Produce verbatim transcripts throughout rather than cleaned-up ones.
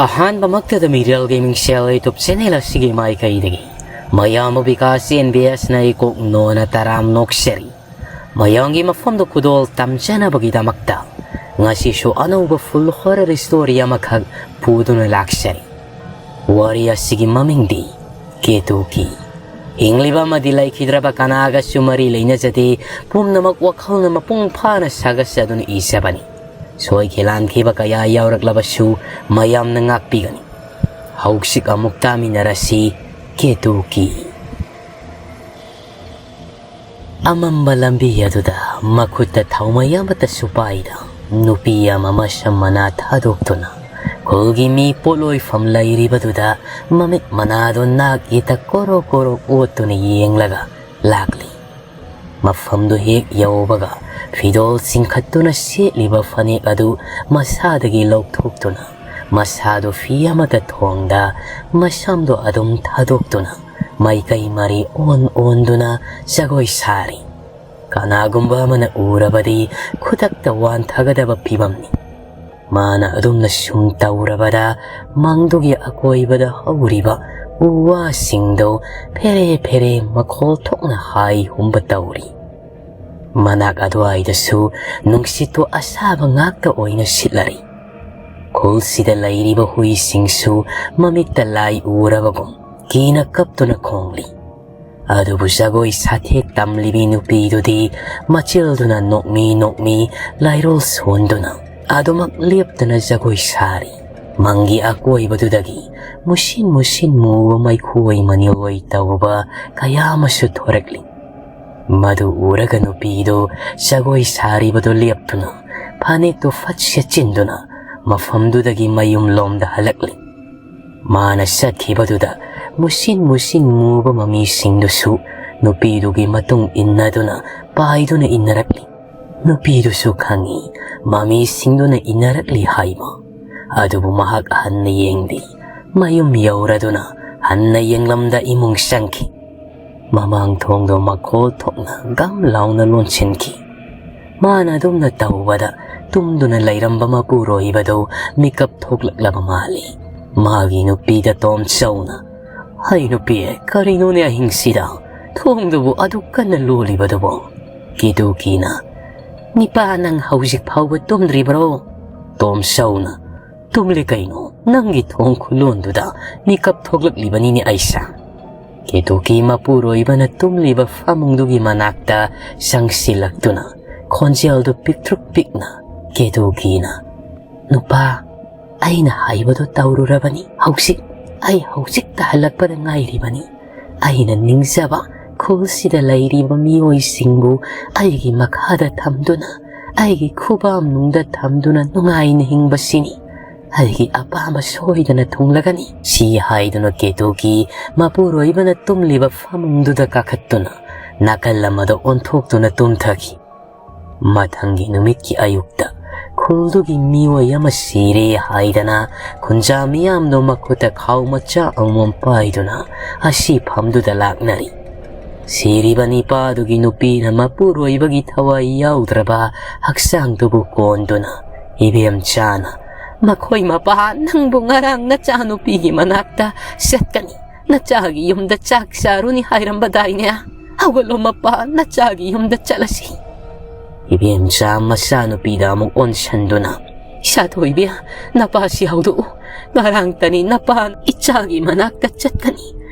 ꯑꯍꯥꯟꯕꯃꯛꯇꯗ ꯃꯤꯔꯦꯜꯒꯤ ꯃꯤꯡꯁꯦꯜ YouTube channel ꯑꯁꯤꯒꯤ ꯃꯥꯏꯀꯩꯗꯒꯤ ꯃꯌꯥꯝꯕꯨ ꯕꯤꯀꯥꯁ ꯑꯦꯟ ꯕꯤ ꯑꯦꯁꯅ ꯏꯀꯣꯛ ꯅꯣꯅ ꯇꯔꯥꯝ ꯅꯣꯛꯆꯔꯤ꯫ ꯃꯌꯥꯝꯒꯤ ꯃꯐꯝꯗ ꯈꯨꯗꯣꯜ ꯇꯝꯖꯅꯕꯒꯤꯗꯃꯛꯇ ꯉꯁꯤꯁꯨ ꯑꯅꯧꯕ full horror story ꯑꯃꯈꯛ ꯄꯨꯗꯨꯅ ꯂꯥꯛꯆꯔꯤ꯫ ꯋꯥꯔꯤ ꯑꯁꯤꯒꯤ ꯃꯃꯤꯡꯗꯤ ꯀꯦꯇꯨꯀꯤ꯫ ꯍꯤꯡꯂꯤꯕ ꯑꯃꯗꯤ ꯂꯩꯈꯤꯗ꯭ꯔꯕ ꯀꯅꯥꯒꯁꯨ ꯃꯔꯤ ꯂꯩꯅꯖꯗꯦ, ꯄꯨꯝꯅꯃꯛ ꯋꯥꯈꯜꯅ ꯃꯄꯨꯡ ꯐꯥꯅ ꯁꯥꯒꯠꯆꯗꯨꯅ ꯏꯖꯕꯅꯤ꯫ ꯁꯣꯏꯈꯤ ꯂꯥꯟꯈꯤꯕ ꯀꯌꯥ ꯌꯥꯎꯔꯛꯂꯕꯁꯨ ꯃꯌꯥꯝꯅ ꯉꯥꯛꯄꯤꯒꯅꯤ꯫ ꯍꯧꯖꯤꯛ ꯑꯃꯨꯛ ꯇꯥꯃꯤꯟꯅꯔꯁꯤ ꯀꯦꯇꯨꯀꯤ꯫ ꯑꯃꯝꯕ ꯂꯝꯕꯤ ꯑꯗꯨꯗ ꯃꯈꯨꯠꯇ ꯊꯥꯎꯃꯩ ꯑꯃꯠꯇꯁꯨ ꯄꯥꯏꯗ ꯅꯨꯄꯤ ꯑꯃ ꯃꯁꯝ ꯃꯅꯥ ꯊꯥꯗꯣꯛꯇꯨꯅ ꯈꯨꯜꯒꯤ ꯃꯤ ꯄꯣꯠꯂꯣꯏꯐꯝ ꯂꯩꯔꯤꯕꯗꯨꯗ ꯃꯃꯤꯠ ꯃꯅꯥꯗꯣ ꯅꯥꯛ ꯌꯦꯠꯇ ꯀꯣꯔꯣ ꯀꯣꯔꯣ ꯑꯣꯠꯇꯨꯅ ꯌꯦꯡꯂꯒ ꯂꯥꯛꯂꯤ꯫ ꯃꯐꯝꯗꯨ ꯍꯦꯛ ꯌꯧꯕꯒ ꯐꯤꯗꯣꯜ ꯆꯤꯡꯈꯠꯇꯨꯅ ꯁꯦꯠꯂꯤꯕ ꯐꯅꯦꯛ ꯑꯗꯨ ꯃꯁꯥꯗꯒꯤ ꯂꯧꯊꯣꯛꯇꯨꯅ ꯃꯁꯥꯗꯨ ꯐꯤ ꯑꯃꯠꯇ ꯊꯣꯡꯗ ꯃꯁꯝꯗꯨ ꯑꯗꯨꯝ ꯊꯥꯗꯣꯛꯇꯨꯅ ꯃꯥꯏꯀꯩ ꯃꯔꯤ ꯑꯣꯟ ꯑꯣꯟꯗꯨꯅ ꯖꯒꯣꯏ ꯁꯥꯔꯤ꯫ ꯀꯅꯥꯒꯨꯝꯕ ꯑꯃꯅ ꯎꯔꯕꯗꯤ ꯈꯨꯗꯛꯇ ꯋꯥꯟꯊꯒꯗꯕ ꯐꯤꯕꯝꯅꯤ꯫ ꯃꯥꯅ ꯑꯗꯨꯝꯅ ꯁꯨꯝ ꯇꯧꯔꯕꯗ ꯃꯪꯗꯨꯒꯤ ꯑꯀꯣꯏꯕꯗ ꯍꯧꯔꯤꯕ ꯎ ꯋꯥꯁꯤꯡꯗꯨ ꯐꯦꯔꯦ ꯐꯦꯔꯦ ꯃꯈꯣꯜ ꯊꯣꯛꯅ ꯍꯥꯏ ꯍꯨꯝꯕ ꯇꯧꯔꯤ꯫ ꯃꯅꯥꯛ ꯑꯗꯨꯋꯥꯏꯗꯁꯨ ꯅꯨꯡꯁꯤꯠꯇꯨ ꯑꯁꯥꯕ ꯉꯥꯛꯇ ꯑꯣꯏꯅ ꯁꯤꯠꯂꯔꯤ꯫ ꯈꯨꯜꯁꯤꯗ ꯂꯩꯔꯤꯕ ꯍꯨꯏꯁꯤꯡꯁꯨ ꯃꯃꯤꯠꯇ ꯂꯥꯏ ꯎꯔꯕꯒꯨꯝ ꯀꯤꯅ ꯀꯞꯇꯨꯅ ꯈꯣꯡꯂꯤ꯫ ꯑꯗꯨꯕꯨ ꯖꯒꯣꯏ ꯁꯥꯊꯦꯛ ꯇꯝꯂꯤꯕꯤ ꯅꯨꯄꯤꯗꯨꯗꯤ ꯃꯆꯤꯜꯗꯨꯅ ꯅꯣꯛꯃꯤ ꯅꯣꯛꯃꯤ ꯂꯥꯏꯔꯣꯜ ꯁꯣꯟꯗꯨꯅ ꯑꯗꯨꯃꯛ ꯂꯦꯞꯇꯅ ꯖꯒꯣꯏ ꯁꯥꯔꯤ꯫ ꯃꯪꯒꯤ ꯑꯀꯣꯏꯕꯗꯨꯗꯒꯤ ꯃꯨꯁꯤꯟ ꯃꯨꯁꯤꯟ ꯃꯨꯕ ꯃꯩꯈꯣꯏ ꯃꯅꯤꯜꯂꯣꯏ ꯇꯧꯕ ꯀꯌꯥ ꯑꯃꯁꯨ ꯊꯣꯔꯛꯂꯤ꯫ ꯃꯗꯨ ꯎꯔꯒ ꯅꯨꯄꯤꯗꯨ ꯖꯒꯣꯏ ꯁꯥꯔꯤꯕꯗꯨ ꯂꯦꯞꯇꯨꯅ ꯐꯅꯦꯛꯇꯨ ꯐꯠ ꯁꯦꯠꯆꯤꯟꯗꯨꯅ ꯃꯐꯝꯗꯨꯗꯒꯤ ꯃꯌꯨꯝ ꯂꯣꯝꯗ ꯍꯜꯂꯛꯂꯤ꯫ ꯃꯥꯅ ꯆꯠꯈꯤꯕꯗꯨꯗ ꯃꯨꯁꯤꯟ ꯃꯨꯁꯤꯟ ꯃꯨꯕ ꯃꯃꯤꯁꯤꯡꯗꯨꯁꯨ ꯅꯨꯄꯤꯗꯨꯒꯤ ꯃꯇꯨꯡ ꯏꯟꯅꯗꯨꯅ ꯄꯥꯏꯗꯨꯅ ꯏꯟꯅꯔꯛꯂꯤ꯫ ꯅꯨꯄꯤꯗꯨꯁꯨ ꯈꯪꯏ ꯃꯃꯤꯁꯤꯡꯗꯨꯅ ꯏꯟꯅꯔꯛꯂꯤ ꯍꯥꯏꯕ꯫ ꯑꯗꯨꯕꯨ ꯃꯍꯥꯛ ꯍꯟꯅ ꯌꯦꯡꯗꯦ꯫ ꯃꯌꯨꯝ ꯌꯧꯔꯗꯨꯅ ꯍꯟꯅ ꯌꯦꯡꯂꯝꯗ ꯏꯃꯨꯡ ꯆꯪꯈꯤ꯫ ꯃꯃꯥꯡ ꯊꯣꯡꯗꯣ ꯃꯈꯣꯜ ꯊꯣꯛꯅ ꯒꯝ ꯂꯥꯎꯅ ꯂꯣꯟꯁꯤꯟꯈꯤ꯫ ꯃꯥꯅ ꯑꯗꯨꯝꯅ ꯇꯧꯕꯗ ꯇꯨꯝꯗꯨꯅ ꯂꯩꯔꯝꯕ ꯃꯄꯨꯔꯣꯏꯕꯗꯨ ꯃꯤꯀꯞ ꯊꯣꯛꯂꯛꯂꯕ ꯃꯥꯜꯂꯤ꯫ ꯃꯥꯒꯤ ꯅꯨꯄꯤꯗ ꯇꯣꯝꯆꯧꯅ, "ꯍꯩ ꯅꯨꯄꯤ, ꯀꯔꯤꯅꯣꯅꯦ ꯑꯍꯤꯡꯁꯤꯗ? ꯊꯣꯡꯗꯨꯕꯨ ꯑꯗꯨꯛ ꯀꯟꯅ ꯂꯣꯜꯂꯤꯕꯗꯨꯕꯨ?" ꯀꯦꯇꯨꯀꯤꯅ, "ꯅꯤꯄꯥ, ꯅꯪ ꯍꯧꯖꯤꯛ ꯐꯥꯎꯕ ꯇꯨꯝꯗ꯭ꯔꯤꯕ꯭ꯔꯣ?" ꯇꯣꯝꯆꯧꯅ, "ꯇꯨꯝꯂꯤ ꯀꯩꯅꯣ, ꯅꯪꯒꯤ ꯊꯣꯡ ꯈꯨꯂꯣꯟꯗꯨꯗ ꯃꯤꯀꯞ ꯊꯣꯛꯂꯛꯂꯤꯕꯅꯤꯅꯦ ꯑꯩꯁꯦ꯫" ꯀꯦꯇꯨꯀꯤ ꯃꯄꯨꯔꯣꯏꯕꯅ ꯇꯨꯝꯂꯤꯕ ꯐꯃꯨꯡꯗꯨꯒꯤ ꯃꯅꯥꯛꯇ ꯆꯪꯁꯤꯜꯂꯛꯇꯨꯅ ꯈꯣꯟꯖꯦꯜꯗꯨ ꯄꯤꯛꯇ꯭ꯔꯨꯛ ꯄꯤꯛꯅ, ꯀꯦꯇꯨꯀꯤꯅ, "ꯅꯨꯄꯥ, ꯑꯩꯅ ꯍꯥꯏꯕꯗꯣ ꯇꯧꯔꯨꯔꯕꯅꯤ꯫ ꯍꯧꯖꯤꯛ, ꯑꯩ ꯍꯧꯖꯤꯛꯇ ꯍꯜꯂꯛꯄꯗ ꯉꯥꯏꯔꯤꯕꯅꯤ꯫ ꯑꯩꯅ ꯅꯤꯡꯖꯕ ꯈꯨꯜꯁꯤꯗ ꯂꯩꯔꯤꯕ ꯃꯤꯑꯣꯏꯁꯤꯡꯕꯨ ꯑꯩꯒꯤ ꯃꯈꯥꯗ ꯊꯝꯗꯨꯅ, ꯑꯩꯒꯤ ꯈꯨꯕꯥꯝꯅꯨꯡꯗ ꯊꯝꯗꯨꯅ ꯅꯨꯡꯉꯥꯏꯅ ꯍꯤꯡꯕꯁꯤꯅꯤ꯫ ꯑꯩꯒꯤ ꯑꯄꯥꯝꯕ ꯁꯣꯏꯗꯅ ꯊꯨꯡꯂꯒꯅꯤ꯫" ꯁꯤ ꯍꯥꯏꯗꯨꯅ ꯀꯦꯇꯨꯀꯤ ꯃꯄꯨꯔꯣꯏꯕꯅ ꯇꯨꯝꯂꯤꯕ ꯐꯃꯨꯡꯗꯨꯗ ꯀꯥꯈꯠꯇꯨꯅ ꯅꯥꯀꯜ ꯑꯃꯗ ꯑꯣꯟꯊꯣꯛꯇꯨꯅ ꯇꯨꯝꯊꯈꯤ꯫ ꯃꯊꯪꯒꯤ ꯅꯨꯃꯤꯠꯀꯤ ꯑꯌꯨꯛꯇ ꯈꯨꯜꯗꯨꯒꯤ ꯃꯤꯑꯣꯏ ꯑꯃ ꯁꯤꯔꯦ ꯍꯥꯏꯗꯅ ꯈꯨꯟꯖꯥ ꯃꯤꯌꯥꯝꯗꯣ ꯃꯈꯨꯠꯇ ꯈꯥꯎ ꯃꯆꯥ ꯑꯃꯃꯝ ꯄꯥꯏꯗꯨꯅ ꯑꯁꯤꯐꯝꯗꯨꯗ ꯂꯥꯛꯅꯔꯤ꯫ ꯁꯤꯔꯤꯕ ꯅꯤꯄꯥꯗꯨꯒꯤ ꯅꯨꯄꯤꯅ ꯃꯄꯨꯔꯣꯏꯕꯒꯤ ꯊꯋꯥꯏ ꯌꯥꯎꯗ꯭ꯔꯕ ꯍꯛꯆꯥꯡꯗꯨꯕꯨ ꯀꯣꯟꯗꯨꯅ, "ꯏꯕꯦꯝꯆꯥꯅ ꯃꯈꯣꯏ ꯃꯄꯥ ꯅꯪꯕꯨ ꯉꯔꯥꯡ ꯅꯆꯥꯅꯨꯄꯤꯒꯤ ꯃꯅꯥꯛꯇ ꯆꯠꯀꯅꯤ, ꯅꯆꯥꯒꯤ ꯌꯨꯝꯗ ꯆꯥꯛ ꯆꯥꯔꯨꯅꯤ ꯍꯥꯏꯔꯝꯕꯗꯥꯏꯅꯦ? ꯍꯧꯒꯠꯂꯣ ꯃꯄꯥ, ꯅꯆꯥꯒꯤ ꯌꯨꯝꯗ ꯆꯠꯂꯁꯤ꯫" ꯏꯕꯦꯝꯆꯥ ꯃꯆꯥꯅꯨꯄꯤꯗ ꯑꯃꯨꯛ ꯑꯣꯟꯁꯟꯗꯨꯅ, "ꯏꯁꯥꯊꯣꯏꯕꯤ, ꯅꯄꯥꯁꯤ ꯍꯧꯗꯣꯛꯎ꯫ ꯉꯔꯥꯡꯇꯅꯤ ꯅꯄꯥ ꯏꯆꯥꯒꯤ ꯃꯅꯥꯛꯇ ꯆꯠꯀꯅꯤ,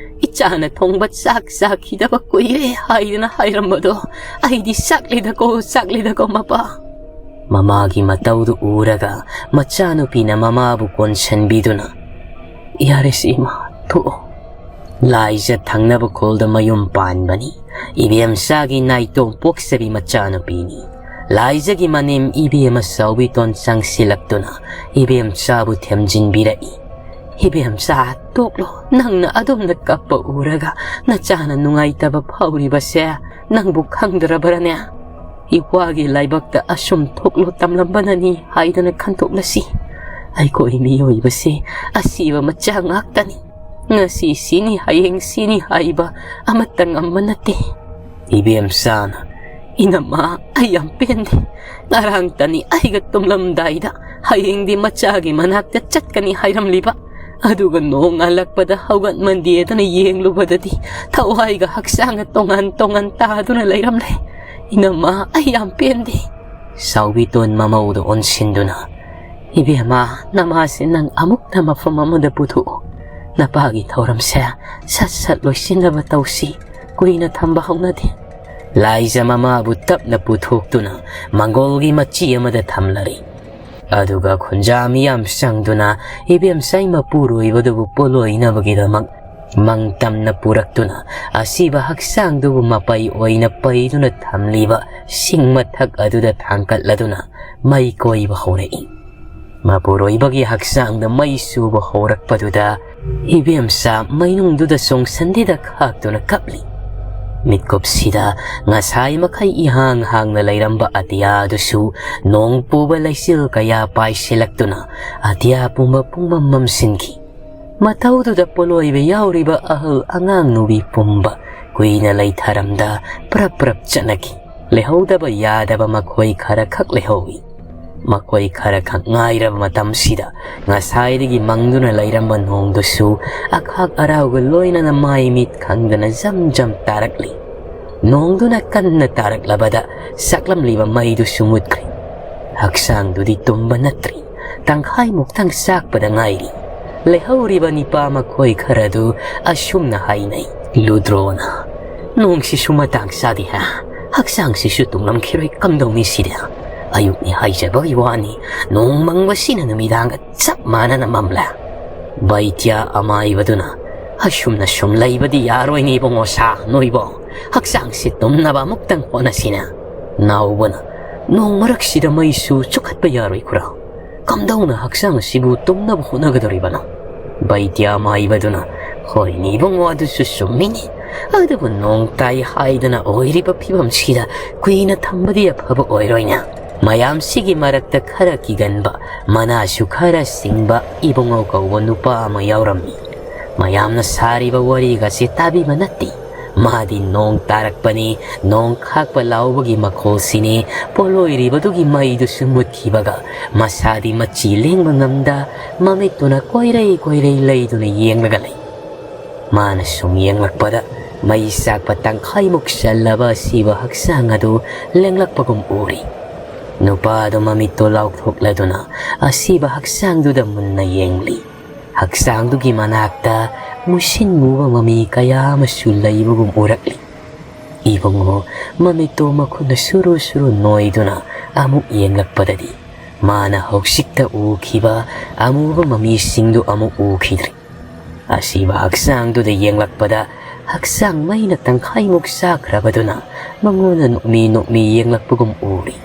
ꯏꯆꯥꯅ ꯊꯣꯡꯕ ꯆꯥꯛ ꯆꯥꯈꯤꯗꯕ ꯀꯨꯏꯔꯦ ꯍꯥꯏꯗꯅ ꯍꯥꯏꯔꯝꯕꯗꯣ꯫ ꯑꯩꯗꯤ ꯆꯥꯛꯂꯦꯗꯀꯣ, ꯆꯥꯛꯂꯦꯗꯀꯣ ꯃꯄꯥ꯫" ꯃꯃꯥꯒꯤ ꯃꯇꯧꯗꯨ ꯎꯔꯒ ꯃꯆꯥꯅꯨꯄꯤꯅ ꯃꯃꯥꯕꯨ ꯀꯣꯟꯁꯟꯕꯤꯗꯨꯅ, "ꯌꯥꯔꯦꯁꯦ ꯏꯃꯥ, ꯊꯣꯛꯑꯣ꯫" ꯂꯥꯏꯖ ꯊꯪꯅꯕ ꯈꯨꯜꯗ ꯃꯌꯨꯝ ꯄꯥꯟꯕꯅꯤ꯫ ꯏꯕꯦꯝꯆꯥꯒꯤ ꯅꯥꯏꯇꯣꯝ ꯄꯣꯛꯆꯕꯤ ꯃꯆꯥꯅꯨꯄꯤꯅꯤ꯫ ꯂꯥꯏꯖꯒꯤ ꯃꯅꯦꯝ ꯏꯕꯦꯝꯃ ꯆꯥꯎꯕꯤꯇꯣꯟ ꯆꯪꯁꯤꯜꯂꯛꯇꯨꯅ ꯏꯕꯦꯝꯆꯥꯕꯨ ꯊꯦꯝꯖꯤꯟꯕꯤꯔꯛꯏ꯫ "ꯏꯕꯦꯝꯆꯥ, ꯇꯣꯛꯂꯣ, ꯅꯪꯅ ꯑꯗꯨꯝꯅ ꯀꯞꯄ ꯎꯔꯒ ꯅꯆꯥꯅ ꯅꯨꯡꯉꯥꯏꯇꯕ ꯐꯥꯎꯔꯤꯕꯁꯦ ꯅꯪꯕꯨ ꯈꯪꯗ꯭ꯔꯕ꯭ꯔꯅꯦ? ꯏꯋꯥꯒꯤ ꯂꯥꯏꯕꯛꯇ ꯑꯁꯨꯝ ꯊꯣꯛꯂꯣ ꯇꯝꯂꯝꯕꯅꯅꯤ ꯍꯥꯏꯗꯅ ꯈꯟꯊꯣꯛꯂꯁꯤ꯫ ꯑꯩꯈꯣꯏ ꯃꯤꯑꯣꯏꯕꯁꯦ ꯑꯁꯤꯕ ꯃꯆꯥ ꯉꯥꯛꯇꯅꯤ꯫ ꯉꯁꯤ ꯁꯤꯅꯤ, ꯍꯌꯦꯡ ꯁꯤꯅꯤ ꯍꯥꯏꯕ ꯑꯃꯠꯇ ꯉꯝꯕ ꯅꯠꯇꯦ꯫" ꯏꯕꯦꯝꯆꯥꯅ, "ꯏꯅꯝꯃ, ꯑꯩ ꯌꯥꯝ ꯄꯦꯟꯗꯦ꯫ ꯉꯔꯥꯡꯇꯅꯤ ꯑꯩꯒ ꯇꯨꯝꯂꯝꯗꯥꯏꯗ ꯍꯌꯦꯡꯗꯤ ꯃꯆꯥꯒꯤ ꯃꯅꯥꯛꯇ ꯆꯠꯀꯅꯤ ꯍꯥꯏꯔꯝꯂꯤꯕ, ꯑꯗꯨꯒ ꯅꯣꯡ ꯉꯥꯜꯂꯛꯄꯗ ꯍꯧꯒꯠꯃꯟꯗꯦꯗꯅ ꯌꯦꯡꯂꯨꯕꯗꯗꯤ ꯊꯋꯥꯏꯒ ꯍꯛꯆꯥꯡꯒ ꯇꯣꯉꯥꯟ ꯇꯣꯉꯥꯟ ꯇꯥꯗꯨꯅ ꯂꯩꯔꯝꯂꯦ꯫ ꯏꯅꯝꯃ, ꯑꯩ ꯌꯥꯝ ꯄꯦꯟꯗꯦ꯫" ꯆꯥꯎꯕꯤꯇꯣꯟ ꯃꯃꯧꯗꯨ ꯑꯣꯟꯁꯤꯟꯗꯨꯅ, "ꯏꯕꯦꯝꯃ, ꯅꯃꯥꯁꯦ ꯅꯪ ꯑꯃꯨꯛꯇ ꯃꯐꯝ ꯑꯃꯗ ꯄꯨꯊꯣꯛꯎ꯫ ꯅꯄꯥꯒꯤ ꯊꯧꯔꯝꯁꯦ ꯁꯠ ꯁꯠ ꯂꯣꯏꯁꯤꯟꯅꯕ ꯇꯧꯁꯤ꯫ ꯀꯨꯏꯅ ꯊꯝꯕ ꯍꯧꯅꯗꯦ꯫" ꯂꯥꯏꯖ ꯃꯃꯥꯕꯨ ꯇꯞꯅ ꯄꯨꯊꯣꯛꯇꯨꯅ ꯃꯪꯒꯣꯜꯒꯤ ꯃꯆꯤ ꯑꯃꯗ ꯊꯝꯂꯔꯤ꯫ ꯑꯗꯨꯒ ꯈꯨꯟꯖꯥ ꯃꯤꯌꯥꯝ ꯆꯪꯗꯨꯅ ꯏꯕꯦꯝꯆꯥꯏ ꯃꯄꯨꯔꯣꯏꯕꯗꯨꯕꯨ ꯄꯣꯠꯂꯣꯏꯅꯕꯒꯤꯗꯃꯛ ꯃꯪ ꯇꯝꯅ ꯄꯨꯔꯛꯇꯨꯅ ꯑꯁꯤꯕ ꯍꯛꯆꯥꯡꯗꯨꯕꯨ ꯃꯄꯩ ꯑꯣꯏꯅ ꯄꯩꯗꯨꯅ ꯊꯝꯂꯤꯕ ꯁꯤꯡ ꯃꯊꯛ ꯑꯗꯨꯗ ꯊꯥꯡꯒꯠꯂꯗꯨꯅ ꯃꯩ ꯀꯣꯏꯕ ꯍꯧꯔꯛꯏ꯫ ꯃꯄꯨꯔꯣꯏꯕꯒꯤ ꯍꯛꯆꯥꯡꯗ ꯃꯩ ꯆꯨꯕ ꯍꯧꯔꯛꯄꯗꯨꯗ ꯏꯕꯦꯝꯆꯥ ꯃꯩꯅꯨꯡꯗꯨꯗ ꯆꯣꯡꯁꯟꯗꯦꯗ ꯈꯥꯛꯇꯨꯅ ꯀꯞꯂꯤ꯫ ꯃꯤꯠꯀꯨꯞꯁꯤꯗ ꯉꯁꯥꯏ ꯃꯈꯩ ꯏꯍꯥꯡ ꯍꯥꯡꯅ ꯂꯩꯔꯝꯕ ꯑꯇꯤꯌꯥꯗꯨꯁꯨ ꯅꯣꯡ ꯄꯨꯕ ꯂꯩꯆꯤꯜ ꯀꯌꯥ ꯄꯥꯏꯁꯤꯜꯂꯛꯇꯨꯅ ꯑꯇꯤꯌꯥ ꯄꯨꯝꯕ ꯄꯨꯡꯃꯝ ꯃꯝꯁꯤꯟꯈꯤ꯫ ꯃꯇꯧꯗꯨꯗ ꯄꯣꯠꯂꯣꯏꯕ ꯌꯥꯎꯔꯤꯕ ꯑꯍꯜ ꯑꯉꯥꯡ ꯅꯨꯕꯤ ꯄꯨꯝꯕ ꯀꯨꯏꯅ ꯂꯩꯊꯔꯝꯗ ꯄ꯭ꯔꯞ ꯄ꯭ꯔꯞ ꯆꯠꯅꯈꯤ꯫ ꯂꯩꯍꯧꯗꯕ ꯌꯥꯗꯕ ꯃꯈꯣꯏ ꯈꯔ ꯈꯛ ꯂꯩꯍꯧꯏ꯫ ꯃꯈꯣꯏ ꯈꯔ ꯈꯛ ꯉꯥꯏꯔꯕ ꯃꯇꯝꯁꯤꯗ ꯉꯁꯥꯏꯗꯒꯤ ꯃꯪꯗꯨꯅ ꯂꯩꯔꯝꯕ ꯅꯣꯡꯗꯨꯁꯨ ꯑꯈꯥꯛ ꯑꯔꯥꯎꯒ ꯂꯣꯏꯅꯅ ꯃꯥꯏ ꯃꯤꯠ ꯈꯪꯗꯅ ꯖꯝ ꯖꯝ ꯇꯥꯔꯛꯂꯤ꯫ ꯅꯣꯡꯗꯨꯅ ꯀꯟꯅ ꯇꯥꯔꯛꯂꯕꯗ ꯆꯥꯛꯂꯝꯂꯤꯕ ꯃꯩꯗꯨꯁꯨ ꯃꯨꯠꯈ꯭ꯔꯦ꯫ ꯍꯛꯆꯥꯡꯗꯨꯗꯤ ꯇꯨꯝꯕ ꯅꯠꯇ꯭ꯔꯤ꯫ ꯇꯪꯈꯥꯏꯃꯨꯛꯇꯪ ꯆꯥꯛꯄꯗ ꯉꯥꯏꯔꯤ꯫ ꯂꯩꯍꯧꯔꯤꯕ ꯅꯤꯄꯥ ꯃꯈꯣꯏ ꯈꯔꯗꯨ ꯑꯁꯨꯝꯅ ꯍꯥꯏꯅꯩ꯫ ꯂꯨꯗ꯭ꯔꯣꯅ, "ꯅꯣꯡꯁꯤꯁꯨ ꯃꯇꯥꯡ ꯆꯥꯗꯦ ꯍꯥ? ꯍꯛꯆꯥꯡꯁꯤꯁꯨ ꯇꯨꯝꯂꯝꯈꯤꯔꯣꯏ, ꯀꯝꯗꯧꯅꯤ ꯁꯤꯗꯤ? ꯑꯌꯨꯛꯅꯤ ꯍꯥꯏꯖꯕꯒꯤ ꯋꯥꯅꯤ, ꯅꯣꯡ ꯃꯪꯕꯁꯤꯅ ꯅꯨꯃꯤꯗꯥꯡꯒ ꯆꯞ ꯃꯥꯟꯅꯅ ꯃꯝꯂꯦ꯫" ꯕꯩꯇ꯭ꯌꯥ ꯑꯃꯥꯏꯕꯗꯨꯅ, "ꯑꯁꯨꯝꯅ ꯁꯨꯝ ꯂꯩꯕꯗꯤ ꯌꯥꯔꯣꯏꯅꯦ ꯏꯕꯨꯡꯉꯣ ꯁꯥ, ꯅꯣꯏꯕꯣ꯫ ꯍꯛꯆꯥꯡꯁꯤ ꯇꯨꯝꯅꯕ ꯑꯃꯨꯛꯇꯪ ꯍꯣꯠꯅꯁꯤꯅꯦ꯫" ꯅꯥꯎꯕꯅ, "ꯅꯣꯡ ꯃꯔꯛꯁꯤꯗ ꯃꯩꯁꯨ ꯆꯨꯈꯠꯄ ꯌꯥꯔꯣꯏ ꯈꯨꯔꯥ꯫ ꯀꯝꯗꯧꯅ ꯍꯛꯆꯥꯡ ꯑꯁꯤꯕꯨ ꯇꯨꯝꯅꯕ ꯍꯣꯠꯅꯒꯗꯧꯔꯤꯕꯅꯣ?" ꯕꯩꯇ꯭ꯌꯥ ꯃꯥꯏꯕꯗꯨꯅ, "ꯍꯣꯏꯅꯦ ꯏꯕꯨꯡꯉꯣ, ꯑꯗꯨꯁꯨ ꯆꯨꯝꯃꯤꯅꯦ꯫ ꯑꯗꯨꯕꯨ ꯅꯣꯡ ꯇꯥꯏ ꯍꯥꯏꯗꯅ ꯑꯣꯏꯔꯤꯕ ꯐꯤꯕꯝꯁꯤꯗ ꯀꯨꯏꯅ ꯊꯝꯕꯗꯤ ꯑꯐꯕ ꯑꯣꯏꯔꯣꯏꯅꯦ꯫" ꯃꯌꯥꯝꯁꯤꯒꯤ ꯃꯔꯛꯇ ꯈꯔ ꯀꯤꯒꯟꯕ, ꯃꯅꯥꯁꯨ ꯈꯔ ꯁꯤꯡꯕ ꯏꯕꯨꯡꯉꯣ ꯀꯧꯕ ꯅꯨꯄꯥ ꯑꯃ ꯌꯥꯎꯔꯝꯃꯤ꯫ ꯃꯌꯥꯝꯅ ꯁꯥꯔꯤꯕ ꯋꯥꯔꯤꯒꯁꯦ ꯇꯥꯕꯤꯕ ꯅꯠꯇꯦ꯫ ꯃꯥꯗꯤ ꯅꯣꯡ ꯇꯥꯔꯛꯄꯅꯤ, ꯅꯣꯡ ꯈꯥꯛꯄ ꯂꯥꯎꯕꯒꯤ ꯃꯈꯣꯜꯁꯤꯅꯤ꯫ ꯄꯣꯠꯂꯣꯏꯔꯤꯕꯗꯨꯒꯤ ꯃꯩꯗꯨꯁꯨ ꯃꯨꯠꯈꯤꯕꯒ ꯃꯁꯥꯗꯤ ꯃꯆꯤ ꯂꯦꯡꯕ ꯉꯝꯗ ꯃꯃꯤꯠꯇꯨꯅ ꯀꯣꯏꯔꯩ ꯀꯣꯏꯔꯩ ꯂꯩꯗꯨꯅ ꯌꯦꯡꯂꯒ ꯂꯩ꯫ ꯃꯥꯅ ꯁꯨꯝ ꯌꯦꯡꯂꯛꯄꯗ ꯃꯩ ꯆꯥꯛꯄ ꯇꯪꯈꯥꯏꯃꯨꯛ ꯆꯜꯂꯕ ꯑꯁꯤꯕ ꯍꯛꯆꯥꯡ ꯑꯗꯨ ꯂꯦꯡꯂꯛꯄꯒꯨꯝ ꯎꯔꯤ꯫ ꯅꯨꯄꯥꯗꯨ ꯃꯃꯤꯠꯇꯨ ꯂꯥꯎꯊꯣꯛꯂꯗꯨꯅ ꯑꯁꯤꯕ ꯍꯛꯆꯥꯡꯗꯨꯗ ꯃꯨꯟꯅ ꯌꯦꯡꯂꯤ꯫ ꯍꯛꯆꯥꯡꯗꯨꯒꯤ ꯃꯅꯥꯛꯇ ꯃꯨꯁꯤꯟ ꯃꯨꯕ ꯃꯃꯤ ꯀꯌꯥ ꯑꯃꯁꯨ ꯂꯩꯕꯒꯨꯝ ꯎꯔꯛꯂꯤ꯫ ꯏꯕꯨꯡꯉꯣ ꯃꯃꯤꯠꯇꯣ ꯃꯈꯨꯠꯅ ꯁꯨꯔꯨ ꯁꯨꯔꯨ ꯅꯣꯏꯗꯨꯅ ꯑꯃꯨꯛ ꯌꯦꯡꯂꯛꯄꯗꯗꯤ ꯃꯥꯅ ꯍꯧꯖꯤꯛꯇ ꯎꯈꯤꯕ ꯑꯃꯨꯕ ꯃꯃꯤꯁꯤꯡꯗꯨ ꯑꯃꯨꯛ ꯎꯈꯤꯗ꯭ꯔꯤ꯫ ꯑꯁꯤꯕ ꯍꯛꯆꯥꯡꯗꯨꯗ ꯌꯦꯡꯂꯛꯄꯗ ꯍꯛꯆꯥꯡ ꯃꯩꯅ ꯇꯪꯈꯥꯏꯃꯨꯛ ꯆꯥꯈ꯭ꯔꯕꯗꯨꯅ ꯃꯉꯣꯟꯗ ꯅꯣꯛꯃꯤ ꯅꯣꯛꯃꯤ ꯌꯦꯡꯂꯛꯄꯒꯨꯝ ꯎꯔꯤ꯫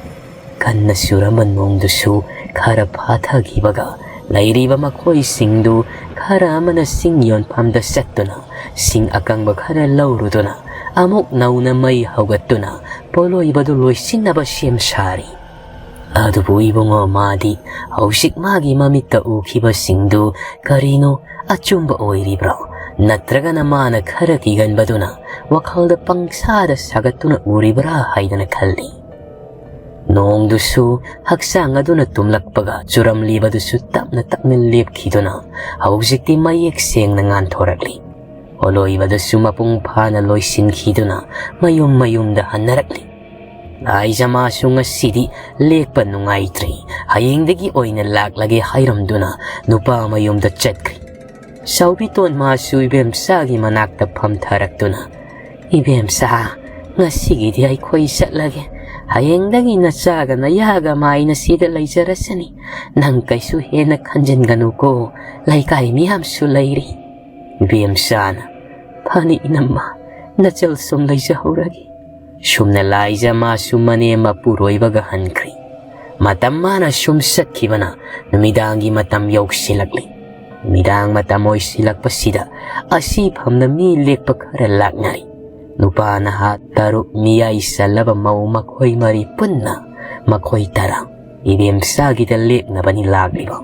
ꯀꯟꯅ ꯆꯨꯔꯝꯕ ꯅꯣꯡꯗꯨꯁꯨ ꯈꯔ ꯐꯥꯊꯈꯤꯕꯒ ꯂꯩꯔꯤꯕ ꯃꯈꯣꯏꯁꯤꯡꯗꯨ ꯈꯔ ꯑꯃꯅ ꯁꯤꯡ ꯌꯣꯟꯐꯝꯗ ꯆꯠꯇꯨꯅ ꯁꯤꯡ ꯑꯀꯪꯕ ꯈꯔ ꯂꯧꯔꯨꯗꯨꯅ ꯑꯃꯨꯛ ꯅꯧꯅ ꯃꯩ ꯍꯧꯒꯠꯇꯨꯅ ꯄꯣꯠꯂꯣꯏꯕꯗꯨ ꯂꯣꯏꯁꯤꯟꯅꯕ ꯁꯦꯝ ꯁꯥꯔꯤ꯫ ꯑꯗꯨꯕꯨ ꯏꯕꯨꯡꯉꯣ ꯃꯥꯗꯤ ꯍꯧꯖꯤꯛ ꯃꯥꯒꯤ ꯃꯃꯤꯠꯇ ꯎꯈꯤꯕꯁꯤꯡꯗꯨ ꯀꯔꯤꯅꯣ, ꯑꯆꯨꯝꯕ ꯑꯣꯏꯔꯤꯕ꯭ꯔꯣ? ꯅꯠꯇ꯭ꯔꯒꯅ ꯃꯥꯅ ꯈꯔ ꯀꯤꯒꯟꯕꯗꯨꯅ ꯋꯥꯈꯜꯗ ꯄꯪꯁꯥꯗ ꯁꯥꯒꯠꯇꯨꯅ ꯎꯔꯤꯕ꯭ꯔꯥ ꯍꯥꯏꯗꯅ ꯈꯜꯂꯤ꯫ ꯅꯣꯡꯗꯨꯁꯨ ꯍꯛꯆꯥꯡ ꯑꯗꯨꯅ ꯇꯨꯝꯂꯛꯄꯒ ꯆꯨꯔꯝꯂꯤꯕꯗꯨꯁꯨ ꯇꯞꯅ ꯇꯞꯅ ꯂꯦꯞꯈꯤꯗꯨꯅ ꯍꯧꯖꯤꯛꯇꯤ ꯃꯌꯦꯛ ꯁꯦꯡꯅ ꯉꯥꯟꯊꯣꯔꯛꯂꯤ꯫ ꯄꯣꯠꯂꯣꯏꯕꯗꯨꯁꯨ ꯃꯄꯨꯡ ꯐꯥꯅ ꯂꯣꯏꯁꯤꯟꯈꯤꯗꯨꯅ ꯃꯌꯨꯝ ꯃꯌꯨꯝꯗ ꯍꯟꯅꯔꯛꯂꯤ꯫ ꯂꯥꯏꯖ ꯃꯥꯁꯨ ꯉꯁꯤꯗꯤ ꯂꯦꯛꯄ ꯅꯨꯡꯉꯥꯏꯇ꯭ꯔꯦ, ꯍꯌꯦꯡꯗꯒꯤ ꯑꯣꯏꯅ ꯂꯥꯛꯂꯒꯦ ꯍꯥꯏꯔꯝꯗꯨꯅ ꯅꯨꯄꯥ ꯃꯌꯨꯝꯗ ꯆꯠꯈ꯭ꯔꯤ꯫ ꯆꯥꯎꯕꯤꯇꯣꯟ ꯃꯥꯁꯨ ꯏꯕꯦꯝꯆꯥꯒꯤ ꯃꯅꯥꯛꯇ ꯐꯝꯊꯔꯛꯇꯨꯅ, "ꯏꯕꯦꯝꯆꯥ, ꯉꯁꯤꯒꯤꯗꯤ ꯑꯩꯈꯣꯏ ꯆꯠꯂꯒꯦ꯫ ꯍꯌꯦꯡꯗꯒꯤ ꯅꯆꯥꯒ ꯅꯌꯥꯒ ꯃꯥꯏꯅ ꯁꯤꯗ ꯂꯩꯖꯔꯁꯅꯤ꯫ ꯅꯪ ꯀꯩꯁꯨ ꯍꯦꯟꯅ ꯈꯟꯖꯤꯟꯒꯅꯨꯀꯣ, ꯂꯩꯀꯥꯏ ꯃꯤꯌꯥꯝꯁꯨ ꯂꯩꯔꯤ꯫" ꯏꯕꯦꯝꯆꯥꯅ, "ꯐꯅꯤ ꯏꯅꯝꯃ, ꯅꯆꯜ ꯁꯨꯝ ꯂꯩꯖꯍꯧꯔꯒꯦ꯫" ꯁꯨꯝꯅ ꯂꯥꯏꯖ ꯃꯥꯁꯨ ꯃꯅꯦꯝ ꯃꯄꯨꯔꯣꯏꯕꯒ ꯍꯟꯈ꯭ꯔꯤ꯫ ꯃꯇꯝ ꯃꯥꯅ ꯁꯨꯝ ꯆꯠꯈꯤꯕꯅ ꯅꯨꯃꯤꯗꯥꯡꯒꯤ ꯃꯇꯝ ꯌꯧꯁꯤꯜꯂꯛꯂꯤ꯫ ꯅꯨꯃꯤꯗꯥꯡ ꯃꯇꯝ ꯑꯣꯏꯁꯤꯜꯂꯛꯄꯁꯤꯗ ꯑꯁꯤ ꯐꯝꯅ ꯃꯤ ꯂꯦꯛꯄ ꯈꯔ ꯂꯥꯛꯅꯔꯤ꯫ ꯅꯨꯄꯥ ꯅꯍꯥ ꯇꯔꯨꯛ, ꯃꯤꯌꯥꯏ ꯆꯜꯂꯕ ꯃꯧ, ꯃꯈꯣꯏ ꯃꯔꯤ ꯄꯨꯟꯅ ꯃꯈꯣꯏ ꯇꯔꯥ ꯏꯕꯦꯝꯆꯥꯒꯤꯗ ꯂꯦꯛꯅꯕꯅꯤ ꯂꯥꯛꯂꯤꯕ꯫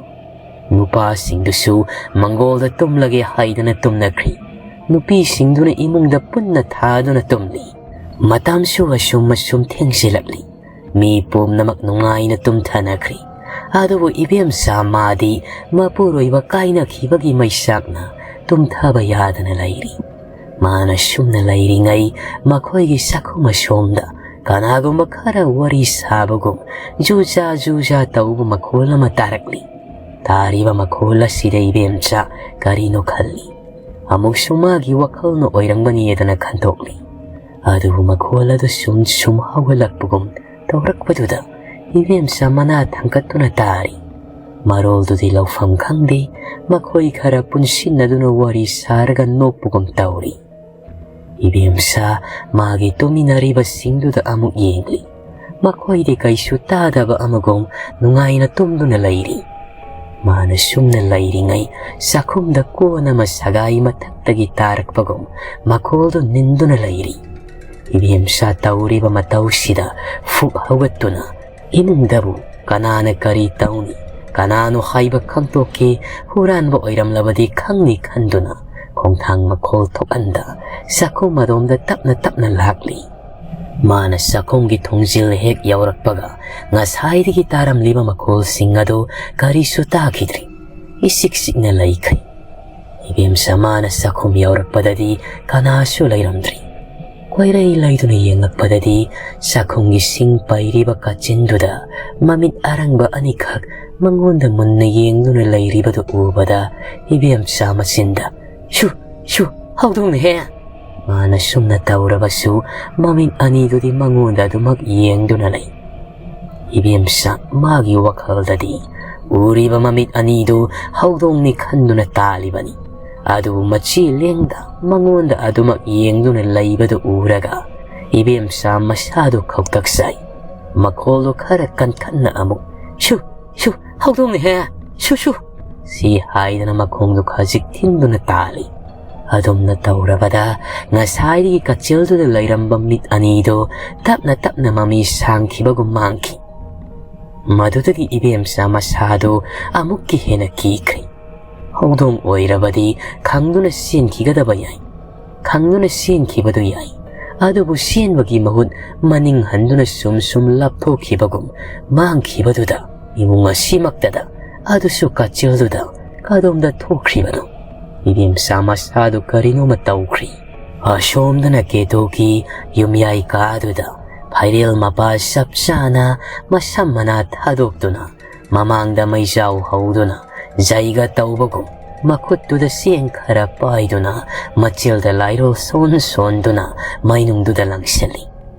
ꯅꯨꯄꯥꯁꯤꯡꯗꯨꯁꯨ ꯃꯪꯒꯣꯜꯗ ꯇꯨꯝꯂꯒꯦ ꯍꯥꯏꯗꯅ ꯇꯨꯝꯅꯈ꯭ꯔꯤ꯫ ꯅꯨꯄꯤꯁꯤꯡꯗꯨꯅ ꯏꯃꯨꯡꯗ ꯄꯨꯟꯅ ꯊꯥꯗꯨꯅ ꯇꯨꯝꯂꯤ꯫ ꯃꯇꯝꯁꯨ ꯑꯁꯨꯝ ꯑꯁꯨꯝ ꯊꯦꯡꯖꯤꯜꯂꯛꯂꯤ꯫ ꯃꯤ ꯄꯨꯝꯅꯃꯛ ꯅꯨꯡꯉꯥꯏꯅ ꯇꯨꯝꯊꯅꯈ꯭ꯔꯤ꯫ ꯑꯗꯨꯕꯨ ꯏꯕꯦꯝꯆꯥ ꯃꯥꯗꯤ ꯃꯄꯨꯔꯣꯏꯕ ꯀꯥꯏꯅꯈꯤꯕꯒꯤ ꯃꯩꯁꯥꯛꯅ ꯇꯨꯝꯊꯕ ꯌꯥꯗꯅ ꯂꯩꯔꯤ꯫ ꯃꯥꯅ ꯁꯨꯝꯅ ꯂꯩꯔꯤꯉꯩ ꯃꯈꯣꯏꯒꯤ ꯆꯥꯛꯈꯨꯝ ꯑꯁꯣꯝꯗ ꯀꯅꯥꯒꯨꯝꯕ ꯈꯔ ꯋꯥꯔꯤ ꯁꯥꯕꯒꯨꯝ ꯖꯨꯖꯥ ꯖꯨꯖꯥ ꯇꯧꯕ ꯃꯈꯣꯜ ꯑꯃ ꯇꯥꯔꯛꯂꯤ꯫ ꯇꯥꯔꯤꯕ ꯃꯈꯣꯜ ꯑꯁꯤꯗ ꯏꯕꯦꯝꯆꯥ ꯀꯔꯤꯅꯣ ꯈꯜꯂꯤ꯫ ꯑꯃꯨꯛꯁꯨ ꯃꯥꯒꯤ ꯋꯥꯈꯜꯅ ꯑꯣꯏꯔꯝꯒꯅꯤꯗꯅ ꯈꯟꯗꯣꯛꯂꯤ꯫ ꯑꯗꯨꯕꯨ ꯃꯈꯣꯜ ꯑꯗꯨ ꯁꯨꯝ ꯁꯨꯝ ꯍꯧꯒꯠꯂꯛꯄꯒꯨꯝ ꯇꯧꯔꯛꯄꯗꯨꯗ ꯏꯕꯦꯝꯆꯥ ꯃꯅꯥ ꯊꯥꯡꯒꯠꯇꯨꯅ ꯇꯥꯔꯤ꯫ ꯃꯔꯣꯜꯗꯨꯗꯤ ꯂꯧꯐꯝ ꯈꯪꯗꯦ꯫ ꯃꯈꯣꯏ ꯈꯔ ꯄꯨꯟꯁꯤꯟꯅꯗꯨꯅ ꯋꯥꯔꯤ ꯁꯥꯔꯒ ꯅꯣꯛꯄꯒꯨꯝ ꯇꯧꯔꯤ꯫ ꯏꯕꯦꯝꯆꯥ ꯃꯥꯒꯤ ꯇꯨꯃꯤꯟꯅꯔꯤꯕꯁꯤꯡꯗꯨꯗ ꯑꯃꯨꯛ ꯌꯦꯡꯂꯤ꯫ ꯃꯈꯣꯏꯗꯤ ꯀꯩꯁꯨ ꯇꯥꯗꯕ ꯑꯃꯒꯨꯝ ꯅꯨꯡꯉꯥꯏꯅ ꯇꯨꯝꯗꯨꯅ ꯂꯩꯔꯤ꯫ ꯃꯥꯅ ꯁꯨꯝꯅ ꯂꯩꯔꯤꯉꯩ ꯆꯥꯛꯈꯨꯝꯗ ꯀꯣꯟ ꯑꯃ ꯁꯒꯥꯏ ꯃꯊꯛꯇꯒꯤ ꯇꯥꯔꯛꯄꯒꯨꯝ ꯃꯈꯣꯜꯗꯨ ꯅꯤꯟꯗꯨꯅ ꯂꯩꯔꯤ꯫ ꯏꯕꯦꯝꯆꯥ ꯇꯧꯔꯤꯕ ꯃꯇꯧꯁꯤꯗ ꯐꯨꯛ ꯍꯧꯒꯠꯇꯨꯅ ꯏꯃꯨꯡꯗꯕꯨ ꯀꯅꯥꯅ ꯀꯔꯤ ꯇꯧꯅꯤ, ꯀꯅꯥꯅꯣ ꯍꯥꯏꯕ ꯈꯪꯗꯣꯛꯀꯦ, ꯍꯨꯔꯥꯟꯕ ꯑꯣꯏꯔꯝꯂꯕꯗꯤ ꯈꯪꯅꯤ ꯈꯟꯗꯨꯅ ꯈꯣꯡꯊꯥꯡ ꯃꯈꯣꯜ ꯊꯣꯛꯍꯟꯗ ꯆꯥꯛꯈꯨꯝ ꯑꯗꯣꯝꯗ ꯇꯞꯅ ꯇꯞꯅ ꯂꯥꯛꯂꯤ꯫ ꯃꯥꯅ ꯆꯥꯛꯈꯨꯝꯒꯤ ꯊꯣꯡꯖꯤꯜ ꯍꯦꯛ ꯌꯧꯔꯛꯄꯒ ꯉꯁꯥꯏꯗꯒꯤ ꯇꯥꯔꯝꯂꯤꯕ ꯃꯈꯣꯜꯁꯤꯡ ꯑꯗꯨ ꯀꯔꯤꯁꯨ ꯇꯥꯈꯤꯗ꯭ꯔꯤ꯫ ꯏꯆꯤꯛ ꯆꯤꯛꯅ ꯂꯩꯈ꯭ꯔꯦ꯫ ꯏꯕꯦꯝꯆꯥ ꯃꯥꯅ ꯆꯥꯛꯈꯨꯝ ꯌꯧꯔꯛꯄꯗꯗꯤ ꯀꯅꯥꯁꯨ ꯂꯩꯔꯝꯗ꯭ꯔꯤ꯫ ꯀꯣꯏꯔꯩ ꯂꯩꯗꯨꯅ ꯌꯦꯡꯂꯛꯄꯗꯗꯤ ꯆꯥꯛꯈꯨꯝꯒꯤ ꯁꯤꯡ ꯄꯩꯔꯤꯕ ꯀꯥꯆꯤꯟꯗꯨꯗ ꯃꯃꯤꯠ ꯑꯔꯪꯕ ꯑꯅꯤꯈꯛ ꯃꯉꯣꯟꯗ ꯃꯨꯟꯅ ꯌꯦꯡꯗꯨꯅ ꯂꯩꯔꯤꯕꯗꯨ ꯎꯕꯗ ꯏꯕꯦꯝꯆꯥ ꯃꯆꯤꯟꯗ "ꯁꯨ, ꯁꯨ, ꯍꯧꯗꯣꯡꯅꯦꯍꯦ!" ꯃꯥꯅ ꯁꯨꯝꯅ ꯇꯧꯔꯕꯁꯨ ꯃꯃꯤꯠ ꯑꯅꯤꯗꯨꯗꯤ ꯃꯉꯣꯟꯗ ꯑꯗꯨꯃꯛ ꯌꯦꯡꯗꯨꯅ ꯂꯩ꯫ ꯏꯕꯦꯝꯆꯥ ꯃꯥꯒꯤ ꯋꯥꯈꯜꯗꯗꯤ ꯎꯔꯤꯕ ꯃꯃꯤꯠ ꯑꯅꯤꯗꯨ ꯍꯧꯗꯣꯡꯅꯤ ꯈꯟꯗꯨꯅ ꯇꯥꯜꯂꯤꯕꯅꯤ꯫ ꯑꯗꯨꯕꯨ ꯃꯆꯤ ꯂꯦꯡꯗ ꯃꯉꯣꯟꯗ ꯑꯗꯨꯃꯛ ꯌꯦꯡꯗꯨꯅ ꯂꯩꯕꯗꯨ ꯎꯔꯒ ꯏꯕꯦꯝꯆꯥ ꯃꯁꯥꯗꯨ ꯈꯧꯇꯛ ꯆꯥꯏ꯫ ꯃꯈꯣꯜꯗꯨ ꯈꯔ ꯀꯟꯈꯠꯅ ꯑꯃꯨꯛ "ꯁꯨ, ꯁꯨ, ꯍꯧꯗꯣꯡꯅꯦꯍꯦ! ꯁꯨ, ꯁꯨ!" ꯁꯤ ꯍꯥꯏꯗꯅ ꯃꯈꯣꯡꯗꯨ ꯈꯖꯤꯛ ꯊꯤꯟꯗꯨꯅ ꯇꯥꯜꯂꯤ꯫ ꯑꯗꯨꯝꯅ ꯇꯧꯔꯕꯗ ꯉꯁꯥꯏꯗꯒꯤ ꯀꯆꯤꯜꯗꯨꯗ ꯂꯩꯔꯝꯕ ꯃꯤꯠ ꯑꯅꯤꯗꯨ ꯇꯞꯅ ꯇꯞꯅ ꯃꯃꯤ ꯁꯥꯡꯈꯤꯕꯒꯨꯝ ꯃꯥꯡꯈꯤ꯫ ꯃꯗꯨꯗꯒꯤ ꯏꯕꯦꯝꯆꯥ ꯃꯁꯥꯗꯨ ꯑꯃꯨꯛꯀ ꯍꯦꯟꯅ ꯀꯤꯈ꯭ꯔꯦ꯫ ꯍꯧꯗꯣꯡ ꯑꯣꯏꯔꯕꯗꯤ ꯈꯪꯗꯨꯅ ꯆꯦꯟꯈꯤꯒꯗꯕ ꯌꯥꯏ, ꯈꯪꯗꯨꯅ ꯆꯦꯟꯈꯤꯕꯗꯨ ꯌꯥꯏ꯫ ꯑꯗꯨꯕꯨ ꯆꯦꯟꯕꯒꯤ ꯃꯍꯨꯠ ꯃꯅꯤꯡ ꯍꯟꯗꯨꯅ ꯁꯨꯝ ꯁꯨꯝ ꯂꯥꯞꯊꯣꯛꯈꯤꯕꯒꯨꯝ ꯃꯥꯡꯈꯤꯕꯗꯨꯗ, ꯏꯃꯨꯡ ꯑꯁꯤꯃꯛꯇꯗ, ꯑꯗꯨꯁꯨ ꯀꯥꯆꯤꯜꯗꯨꯗ ꯀꯗꯣꯝꯗ ꯊꯣꯛꯈ꯭ꯔꯤꯕꯅꯣ? ꯏꯕꯦꯝꯆꯥ ꯃꯁꯥꯗꯨ ꯀꯔꯤꯅꯣꯃ ꯇꯧꯈ꯭ꯔꯤ꯫ ꯑꯁꯣꯝꯗꯅ ꯀꯦꯇꯨꯒꯤ ꯌꯨꯝꯌꯥꯏ ꯀꯥꯗꯨꯗ ꯐꯥꯏꯔꯦꯜ ꯃꯄꯥ ꯆꯞ ꯆꯥꯅ ꯃꯁꯝ ꯃꯅꯥ ꯊꯥꯗꯣꯛꯇꯨꯅ, ꯃꯃꯥꯡꯗ ꯃꯩꯖꯥꯎ ꯍꯧꯗꯨꯅ ꯖꯩꯒ ꯇꯧꯕꯒꯨꯝ, ꯃꯈꯨꯠꯇꯨꯗ ꯆꯦꯡ ꯈꯔ ꯄꯥꯏꯗꯨꯅ, ꯃꯆꯤꯜꯗ ꯂꯥꯏꯔꯣꯜ ꯁꯣꯟ ꯁꯣꯟꯗꯨꯅ ꯃꯩꯅꯨꯡꯗꯨꯗ ꯂꯪꯁꯤꯜꯂꯤ꯫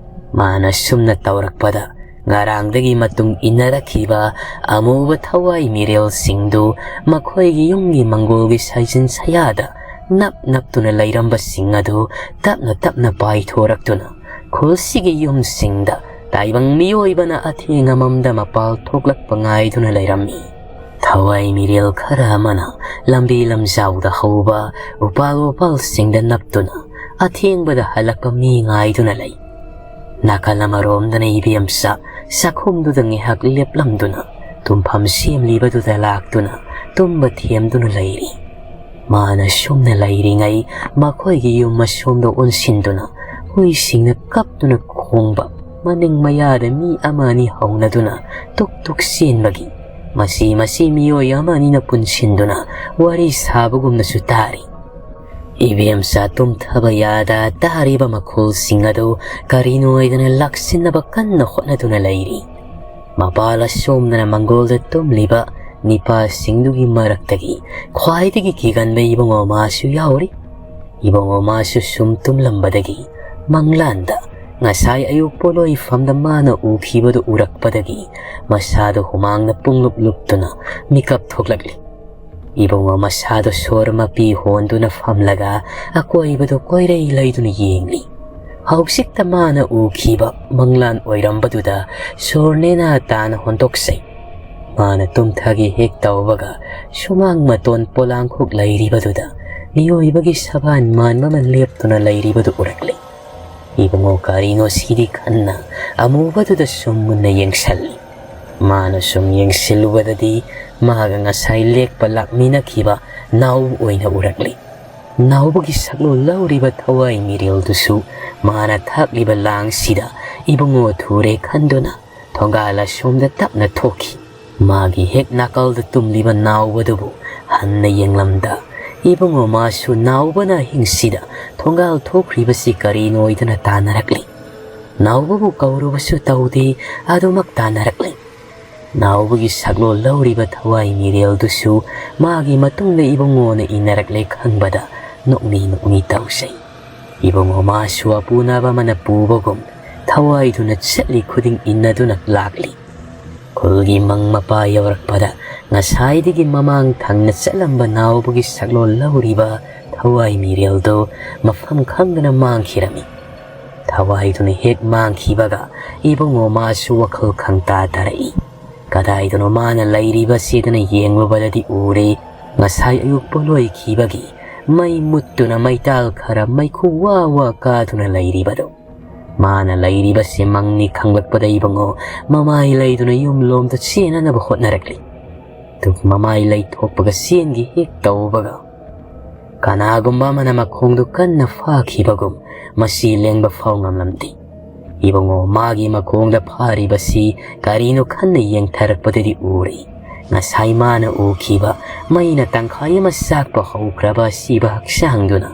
ꯃꯥꯅ ꯁꯨꯝꯅ ꯇꯧꯔꯛꯄꯗ, ꯉꯔꯥꯡꯗꯒꯤ ꯃꯇꯨꯡ ꯏꯟꯅꯔꯛꯈꯤꯕ ꯑꯃꯨꯕ ꯊꯋꯥꯏ ꯃꯤꯔꯦꯜꯁꯤꯡꯗꯨ, ꯃꯈꯣꯏꯒꯤ ꯌꯨꯝꯒꯤ ꯃꯪꯒꯣꯜꯒꯤ ꯁꯥꯏꯖꯤꯟ ꯁꯌꯥꯗ ꯅꯞ ꯅꯞꯇꯨꯅ ꯂꯩꯔꯝꯕꯁꯤꯡ ꯑꯗꯨ ꯇꯞꯅ ꯇꯞꯅ ꯄꯥꯏꯊꯣꯔꯛꯇꯨꯅ, ꯈꯨꯜꯁꯤꯒꯤ ꯌꯨꯝꯁꯤꯡꯗ ꯇꯥꯏꯕꯪ ꯃꯤꯑꯣꯏꯕꯅ ꯑꯊꯦꯡ ꯑꯃꯝꯗ ꯃꯄꯥꯜ ꯊꯣꯛꯂꯛꯄ ꯉꯥꯏꯗꯨꯅ ꯂꯩꯔꯝꯃꯤ꯫ ꯊꯋꯥꯏ ꯃꯤꯔꯦꯜ ꯈꯔ ꯑꯃꯅ ꯂꯝꯕꯤ ꯂꯝꯖꯥꯎꯗ ꯍꯧꯕ ꯎꯄꯥꯜ ꯋꯥꯄꯥꯜꯁꯤꯡꯗ ꯅꯞꯇꯨꯅ ꯑꯊꯦꯡꯕꯗ ꯍꯜꯂꯛꯄ ꯃꯤ ꯉꯥꯏꯗꯨꯅ ꯂꯩ꯫ ꯅꯥꯀꯜ ꯑꯃꯔꯣꯝꯗꯅ ꯏꯕꯦꯝꯆꯥ ꯆꯥꯛꯈꯨꯝꯗꯨꯗ ꯉꯥꯏꯍꯥꯛ ꯂꯦꯞꯂꯝꯗꯨꯅ, ꯇꯨꯝꯐꯝ ꯁꯦꯝꯂꯤꯕꯗꯨꯗ ꯂꯥꯛꯇꯨꯅ ꯇꯨꯝꯕ ꯊꯦꯝꯗꯨꯅ ꯂꯩꯔꯤ꯫ ꯃꯥꯅ ꯁꯨꯝꯅ ꯂꯩꯔꯤꯉꯩ, ꯃꯈꯣꯏꯒꯤ ꯌꯨꯝ ꯑꯁꯣꯝꯗ ꯑꯣꯟꯁꯤꯟꯗꯨꯅ ꯍꯨꯏꯁꯤꯡꯅ ꯀꯞꯇꯨꯅ ꯈꯣꯡꯕ, ꯃꯅꯤꯡ ꯃꯌꯥꯗ ꯃꯤ ꯑꯃ ꯑꯅꯤ ꯍꯧꯅꯗꯨꯅ ꯇꯨꯛ ꯇꯨꯛ ꯆꯦꯟꯕꯒꯤ, ꯃꯁꯤ ꯃꯁꯤ ꯃꯤꯑꯣꯏ ꯑꯃ ꯑꯅꯤꯅ ꯄꯨꯟꯁꯤꯟꯗꯨꯅ ꯋꯥꯔꯤ ꯁꯥꯕꯒꯨꯝꯅꯁꯨ ꯇꯥꯔꯤ꯫ ꯏꯕꯦꯝꯆꯥ ꯇꯨꯝꯊꯕ ꯌꯥꯗ ꯇꯥꯔꯤꯕ ꯃꯈꯣꯜꯁꯤꯡ ꯑꯗꯨ ꯀꯔꯤꯅꯣ ꯍꯥꯏꯗꯅ ꯂꯥꯛꯁꯤꯟꯅꯕ ꯀꯟꯅ ꯍꯣꯠꯅꯗꯨꯅ ꯂꯩꯔꯤ꯫ ꯃꯄꯥꯜ ꯑꯁꯣꯝꯗꯅ ꯃꯪꯒꯣꯜꯗ ꯇꯨꯝꯂꯤꯕ ꯅꯤꯄꯥꯁꯤꯡꯗꯨꯒꯤ ꯃꯔꯛꯇꯒꯤ ꯈ꯭ꯋꯥꯏꯗꯒꯤ ꯀꯤꯒꯟꯕ ꯏꯕꯨꯡꯉꯣ ꯃꯥꯁꯨ ꯌꯥꯎꯔꯤ꯫ ꯏꯕꯨꯡꯉꯣ ꯃꯥꯁꯨ ꯁꯨꯝ ꯇꯨꯝꯂꯝꯕꯗꯒꯤ ꯃꯪꯂꯥꯟꯗ ꯉꯁꯥꯏ ꯑꯌꯨꯛ ꯄꯣꯠꯂꯣꯏꯐꯝꯗ ꯃꯥꯅ ꯎꯈꯤꯕꯗꯨ ꯎꯔꯛꯄꯗꯒꯤ ꯃꯁꯥꯗꯨ ꯍꯨꯃꯥꯡꯅ ꯄꯨꯡꯂꯨꯞ ꯂꯨꯞꯇꯨꯅ ꯃꯤꯀꯞ ꯊꯣꯛꯂꯛꯂꯤ꯫ ꯏꯕꯨꯡꯉꯣ ꯃꯁꯥꯗꯨ ꯁꯣꯔ ꯃꯄꯤ ꯍꯣꯟꯗꯨꯅ ꯐꯝꯂꯒ ꯑꯀꯣꯏꯕꯗꯨ ꯀꯣꯏꯔꯩ ꯂꯩꯗꯨꯅ ꯌꯦꯡꯂꯤ꯫ ꯍꯧꯖꯤꯛꯇ ꯃꯥꯅ ꯎꯈꯤꯕ ꯃꯪꯂꯥꯟ ꯑꯣꯏꯔꯝꯕꯗꯨꯗ ꯁꯣꯔ ꯅꯦꯅꯥ ꯇꯥꯅ ꯍꯣꯟꯗꯣꯛꯆꯩ꯫ ꯃꯥꯅ ꯇꯨꯝꯊꯒꯦ ꯍꯦꯛ ꯇꯧꯕꯒ ꯁꯨꯃꯥꯡ ꯃꯇꯣꯟ ꯄꯣꯂꯥꯡꯈꯣꯛ ꯂꯩꯔꯤꯕꯗꯨꯗ ꯃꯤꯑꯣꯏꯕꯒꯤ ꯁꯕꯥꯟ ꯃꯥꯟꯕ ꯑꯃ ꯂꯦꯞꯇꯨꯅ ꯂꯩꯔꯤꯕꯗꯨ ꯎꯔꯛꯂꯤ꯫ ꯏꯕꯨꯡꯉꯣ ꯀꯔꯤꯅꯣ ꯁꯤꯗꯤ ꯈꯟꯅ ꯑꯃꯨꯕꯗꯨꯗ ꯁꯨꯝ ꯃꯨꯟꯅ ꯌꯦꯡꯁꯜꯂꯤ꯫ ꯃꯥꯅ ꯁꯨꯝ ꯌꯦꯡꯁꯤꯜꯂꯨꯕꯗꯗꯤ ꯃꯥꯒ ꯉꯁꯥꯏ ꯂꯦꯛꯄ ꯂꯥꯛꯃꯤꯟꯅꯈꯤꯕ ꯅꯥꯎꯕ ꯑꯣꯏꯅ ꯎꯔꯛꯂꯤ꯫ ꯅꯥꯎꯕꯒꯤ ꯁꯛꯂꯣꯟ ꯂꯧꯔꯤꯕ ꯊꯋꯥꯏ ꯃꯤꯔꯦꯜꯗꯨꯁꯨ ꯃꯥꯅ ꯊꯥꯛꯂꯤꯕ ꯂꯥꯡꯁꯤꯗ ꯏꯕꯨꯡꯉꯣ ꯊꯨꯔꯦ ꯈꯟꯗꯨꯅ ꯊꯣꯡꯒꯥꯜ ꯑꯁꯣꯝꯗ ꯇꯞꯅ ꯊꯣꯛꯈꯤ꯫ ꯃꯥꯒꯤ ꯍꯦꯛ ꯅꯥꯀꯜꯗ ꯇꯨꯝꯂꯤꯕ ꯅꯥꯎꯕꯗꯨꯕꯨ ꯍꯟꯅ ꯌꯦꯡꯂꯝꯗ ꯏꯕꯨꯡꯉꯣ ꯃꯥꯁꯨ ꯅꯥꯎꯕꯅ ꯑꯍꯤꯡꯁꯤꯗ ꯊꯣꯡꯒꯥꯜ ꯊꯣꯛꯈ꯭ꯔꯤꯕꯁꯤ ꯀꯔꯤꯅꯣ ꯑꯣꯏꯗꯨꯅ ꯇꯥꯟꯅꯔꯛꯂꯤ꯫ ꯅꯥꯎꯕꯕꯨ ꯀꯧꯔꯨꯕꯁꯨ ꯇꯧꯗꯦ, ꯑꯗꯨꯃꯛ ꯇꯥꯟꯅꯔꯛꯂꯤ꯫ ꯅꯥꯎꯕꯒꯤ ꯁꯛꯂꯣꯟ ꯂꯧꯔꯤꯕ ꯊꯋꯥꯏ ꯃꯤꯔꯦꯜꯗꯨꯁꯨ ꯃꯥꯒꯤ ꯃꯇꯨꯡꯗ ꯏꯕꯨꯡꯉꯣꯅ ꯏꯟꯅꯔꯛꯂꯦ ꯈꯪꯕꯗ ꯅꯣꯛꯃꯤ ꯅꯣꯛꯃꯤ ꯇꯧꯖꯩ꯫ ꯏꯕꯨꯡꯉꯣ ꯃꯥꯁꯨ ꯑꯄꯨꯅꯕ ꯑꯃꯅ ꯄꯨꯕꯒꯨꯝ ꯊꯋꯥꯏꯗꯨꯅ ꯆꯠꯂꯤ ꯈꯨꯗꯤꯡ ꯏꯟꯅꯗꯨꯅ ꯂꯥꯛꯂꯤ꯫ ꯈꯨꯜꯒꯤ ꯃꯪ ꯃꯄꯥ ꯌꯧꯔꯛꯄꯗ ꯉꯁꯥꯏꯗꯒꯤ ꯃꯃꯥꯡ ꯊꯪꯅ ꯆꯠꯂꯝꯕ ꯅꯥꯎꯕꯒꯤ ꯁꯛꯂꯣꯟ ꯂꯧꯔꯤꯕ ꯊꯋꯥꯏ ꯃꯤꯔꯦꯜꯗꯨ ꯃꯐꯝ ꯈꯪꯗꯅ ꯃꯥꯡꯈꯤꯔꯝꯃꯤ꯫ ꯊꯋꯥꯏꯗꯨꯅ ꯍꯦꯛ ꯃꯥꯡꯈꯤꯕꯒ ꯏꯕꯨꯡꯉꯣ ꯃꯥꯁꯨ ꯋꯥꯈꯜ ꯈꯪꯇꯥ ꯇꯥꯔꯛꯏ꯫ ꯀꯗꯥꯏꯗꯅꯣ ꯃꯥꯅ ꯂꯩꯔꯤꯕꯁꯤꯗꯅ ꯌꯦꯡꯂꯨꯕꯗꯗꯤ ꯎꯔꯦ, ꯉꯁꯥꯏ ꯑꯌꯨꯛ ꯄꯣꯂꯣꯏꯈꯤꯕꯒꯤ ꯃꯩ ꯃꯨꯠꯇꯨꯅ ꯃꯩꯇꯥꯜ ꯈꯔ ꯃꯩꯈꯨ ꯋꯥ ꯋꯥ ꯀꯥꯗꯨꯅ ꯂꯩꯔꯤꯕꯗꯨ꯫ ꯃꯥꯅ ꯂꯩꯔꯤꯕꯁꯤ ꯃꯪꯅꯤ ꯈꯪꯂꯛꯄꯗ ꯏꯕꯨꯡꯉꯣ ꯃꯃꯥꯏ ꯂꯩꯗꯨꯅ ꯌꯨꯝꯂꯣꯝꯗ ꯆꯦꯟꯅꯅꯕ ꯍꯣꯠꯅꯔꯛꯂꯤ꯫ ꯑꯗꯨꯕꯨ ꯃꯃꯥꯏ ꯂꯩꯊꯣꯛꯄꯒ ꯆꯦꯟꯒꯦ ꯍꯦꯛ ꯇꯧꯕꯒ ꯀꯅꯥꯒꯨꯝꯕ ꯑꯃꯅ ꯃꯈꯣꯡꯗꯨ ꯀꯟꯅ ꯐꯥꯈꯤꯕꯒꯨꯝ ꯃꯁꯤ ꯂꯦꯡꯕ ꯐꯥꯎ ꯉꯝꯂꯝꯗꯦ꯫ ꯏꯕꯨꯡꯉꯣ ꯃꯥꯒꯤ ꯃꯈꯣꯡꯗ ꯐꯥꯔꯤꯕꯁꯤ ꯀꯔꯤꯅꯣ ꯈꯟꯅ ꯌꯦꯡꯊꯔꯛꯄꯗꯗꯤ ꯎꯔꯦ, ꯉꯁꯥꯏ ꯃꯥꯅ ꯎꯈꯤꯕ ꯃꯩꯅ ꯇꯪꯈꯥꯏ ꯑꯃ ꯆꯥꯛꯄ ꯍꯧꯈ꯭ꯔꯕ ꯑꯁꯤꯕ ꯍꯛꯆꯥꯡꯗꯨꯅ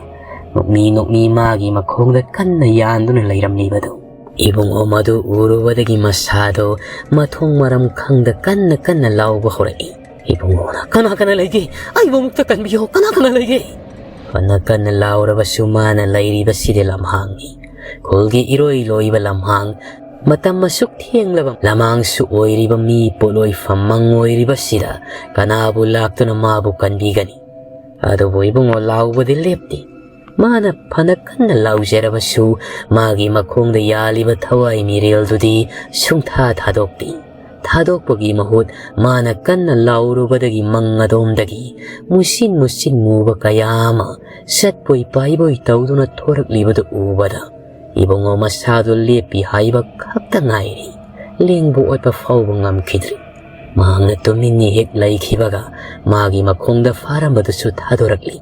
ꯅꯣꯛꯃꯤ ꯅꯣꯛꯃꯤ ꯃꯥꯒꯤ ꯃꯈꯣꯡꯗ ꯀꯟꯅ ꯌꯥꯟꯗꯨꯅ ꯂꯩꯔꯝꯂꯤꯕꯗꯨ꯫ ꯏꯕꯨꯡꯉꯣ ꯃꯗꯨ ꯎꯔꯨꯕꯗꯒꯤ ꯃꯁꯥꯗꯣ ꯃꯊꯣꯡ ꯃꯔꯝ ꯈꯪꯗ ꯀꯟꯅ ꯀꯟꯅ ꯂꯥꯎꯕ ꯍꯧꯔꯛꯏ꯫ ꯏꯕꯨꯡꯉꯣꯅ, "ꯀꯅꯥ ꯀꯅꯥ ꯂꯩꯒꯦ? ꯑꯩꯕꯨ ꯑꯃꯨꯛꯇ ꯀꯟꯕꯤꯌꯣ, ꯀꯅꯥ ꯀꯅꯥ ꯂꯩꯒꯦ?" ꯐꯅ ꯀꯟꯅ ꯂꯥꯎꯔꯕꯁꯨ ꯃꯥꯅ ꯂꯩꯔꯤꯕꯁꯤꯗꯤ ꯂꯝꯍꯥꯡꯅꯤ꯫ ꯈꯨꯜꯒꯤ ꯏꯔꯣꯏ ꯂꯣꯏꯕ ꯂꯝꯍꯥꯡ, ꯃꯇꯝ ꯑꯁꯨꯛ ꯊꯦꯡꯂꯕ ꯂꯃꯥꯡꯁꯨ ꯑꯣꯏꯔꯤꯕ ꯃꯤ ꯄꯣꯠꯂꯣꯏꯐꯝ ꯃꯪ ꯑꯣꯏꯔꯤꯕꯁꯤꯗ ꯀꯅꯥꯕꯨ ꯂꯥꯛꯇꯨꯅ ꯃꯥꯕꯨ ꯀꯟꯕꯤꯒꯅꯤ? ꯑꯗꯨꯕꯨ ꯏꯕꯨꯡꯉꯣ ꯂꯥꯎꯕꯗꯤ ꯂꯦꯞꯇꯦ꯫ ꯃꯥꯅ ꯐꯅ ꯀꯟꯅ ꯂꯥꯎꯖꯔꯕꯁꯨ ꯃꯥꯒꯤ ꯃꯈꯣꯡꯗ ꯌꯥꯜꯂꯤꯕ ꯊꯋꯥꯏ ꯃꯤꯔꯦꯜꯗꯨꯗꯤ ꯁꯨꯡꯊꯥ ꯊꯥꯗꯣꯛꯇꯦ꯫ ꯊꯥꯗꯣꯛꯄꯒꯤ ꯃꯍꯨꯠ ꯃꯥꯅ ꯀꯟꯅ ꯂꯥꯎꯔꯨꯕꯗꯒꯤ ꯃꯪ ꯑꯗꯣꯝꯗꯒꯤ ꯃꯨꯁꯤꯟ ꯃꯨꯁꯤꯟ ꯃꯨꯕ ꯀꯌꯥ ꯑꯃ ꯆꯠꯄꯣꯏ ꯄꯥꯏꯕꯣꯏ ꯇꯧꯗꯨꯅ ꯊꯣꯔꯛꯂꯤꯕꯗꯨ ꯎꯕꯗ ꯏꯕꯨꯡꯉꯣ ꯃꯁꯥꯗꯨ ꯂꯦꯞꯄꯤ ꯍꯥꯏꯕ ꯈꯛꯇ ꯉꯥꯏꯔꯤ꯫ ꯂꯦꯡꯕ ꯑꯣꯠꯄ ꯐꯥꯎꯕ ꯉꯝꯈꯤꯗ꯭ꯔꯤ꯫ ꯃꯍꯥꯛꯅ ꯇꯨꯃꯤꯟꯅ ꯍꯦꯛ ꯂꯩꯈꯤꯕꯒ ꯃꯥꯒꯤ ꯃꯈꯣꯡꯗ ꯐꯥꯔꯝꯕꯗꯨꯁꯨ ꯊꯥꯗꯣꯔꯛꯂꯤ꯫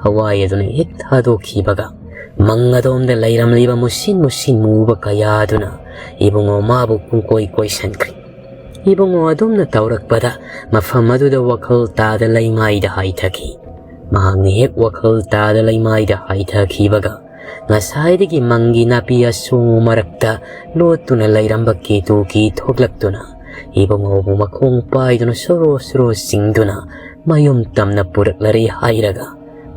ꯊꯋꯥꯏ ꯑꯗꯨꯅ ꯍꯦꯛ ꯊꯥꯗꯣꯛꯈꯤꯕꯒ ꯃꯪ ꯑꯗꯣꯝꯗ ꯂꯩꯔꯝꯂꯤꯕ ꯃꯨꯁꯤꯟ ꯃꯨꯁꯤꯟ ꯃꯨꯕ ꯀꯌꯥꯗꯨꯅ ꯏꯕꯨꯡꯉꯣ ꯃꯥꯕꯨ ꯄꯨꯡꯀꯣꯏ ꯀꯣꯏꯁꯟꯈ꯭ꯔꯤ꯫ ꯏꯕꯨꯡꯉꯣ ꯑꯗꯨꯝꯅ ꯇꯧꯔꯛꯄꯗ ꯃꯐꯝ ꯑꯗꯨꯗ ꯋꯥꯈꯜ ꯇꯥꯗ ꯂꯩꯃꯥꯏꯗ ꯍꯥꯏꯊꯈꯤ꯫ ꯃꯍꯥꯛꯅ ꯍꯦꯛ ꯋꯥꯈꯜ ꯇꯥꯗ ꯂꯩꯃꯥꯏꯗ ꯍꯥꯏꯊꯈꯤꯕꯒ ꯉꯁꯥꯏꯗꯒꯤ ꯃꯪꯒꯤ ꯅꯥꯄꯤ ꯑꯁꯣꯡꯕ ꯃꯔꯛꯇ ꯂꯣꯠꯇꯨꯅ ꯂꯩꯔꯝꯕ ꯀꯦꯇꯨꯀꯤ ꯊꯣꯛꯂꯛꯇꯨꯅ ꯏꯕꯨꯡꯉꯣꯕꯨ ꯃꯈꯣꯡ ꯄꯥꯏꯗꯨꯅ ꯁꯣꯔꯣ ꯁꯣꯔꯣ ꯆꯤꯡꯗꯨꯅ ꯃꯌꯨꯝ ꯇꯝꯅ ꯄꯨꯔꯛꯂꯔꯦ ꯍꯥꯏꯔꯒ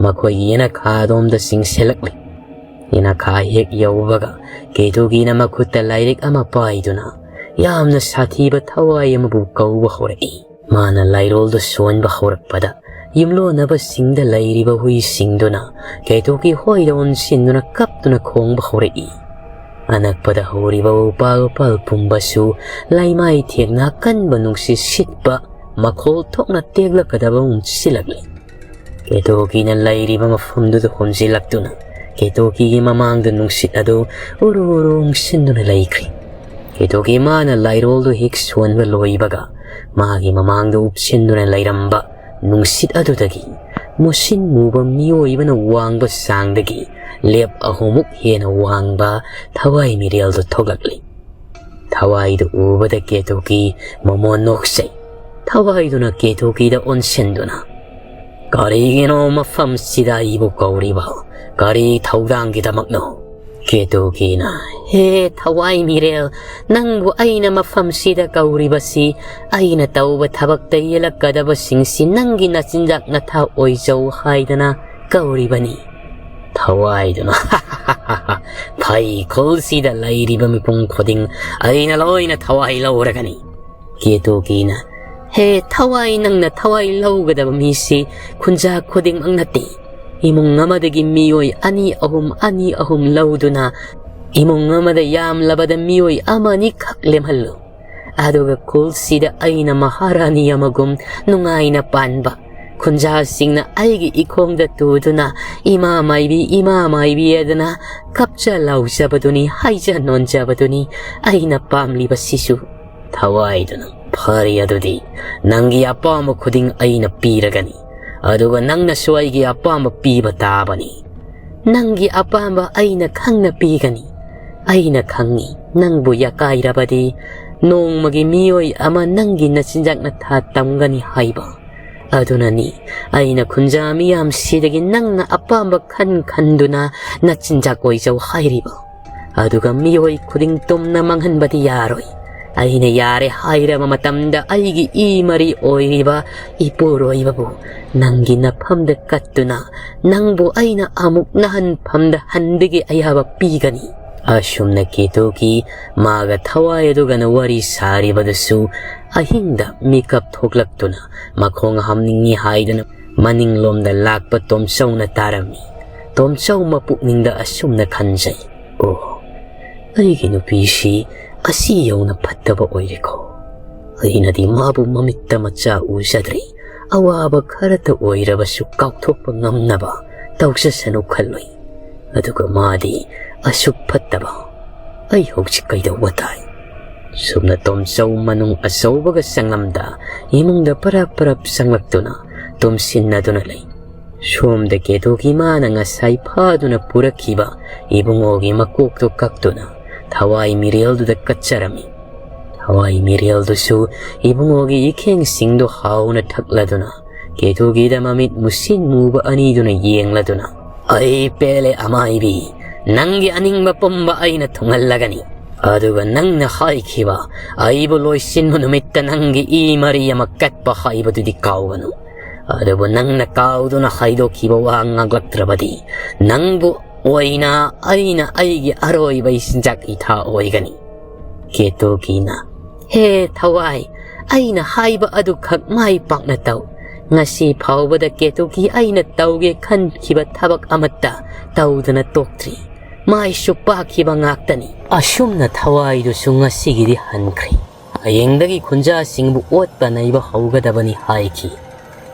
ꯃꯈꯣꯏꯒꯤ ꯌꯦꯅꯈꯥꯗꯣꯝꯗ ꯆꯤꯡꯁꯤꯜꯂꯛꯂꯤ꯫ ꯌꯦꯅꯈꯥ ꯍꯦꯛ ꯌꯧꯕꯒ ꯀꯦꯇꯨꯀꯤꯅ ꯃꯈꯨꯠꯇ ꯂꯥꯏꯔꯤꯛ ꯑꯃ ꯄꯥꯏꯗꯨꯅ ꯌꯥꯝꯅ ꯁꯥꯊꯤꯕ ꯊꯋꯥꯏ ꯑꯃꯕꯨ ꯀꯧꯕ ꯍꯧꯔꯛꯏ꯫ ꯃꯥꯅ ꯂꯥꯏꯔꯣꯜꯗꯨ ꯁꯣꯟꯕ ꯍꯧꯔꯛꯄꯗ ꯌꯨꯝꯂꯣꯟꯅꯕꯁꯤꯡꯗ ꯂꯩꯔꯤꯕ ꯍꯨꯏꯁꯤꯡꯗꯨꯅ ꯀꯦꯇꯨꯀꯤ ꯍꯣꯏꯗ ꯑꯣꯟꯁꯤꯟꯗꯨꯅ ꯀꯞꯇꯨꯅ ꯈꯣꯡꯕ ꯍꯧꯔꯛꯏ꯫ ꯑꯅꯛꯄꯗ ꯍꯧꯔꯤꯕ ꯎꯄꯥꯜ ꯎꯄꯥꯜ ꯄꯨꯝꯕꯁꯨ ꯂꯩꯃꯥꯏ ꯊꯦꯛꯅ ꯑꯀꯟꯕ ꯅꯨꯡꯁꯤꯠ ꯁꯤꯠꯄ ꯃꯈꯣꯜ ꯊꯣꯛꯅ ꯇꯦꯛꯂꯛꯀꯗꯕ ꯎꯝꯁꯤꯜꯂꯛꯂꯤ꯫ ꯀꯦꯇꯣꯀꯤꯅ ꯂꯩꯔꯤꯕ ꯃꯐꯝꯗꯨꯗ ꯍꯣꯝꯖꯤꯜꯂꯛꯇꯨꯅ ꯀꯦꯇꯣꯀꯤꯒꯤ ꯃꯃꯥꯡꯗ ꯅꯨꯡꯁꯤꯠ ꯑꯗꯨ ꯎꯔꯨ ꯎꯔꯨ ꯎꯪꯁꯤꯟꯗꯨꯅ ꯂꯩꯈ꯭ꯔꯤ꯫ ꯀꯦꯇꯣꯀꯤ ꯃꯥꯅ ꯂꯥꯏꯔꯣꯜꯗꯨ ꯍꯦꯛ ꯁꯣꯟꯕ ꯂꯣꯏꯕꯒ ꯃꯥꯒꯤ ꯃꯃꯥꯡꯗ ꯎꯞꯁꯤꯟꯗꯨꯅ ꯂꯩꯔꯝꯕ ꯅꯨꯡꯁꯤꯠ ꯑꯗꯨꯗꯒꯤ ꯃꯨꯁꯤꯟ ꯃꯨꯕ ꯃꯤꯑꯣꯏꯕꯅ ꯋꯥꯡꯕ ꯆꯥꯡꯗꯒꯤ ꯂꯦꯞ ꯑꯍꯨꯝꯃꯨꯛ ꯍꯦꯟꯅ ꯋꯥꯡꯕ ꯊꯋꯥꯏ ꯃꯤꯔꯦꯜꯗꯨ ꯊꯣꯛꯂꯛꯂꯤ꯫ ꯊꯋꯥꯏꯗꯨ ꯎꯕꯗ ꯀꯦꯇꯨꯀꯤ ꯃꯃꯣꯟ ꯅꯣꯛꯆꯩ꯫ ꯊꯋꯥꯏꯗꯨꯅ ꯀꯦꯇꯨꯀꯤꯗ ꯑꯣꯟꯁꯤꯟꯗꯨꯅ, "ꯀꯔꯤꯒꯤꯅꯣ ꯃꯐꯝꯁꯤꯗ ꯑꯩꯕꯨ ꯀꯧꯔꯤꯕ? ꯀꯔꯤ ꯊꯧꯗꯥꯡꯒꯤꯗꯃꯛꯅꯣ?" ꯀꯦꯇꯨꯀꯤꯅ, "ꯍꯦ ꯊꯋꯥꯏ ꯃꯤꯔꯦꯜ, ꯅꯪꯕꯨ ꯑꯩꯅ ꯃꯐꯝꯁꯤꯗ ꯀꯧꯔꯤꯕꯁꯤ ꯑꯩꯅ ꯇꯧꯕ ꯊꯕꯛꯇ ꯌꯦꯜꯂꯛꯀꯗꯕꯁꯤꯡꯁꯤ ꯅꯪꯒꯤ ꯅꯆꯤꯟꯖꯥꯛ ꯅꯊꯥ ꯑꯣꯏꯖꯧ ꯍꯥꯏꯗꯅ ꯀꯧꯔꯤꯕꯅꯤ꯫" ꯊꯋꯥꯏꯗꯨꯅ, "ꯐꯩ, ꯈꯨꯜꯁꯤꯗ ꯂꯩꯔꯤꯕ ꯃꯤꯄꯨꯝ ꯈꯨꯗꯤꯡ ꯑꯩꯅ ꯂꯣꯏꯅ ꯊꯋꯥꯏ ꯂꯧꯔꯒꯅꯤ꯫" ꯀꯦꯇꯨꯀꯤꯅ, "ꯍꯦ ꯊꯋꯥꯏ, ꯅꯪꯅ ꯊꯋꯥꯏ ꯂꯧꯒꯗꯕ ꯃꯤꯁꯤ ꯈꯨꯟꯖꯥ ꯈꯨꯗꯤꯡꯃꯛ ꯅꯠꯇꯦ꯫ ꯏꯃꯨꯡ ꯑꯃꯗꯒꯤ ꯃꯤꯑꯣꯏ ꯑꯅꯤ ꯑꯍꯨꯝ, ꯑꯅꯤ ꯑꯍꯨꯝ ꯂꯧꯗꯨꯅ ꯏꯃꯨꯡ ꯑꯃꯗ ꯌꯥꯝꯂꯕꯗ ꯃꯤꯑꯣꯏ ꯑꯃ ꯑꯅꯤꯈꯛ ꯂꯦꯝꯍꯜꯂꯨ꯫ ꯑꯗꯨꯒ ꯈꯨꯜꯁꯤꯗ ꯑꯩꯅ ꯃꯍꯥꯔꯥꯅꯤ ꯑꯃꯒꯨꯝ ꯅꯨꯡꯉꯥꯏꯅ ꯄꯥꯟꯕ, ꯈꯨꯟꯖꯥꯁꯤꯡꯅ ꯑꯩꯒꯤ ꯏꯈꯣꯡꯗ ꯇꯨꯗꯨꯅ 'ꯏꯃꯥ ꯃꯥꯏꯕꯤ, ꯏꯃꯥ ꯃꯥꯏꯕꯤ' ꯍꯥꯏꯗꯅ ꯀꯞꯆ ꯂꯥꯎꯖꯕꯗꯨꯅꯤ, ꯍꯥꯏꯖ ꯅꯣꯟꯖꯕꯗꯨꯅꯤ ꯑꯩꯅ ꯄꯥꯝꯂꯤꯕꯁꯤꯁꯨ꯫" ꯊꯋꯥꯏꯗꯨꯅ, "ꯐꯔꯦ, ꯑꯗꯨꯗꯤ ꯅꯪꯒꯤ ꯑꯄꯥꯝꯕ ꯈꯨꯗꯤꯡ ꯑꯩꯅ ꯄꯤꯔꯒꯅꯤ, ꯑꯗꯨꯒ ꯅꯪꯅꯁꯨ ꯑꯩꯒꯤ ꯑꯄꯥꯝꯕ ꯄꯤꯕ ꯇꯥꯕꯅꯤ꯫ ꯅꯪꯒꯤ ꯑꯄꯥꯝꯕ ꯑꯩꯅ ꯈꯪꯅ ꯄꯤꯒꯅꯤ꯫ ꯑꯩꯅ ꯈꯪꯏ, ꯅꯪꯕꯨ ꯌꯥꯀꯥꯏꯔꯕꯗꯤ ꯅꯣꯡꯃꯒꯤ ꯃꯤꯑꯣꯏ ꯑꯃ ꯅꯪꯒꯤ ꯅꯆꯤꯟꯖꯥꯛꯅ ꯊꯥ ꯇꯝꯒꯅꯤ ꯍꯥꯏꯕ꯫ ꯑꯗꯨꯅꯅꯤ ꯑꯩꯅ ꯈꯨꯟꯖꯥ ꯃꯤꯌꯥꯝꯁꯤꯗꯒꯤ ꯅꯪꯅ ꯑꯄꯥꯝꯕ ꯈꯟ ꯈꯟꯗꯨꯅ ꯅꯆꯤꯟꯖꯥꯛ ꯑꯣꯏꯖꯧ ꯍꯥꯏꯔꯤꯕ꯫ ꯑꯗꯨꯒ ꯃꯤꯑꯣꯏ ꯈꯨꯗꯤꯡ ꯇꯨꯝꯅ ꯃꯥꯡꯍꯟꯕꯗꯤ ꯌꯥꯔꯣꯏ꯫ ꯑꯩꯅ ꯌꯥꯔꯦ ꯍꯥꯏꯔꯕ ꯃꯇꯝꯗ ꯑꯩꯒꯤ ꯏ ꯃꯔꯤ ꯑꯣꯏꯔꯤꯕ ꯏꯄꯨꯔꯣꯏꯕꯕꯨ ꯅꯪꯒꯤ ꯅꯐꯝꯗ ꯀꯠꯇꯨꯅ ꯅꯪꯕꯨ ꯑꯩꯅ ꯑꯃꯨꯛ ꯅꯍꯟꯐꯝꯗ ꯍꯟꯕꯒꯤ ꯑꯌꯥꯕ ꯄꯤꯒꯅꯤ"꯫ ꯑꯁꯨꯝꯅ ꯀꯦꯇꯨꯒꯤ ꯃꯥꯒ ꯊꯋꯥꯏ ꯑꯗꯨꯒꯅ ꯋꯥꯔꯤ ꯁꯥꯔꯤꯕꯗꯨꯁꯨ ꯑꯍꯤꯡꯗ ꯃꯤꯀꯞ ꯊꯣꯛꯂꯛꯇꯨꯅ ꯃꯈꯣꯡ ꯍꯥꯝꯅꯤꯡꯏ ꯍꯥꯏꯗꯨꯅ ꯃꯅꯤꯡꯂꯣꯝꯗ ꯂꯥꯛꯄ ꯇꯣꯝꯆꯧꯅ ꯇꯥꯔꯝꯃꯤ꯫ ꯇꯣꯝꯆꯧ ꯃꯄꯨꯛꯅꯤꯡꯗ ꯑꯁꯨꯝꯅ ꯈꯟꯖꯩ, "ꯑꯣ, ꯑꯩꯒꯤ ꯅꯨꯄꯤꯁꯤ ꯑꯁꯤ ꯌꯧꯅ ꯐꯠꯇꯕ ꯑꯣꯏꯔꯦꯀꯣ꯫ ꯑꯩꯅꯗꯤ ꯃꯥꯕꯨ ꯃꯃꯤꯠꯇ ꯃꯆꯥ ꯎꯖꯗ꯭ꯔꯤ꯫ ꯑꯋꯥꯕ ꯈꯔꯇ ꯑꯣꯏꯔꯕꯁꯨ ꯀꯥꯎꯊꯣꯛꯄ ꯉꯝꯅꯕ ꯇꯧꯖꯁꯅꯨ ꯈꯜꯂꯨꯏ꯫ ꯑꯗꯨꯒ ꯃꯥꯗꯤ ꯑꯁꯨꯛ ꯐꯠꯇꯕ꯫ ꯑꯩ ꯍꯧꯖꯤꯛ ꯀꯩꯗꯧꯕ ꯇꯥꯏ?" ꯁꯨꯝꯅ ꯇꯣꯝꯆꯧ ꯃꯅꯨꯡ ꯑꯆꯧꯕꯒ ꯆꯪꯂꯝꯗ ꯏꯃꯨꯡꯗ ꯄꯔꯞ ꯄꯔꯞ ꯆꯪꯂꯛꯇꯨꯅ ꯇꯨꯝꯁꯤꯟꯅꯗꯨꯅ ꯂꯩ꯫ ꯁꯣꯝꯗ ꯀꯦꯇꯨꯒꯤ ꯃꯥꯅ ꯉꯁꯥꯏ ꯐꯥꯗꯨꯅ ꯄꯨꯔꯛꯈꯤꯕ ꯏꯕꯨꯡꯉꯣꯒꯤ ꯃꯀꯣꯛꯇꯨ ꯀꯛꯇꯨꯅ ꯊꯋꯥꯏ ꯃꯤꯔꯦꯜꯗꯨꯗ ꯀꯠꯆꯔꯝꯃꯤ꯫ ꯊꯋꯥꯏ ꯃꯤꯔꯦꯜꯗꯨꯁꯨ ꯏꯕꯨꯡꯉꯣꯒꯤ ꯏꯈꯦꯡꯁꯤꯡꯗꯨ ꯍꯥꯎꯅ ꯊꯛꯂꯗꯨꯅ ꯀꯦꯇꯨꯒꯤꯗ ꯃꯃꯤꯠ ꯃꯨꯁꯤꯟ ꯃꯨꯕ ꯑꯅꯤꯗꯨꯅ ꯌꯦꯡꯂꯗꯨꯅ, "ꯑꯩ ꯄꯦꯜꯂꯦ ꯑꯃꯥꯏꯕꯤ, ꯅꯪꯒꯤ ꯑꯅꯤꯡꯕ ꯄꯨꯝꯕ ꯑꯩꯅ ꯊꯨꯡꯍꯜꯂꯒꯅꯤ꯫ ꯑꯗꯨꯒ ꯅꯪꯅ ꯍꯥꯏꯈꯤꯕ ꯑꯩꯕꯨ ꯂꯣꯏꯁꯤꯟꯕ ꯅꯨꯃꯤꯠꯇ ꯅꯪꯒꯤ ꯏ ꯃꯔꯤ ꯑꯃ ꯀꯠꯄ ꯍꯥꯏꯕꯗꯨꯗꯤ ꯀꯥꯎꯒꯅꯨ꯫ ꯑꯗꯨꯕꯨ ꯅꯪꯅ ꯀꯥꯎꯗꯨꯅ ꯍꯥꯏꯗꯣꯛꯈꯤꯕ ꯋꯥ ꯉꯥꯛꯂꯛꯇ꯭ꯔꯕꯗꯤ ꯅꯪꯕꯨ ꯑꯣꯏꯅ ꯑꯩꯅ ꯑꯩꯒꯤ ꯑꯔꯣꯏꯕ ꯏꯆꯤꯟꯖꯥꯛ ꯏꯊꯥ ꯑꯣꯏꯒꯅꯤ"꯫ ꯀꯦꯇꯨꯀꯤꯅ, "ꯍꯦ ꯊꯋꯥꯏ, ꯑꯩꯅ ꯍꯥꯏꯕ ꯑꯗꯨꯈꯛ ꯃꯥꯏ ꯄꯥꯛꯅ ꯇꯧ꯫ ꯉꯁꯤ ꯐꯥꯎꯕꯗ ꯀꯦꯇꯨꯀꯤ ꯑꯩꯅ ꯇꯧꯒꯦ ꯈꯟꯈꯤꯕ ꯊꯕꯛ ꯑꯃꯠꯇ ꯇꯧꯗꯅ ꯇꯣꯛꯇ꯭ꯔꯤ꯫ ꯃꯥꯏꯁꯨ ꯄꯥꯛꯈꯤꯕ ꯉꯥꯛꯇꯅꯤ"꯫ ꯑꯁꯨꯝꯅ ꯊꯋꯥꯏꯗꯨꯁꯨ ꯉꯁꯤꯒꯤꯗꯤ ꯍꯟꯈ꯭ꯔꯦ꯫ ꯍꯌꯦꯡꯗꯒꯤ ꯈꯨꯟꯖꯥꯁꯤꯡꯕꯨ ꯑꯣꯠꯄ ꯅꯩꯕ ꯍꯧꯒꯗꯕꯅꯤ ꯍꯥꯏꯈꯤ꯫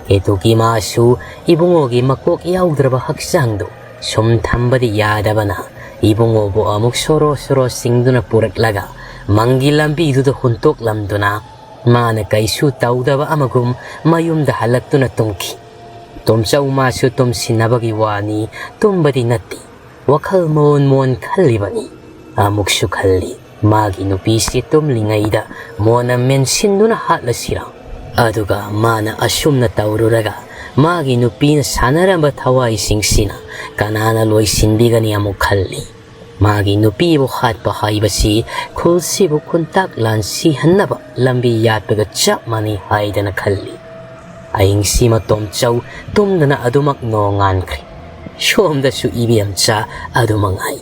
ꯀꯦꯇꯨꯀꯤ ꯃꯥꯁꯨ ꯏꯕꯨꯡꯉꯣꯒꯤ ꯃꯀꯣꯛ ꯌꯥꯎꯗ꯭ꯔꯕ ꯍꯛꯆꯥꯡꯗꯨ ꯁꯨꯝ ꯊꯝꯕꯗꯤ ꯌꯥꯗꯕꯅ ꯏꯕꯨꯡꯉꯣꯕꯨ ꯑꯃꯨꯛ ꯁꯣꯔꯣ ꯁꯣꯔꯣ ꯆꯤꯡꯗꯨꯅ ꯄꯨꯔꯛꯂꯒ ꯃꯪꯒꯤ ꯂꯝꯕꯤꯗꯨꯗ ꯍꯨꯟꯇꯣꯛꯂꯝꯗꯨꯅ ꯃꯥꯅ ꯀꯩꯁꯨ ꯇꯧꯗꯕ ꯑꯃꯒꯨꯝ ꯃꯌꯨꯝꯗ ꯍꯜꯂꯛꯇꯨꯅ ꯇꯨꯝꯈꯤ꯫ ꯇꯣꯝꯆꯧ ꯃꯥꯁꯨ ꯇꯨꯝꯁꯤꯟꯅꯕꯒꯤ ꯋꯥꯅꯤ, ꯇꯨꯝꯕꯗꯤ ꯅꯠꯇꯦ꯫ ꯋꯥꯈꯜ ꯃꯣꯟ ꯃꯣꯟ ꯈꯜꯂꯤꯕꯅꯤ꯫ ꯑꯃꯨꯛꯁꯨ ꯈꯜꯂꯤ, ꯃꯥꯒꯤ ꯅꯨꯄꯤꯁꯤ ꯇꯨꯝꯂꯤꯉꯩꯗ ꯃꯣꯟꯅ ꯃꯦꯟꯁꯤꯟꯗꯨꯅ ꯍꯥꯠꯂꯁꯤꯔꯥ? ꯑꯗꯨꯒ ꯃꯥꯅ ꯑꯁꯨꯝꯅ ꯇꯧꯔꯨꯔꯒ ꯃꯥꯒꯤ ꯅꯨꯄꯤꯅ ꯁꯥꯟꯅꯔꯝꯕ ꯊꯋꯥꯏꯁꯤꯡꯁꯤꯅ ꯀꯅꯥꯅ ꯂꯣꯏꯁꯤꯟꯕꯤꯒꯅꯤ ꯑꯃꯨꯛ ꯈꯜꯂꯤ꯫ ꯃꯥꯒꯤ ꯅꯨꯄꯤꯕꯨ ꯍꯥꯠꯄ ꯍꯥꯏꯕꯁꯤ ꯈꯨꯜꯁꯤꯕꯨ ꯈꯨꯟꯇꯥꯛ ꯂꯥꯟ ꯁꯤꯍꯟꯅꯕ ꯂꯝꯕꯤ ꯌꯥꯠꯄꯒ ꯆꯞ ꯃꯥꯟꯅꯩ ꯍꯥꯏꯗꯅ ꯈꯜꯂꯤ꯫ ꯑꯍꯤꯡꯁꯤꯃ ꯇꯣꯝꯆꯧ ꯇꯨꯝꯗꯅ ꯑꯗꯨꯃꯛ ꯅꯣꯡꯉꯥꯟꯈ꯭ꯔꯦ꯫ ꯁꯣꯝꯗꯁꯨ ꯏꯕꯦꯝꯆꯥ ꯑꯗꯨꯃꯛ ꯉꯥꯏ꯫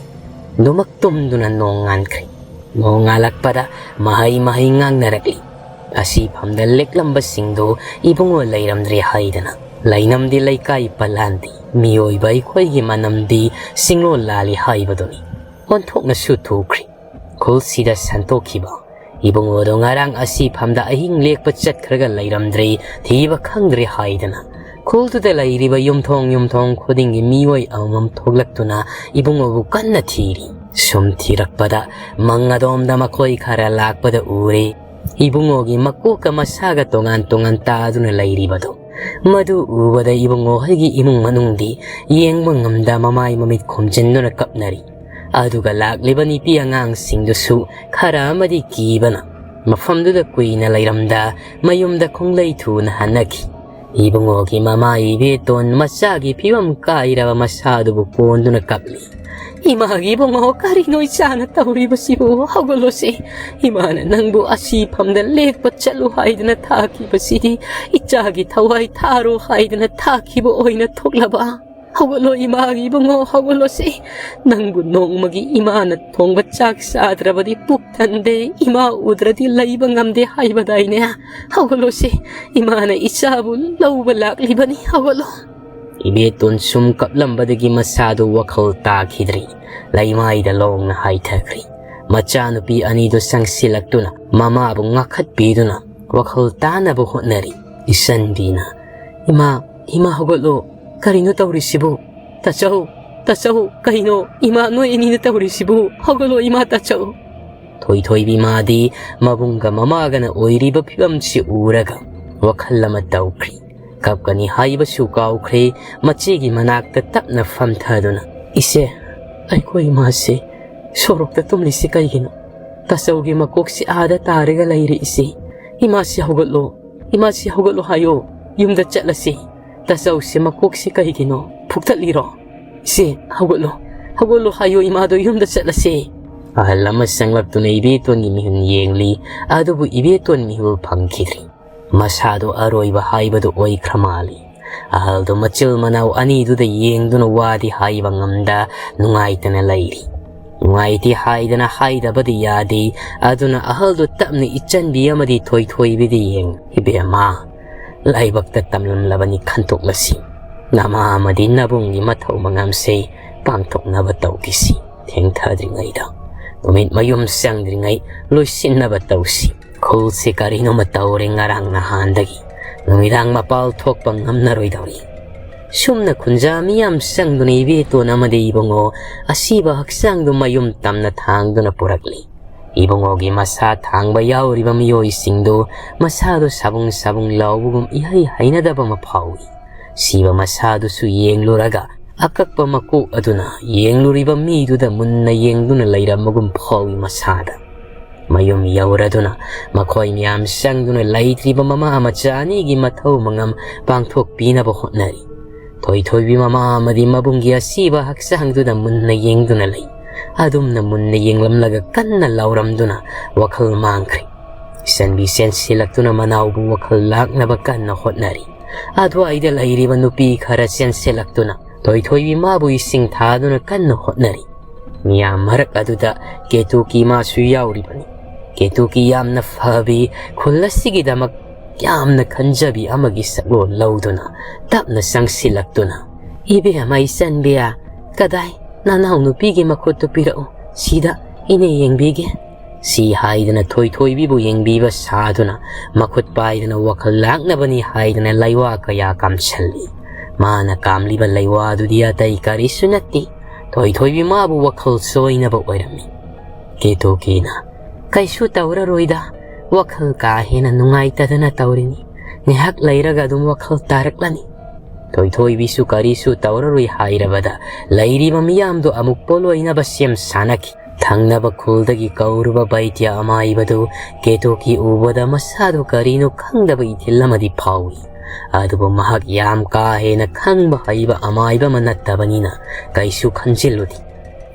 ꯑꯗꯨꯃꯛ ꯇꯨꯝꯗꯨꯅ ꯅꯣꯡꯉꯥꯟꯈ꯭ꯔꯦ꯫ ꯅꯣꯡꯉꯥꯜꯂꯛꯄꯗ ꯃꯍꯩ ꯃꯍꯩ ꯉꯥꯡꯅꯔꯛꯂꯤ꯫ ꯑꯁꯤꯐꯝꯗ ꯂꯦꯛꯂꯝꯕꯁꯤꯡꯗꯨ ꯏꯕꯨꯡꯉꯣ ꯂꯩꯔꯝꯗ꯭ꯔꯦ ꯍꯥꯏꯗꯅ꯫ ꯂꯩꯅꯝꯗꯤ ꯂꯩꯀꯥꯏ ꯄꯜꯂꯥꯟꯗꯤ, ꯃꯤꯑꯣꯏꯕ ꯑꯩꯈꯣꯏꯒꯤ ꯃꯅꯝꯗꯤ ꯁꯤꯡꯂꯣꯜ ꯂꯥꯜꯂꯤ ꯍꯥꯏꯕꯗꯨꯅꯤ꯫ ꯑꯣꯟꯊꯣꯛꯅꯁꯨ ꯊꯨꯈ꯭ꯔꯦ꯫ ꯈꯨꯜꯁꯤꯗ ꯁꯟꯇꯣꯛꯈꯤꯕ ꯏꯕꯨꯡꯉꯣꯗꯣ ꯉꯔꯥꯡ ꯑꯁꯤꯐꯝꯗ ꯑꯍꯤꯡ ꯂꯦꯛꯄ ꯆꯠꯈ꯭ꯔꯒ ꯂꯩꯔꯝꯗ꯭ꯔꯦ, ꯊꯤꯕ ꯈꯪꯗ꯭ꯔꯦ ꯍꯥꯏꯗꯅ ꯈꯨꯜꯗꯨꯗ ꯂꯩꯔꯤꯕ ꯌꯨꯝꯊꯣꯡ ꯌꯨꯝꯊꯣꯡ ꯈꯨꯗꯤꯡꯒꯤ ꯃꯤꯑꯣꯏ ꯑꯃꯃꯝ ꯊꯣꯛꯂꯛꯇꯨꯅ ꯏꯕꯨꯡꯉꯣꯕꯨ ꯀꯟꯅ ꯊꯤꯔꯤ꯫ ꯁꯨꯝ ꯊꯤꯔꯛꯄꯗ ꯃꯪ ꯑꯗꯣꯝꯗ ꯃꯈꯣꯏ ꯈꯔ ꯂꯥꯛꯄꯗ ꯎꯔꯦ꯫ ꯏꯕꯨꯡꯉꯣꯒꯤ ꯃꯀꯣꯛꯀ ꯃꯁꯥꯒ ꯇꯣꯉꯥꯟ ꯇꯣꯉꯥꯟ ꯇꯥꯗꯨꯅ ꯂꯩꯔꯤꯕꯗꯣ꯫ ꯃꯗꯨ ꯎꯕꯗ ꯏꯕꯨꯡꯉꯣ ꯍꯣꯏꯒꯤ ꯏꯃꯨꯡ ꯃꯅꯨꯡꯗꯤ ꯌꯦꯡꯕ ꯉꯝꯗ ꯃꯃꯥꯏ ꯃꯃꯤꯠ ꯈꯨꯝꯖꯤꯟꯗꯨꯅ ꯀꯞꯅꯔꯤ꯫ ꯑꯗꯨꯒ ꯂꯥꯛꯂꯤꯕ ꯅꯨꯄꯤ ꯑꯉꯥꯡꯁꯤꯡꯗꯨꯁꯨ ꯈꯔ ꯑꯃꯗꯤ ꯀꯤꯕꯅ ꯃꯐꯝꯗꯨꯗ ꯀꯨꯏꯅ ꯂꯩꯔꯝꯗ ꯃꯌꯨꯝꯗ ꯈꯣꯡꯂꯩ ꯊꯨꯅ ꯍꯟꯅꯈꯤ꯫ ꯏꯕꯨꯡꯉꯣꯒꯤ ꯃꯃꯥ ꯏꯕꯦꯇꯣꯟ ꯃꯆꯥꯒꯤ ꯐꯤꯕꯝ ꯀꯥꯏꯔꯕ ꯃꯁꯥꯗꯨꯕꯨ ꯀꯣꯟꯗꯨꯅ ꯀꯞꯂꯤ꯫ "ꯏꯃꯥꯒꯤ ꯏꯕꯨꯡꯉꯣ, ꯀꯔꯤꯅꯣ ꯏꯆꯥꯅ ꯇꯧꯔꯤꯕꯁꯤꯕꯨ? ꯍꯧꯒꯠꯂꯣꯁꯦ꯫ ꯏꯃꯥꯅ ꯅꯪꯕꯨ ꯑꯁꯤꯐꯝꯗ ꯂꯦꯛꯄ ꯆꯠꯂꯨ ꯍꯥꯏꯗꯅ ꯊꯥꯈꯤꯕꯁꯤꯗꯤ ꯏꯆꯥꯒꯤ ꯊꯋꯥꯏ ꯊꯥꯔꯣ ꯍꯥꯏꯗꯅ ꯊꯥꯈꯤꯕ ꯑꯣꯏꯅ ꯊꯣꯛꯂꯕ? ꯍꯧꯒꯠꯂꯣ ꯏꯃꯥꯒꯤ ꯏꯕꯨꯡꯉꯣ, ꯍꯧꯒꯠꯂꯣꯁꯦ꯫ ꯅꯪꯕꯨ ꯅꯣꯡꯃꯒꯤ ꯏꯃꯥꯅ ꯊꯣꯡꯕ ꯆꯥꯛ ꯆꯥꯗ꯭ꯔꯕꯗꯤ ꯄꯨꯛ ꯊꯟꯗꯦ, ꯏꯃꯥ ꯎꯗ꯭ꯔꯗꯤ ꯂꯩꯕ ꯉꯝꯗꯦ ꯍꯥꯏꯕꯗꯥꯏꯅꯦ? ꯍꯧꯒꯠꯂꯣꯁꯦ, ꯏꯃꯥꯅ ꯏꯆꯥꯕꯨ ꯂꯧꯕ ꯂꯥꯛꯂꯤꯕꯅꯤ, ꯍꯧꯒꯠꯂꯣ꯫" ꯏꯕꯦꯇꯣꯟ ꯁꯨꯝ ꯀꯞꯂꯝꯕꯗꯒꯤ ꯃꯁꯥꯗꯨ ꯋꯥꯈꯜ ꯇꯥꯈꯤꯗ꯭ꯔꯦ꯫ ꯂꯩꯃꯥꯏꯗ ꯂꯣꯡꯅ ꯍꯥꯏꯊꯈ꯭ꯔꯦ꯫ ꯃꯆꯥꯅꯨꯄꯤ ꯑꯅꯤꯗꯨ ꯆꯪꯁꯤꯜꯂꯛꯇꯨꯅ ꯃꯃꯥꯕꯨ ꯉꯥꯛꯈꯠꯄꯤꯗꯨꯅ ꯋꯥꯈꯜ ꯇꯥꯅꯕ ꯍꯣꯠꯅꯔꯤ꯫ ꯏꯆꯟꯕꯤꯅ, "ꯏꯃꯥ, ꯏꯃꯥ ꯍꯧꯒꯠꯂꯣ, ꯀꯔꯤꯅꯣ ꯇꯧꯔꯤꯁꯤꯕꯨ? ꯇꯥꯆꯧ, ꯇꯥꯆꯧ, ꯀꯩꯅꯣ ꯏꯃꯥ ꯅꯣꯏ ꯑꯅꯤꯅ ꯇꯧꯔꯤꯁꯤꯕꯨ? ꯍꯧꯒꯠꯂꯣ ꯏꯃꯥ, ꯇꯥꯆꯧ꯫" ꯊꯣꯏꯊꯣꯏꯕꯤ ꯃꯥꯗꯤ ꯃꯕꯨꯡꯒ ꯃꯃꯥꯒꯅ ꯑꯣꯏꯔꯤꯕ ꯐꯤꯕꯝꯁꯤ ꯎꯔꯒ ꯋꯥꯈꯜ ꯑꯃ ꯇꯧꯈ꯭ꯔꯤ꯫ ꯀꯞꯀꯅꯤ ꯍꯥꯏꯕꯁꯨ ꯀꯥꯎꯈ꯭ꯔꯦ꯫ ꯃꯆꯦꯒꯤ ꯃꯅꯥꯛꯇ ꯇꯞꯅ ꯐꯝꯊꯗꯨꯅ, "ꯏꯆꯦ, ꯑꯩꯈꯣꯏ ꯏꯃꯥꯁꯦ ꯁꯣꯔꯣꯛꯇ ꯇꯨꯝꯂꯤꯁꯤ ꯀꯩꯒꯤꯅꯣ? ꯇꯥꯆꯧꯒꯤ ꯃꯀꯣꯛꯁꯤ ꯑꯥꯗ ꯇꯥꯔꯒ ꯂꯩꯔꯦ ꯏꯆꯦ꯫ ꯏꯃꯥꯁꯤ ꯍꯧꯒꯠꯂꯣ, ꯏꯃꯥꯁꯤ ꯍꯧꯒꯠꯂꯣ ꯍꯥꯏꯌꯣ, ꯌꯨꯝꯗ ꯆꯠꯂꯁꯤ꯫ ꯇꯥꯆꯧꯁꯦ ꯃꯀꯣꯛꯁꯤ ꯀꯩꯒꯤꯅꯣ ꯐꯨꯛꯊꯠꯂꯤꯔꯣ? ꯏꯆꯦ, ꯍꯧꯒꯠꯂꯣ, ꯍꯧꯒꯠꯂꯣ ꯍꯥꯏꯌꯣ ꯏꯃꯥꯗꯣ, ꯌꯨꯝꯗ ꯆꯠꯂꯁꯤ"꯫ ꯑꯍꯜ ꯑꯃ ꯆꯪꯂꯛꯇꯨꯅ ꯏꯕꯦꯇꯣꯟꯒꯤ ꯃꯤꯍꯨꯟ ꯌꯦꯡꯂꯤ, ꯑꯗꯨꯕꯨ ꯏꯕꯦꯇꯣꯟ ꯃꯤꯍꯨꯜ ꯐꯪꯈꯤꯗ꯭ꯔꯤ꯫ ꯃꯁꯥꯗꯣ ꯑꯔꯣꯏꯕ ꯍꯥꯏꯕꯗꯨ ꯑꯣꯏꯈ꯭ꯔ ꯃꯥꯜꯂꯤ꯫ ꯑꯍꯜꯗꯣ ꯃꯆꯤꯜ ꯃꯅꯥꯎ ꯑꯅꯤꯗꯨꯗ ꯌꯦꯡꯗꯨꯅ ꯋꯥꯗꯤ ꯍꯥꯏꯕ ꯉꯝꯗ ꯅꯨꯡꯉꯥꯏꯇꯅ ꯂꯩꯔꯤ꯫ ꯅꯨꯡꯉꯥꯏꯇꯦ ꯍꯥꯏꯗꯅ ꯍꯥꯏꯗꯕꯗꯤ ꯌꯥꯗꯦ꯫ ꯑꯗꯨꯅ ꯑꯍꯜꯗꯨ ꯇꯞꯅ ꯏꯆꯟꯕꯤ ꯑꯃꯗꯤ ꯊꯣꯏꯊꯣꯏꯕꯤꯗ ꯌꯦꯡ, "ꯏꯕꯦꯝꯃ, ꯂꯥꯏꯕꯛꯇ ꯇꯝꯂꯝꯂꯕꯅꯤ, ꯈꯟꯇꯣꯛꯂꯁꯤ꯫ ꯅꯃꯥ ꯑꯃꯗꯤ ꯅꯕꯨꯡꯒꯤ ꯃꯊꯧ ꯃꯉꯝꯁꯦ ꯄꯥꯡꯊꯣꯛꯅꯕ ꯇꯧꯈꯤꯁꯤ꯫ ꯊꯦꯡꯊꯗ꯭ꯔꯤꯉꯩꯗ, ꯅꯨꯃꯤꯠ ꯃꯌꯨꯝ ꯆꯪꯗ꯭ꯔꯤꯉꯩ ꯂꯣꯏꯁꯤꯟꯅꯕ ꯇꯧꯁꯤ꯫ ꯈꯨꯜꯁꯤ ꯀꯔꯤꯅꯣꯃ ꯇꯧꯔꯦ ꯉꯔꯥꯡ ꯅꯍꯥꯟꯗꯒꯤ꯫ ꯅꯨꯃꯤꯗꯥꯡ ꯃꯄꯥꯜ ꯊꯣꯛꯄ ꯉꯝꯅꯔꯣꯏꯗꯧꯔꯤ"꯫ ꯁꯨꯝꯅ ꯈꯨꯟꯖꯥ ꯃꯤꯌꯥꯝ ꯆꯪꯗꯨꯅ ꯏꯕꯦꯇꯣꯟ ꯑꯃꯗꯤ ꯏꯕꯨꯡꯉꯣ ꯑꯁꯤꯕ ꯍꯛꯆꯥꯡꯗꯨ ꯃꯌꯨꯝ ꯇꯝꯅ ꯊꯥꯡꯗꯨꯅ ꯄꯨꯔꯛꯂꯤ꯫ ꯏꯕꯨꯡꯉꯣꯒꯤ ꯃꯁꯥ ꯊꯥꯡꯕ ꯌꯥꯎꯔꯤꯕ ꯃꯤꯑꯣꯏꯁꯤꯡꯗꯨ ꯃꯁꯥꯗꯨ ꯁꯥꯕꯨꯡ ꯁꯥꯕꯨꯡ ꯂꯥꯎꯕꯒꯨꯝ ꯏꯍꯩ ꯍꯩꯅꯗꯕ ꯑꯃ ꯐꯥꯎꯏ꯫ ꯁꯤꯕ ꯃꯁꯥꯗꯨꯁꯨ ꯌꯦꯡꯂꯨꯔꯒ ꯑꯀꯛꯄ ꯃꯀꯣꯛ ꯑꯗꯨꯅ ꯌꯦꯡꯂꯨꯔꯤꯕ ꯃꯤꯗꯨꯗ ꯃꯨꯟꯅ ꯌꯦꯡꯗꯨꯅ ꯂꯩꯔꯝꯕꯒꯨꯝ ꯐꯥꯎꯏ ꯃꯁꯥꯗ꯫ ꯃꯌꯨꯝ ꯌꯧꯔꯗꯨꯅ ꯃꯈꯣꯏ ꯃꯌꯥꯝ ꯆꯪꯗꯨꯅ ꯂꯩꯇ꯭ꯔꯤꯕ ꯃꯃꯥ ꯃꯆꯥ ꯑꯅꯤꯒꯤ ꯃꯊꯧ ꯃꯉꯝ ꯄꯥꯡꯊꯣꯛꯄꯤꯅꯕ ꯍꯣꯠꯅꯔꯤ꯫ ꯊꯣꯏꯊꯣꯏꯕꯤ ꯃꯃꯥ ꯑꯃꯗꯤ ꯃꯕꯨꯡꯒꯤ ꯑꯁꯤꯕ ꯍꯛꯆꯥꯡꯗꯨꯗ ꯃꯨꯟꯅ ꯌꯦꯡꯗꯨꯅ ꯂꯩ꯫ ꯑꯗꯨꯝꯅ ꯃꯨꯟꯅ ꯌꯦꯡꯂꯝꯂꯒ ꯀꯟꯅ ꯂꯥꯎꯔꯝꯗꯨꯅ ꯋꯥꯈꯜ ꯃꯥꯡꯈ꯭ꯔꯦ꯫ ꯏꯆꯟꯕꯤ ꯆꯦꯟꯁꯤꯜꯂꯛꯇꯨꯅ ꯃꯅꯥꯎꯕꯨ ꯋꯥꯈꯜ ꯂꯥꯛꯅꯕ ꯀꯟꯅ ꯍꯣꯠꯅꯔꯤ꯫ ꯑꯗꯨꯋꯥꯏꯗ ꯂꯩꯔꯤꯕ ꯅꯨꯄꯤ ꯈꯔ ꯆꯦꯟꯁꯤꯜꯂꯛꯇꯨꯅ ꯊꯣꯏꯊꯣꯏꯕꯤ ꯃꯥꯕꯨ ꯏꯁꯤꯡ ꯊꯥꯗꯨꯅ ꯀꯟꯅ ꯍꯣꯠꯅꯔꯤ꯫ ꯃꯤꯌꯥꯝ ꯃꯔꯛ ꯑꯗꯨꯗ ꯀꯦꯇꯨꯀꯤ ꯃꯥꯁꯨ ꯌꯥꯎꯔꯤꯕꯅꯤ꯫ ꯀꯦꯇꯨꯀꯤ ꯌꯥꯝꯅ ꯐꯕꯤ, ꯈꯨꯜ ꯑꯁꯤꯒꯤꯗꯃꯛ ꯌꯥꯝꯅ ꯈꯟꯖꯕꯤ ꯑꯃꯒꯤ ꯁꯛꯂꯣꯟ ꯂꯧꯗꯨꯅ ꯇꯞꯅ ꯆꯪꯁꯤꯜꯂꯛꯇꯨꯅ, "ꯏꯕꯦꯝꯃ ꯏꯆꯟꯕꯤꯌꯥ, ꯀꯗꯥꯏ ꯅꯅꯥꯎ ꯅꯨꯄꯤꯒꯤ ꯃꯈꯨꯠꯇꯨ ꯄꯤꯔꯛꯎ, ꯁꯤꯗ ꯏꯅꯦ ꯌꯦꯡꯕꯤꯒꯦ"꯫ ꯁꯤ ꯍꯥꯏꯗꯅ ꯊꯣꯏꯊꯣꯏꯕꯤꯕꯨ ꯌꯦꯡꯕꯤꯕ ꯁꯥꯗꯨꯅ ꯃꯈꯨꯠ ꯄꯥꯏꯗꯅ ꯋꯥꯈꯜ ꯂꯥꯛꯅꯕꯅꯤ ꯍꯥꯏꯗꯅ ꯂꯩꯋꯥ ꯀꯌꯥ ꯀꯥꯝꯁꯜꯂꯤ꯫ ꯃꯥꯅ ꯀꯥꯝꯂꯤꯕ ꯂꯩꯋꯥꯗꯨꯗꯤ ꯑꯇꯩ ꯀꯔꯤꯁꯨ ꯅꯠꯇꯦ, ꯊꯣꯏꯊꯣꯏꯕꯤ ꯃꯥꯕꯨ ꯋꯥꯈꯜ ꯆꯣꯏꯅꯕ ꯑꯣꯏꯔꯝꯃꯤ꯫ ꯀꯦꯇꯨꯀꯤꯅ "ꯀꯩꯁꯨ ꯇꯧꯔꯔꯣꯏꯗ, ꯋꯥꯈꯜ ꯀꯥ ꯍꯦꯟꯅ ꯅꯨꯡꯉꯥꯏꯇꯗꯅ ꯇꯧꯔꯤꯅꯤ꯫ ꯉꯥꯏꯍꯥꯛ ꯂꯩꯔꯒ ꯑꯗꯨꯝ ꯋꯥꯈꯜ ꯇꯥꯔꯛꯂꯅꯤ"꯫ ꯊꯣꯏꯊꯣꯏꯕꯤꯁꯨ ꯀꯔꯤꯁꯨ ꯇꯧꯔꯔꯣꯏ ꯍꯥꯏꯔꯕꯗ ꯂꯩꯔꯤꯕ ꯃꯤꯌꯥꯝꯗꯨ ꯑꯃꯨꯛ ꯄꯣꯂꯣꯏꯅꯕ ꯁꯦꯝ ꯁꯥꯅꯈꯤ꯫ ꯊꯪꯅꯕ ꯈꯨꯜꯗꯒꯤ ꯀꯧꯔꯨꯕ ꯕꯩꯗ꯭ꯌ ꯑꯃꯥꯏꯕꯗꯨ ꯀꯦꯇꯣꯀꯤ ꯎꯕꯗ ꯃꯁꯥꯗꯨ ꯀꯔꯤꯅꯣ ꯈꯪꯗꯕ ꯏꯊꯤꯜ ꯑꯃꯗꯤ ꯐꯥꯎꯏ꯫ ꯑꯗꯨꯕꯨ ꯃꯍꯥꯛ ꯌꯥꯝ ꯀꯥ ꯍꯦꯟꯅ ꯈꯪꯕ ꯍꯩꯕ ꯑꯃꯥꯏꯕ ꯑꯃ ꯅꯠꯇꯕꯅꯤꯅ ꯀꯩꯁꯨ ꯈꯟꯖꯤꯜꯂꯨꯗꯦ꯫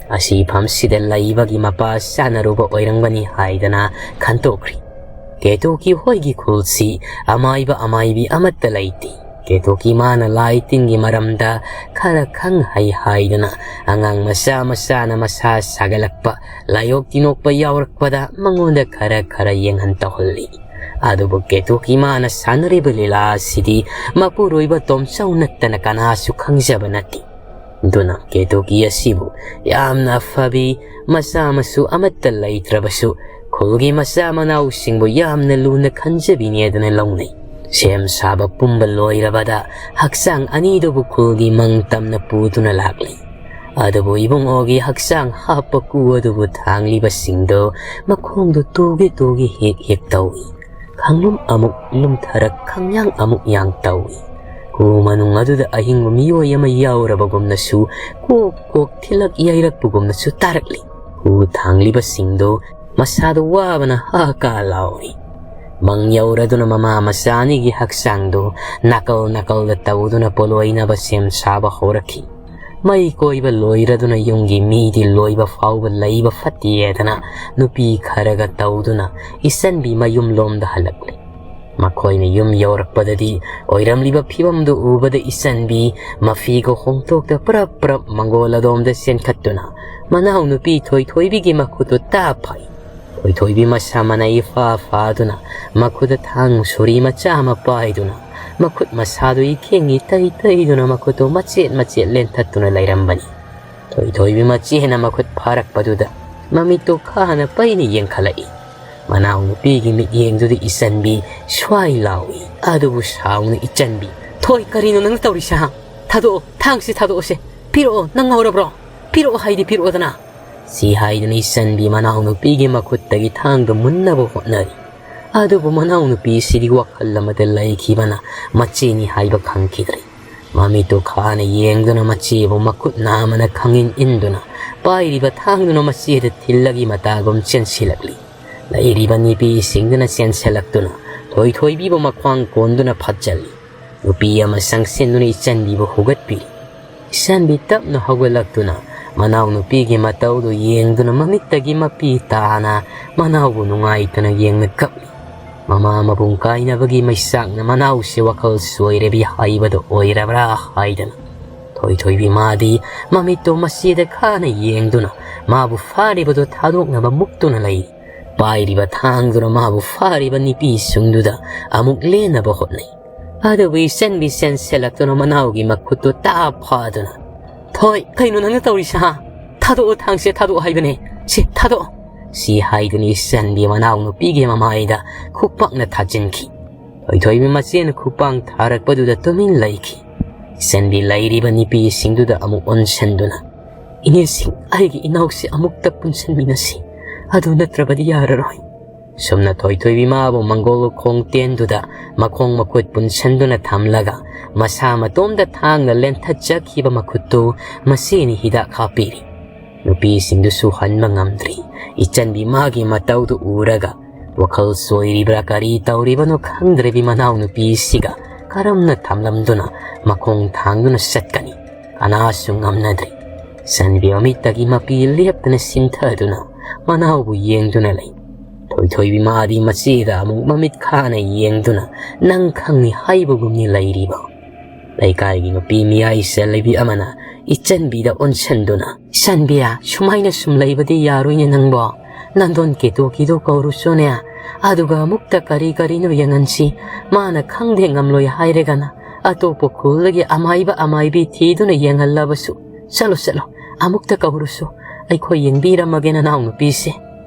ꯑꯁꯤꯐꯝꯁꯤꯗ ꯂꯩꯕꯒꯤ ꯃꯄꯥ ꯆꯥꯅꯔꯨꯕ ꯑꯣꯏꯔꯝꯒꯅꯤ ꯍꯥꯏꯗꯅ ꯈꯟꯇꯣꯛꯈ꯭ꯔꯤ꯫ ꯀꯦꯇꯣꯀꯤ ꯍꯣꯏꯒꯤ ꯈꯨꯜꯁꯤ ꯑꯃꯥꯏꯕ ꯑꯃꯥꯏꯕꯤ ꯑꯃꯠꯇ ꯂꯩꯇꯦ꯫ ꯀꯦꯇꯣꯀꯤ ꯃꯥꯅ ꯂꯥꯏ ꯇꯤꯟꯒꯤ ꯃꯔꯝꯗ ꯈꯔ ꯈꯪ ꯍꯩ ꯍꯥꯏꯗꯨꯅ ꯑꯉꯥꯡ ꯃꯆꯥ ꯃꯆꯥꯅ ꯃꯁꯥ ꯁꯥꯒꯠꯂꯛꯄ, ꯂꯥꯏꯌꯣꯛ ꯇꯤꯅꯣꯛꯄ ꯌꯥꯎꯔꯛꯄꯗ ꯃꯉꯣꯟꯗ ꯈꯔ ꯈꯔ ꯌꯦꯡꯍꯟ ꯇꯧꯍꯜꯂꯤ꯫ ꯑꯗꯨꯕꯨ ꯀꯦꯇꯣꯀꯤ ꯃꯥꯅ ꯁꯥꯟꯅꯔꯤꯕ ꯂꯤꯂꯥ ꯑꯁꯤꯗꯤ ꯃꯄꯨꯔꯣꯏꯕ ꯇꯣꯝꯆꯧ ꯅꯠꯇꯅ ꯀꯅꯥꯁꯨ ꯈꯪꯖꯕ ꯅꯠꯇꯦ꯫ ꯑꯗꯨꯅ ꯀꯦꯇꯣꯀꯤ ꯑꯁꯤꯕꯨ ꯌꯥꯝꯅ ꯑꯐꯕꯤ, ꯃꯆꯥ ꯃꯁꯨ ꯑꯃꯠꯇ ꯂꯩꯇ꯭ꯔꯕꯁꯨ ꯈꯨꯜꯒꯤ ꯃꯆꯥ ꯃꯅꯥꯎꯁꯤꯡꯕꯨ ꯌꯥꯝꯅ ꯂꯨꯅ ꯈꯟꯖꯕꯤꯅꯦꯗꯅ ꯂꯧꯅꯩ꯫ ꯁꯦꯝ ꯁꯥꯕ ꯄꯨꯝꯕ ꯂꯣꯏꯔꯕꯗ ꯍꯛꯆꯥꯡ ꯑꯅꯤꯗꯨꯕꯨ ꯈꯨꯜꯒꯤ ꯃꯪ ꯇꯝꯅ ꯄꯨꯗꯨꯅ ꯂꯥꯛꯂꯤ꯫ ꯑꯗꯨꯕꯨ ꯏꯕꯨꯡꯉꯣꯒꯤ ꯍꯛꯆꯥꯡ ꯍꯥꯞꯄ ꯀꯨ ꯑꯗꯨꯕꯨ ꯊꯥꯡꯂꯤꯕꯁꯤꯡꯗꯨ ꯃꯈꯣꯡꯗꯨ ꯇꯨꯒꯦ ꯇꯨꯒꯦ ꯍꯦꯛ ꯍꯦꯛ ꯇꯧꯏ꯫ ꯈꯪꯂꯨꯝ ꯑꯃꯨꯛ ꯂꯨꯝꯊꯔꯛ, ꯈꯪꯌꯥꯡ ꯑꯃꯨꯛ ꯌꯥꯡ ꯇꯧꯏ꯫ ꯀꯨ ꯃꯅꯨꯡ ꯑꯗꯨꯗ ꯑꯍꯤꯡꯕ ꯃꯤꯑꯣꯏ ꯑꯃ ꯌꯥꯎꯔꯕꯒꯨꯝꯅꯁꯨ ꯀꯣꯛ ꯀꯣꯛ ꯊꯤꯜꯂꯛ ꯌꯩꯔꯛꯄꯒꯨꯝꯅꯁꯨ ꯇꯥꯔꯛꯂꯤ꯫ ꯀꯨ ꯊꯥꯡꯂꯤꯕꯁꯤꯡꯗꯨ ꯃꯁꯥꯗꯨ ꯋꯥꯕꯅ ꯍꯥ ꯀꯥ ꯂꯥꯎꯔꯤ꯫ ꯃꯪ ꯌꯧꯔꯗꯨꯅ ꯃꯃꯥ ꯃꯆꯥ ꯑꯅꯤꯒꯤ ꯍꯛꯆꯥꯡꯗꯨ ꯅꯥꯀꯜ ꯅꯥꯀꯜꯗ ꯇꯧꯗꯨꯅ ꯄꯣꯂꯣꯏꯅꯕ ꯁꯦꯝ ꯁꯥꯕ ꯍꯧꯔꯛꯈꯤ꯫ ꯃꯩ ꯀꯣꯏꯕ ꯂꯣꯏꯔꯗꯨꯅ ꯌꯨꯝꯒꯤ ꯃꯤꯗꯤ ꯂꯣꯏꯕ ꯐꯥꯎꯕ ꯂꯩꯕ ꯐꯠꯇꯦꯗꯅ ꯅꯨꯄꯤ ꯈꯔꯒ ꯇꯧꯗꯨꯅ ꯏꯆꯟꯕꯤ ꯃꯌꯨꯝꯂꯣꯝꯗ ꯍꯜꯂꯛꯂꯤ꯫ ꯃꯈꯣꯏꯅ ꯌꯨꯝ ꯌꯧꯔꯛꯄꯗꯗꯤ ꯑꯣꯏꯔꯝꯂꯤꯕ ꯐꯤꯕꯝꯗꯨ ꯎꯕꯗ ꯏꯆꯟꯕꯤ ꯃꯐꯤꯒ ꯍꯣꯡꯗꯣꯛꯇ ꯄ꯭ꯔꯞ ꯄ꯭ꯔꯞ ꯃꯪꯒꯣꯜ ꯑꯗꯣꯝꯗ ꯆꯦꯟꯈꯠꯇꯨꯅ ꯃꯅꯥꯎꯅꯨꯄꯤ ꯊꯣꯏꯊꯣꯏꯕꯤꯒꯤ ꯃꯈꯨꯠꯇꯨ ꯇꯥ ꯐꯥꯏ꯫ ꯊꯣꯏꯊꯣꯏꯕꯤ ꯃꯁꯥ ꯃꯅꯩ ꯏꯐꯥ ꯐꯥꯗꯨꯅ ꯃꯈꯨꯠꯇ ꯊꯥꯡ ꯁꯣꯔꯤ ꯃꯆꯥ ꯑꯃ ꯄꯥꯏꯗꯨꯅ ꯃꯈꯨꯠ ꯃꯁꯥꯗꯨ ꯏꯈꯦꯡ ꯏꯇꯩ ꯇꯩꯗꯨꯅ ꯃꯈꯨꯠꯇꯨ ꯃꯆꯦꯠ ꯃꯆꯦꯠ ꯂꯦꯟꯊꯠꯇꯨꯅ ꯂꯩꯔꯝꯕꯅꯤ꯫ ꯊꯣꯏꯊꯣꯏꯕꯤ ꯃꯆꯦꯅ ꯃꯈꯨꯠ ꯐꯥꯔꯛꯄꯗꯨꯗ ꯃꯃꯤꯠꯇꯨ ꯈꯥꯅ ꯄꯩꯅ ꯌꯦꯡꯈꯠꯂꯛꯏ꯫ ꯃꯅꯥꯎꯅꯨꯄꯤꯒꯤ ꯃꯤꯠꯌꯦꯡꯗꯨꯗ ꯏꯆꯟꯕꯤ ꯁ꯭ꯋꯥꯏ ꯂꯥꯎꯏ꯫ ꯑꯗꯨꯕꯨ ꯁꯥꯎꯅ ꯏꯆꯟꯕꯤ, "ꯊꯣꯏ, ꯀꯔꯤꯅꯣ ꯅꯪꯅ ꯇꯧꯔꯤꯁꯦ, ꯍꯥ? ꯊꯥꯗꯣꯛꯑꯣ, ꯊꯥꯡꯁꯤ ꯊꯥꯗꯣꯛꯑꯣꯁꯦ꯫ ꯄꯤꯔꯛꯑꯣ, ꯅꯪ ꯉꯥꯎꯔꯕ꯭ꯔꯣ? ꯄꯤꯔꯛꯑꯣ ꯍꯥꯏꯗꯤ ꯄꯤꯔꯛꯑꯣꯗꯅ"꯫ ꯁꯤ ꯍꯥꯏꯗꯨꯅ ꯏꯆꯟꯕꯤ ꯃꯅꯥꯎꯅꯨꯄꯤꯒꯤ ꯃꯈꯨꯠꯇꯒꯤ ꯊꯥꯡꯗꯨ ꯃꯨꯟꯅꯕ ꯍꯣꯠꯅꯔꯤ꯫ ꯑꯗꯨꯕꯨ ꯃꯅꯥꯎꯅꯨꯄꯤꯁꯤꯗꯤ ꯋꯥꯈꯜ ꯑꯃꯗ ꯂꯩꯈꯤꯕꯅ ꯃꯆꯦꯅꯤ ꯍꯥꯏꯕ ꯈꯪꯈꯤꯗ꯭ꯔꯦ꯫ ꯃꯃꯤꯠꯇꯨ ꯈꯥꯅ ꯌꯦꯡꯗꯨꯅ ꯃꯆꯦꯕꯨ ꯃꯈꯨꯠ ꯅꯥꯝꯃꯅ ꯈꯪꯏꯟ ꯏꯟꯗꯨꯅ ꯄꯥꯏꯔꯤꯕ ꯊꯥꯡꯗꯨꯅ ꯃꯆꯦꯗ ꯊꯤꯜꯂꯒꯤ ꯃꯇꯥꯒꯨꯝ ꯆꯦꯟꯁꯤꯜꯂꯛꯂꯤ꯫ ꯂꯩꯔꯤꯕ ꯅꯨꯄꯤꯁꯤꯡꯗꯨꯅ ꯆꯦꯟꯁꯤꯜꯂꯛꯇꯨꯅ ꯊꯣꯏꯊꯣꯏꯕꯤꯕꯨ ꯃꯈ꯭ꯋꯥꯡ ꯀꯣꯟꯗꯨꯅ ꯐꯠꯆꯜꯂꯤ꯫ ꯅꯨꯄꯤ ꯑꯃ ꯆꯪꯁꯤꯟꯗꯨꯅ ꯏꯆꯟꯕꯤꯕꯨ ꯍꯧꯒꯠꯄꯤꯔꯤ꯫ ꯏꯆꯟꯕꯤ ꯇꯞꯅ ꯍꯧꯒꯠꯂꯛꯇꯨꯅ ꯃꯅꯥꯎꯅꯨꯄꯤꯒꯤ ꯃꯇꯧꯗꯨ ꯌꯦꯡꯗꯨꯅ ꯃꯃꯤꯠꯇꯒꯤ ꯃꯄꯤ ꯇꯥꯅ ꯃꯅꯥꯎꯕꯨ ꯅꯨꯡꯉꯥꯏꯇꯅ ꯌꯦꯡꯅ ꯀꯞꯂꯤ꯫ ꯃꯃꯥ ꯃꯄꯨꯡ ꯀꯥꯏꯅꯕꯒꯤ ꯃꯩꯆꯥꯛꯅ ꯃꯅꯥꯎꯁꯦ ꯋꯥꯈꯜ ꯆꯣꯏꯔꯕꯤ ꯍꯥꯏꯕꯗꯨ ꯑꯣꯏꯔꯕ꯭ꯔꯥ ꯍꯥꯏꯗꯅ ꯊꯣꯏꯊꯣꯏꯕꯤ ꯃꯥꯗꯤ ꯃꯃꯤꯠꯇꯣ ꯃꯆꯦꯗ ꯈꯥꯅ ꯌꯦꯡꯗꯨꯅ ꯃꯥꯕꯨ ꯐꯥꯔꯤꯕꯗꯨ ꯊꯥꯗꯣꯛꯅꯕ ꯃꯨꯛꯇꯨꯅ ꯂꯩ꯫ ꯄꯥꯏꯔꯤꯕ ꯊꯥꯡꯗꯨꯅ ꯃꯥꯕꯨ ꯐꯥꯔꯤꯕ ꯅꯨꯄꯤꯁꯤꯡꯗꯨꯗ ꯑꯃꯨꯛ ꯂꯦꯟꯅꯕ ꯍꯣꯠꯅꯩ꯫ ꯑꯗꯨꯕꯨ ꯏꯆꯟꯕꯤ ꯆꯦꯟꯁꯤꯜꯂꯛꯇꯨꯅ ꯃꯅꯥꯎꯒꯤ ꯃꯈꯨꯠꯇꯨ ꯇꯥꯞ ꯐꯥꯗꯨꯅ, "ꯊꯣꯏ, ꯀꯩꯅꯣ ꯅꯪꯅ ꯇꯧꯔꯤꯁꯦ, ꯍꯥ? ꯊꯥꯗꯣꯛꯑꯣ, ꯊꯥꯡꯁꯦ ꯊꯥꯗꯣꯛꯑꯣ ꯍꯥꯏꯕꯅꯦ꯫ ꯁꯤ ꯊꯥꯗꯣꯛꯑꯣ!" ꯁꯤ ꯍꯥꯏꯗꯨꯅ ꯏꯆꯟꯕꯤ ꯃꯅꯥꯎꯅꯨꯄꯤꯒꯤ ꯃꯃꯥꯏꯗ ꯈꯨꯄꯥꯛꯅ ꯊꯥꯖꯤꯟꯈꯤ꯫ ꯊꯣꯏꯊꯣꯏꯕꯤ ꯃꯆꯦꯅ ꯈꯨꯄꯥꯡ ꯊꯥꯔꯛꯄꯗꯨꯗ ꯇꯨꯃꯤꯟ ꯂꯩꯈꯤ꯫ ꯏꯆꯟꯕꯤ ꯂꯩꯔꯤꯕ ꯅꯨꯄꯤꯁꯤꯡꯗꯨꯗ ꯑꯃꯨꯛ ꯑꯣꯟꯁꯤꯟꯗꯨꯅ, "ꯏꯅꯦꯁꯤꯡ, ꯑꯩꯒꯤ ꯏꯅꯥꯎꯁꯤ ꯑꯃꯨꯛꯇ ꯄꯨꯟꯁꯤꯟꯃꯤꯟꯅꯁꯤ, ꯑꯗꯨ ꯅꯠꯇ꯭ꯔꯕꯗꯤ ꯌꯥꯔꯔꯣꯏ꯫" ꯁꯨꯝꯅ ꯊꯣꯏꯊꯣꯏꯕꯤ ꯃꯥꯕꯨ ꯃꯪꯒꯣꯜ ꯈꯣꯡ ꯇꯦꯟꯗꯨꯗ ꯃꯈꯣꯡ ꯃꯈꯨꯠ ꯄꯨꯟꯁꯤꯟꯗꯨꯅ ꯊꯝꯂꯒ ꯃꯁꯥ ꯃꯇꯣꯝꯗ ꯊꯥꯡꯅ ꯂꯦꯟꯊꯠꯆꯈꯤꯕ ꯃꯈꯨꯠꯇꯨ ꯃꯆꯦꯅꯤ ꯍꯤꯗꯥꯛ ꯍꯥꯞꯄꯤꯔꯤ꯫ ꯅꯨꯄꯤꯁꯤꯡꯗꯨꯁꯨ ꯍꯟꯕ ꯉꯝꯗ꯭ꯔꯤ꯫ ꯏꯆꯟꯕꯤ ꯃꯥꯒꯤ ꯃꯇꯧꯗꯨ ꯎꯔꯒ ꯋꯥꯈꯜ ꯆꯣꯏꯔꯤꯕ꯭ꯔꯥ ꯀꯔꯤ ꯇꯧꯔꯤꯕꯅꯣ ꯈꯪꯗ꯭ꯔꯕꯤ ꯃꯅꯥꯎꯅꯨꯄꯤꯁꯤꯒ ꯀꯔꯝꯅ ꯊꯝꯂꯝꯗꯨꯅ ꯃꯈꯣꯡ ꯊꯥꯡꯗꯨꯅ ꯆꯠꯀꯅꯤ? ꯀꯅꯥꯁꯨ ꯉꯝꯅꯗ꯭ꯔꯤ꯫ ꯏꯆꯟꯕꯤ ꯃꯃꯤꯠꯇꯒꯤ ꯃꯄꯤ ꯂꯦꯞꯇꯅ ꯁꯤꯟꯊꯗꯨꯅ ꯃꯅꯥꯎꯕꯨ ꯌꯦꯡꯗꯨꯅ ꯂꯩ꯫ ꯊꯣꯏꯊꯣꯏꯕꯤ ꯃꯥꯗꯤ ꯃꯆꯦꯗ ꯑꯃꯨꯛ ꯃꯃꯤꯠ ꯈꯥꯅ ꯌꯦꯡꯗꯨꯅ ꯅꯪ ꯈꯪꯅꯤ ꯍꯥꯏꯕꯒꯨꯝꯅꯤ ꯂꯩꯔꯤꯕ꯫ ꯂꯩꯀꯥꯏꯒꯤ ꯅꯨꯄꯤ ꯃꯤꯌꯥꯏ ꯆꯜꯂꯕꯤ ꯑꯃꯅ ꯏꯆꯟꯕꯤꯗ ꯑꯣꯟꯁꯤꯟꯗꯨꯅ, "ꯏꯆꯟꯕꯤ, ꯁꯨꯃꯥꯏꯅ ꯁꯨꯝ ꯂꯩꯕꯗꯤ ꯌꯥꯔꯣꯏꯅꯦ ꯅꯪꯕꯣ꯫ ꯅꯟꯗꯣꯟ ꯀꯦꯇꯨꯀꯤꯗꯣ ꯀꯧꯔꯨꯆꯣꯅꯦ꯫ ꯑꯗꯨꯒ ꯑꯃꯨꯛꯇ ꯀꯔꯤ ꯀꯔꯤꯅꯣ ꯌꯦꯡꯍꯟꯁꯤ꯫ ꯃꯥꯅ ꯈꯪꯗꯦ ꯉꯝꯂꯣꯏ ꯍꯥꯏꯔꯒꯅ ꯑꯇꯣꯞꯄ ꯈꯨꯜꯗꯒꯤ ꯑꯃꯥꯏꯕ ꯑꯃꯥꯏꯕꯤ ꯊꯤꯗꯨꯅ ꯌꯦꯡꯍꯜꯂꯕꯁꯨ꯫ ꯆꯠꯂꯣ, ꯆꯠꯂꯣ, ꯑꯃꯨꯛꯇ ꯀꯧꯔꯨꯆꯣ꯫ ꯑꯩꯈꯣꯏ ꯌꯦꯡꯕꯤꯔꯝꯃꯒꯦ ꯅꯅꯥꯎꯅꯨꯄꯤꯁꯦ꯫"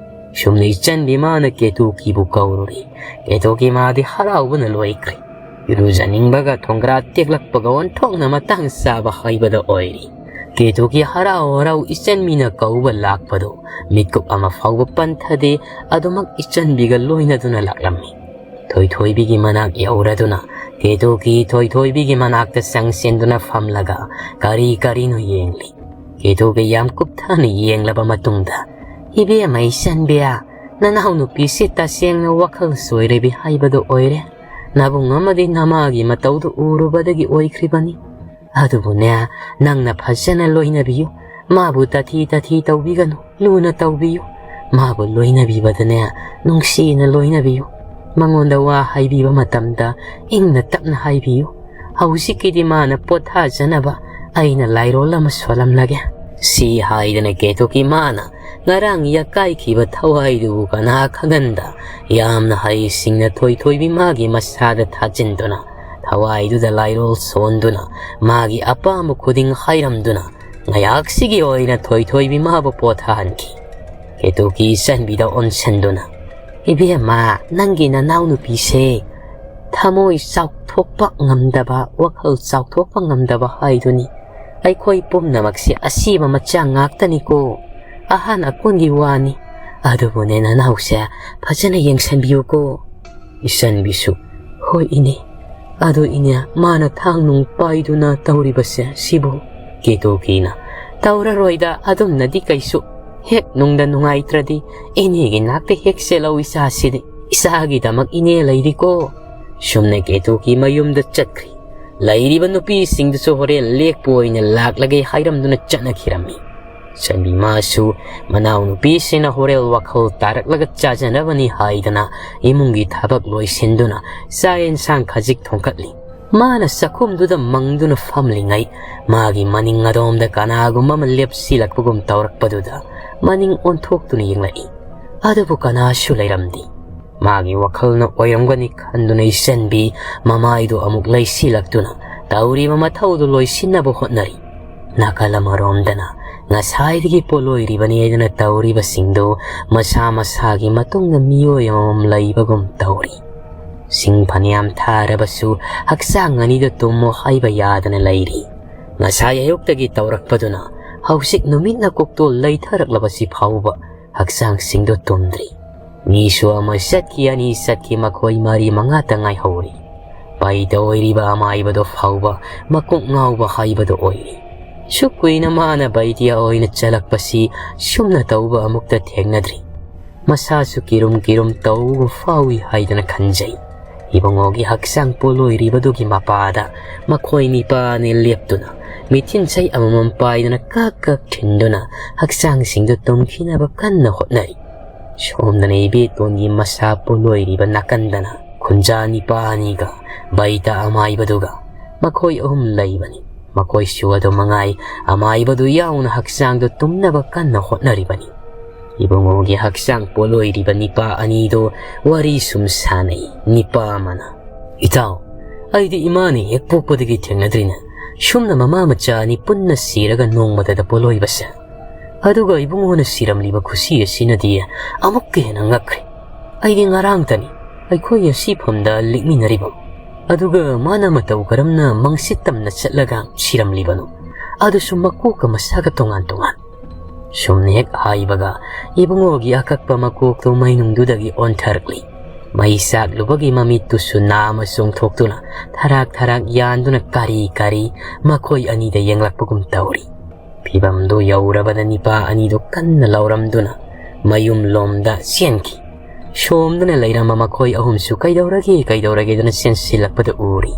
ꯁꯨꯝꯅ ꯏꯆꯟꯕꯤ ꯃꯥꯅ ꯀꯦꯇꯨꯀꯤꯕꯨ ꯀꯧꯔꯨꯔꯤ꯫ ꯀꯦꯇꯨꯀꯤ ꯃꯥꯗꯤ ꯍꯔꯥꯎꯕꯅ ꯂꯣꯏꯈ꯭ꯔꯦ꯫ ꯏꯔꯨꯖꯅꯤꯡꯕꯒ ꯊꯣꯡꯒ꯭ꯔꯥ ꯇꯦꯛꯂꯛꯄꯒ ꯑꯣꯟꯊꯣꯛꯅ ꯃꯇꯥꯡ ꯆꯥꯕ ꯍꯥꯏꯕꯗ ꯑꯣꯏꯔꯤ꯫ ꯀꯦꯇꯨꯀꯤ ꯍꯔꯥꯎ ꯍꯔꯥꯎ ꯏꯆꯟꯕꯤꯅ ꯀꯧꯕ ꯂꯥꯛꯄꯗꯨ ꯃꯤꯠꯀꯨꯞ ꯑꯃ ꯐꯥꯎꯕ ꯄꯟꯊꯗꯦ, ꯑꯗꯨꯃꯛ ꯏꯆꯟꯕꯤꯒ ꯂꯣꯏꯅꯗꯨꯅ ꯂꯥꯛꯂꯝꯃꯤ꯫ ꯊꯣꯏꯊꯣꯏꯕꯤꯒꯤ ꯃꯅꯥꯛ ꯌꯧꯔꯗꯨꯅ ꯀꯦꯇꯨꯀꯤ ꯊꯣꯏꯊꯣꯏꯕꯤꯒꯤ ꯃꯅꯥꯛꯇ ꯆꯪꯁꯤꯟꯗꯨꯅ ꯐꯝꯂꯒ ꯀꯔꯤ ꯀꯔꯤꯅꯣ ꯌꯦꯡꯂꯤ꯫ ꯀꯦꯇꯨꯀꯤ ꯌꯥꯝ ꯀꯨꯞꯊꯅ ꯌꯦꯡꯂꯕ ꯃꯇꯨꯡꯗ, "ꯏꯕꯦꯝꯃ ꯏꯆꯟꯕꯤ, ꯅꯅꯥꯎ ꯅꯨꯄꯤꯁꯤ ꯇꯁꯦꯡꯅ ꯋꯥꯈꯜ ꯆꯣꯏꯔꯕꯤ ꯍꯥꯏꯕꯗꯨ ꯑꯣꯏꯔꯦ꯫ ꯅꯕꯨꯡ ꯑꯃꯗꯤ ꯅꯃꯥꯒꯤ ꯃꯇꯧꯗꯨ ꯎꯔꯨꯕꯗꯒꯤ ꯑꯣꯏꯈ꯭ꯔꯤꯕꯅꯤ꯫ ꯑꯗꯨꯕꯨꯅꯦ, ꯅꯪꯅ ꯐꯖꯅ ꯂꯣꯏꯅꯕꯤꯌꯨ꯫ ꯃꯥꯕꯨ ꯇꯥꯊꯤ ꯇꯥꯊꯤ ꯇꯧꯕꯤꯒꯅꯨ, ꯂꯨꯅ ꯇꯧꯕꯤꯌꯨ꯫ ꯃꯥꯕꯨ ꯂꯣꯏꯅꯕꯤꯕꯗꯅꯦ, ꯅꯨꯡꯁꯤꯅ ꯂꯣꯏꯅꯕꯤꯌꯨ꯫ ꯃꯉꯣꯟꯗ ꯋꯥ ꯍꯥꯏꯕꯤꯕ ꯃꯇꯝꯗ ꯏꯪꯅ ꯇꯞꯅ ꯍꯥꯏꯕꯤꯌꯨ꯫ ꯍꯧꯖꯤꯛꯀꯤꯗꯤ ꯃꯥꯅ ꯄꯣꯊꯥꯖꯅꯕ ꯑꯩꯅ ꯂꯥꯏꯔꯣꯜ ꯑꯃ ꯁꯣꯜꯂꯝꯂꯒꯦ꯫" ꯁꯤ ꯍꯥꯏꯗꯅ ꯀꯦꯇꯨꯀꯤ ꯃꯥꯅ ꯉꯔꯥꯡ ꯌꯥꯀꯥꯏꯈꯤꯕ ꯊꯋꯥꯏꯗꯨꯕꯨ ꯀꯅꯥ ꯈꯪꯍꯟꯗ ꯌꯥꯝꯅ ꯍꯩꯁꯤꯡꯅ ꯊꯣꯏꯊꯣꯏꯕꯤ ꯃꯥꯒꯤ ꯃꯁꯥꯗ ꯊꯥꯖꯤꯟꯗꯨꯅ, ꯊꯋꯥꯏꯗꯨꯗ ꯂꯥꯏꯔꯣꯜ ꯁꯣꯟꯗꯨꯅ, ꯃꯥꯒꯤ ꯑꯄꯥꯝꯕ ꯈꯨꯗꯤꯡ ꯍꯥꯏꯔꯝꯗꯨꯅ, ꯉꯥꯏꯍꯥꯛꯁꯤꯒꯤ ꯑꯣꯏꯅ ꯊꯣꯏꯊꯣꯏꯕꯤ ꯃꯥꯕꯨ ꯄꯣꯊꯥꯍꯟꯈꯤ꯫ ꯀꯦꯇꯨꯀꯤ ꯏꯆꯟꯕꯤꯗ ꯑꯣꯟꯁꯤꯟꯗꯨꯅ, "ꯏꯕꯦꯝꯃ, ꯅꯪꯒꯤ ꯅꯅꯥꯎꯅꯨꯄꯤꯁꯦ ꯊꯃꯣꯏ ꯆꯥꯎꯊꯣꯛꯄ ꯉꯝꯗꯕ, ꯋꯥꯈꯜ ꯆꯥꯎꯊꯣꯛꯄ ꯉꯝꯗꯕ ꯍꯥꯏꯗꯨꯅꯤ꯫ ꯑꯩꯈꯣꯏ ꯄꯨꯝꯅꯃꯛꯁꯦ ꯑꯁꯤꯕ ꯃꯆꯥ ꯉꯥꯛꯇꯅꯤꯀꯣ꯫ ꯑꯍꯥꯟ ꯑꯀꯣꯟꯒꯤ ꯋꯥꯅꯤ꯫ ꯑꯗꯨꯕꯨꯅꯦ, ꯅꯅꯥꯎꯁꯦ ꯐꯖꯅ ꯌꯦꯡꯁꯤꯟꯕꯤꯌꯨꯀꯣ꯫" ꯏꯆꯟꯕꯤꯁꯨ, "ꯍꯣꯏ ꯏꯅꯦ꯫ ꯑꯗꯣ ꯏꯅꯦ, ꯃꯥꯅ ꯊꯥꯡ ꯅꯨꯡ ꯄꯥꯏꯗꯨꯅ ꯇꯧꯔꯤꯕꯁꯦ ꯁꯤꯕꯨ?" ꯀꯦꯇꯨꯀꯤꯅ, "ꯇꯧꯔꯔꯣꯏꯗ, ꯑꯗꯨꯝꯅꯗꯤ ꯀꯩꯁꯨ꯫ ꯍꯦꯛ ꯅꯨꯡꯗ ꯅꯨꯡꯉꯥꯏꯇ꯭ꯔꯗꯤ ꯏꯅꯦꯒꯤ ꯅꯥꯛꯇ ꯍꯦꯛ ꯆꯦꯜꯂꯧ ꯏꯆꯥꯁꯤꯗꯤ꯫ ꯏꯆꯥꯒꯤꯗꯃꯛ ꯏꯅꯦ ꯂꯩꯔꯤꯀꯣ꯫" ꯁꯨꯝꯅ ꯀꯦꯇꯨꯀꯤ ꯃꯌꯨꯝꯗ ꯆꯠꯈ꯭ꯔꯤ꯫ ꯂꯩꯔꯤꯕ ꯅꯨꯄꯤꯁꯤꯡꯗꯨꯁꯨ ꯍꯣꯔꯦꯟ ꯂꯦꯛꯄ ꯑꯣꯏꯅ ꯂꯥꯛꯂꯒꯦ ꯍꯥꯏꯔꯝꯗꯨꯅ ꯆꯠꯅꯈꯤꯔꯝꯃꯤ꯫ ꯏꯆꯟꯕꯤ ꯃꯥꯁꯨ ꯃꯅꯥꯎꯅꯨꯄꯤꯁꯤꯡꯅ ꯍꯣꯔꯦꯟ ꯋꯥꯈꯜ ꯇꯥꯔꯛꯂꯒ ꯆꯥꯖꯅꯕꯅꯤ ꯍꯥꯏꯗꯅ ꯏꯃꯨꯡꯒꯤ ꯊꯕꯛ ꯂꯣꯏꯁꯤꯟꯗꯨꯅ ꯆꯥꯛ ꯌꯦꯟꯁꯥꯡ ꯈꯖꯤꯛ ꯊꯣꯡꯀꯠꯂꯤ꯫ ꯃꯥꯅ ꯆꯥꯛꯈꯨꯝꯗꯨꯗ ꯃꯪꯗꯨꯅ ꯐꯝꯂꯤꯉꯩ ꯃꯥꯒꯤ ꯃꯅꯤꯡ ꯑꯗꯣꯝꯗ ꯀꯅꯥꯒꯨꯝꯕ ꯑꯃ ꯂꯦꯞꯁꯤꯜꯂꯛꯄꯒꯨꯝ ꯇꯧꯔꯛꯄꯗꯨꯗ ꯃꯅꯤꯡ ꯑꯣꯟꯊꯣꯛꯇꯨꯅ ꯌꯦꯡꯂꯛꯏ꯫ ꯑꯗꯨꯕꯨ ꯀꯅꯥꯁꯨ ꯂꯩꯔꯝꯗꯦ꯫ ꯃꯥꯒꯤ ꯋꯥꯈꯜꯅ ꯑꯣꯏꯔꯝꯒꯅꯤ ꯈꯟꯗꯨꯅ ꯏꯆꯟꯕꯤ ꯃꯃꯥꯏꯗꯨ ꯑꯃꯨꯛ ꯂꯩꯁꯤꯜꯂꯛꯇꯨꯅ ꯇꯧꯔꯤꯕ ꯃꯊꯧꯗꯨ ꯂꯣꯏꯁꯤꯟꯅꯕ ꯍꯣꯠꯅꯔꯤ꯫ ꯅꯥꯀꯜ ꯑꯃꯔꯣꯝꯗꯅ ꯉꯁꯥꯏꯗꯒꯤ ꯄꯣꯠꯂꯣꯏꯔꯤꯕꯅꯤ ꯍꯥꯏꯗꯅ ꯇꯧꯔꯤꯕꯁꯤꯡꯗꯨ ꯃꯁꯥ ꯃꯁꯥꯒꯤ ꯃꯇꯨꯡꯗ ꯃꯤꯑꯣꯏ ꯑꯃꯃꯝ ꯂꯩꯕꯒꯨꯝ ꯇꯧꯔꯤ꯫ ꯁꯤꯡ ꯐꯅꯌꯥꯝ ꯊꯥꯔꯕꯁꯨ ꯍꯛꯆꯥꯡ ꯑꯅꯤꯗꯨ ꯇꯨꯝꯃꯣ ꯍꯥꯏꯕ ꯌꯥꯗꯅ ꯂꯩꯔꯤ꯫ ꯉꯁꯥꯏ ꯑꯌꯨꯛꯇꯒꯤ ꯇꯧꯔꯛꯄꯗꯨꯅ ꯍꯧꯖꯤꯛ ꯅꯨꯃꯤꯠꯅ ꯀꯣꯛꯇꯣꯜ ꯂꯩꯊꯔꯛꯂꯕꯁꯤ ꯐꯥꯎꯕ ꯍꯛꯆꯥꯡꯁꯤꯡꯗꯨ ꯇꯨꯝꯗ꯭ꯔꯤ꯫ ꯃꯤꯁꯨ ꯑꯃ ꯆꯠꯈꯤ, ꯑꯅꯤ ꯆꯠꯈꯤ, ꯃꯈꯣꯏ ꯃꯔꯤ ꯃꯉꯥꯇ ꯉꯥꯏꯍꯧꯔꯤ꯫ ꯕꯩꯗ ꯑꯣꯏꯔꯤꯕ ꯑꯃꯥꯏꯕꯗꯨ ꯐꯥꯎꯕ ꯃꯀꯣꯛ ꯉꯥꯎꯕ ꯍꯥꯏꯕꯗꯨ ꯑꯣꯏꯔꯤ꯫ ꯁꯨꯛ ꯀꯨꯏꯅ ꯃꯥꯅ ꯕꯩꯗꯤꯌꯥ ꯑꯣꯏꯅ ꯆꯠꯂꯛꯄꯁꯤ ꯁꯨꯝꯅ ꯇꯧꯕ ꯑꯃꯨꯛꯇ ꯊꯦꯡꯅꯗ꯭ꯔꯤ꯫ ꯃꯁꯥꯁꯨ ꯀꯤꯔꯨꯝ ꯀꯤꯔꯨꯝ ꯇꯧꯕ ꯐꯥꯎꯏ ꯍꯥꯏꯗꯅ ꯈꯟꯖꯩ꯫ ꯏꯕꯨꯡꯉꯣꯒꯤ ꯍꯛꯆꯥꯡ ꯄꯣꯠꯂꯣꯏꯔꯤꯕꯗꯨꯒꯤ ꯃꯄꯥꯗ ꯃꯈꯣꯏ ꯅꯤꯄꯥ ꯑꯅꯤ ꯂꯦꯞꯇꯨꯅ ꯃꯤꯊꯤꯟ ꯆꯩ ꯑꯃꯃꯝ ꯄꯥꯏꯗꯨꯅ ꯀꯛ ꯀꯛ ꯊꯤꯟꯗꯨꯅ ꯍꯛꯆꯥꯡꯁꯤꯡꯗꯨ ꯇꯨꯝꯈꯤꯅꯕ ꯀꯟꯅ ꯍꯣꯠꯅꯔꯤ꯫ ꯁꯣꯝꯗꯅ ꯏꯕꯦꯇꯣꯟꯒꯤ ꯃꯁꯥ ꯄꯣꯠꯂꯣꯏꯔꯤꯕ ꯅꯥꯀꯟꯗꯅ ꯈꯨꯟꯖꯥ ꯅꯤꯄꯥ ꯑꯅꯤꯒ ꯕꯩꯇ ꯑꯃꯥꯏꯕꯗꯨꯒ ꯃꯈꯣꯏ ꯑꯍꯨꯝ ꯂꯩꯕꯅꯤ꯫ ꯃꯈꯣꯏꯁꯨ ꯑꯗꯨ ꯃꯉꯥꯏ ꯑꯃꯥꯏꯕꯗꯨ ꯌꯥꯎꯅ ꯍꯛꯆꯥꯡꯗꯨ ꯇꯨꯝꯅꯕ ꯀꯟꯅ ꯍꯣꯠꯅꯔꯤꯕꯅꯤ꯫ ꯏꯕꯨꯡꯉꯣꯒꯤ ꯍꯛꯆꯥꯡ ꯄꯣꯠꯂꯣꯏꯔꯤꯕ ꯅꯤꯄꯥ ꯑꯅꯤꯗꯨ ꯋꯥꯔꯤ ꯁꯨꯝ ꯁꯥꯟꯅꯩ꯫ ꯅꯤꯄꯥ ꯑꯃꯅ, "ꯏꯇꯥꯎ, ꯑꯩꯗꯤ ꯏꯃꯥꯅ ꯍꯦꯛ ꯄꯣꯛꯄꯗꯒꯤ ꯊꯦꯡꯅꯗ꯭ꯔꯤꯅꯦ꯫ ꯁꯨꯝꯅ ꯃꯃꯥ ꯃꯆꯥ ꯑꯅꯤ ꯄꯨꯟꯅ ꯁꯤꯔꯒ ꯅꯣꯡꯃꯇꯗ ꯄꯣꯠꯂꯣꯏꯕꯁꯦ꯫ ꯑꯗꯨꯒ ꯏꯕꯨꯡꯉꯣꯅ ꯁꯤꯔꯝꯂꯤꯕ ꯈꯨꯁꯤ ꯑꯁꯤꯅꯗꯤ ꯑꯃꯨꯛꯀ ꯍꯦꯟꯅ ꯉꯛꯈ꯭ꯔꯦ꯫ ꯑꯩꯗꯤ ꯉꯔꯥꯡꯇꯅꯤ ꯑꯩꯈꯣꯏ ꯑꯁꯤꯐꯝꯗ ꯂꯤꯛꯃꯤꯟꯅꯔꯤꯕ꯫ ꯑꯗꯨꯒ ꯃꯥꯅ ꯃꯇꯧ ꯀꯔꯝꯅ ꯃꯪꯁꯤꯠ ꯇꯝꯅ ꯆꯠꯂꯒ ꯁꯤꯔꯝꯂꯤꯕꯅꯣ? ꯑꯗꯨꯁꯨ ꯃꯀꯣꯛꯀ ꯃꯁꯥꯒ ꯇꯣꯉꯥꯟ ꯇꯣꯉꯥꯟ꯫" ꯁꯨꯝꯅ ꯍꯦꯛ ꯍꯥꯏꯕꯒ ꯏꯕꯨꯡꯉꯣꯒꯤ ꯑꯀꯛꯄ ꯃꯀꯣꯛꯇꯨ ꯃꯩꯅꯨꯡꯗꯨꯗꯒꯤ ꯑꯣꯟꯊꯔꯛꯂꯤ꯫ ꯃꯩ ꯆꯥꯛꯂꯨꯕꯒꯤ ꯃꯃꯤꯠꯇꯨꯁꯨ ꯅꯥ ꯑꯃ ꯆꯣꯡꯊꯣꯛꯇꯨꯅ ꯊꯔꯥꯛ ꯊꯔꯥꯛ ꯌꯥꯟꯗꯨꯅ ꯀꯥꯔꯤ ꯀꯥꯔꯤ ꯃꯈꯣꯏ ꯑꯅꯤꯗ ꯌꯦꯡꯂꯛꯄꯒꯨꯝ ꯇꯧꯔꯤ꯫ ꯐꯤꯚꯝꯗꯨ ꯌꯧꯔꯕꯗ ꯅꯤꯄꯥ ꯑꯅꯤꯗꯨ ꯀꯟꯅ ꯂꯥꯎꯔꯝꯗꯨꯅ ꯃꯌꯨꯝ ꯂꯣꯝꯗ ꯆꯦꯟꯈꯤ꯫ ꯁꯣꯝꯗꯅ ꯂꯩꯔꯝꯕ ꯃꯈꯣꯏ ꯑꯍꯨꯝꯁꯨ ꯀꯩꯗꯧꯔꯒꯦ ꯀꯩꯗꯧꯔꯒꯦꯗꯅ ꯆꯦꯟꯁꯤꯜꯂꯛꯄꯗ ꯎꯔꯤ꯫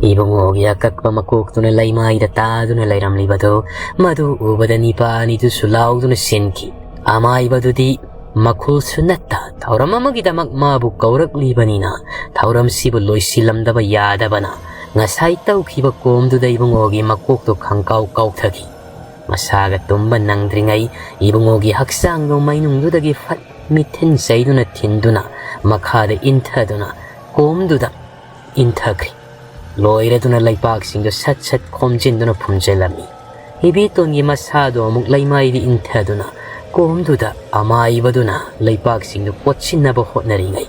ꯏꯕꯨꯡꯉꯣꯒꯤ ꯑꯀꯛꯄ ꯃꯀꯣꯛꯇꯨꯅ ꯂꯩꯃꯥꯏꯗ ꯇꯥꯗꯨꯅ ꯂꯩꯔꯝꯂꯤꯕꯗꯨ ꯃꯗꯨ ꯎꯕꯗ ꯅꯤꯄꯥ ꯑꯅꯤꯗꯨꯁꯨ ꯂꯥꯎꯗꯨꯅ ꯆꯦꯟꯈꯤ꯫ ꯑꯃꯥꯏꯕꯗꯨꯗꯤ ꯃꯈꯨꯜꯁꯨ ꯅꯠꯇ ꯊꯧꯔꯝ ꯑꯃꯒꯤꯗꯃꯛ ꯃꯥꯕꯨ ꯀꯧꯔꯛꯂꯤꯕꯅꯤꯅ ꯊꯧꯔꯝꯁꯤꯕꯨ ꯂꯣꯏꯁꯤꯜꯂꯝꯗꯕ ꯌꯥꯗꯕꯅ ꯉꯁꯥꯏ ꯇꯧꯈꯤꯕ ꯀꯣꯝꯗꯨꯗ ꯏꯕꯨꯡꯉꯣꯒꯤ ꯃꯀꯣꯛꯇꯨ ꯈꯪꯀꯥꯎ ꯀꯥꯎꯊꯈꯤ꯫ ꯃꯁꯥꯒ ꯇꯨꯝꯕ ꯅꯪꯗ꯭ꯔꯤꯉꯩ ꯏꯕꯨꯡꯉꯣꯒꯤ ꯍꯛꯆꯥꯡꯗꯨ ꯃꯩꯅꯨꯡꯗꯨꯗꯒꯤ ꯐꯠ ꯃꯤꯊꯤꯟ ꯆꯩꯗꯨꯅ ꯊꯤꯟꯗꯨꯅ ꯃꯈꯥꯗ ꯏꯟꯊꯗꯨꯅ ꯀꯣꯝꯗꯨꯗ ꯏꯟꯊꯈ꯭ꯔꯤ꯫ ꯂꯣꯏꯔꯗꯨꯅ ꯂꯩꯄꯥꯛꯁꯤꯡꯗꯨ ꯁꯠ ꯁꯠ ꯈꯣꯝꯖꯤꯟꯗꯨꯅ ꯐꯨꯝꯖꯤꯜꯂꯝꯃꯤ꯫ ꯏꯕꯦꯇꯣꯟꯒꯤ ꯃꯁꯥꯗꯨ ꯑꯃꯨꯛ ꯂꯩꯃꯥꯏꯗ ꯏꯟꯊꯗꯨꯅ ꯀꯣꯝꯗꯨꯗ ꯑꯃꯥꯏꯕꯗꯨꯅ ꯂꯩꯄꯥꯛꯁꯤꯡꯗꯨ ꯀꯣꯠꯁꯤꯟꯅꯕ ꯍꯣꯠꯅꯔꯤꯉꯩ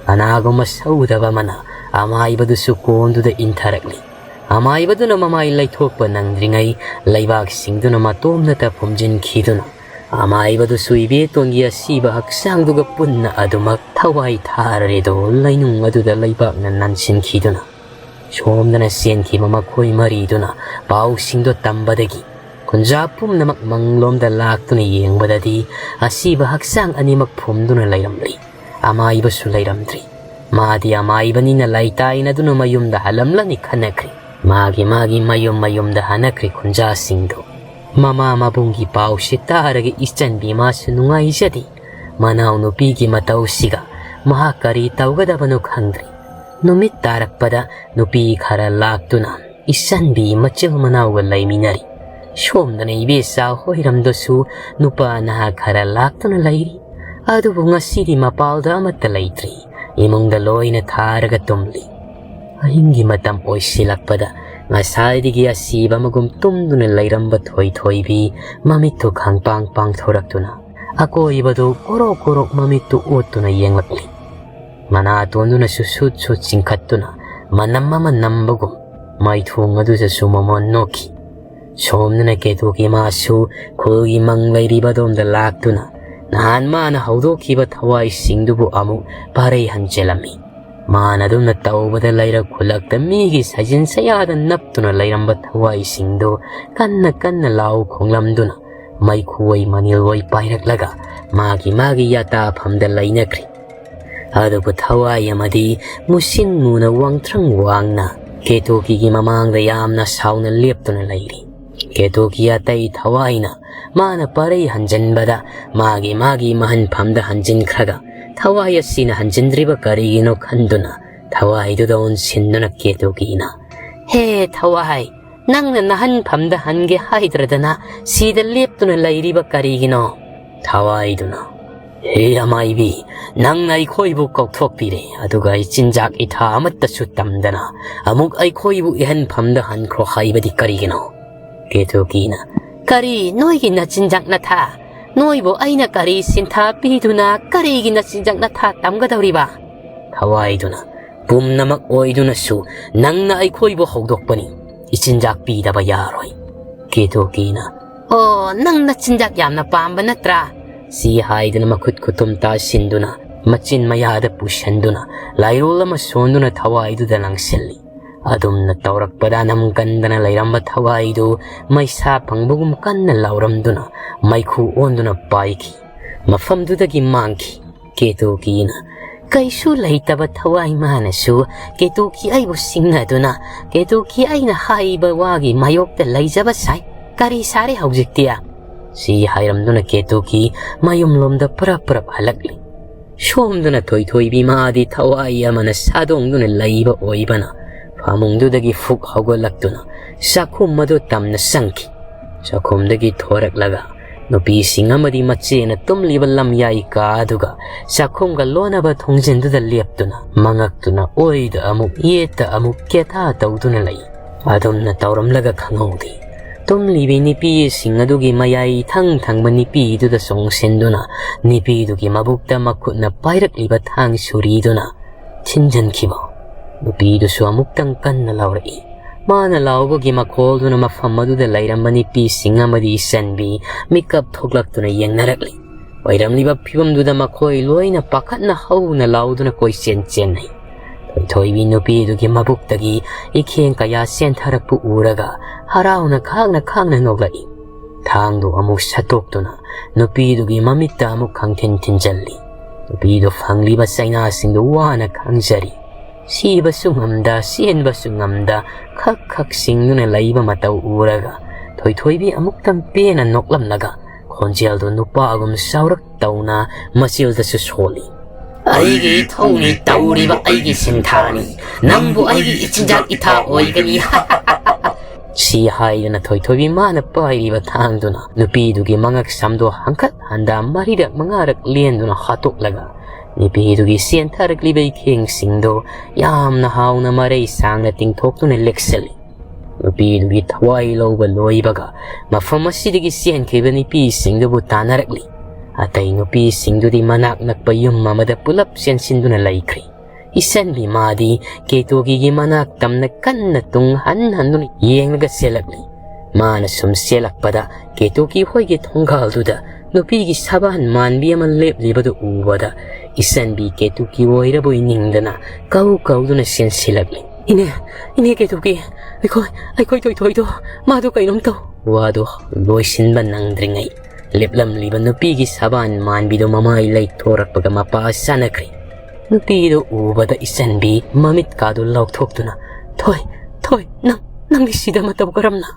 ꯀꯅꯥꯒꯨꯝꯕ ꯁꯧꯗꯕ ꯑꯃꯅ ꯑꯃꯥꯏꯕꯗꯨꯁꯨ ꯀꯣꯝꯗꯨꯗ ꯏꯟꯊꯔꯛꯂꯤ꯫ ꯑꯃꯥꯏꯕꯗꯨꯅ ꯃꯃꯥꯏ ꯂꯩꯊꯣꯛꯄ ꯅꯪꯗ꯭ꯔꯤꯉꯩ ꯂꯩꯕꯥꯛꯁꯤꯡꯗꯨꯅ ꯃꯇꯣꯝꯅꯇ ꯐꯨꯝꯖꯤꯟꯈꯤꯗꯨꯅ ꯑꯃꯥꯏꯕꯗꯨꯁꯨ ꯏꯕꯦꯇꯣꯟꯒꯤ ꯑꯁꯤꯕ ꯍꯛꯆꯥꯡꯗꯨꯒ ꯄꯨꯟꯅ ꯑꯗꯨꯃꯛ ꯊꯋꯥꯏ ꯊꯥꯔꯔꯦꯗꯣ ꯂꯩꯅꯨꯡ ꯑꯗꯨꯗ ꯂꯩꯕꯥꯛꯅ ꯅꯟꯁꯤꯟꯈꯤꯗꯨꯅ ꯁꯣꯝꯗꯅ ꯆꯦꯟꯈꯤꯕ ꯃꯈꯣꯏ ꯃꯔꯤꯗꯨꯅ ꯄꯥꯎꯁꯤꯡꯗꯣ ꯇꯝꯕꯗꯒꯤ ꯈꯨꯟꯖꯥ ꯄꯨꯝꯅꯃꯛ ꯃꯪꯂꯣꯝꯗ ꯂꯥꯛꯇꯨꯅ ꯌꯦꯡꯕꯗꯗꯤ ꯑꯁꯤꯕ ꯍꯛꯆꯥꯡ ꯑꯅꯤꯃꯛ ꯐꯨꯝꯗꯨꯅ ꯂꯩꯔꯝꯂꯤ꯫ ꯑꯃꯥꯏꯕꯁꯨ ꯂꯩꯔꯝꯗ꯭ꯔꯤ꯫ ꯃꯥꯗꯤ ꯑꯃꯥꯏꯕꯅꯤꯅ ꯂꯩꯇꯥꯏꯅꯗꯨꯅ ꯃꯌꯨꯝꯗ ꯍꯜꯂꯝꯂꯅꯤ ꯈꯟꯅꯈ꯭ꯔꯤ꯫ ꯃꯥꯒꯤ ꯃꯥꯒꯤ ꯃꯌꯨꯝ ꯃꯌꯨꯝꯗ ꯍꯟꯅꯈ꯭ꯔꯤ ꯈꯨꯟꯖꯥꯁꯤꯡꯗꯨ꯫ ꯃꯃꯥ ꯃꯕꯨꯡꯒꯤ ꯄꯥꯎꯁꯤ ꯇꯥꯔꯒ ꯏꯆꯟꯕꯤ ꯃꯥꯁꯨ ꯅꯨꯡꯉꯥꯏꯖꯗꯦ꯫ ꯃꯅꯥꯎꯅꯨꯄꯤꯒꯤ ꯃꯇꯧꯁꯤꯒ ꯃꯍꯥꯛ ꯀꯔꯤ ꯇꯧꯒꯗꯕꯅꯣ ꯈꯪꯗ꯭ꯔꯤ꯫ ꯅꯨꯃꯤꯠ ꯇꯥꯔꯛꯄꯗ ꯅꯨꯄꯤ ꯈꯔ ꯂꯥꯛꯇꯨꯅ ꯏꯆꯟꯕꯤ ꯃꯆꯤꯜ ꯃꯅꯥꯎꯒ ꯂꯩꯃꯤꯟꯅꯔꯤ꯫ ꯁꯣꯝꯗꯅ ꯏꯕꯦꯆꯥ ꯍꯣꯏꯔꯝꯗꯁꯨ ꯅꯨꯄꯥ ꯅꯍꯥ ꯈꯔ ꯂꯥꯛꯇꯨꯅ ꯂꯩꯔꯤ꯫ ꯑꯗꯨꯕꯨ ꯉꯁꯤꯗꯤ ꯃꯄꯥꯜꯗ ꯑꯃꯠꯇ ꯂꯩꯇ꯭ꯔꯤ꯫ ꯏꯃꯨꯡꯗ ꯂꯣꯏꯅ ꯊꯥꯔꯒ ꯇꯨꯝꯂꯤ꯫ ꯑꯍꯤꯡꯒꯤ ꯃꯇꯝ ꯑꯣꯏꯁꯤꯜꯂꯛꯄꯗ ꯉꯁꯥꯏꯗꯒꯤ ꯑꯁꯤꯕ ꯑꯃꯒꯨꯝ ꯇꯨꯝꯗꯨꯅ ꯂꯩꯔꯝꯕ ꯊꯣꯏꯊꯣꯏꯕꯤ ꯃꯃꯤꯠꯇꯨ ꯈꯪꯄꯥꯡ ꯄꯥꯡꯊꯣꯔꯛꯇꯨꯅ ꯑꯀꯣꯏꯕꯗꯨ ꯀꯣꯔꯣꯛ ꯀꯣꯔꯣꯛ ꯃꯃꯤꯠꯇꯨ ꯑꯣꯠꯇꯨꯅ ꯌꯦꯡꯂꯛꯂꯤ꯫ ꯃꯅꯥꯇꯣꯟꯗꯨꯅꯁꯨ ꯁꯨꯠ ꯁꯨꯠ ꯆꯤꯡꯈꯠꯇꯨꯅ ꯃꯅꯝ ꯑꯃ ꯅꯝꯕꯒꯨꯝ ꯃꯩꯊꯣꯡ ꯑꯗꯨꯗꯁꯨ ꯃꯃꯣꯟ ꯅꯣꯛꯈꯤ꯫ ꯁꯣꯝꯗꯅ ꯀꯦꯇꯨꯒꯤ ꯃꯥꯁꯨ ꯈꯨꯜꯒꯤ ꯃꯪ ꯂꯩꯔꯤꯕ ꯑꯗꯣꯝꯗ ꯂꯥꯛꯇꯨꯅ ꯅꯍꯥꯟ ꯃꯥꯅ ꯍꯧꯗꯣꯛꯈꯤꯕ ꯊꯋꯥꯏꯁꯤꯡꯗꯨꯕꯨ ꯑꯃꯨꯛ ꯄꯥꯔꯩ ꯍꯟꯖꯤꯜꯂꯝꯃꯤ꯫ ꯃꯥꯅ ꯑꯗꯨꯝꯅ ꯇꯧꯕꯗ ꯂꯩꯔꯛ ꯈꯨꯜꯂꯛꯇ ꯃꯤꯒꯤ ꯁꯥꯖꯤꯟ ꯁꯌꯥꯗ ꯅꯞꯇꯨꯅ ꯂꯩꯔꯝꯕ ꯊꯋꯥꯏꯁꯤꯡꯗꯨ ꯀꯟꯅ ꯀꯟꯅ ꯂꯥꯎ ꯈꯣꯡꯂꯝꯗꯨꯅ ꯃꯩꯈꯨꯋꯣꯏ ꯃꯅꯤꯜꯋꯣꯏ ꯄꯥꯏꯔꯛꯂꯒ ꯃꯥꯒꯤ ꯃꯥꯒꯤ ꯌꯥꯇꯥꯐꯝꯗ ꯂꯩꯅꯈ꯭ꯔꯤ꯫ ꯑꯗꯨꯕꯨ ꯊꯋꯥꯏ ꯑꯃꯗꯤ ꯃꯨꯁꯤꯟ ꯃꯨꯅ ꯋꯥꯡꯊ꯭ꯔꯪ ꯋꯥꯡꯅ ꯀꯦꯇꯣꯀꯤꯒꯤ ꯃꯃꯥꯡꯗ ꯌꯥꯝꯅ ꯁꯥꯎꯅ ꯂꯦꯞꯇꯨꯅ ꯂꯩꯔꯤ꯫ ꯀꯦꯇꯣꯀꯤ ꯑꯇꯩ ꯊꯋꯥꯏꯅ ꯃꯥꯅ ꯄꯥꯔꯩ ꯍꯟꯖꯤꯟꯕꯗ ꯃꯥꯒꯤ ꯃꯥꯒꯤ ꯃꯍꯟꯐꯝꯗ ꯍꯟꯖꯤꯟꯈ꯭ꯔꯒ ꯊꯋꯥꯏ ꯑꯁꯤꯅ ꯍꯟꯖꯤꯟꯗ꯭ꯔꯤꯕ ꯀꯔꯤꯒꯤꯅꯣ ꯈꯟꯗꯨꯅ ꯊꯋꯥꯏꯗꯨꯗ ꯑꯣꯟꯁꯤꯟꯗꯨꯅ ꯀꯦꯇꯣꯀꯤꯅ, "ꯍꯦ ꯊꯋꯥꯏ, ꯅꯪꯅ ꯅꯍꯟꯐꯝꯗ ꯍꯟꯒꯦ ꯍꯥꯏꯗ꯭ꯔꯗꯅ ꯁꯤꯗ ꯂꯦꯞꯇꯨꯅ ꯂꯩꯔꯤꯕ ꯀꯔꯤꯒꯤꯅꯣ?" ꯊꯋꯥꯏꯗꯨꯅ, "ꯍꯦ ꯑꯃꯥꯏꯕꯤ, ꯅꯪꯅ ꯑꯩꯈꯣꯏꯕꯨ ꯀꯧꯊꯣꯛꯄꯤꯔꯦ, ꯑꯗꯨꯒ ꯑꯩ ꯆꯤꯟꯖꯥꯛ ꯏꯊꯥ ꯑꯃꯠꯇꯁꯨ ꯇꯝꯗꯅ ꯑꯃꯨꯛ ꯑꯩꯈꯣꯏꯕꯨ ꯏꯍꯟꯐꯝꯗ ꯍꯟꯈ꯭ꯔꯣ ꯍꯥꯏꯕꯗꯤ ꯀꯔꯤꯒꯤꯅꯣ?" ꯀꯦꯇꯣꯀꯤꯅ, "ꯀꯔꯤ ꯅꯣꯏꯒꯤ ꯅꯆꯤꯟꯖꯥꯛ ꯅꯊꯥ? ꯅꯣꯏꯕꯨ ꯑꯩꯅ ꯀꯔꯤ ꯁꯤꯟꯊꯥ ꯄꯤꯗꯨꯅ ꯀꯔꯤꯒꯤ ꯅꯆꯤꯟꯖꯥꯛ ꯅꯊꯥ ꯇꯝꯒꯗꯧꯔꯤꯕ?" ꯊꯋꯥꯏꯗꯨꯅ, ꯄꯨꯝꯅꯃꯛ ꯑꯣꯏꯗꯨꯅꯁꯨ ꯅꯪꯅ ꯑꯩꯈꯣꯏꯕꯨ ꯍꯧꯗꯣꯛꯄꯅꯤ꯫ ꯏꯆꯤꯟꯖꯥꯛ ꯄꯤꯗꯕ ꯌꯥꯔꯣꯏ꯫" ꯀꯦꯇꯨꯀꯤꯅ, "ꯑꯣ, ꯅꯪ ꯅꯆꯤꯟꯖꯥꯛ ꯌꯥꯝꯅ ꯄꯥꯝꯕ ꯅꯠꯇ꯭ꯔꯥ?" ꯁꯤ ꯍꯥꯏꯗꯨꯅ ꯃꯈꯨꯠ ꯈꯨꯇꯨꯝ ꯇꯥꯁꯤꯟꯗꯨꯅ, ꯃꯆꯤꯟ ꯃꯌꯥꯗ ꯄꯨꯁꯟꯗꯨꯅ, ꯂꯥꯏꯔꯣꯜ ꯑꯃ ꯁꯣꯟꯗꯨꯅ ꯊꯋꯥꯏꯗꯨꯗ ꯂꯪꯁꯤꯜꯂꯤ꯫ ꯑꯗꯨꯝꯅ ꯇꯧꯔꯛꯄꯗ ꯅꯝ ꯀꯟꯗꯅ ꯂꯩꯔꯝꯕ ꯊꯋꯥꯏꯗꯨ ꯃꯩꯁꯥ ꯐꯪꯕꯒꯨꯝ ꯀꯟꯅ ꯂꯥꯎꯔꯝꯗꯨꯅ ꯃꯩꯈꯨ ꯑꯣꯟꯗꯨꯅ ꯄꯥꯏꯈꯤ꯫ ꯃꯐꯝꯗꯨꯗꯒꯤ ꯃꯥꯡꯈꯤ꯫ ꯀꯦꯇꯨꯀꯤꯅ, "ꯀꯩꯁꯨ ꯂꯩꯇꯕ ꯊꯋꯥꯏ ꯃꯥꯅꯁꯨ ꯀꯦꯇꯨꯀꯤ ꯑꯩꯕꯨ ꯁꯤꯡꯅꯗꯨꯅ, ꯀꯦꯇꯨꯀꯤ ꯑꯩꯅ ꯍꯥꯏꯕ ꯋꯥꯒꯤ ꯃꯥꯌꯣꯛꯇ ꯂꯩꯖꯕ ꯁꯥꯏ꯫ ꯀꯔꯤ ꯁꯥꯔꯦ ꯍꯧꯖꯤꯛꯇꯤ?" ꯁꯤ ꯍꯥꯏꯔꯝꯗꯨꯅ ꯀꯦꯇꯨꯀꯤ ꯃꯌꯨꯝꯂꯣꯝꯗ ꯄꯔꯞ ꯄꯔꯞ ꯍꯜꯂꯛꯂꯤ꯫ ꯁꯣꯝꯗꯅ ꯊꯣꯏꯊꯣꯏꯕꯤ ꯃꯥꯗꯤ ꯊꯋꯥꯏ ꯑꯃꯅ ꯁꯥꯗꯣꯡꯗꯨꯅ ꯂꯩꯕ ꯑꯣꯏꯕꯅ, ꯐꯃꯨꯡꯗꯨꯗꯒꯤ ꯐꯨꯛ ꯍꯧꯒꯠꯂꯛꯇꯨꯅ ꯆꯥꯛꯈꯨꯝ ꯑꯗꯨ ꯇꯝꯅ ꯆꯪꯈꯤ꯫ ꯆꯥꯛꯈꯨꯝꯗꯒꯤ ꯊꯣꯔꯛꯂꯒ ꯅꯨꯄꯤꯁꯤꯡ ꯑꯃꯗꯤ ꯃꯆꯦꯅ ꯇꯨꯝꯂꯤꯕ ꯂꯝꯌꯥꯏ ꯀꯥ ꯑꯗꯨꯒ ꯆꯥꯛꯈꯨꯝꯒ ꯂꯣꯟꯅꯕ ꯊꯣꯡꯖꯤꯟꯗꯨꯗ ꯂꯦꯞꯇꯨꯅ, ꯃꯉꯛꯇꯨꯅ ꯑꯣꯏꯗ ꯑꯃꯨꯛ ꯌꯦꯠꯇ ꯑꯃꯨꯛ ꯀꯦꯊꯥ ꯇꯧꯗꯨꯅ ꯂꯩ꯫ ꯑꯗꯨꯝꯅ ꯇꯧꯔꯝꯂꯒ ꯈꯪꯍꯧꯗꯦ꯫ ꯇꯨꯝꯂꯤꯕꯤ ꯅꯨꯄꯤꯁꯤꯡ ꯑꯗꯨꯒꯤ ꯃꯌꯥꯏ ꯏꯊꯪ ꯊꯪꯕ ꯅꯨꯄꯤꯗꯨꯗ ꯆꯣꯡꯁꯤꯟꯗꯨꯅ, ꯅꯨꯄꯤꯗꯨꯒꯤ ꯃꯕꯨꯛꯇ ꯃꯈꯨꯠꯅ ꯄꯥꯏꯔꯛꯂꯤꯕ ꯊꯥꯡ ꯁꯨꯔꯤꯗꯨꯅ ꯊꯤꯟꯖꯤꯟꯈꯤꯕ꯫ ꯅꯨꯄꯤꯗꯨꯁꯨ ꯑꯃꯨꯛꯇꯪ ꯀꯟꯅ ꯂꯥꯎꯔꯛꯏ꯫ ꯃꯥꯅ ꯂꯥꯎꯕꯒꯤ ꯃꯈꯣꯜꯗꯨꯅ ꯃꯐꯝ ꯑꯗꯨꯗ ꯂꯩꯔꯝꯕ ꯅꯨꯄꯤꯁꯤꯡ ꯑꯃꯗꯤ ꯏꯆꯟꯕꯤ ꯃꯤꯀꯞ ꯊꯣꯛꯂꯛꯇꯨꯅ ꯌꯦꯡꯅꯔꯛꯂꯤ꯫ ꯑꯣꯏꯔꯝꯂꯤꯕ ꯐꯤꯕꯝꯗꯨꯗ ꯃꯈꯣꯏ ꯂꯣꯏꯅ ꯄꯥꯈꯠꯅ ꯍꯧꯅ ꯂꯥꯎꯗꯨꯅ ꯀꯣꯏꯆꯦꯟ ꯆꯦꯟꯅꯩ꯫ ꯊꯣꯏꯊꯣꯏꯕꯤ ꯅꯨꯄꯤꯗꯨꯒꯤ ꯃꯕꯨꯛꯇꯒꯤ ꯏꯈꯦꯡ ꯀꯌꯥ ꯆꯦꯟꯊꯔꯛꯄ ꯎꯔꯒ ꯍꯔꯥꯎꯅ ꯈꯥꯡꯅ ꯈꯥꯡꯅ ꯅꯣꯛꯂꯛꯏ꯫ ꯊꯥꯡꯗꯨ ꯑꯃꯨꯛ ꯁꯠꯇꯣꯛꯇꯨꯅ ꯅꯨꯄꯤꯗꯨꯒꯤ ꯃꯃꯤꯠꯇ ꯑꯃꯨꯛ ꯈꯪꯊꯤꯟ ꯊꯤꯟꯖꯜꯂꯤ꯫ ꯅꯨꯄꯤꯗꯨ ꯐꯪꯂꯤꯕ ꯆꯩꯅꯥꯁꯤꯡꯗꯨ ꯋꯥꯅ ꯈꯥꯡꯖꯔꯤ꯫ ꯁꯤꯕꯁꯨ ꯉꯝꯗ, ꯆꯦꯟꯕꯁꯨ ꯉꯝꯗ, ꯈꯛ ꯈꯛ ꯁꯤꯡꯗꯨꯅ ꯂꯩꯕ ꯃꯇꯧ ꯎꯔꯒ ꯊꯣꯏꯊꯣꯏꯕꯤ ꯑꯃꯨꯛꯇꯪ ꯄꯦꯟꯅ ꯅꯣꯛꯂꯝꯂꯒ ꯈꯣꯟꯖꯦꯜꯗꯨ ꯅꯨꯄꯥꯒꯨꯝ ꯆꯥꯎꯔꯛ ꯇꯧꯅ ꯃꯆꯤꯜꯗꯁꯨ ꯁꯣꯜꯂꯤ꯫ "ꯑꯩꯒꯤ ꯏꯊꯧꯅꯤ ꯇꯧꯔꯤꯕ ꯑꯩꯒꯤ ꯁꯤꯟꯊꯥꯅꯤ꯫ ꯅꯪꯕꯨ ꯑꯩꯒꯤ ꯏꯆꯤꯟꯖꯥꯛ ꯏꯊꯥ ꯑꯣꯏꯒꯅꯤ꯫" ꯁꯤ ꯍꯥꯏꯗꯨꯅ ꯊꯣꯏꯊꯣꯏꯕꯤ ꯃꯥꯅ ꯄꯥꯏꯔꯤꯕ ꯊꯥꯡꯗꯨꯅ ꯅꯨꯄꯤꯗꯨꯒꯤ ꯃꯉꯛ ꯁꯝꯗꯣ ꯍꯪꯀꯠ ꯍꯟꯗꯥ ꯃꯔꯤꯔꯛ ꯃꯉꯥꯔꯛ ꯂꯦꯟꯗꯨꯅ ꯍꯥꯠꯇꯣꯛꯂꯒ ꯅꯨꯄꯤꯗꯨꯒꯤ ꯆꯦꯟꯊꯔꯛꯂꯤꯕ ꯏꯈꯦꯡꯁꯤꯡꯗꯣ ꯌꯥꯝꯅ ꯍꯥꯎꯅ ꯃꯔꯩ ꯁꯥꯡꯅ ꯇꯤꯡꯊꯣꯛꯇꯨꯅ ꯂꯦꯛꯁꯜꯂꯤ꯫ ꯅꯨꯄꯤꯗꯨꯒꯤ ꯊꯋꯥꯏ ꯂꯧꯕ ꯂꯣꯏꯕꯒ ꯃꯐꯝ ꯑꯁꯤꯗꯒꯤ ꯆꯦꯟꯈꯤꯕ ꯅꯨꯄꯤꯁꯤꯡꯗꯨꯕꯨ ꯇꯥꯟꯅꯔꯛꯂꯤ꯫ ꯑꯇꯩ ꯅꯨꯄꯤꯁꯤꯡꯗꯨꯗꯤ ꯃꯅꯥꯛ ꯅꯛꯄ ꯌꯨꯝ ꯑꯃꯗ ꯄꯨꯂꯞ ꯆꯦꯟꯁꯤꯟꯗꯨꯅ ꯂꯩꯈ꯭ꯔꯤ꯫ ꯏꯆꯟꯕꯤ ꯃꯥꯗꯤ ꯀꯦꯇꯨꯀꯤꯒꯤ ꯃꯅꯥꯛ ꯇꯝꯅ ꯀꯟꯅ ꯇꯨꯡ ꯍꯟ ꯍꯟꯗꯨꯅ ꯌꯦꯡꯂꯒ ꯆꯦꯜꯂꯛꯂꯤ꯫ ꯃꯥꯅ ꯁꯨꯝ ꯆꯦꯜꯂꯛꯄꯗ ꯀꯦꯇꯨꯀꯤ ꯍꯣꯏꯒꯤ ꯊꯣꯡꯒꯥꯜꯗꯨꯗ ꯅꯨꯄꯤꯒꯤ ꯁꯕꯥꯟ ꯃꯥꯟꯕꯤ ꯑꯃ ꯂꯦꯞꯂꯤꯕꯗꯨ ꯎꯕꯗ ꯏꯆꯟꯕꯤ ꯀꯦꯇꯨꯀꯤ ꯑꯣꯏꯔꯕꯣꯏ ꯅꯤꯡꯗꯅ ꯀꯧ ꯀꯧꯗꯨꯅ ꯆꯦꯟꯁꯤꯜꯂꯛꯂꯤ꯫ "ꯏꯅꯦ, ꯏꯅꯦ ꯀꯦꯇꯨꯀꯤ, ꯑꯩꯈꯣꯏ, ꯑꯩꯈꯣꯏ ꯊꯣꯏꯊꯣꯏꯗꯣ, ꯃꯥꯗꯣ ꯀꯩꯅꯣꯝ ꯇꯧ!" ꯋꯥꯗꯣ ꯂꯣꯏꯁꯤꯟꯕ ꯅꯪꯗ꯭ꯔꯤꯉꯩ ꯂꯦꯞꯂꯝꯂꯤꯕ ꯅꯨꯄꯤꯒꯤ ꯁꯕꯥꯟ ꯃꯥꯟꯕꯤꯗꯣ ꯃꯃꯥꯏ ꯂꯩꯊꯣꯔꯛꯄꯒ ꯃꯄꯥ ꯆꯥꯅꯈ꯭ꯔꯦ꯫ ꯅꯨꯄꯤꯗꯨ ꯎꯕꯗ ꯏꯆꯟꯕꯤ ꯃꯃꯤꯠꯀꯥꯗꯨ ꯂꯥꯎꯊꯣꯛꯇꯨꯅ, "ꯊꯣꯏ, ꯊꯣꯏ, ꯅꯪ, ꯅꯪꯗꯤ ꯁꯤꯗ ꯃꯇꯧ ꯀꯔꯝꯅ?"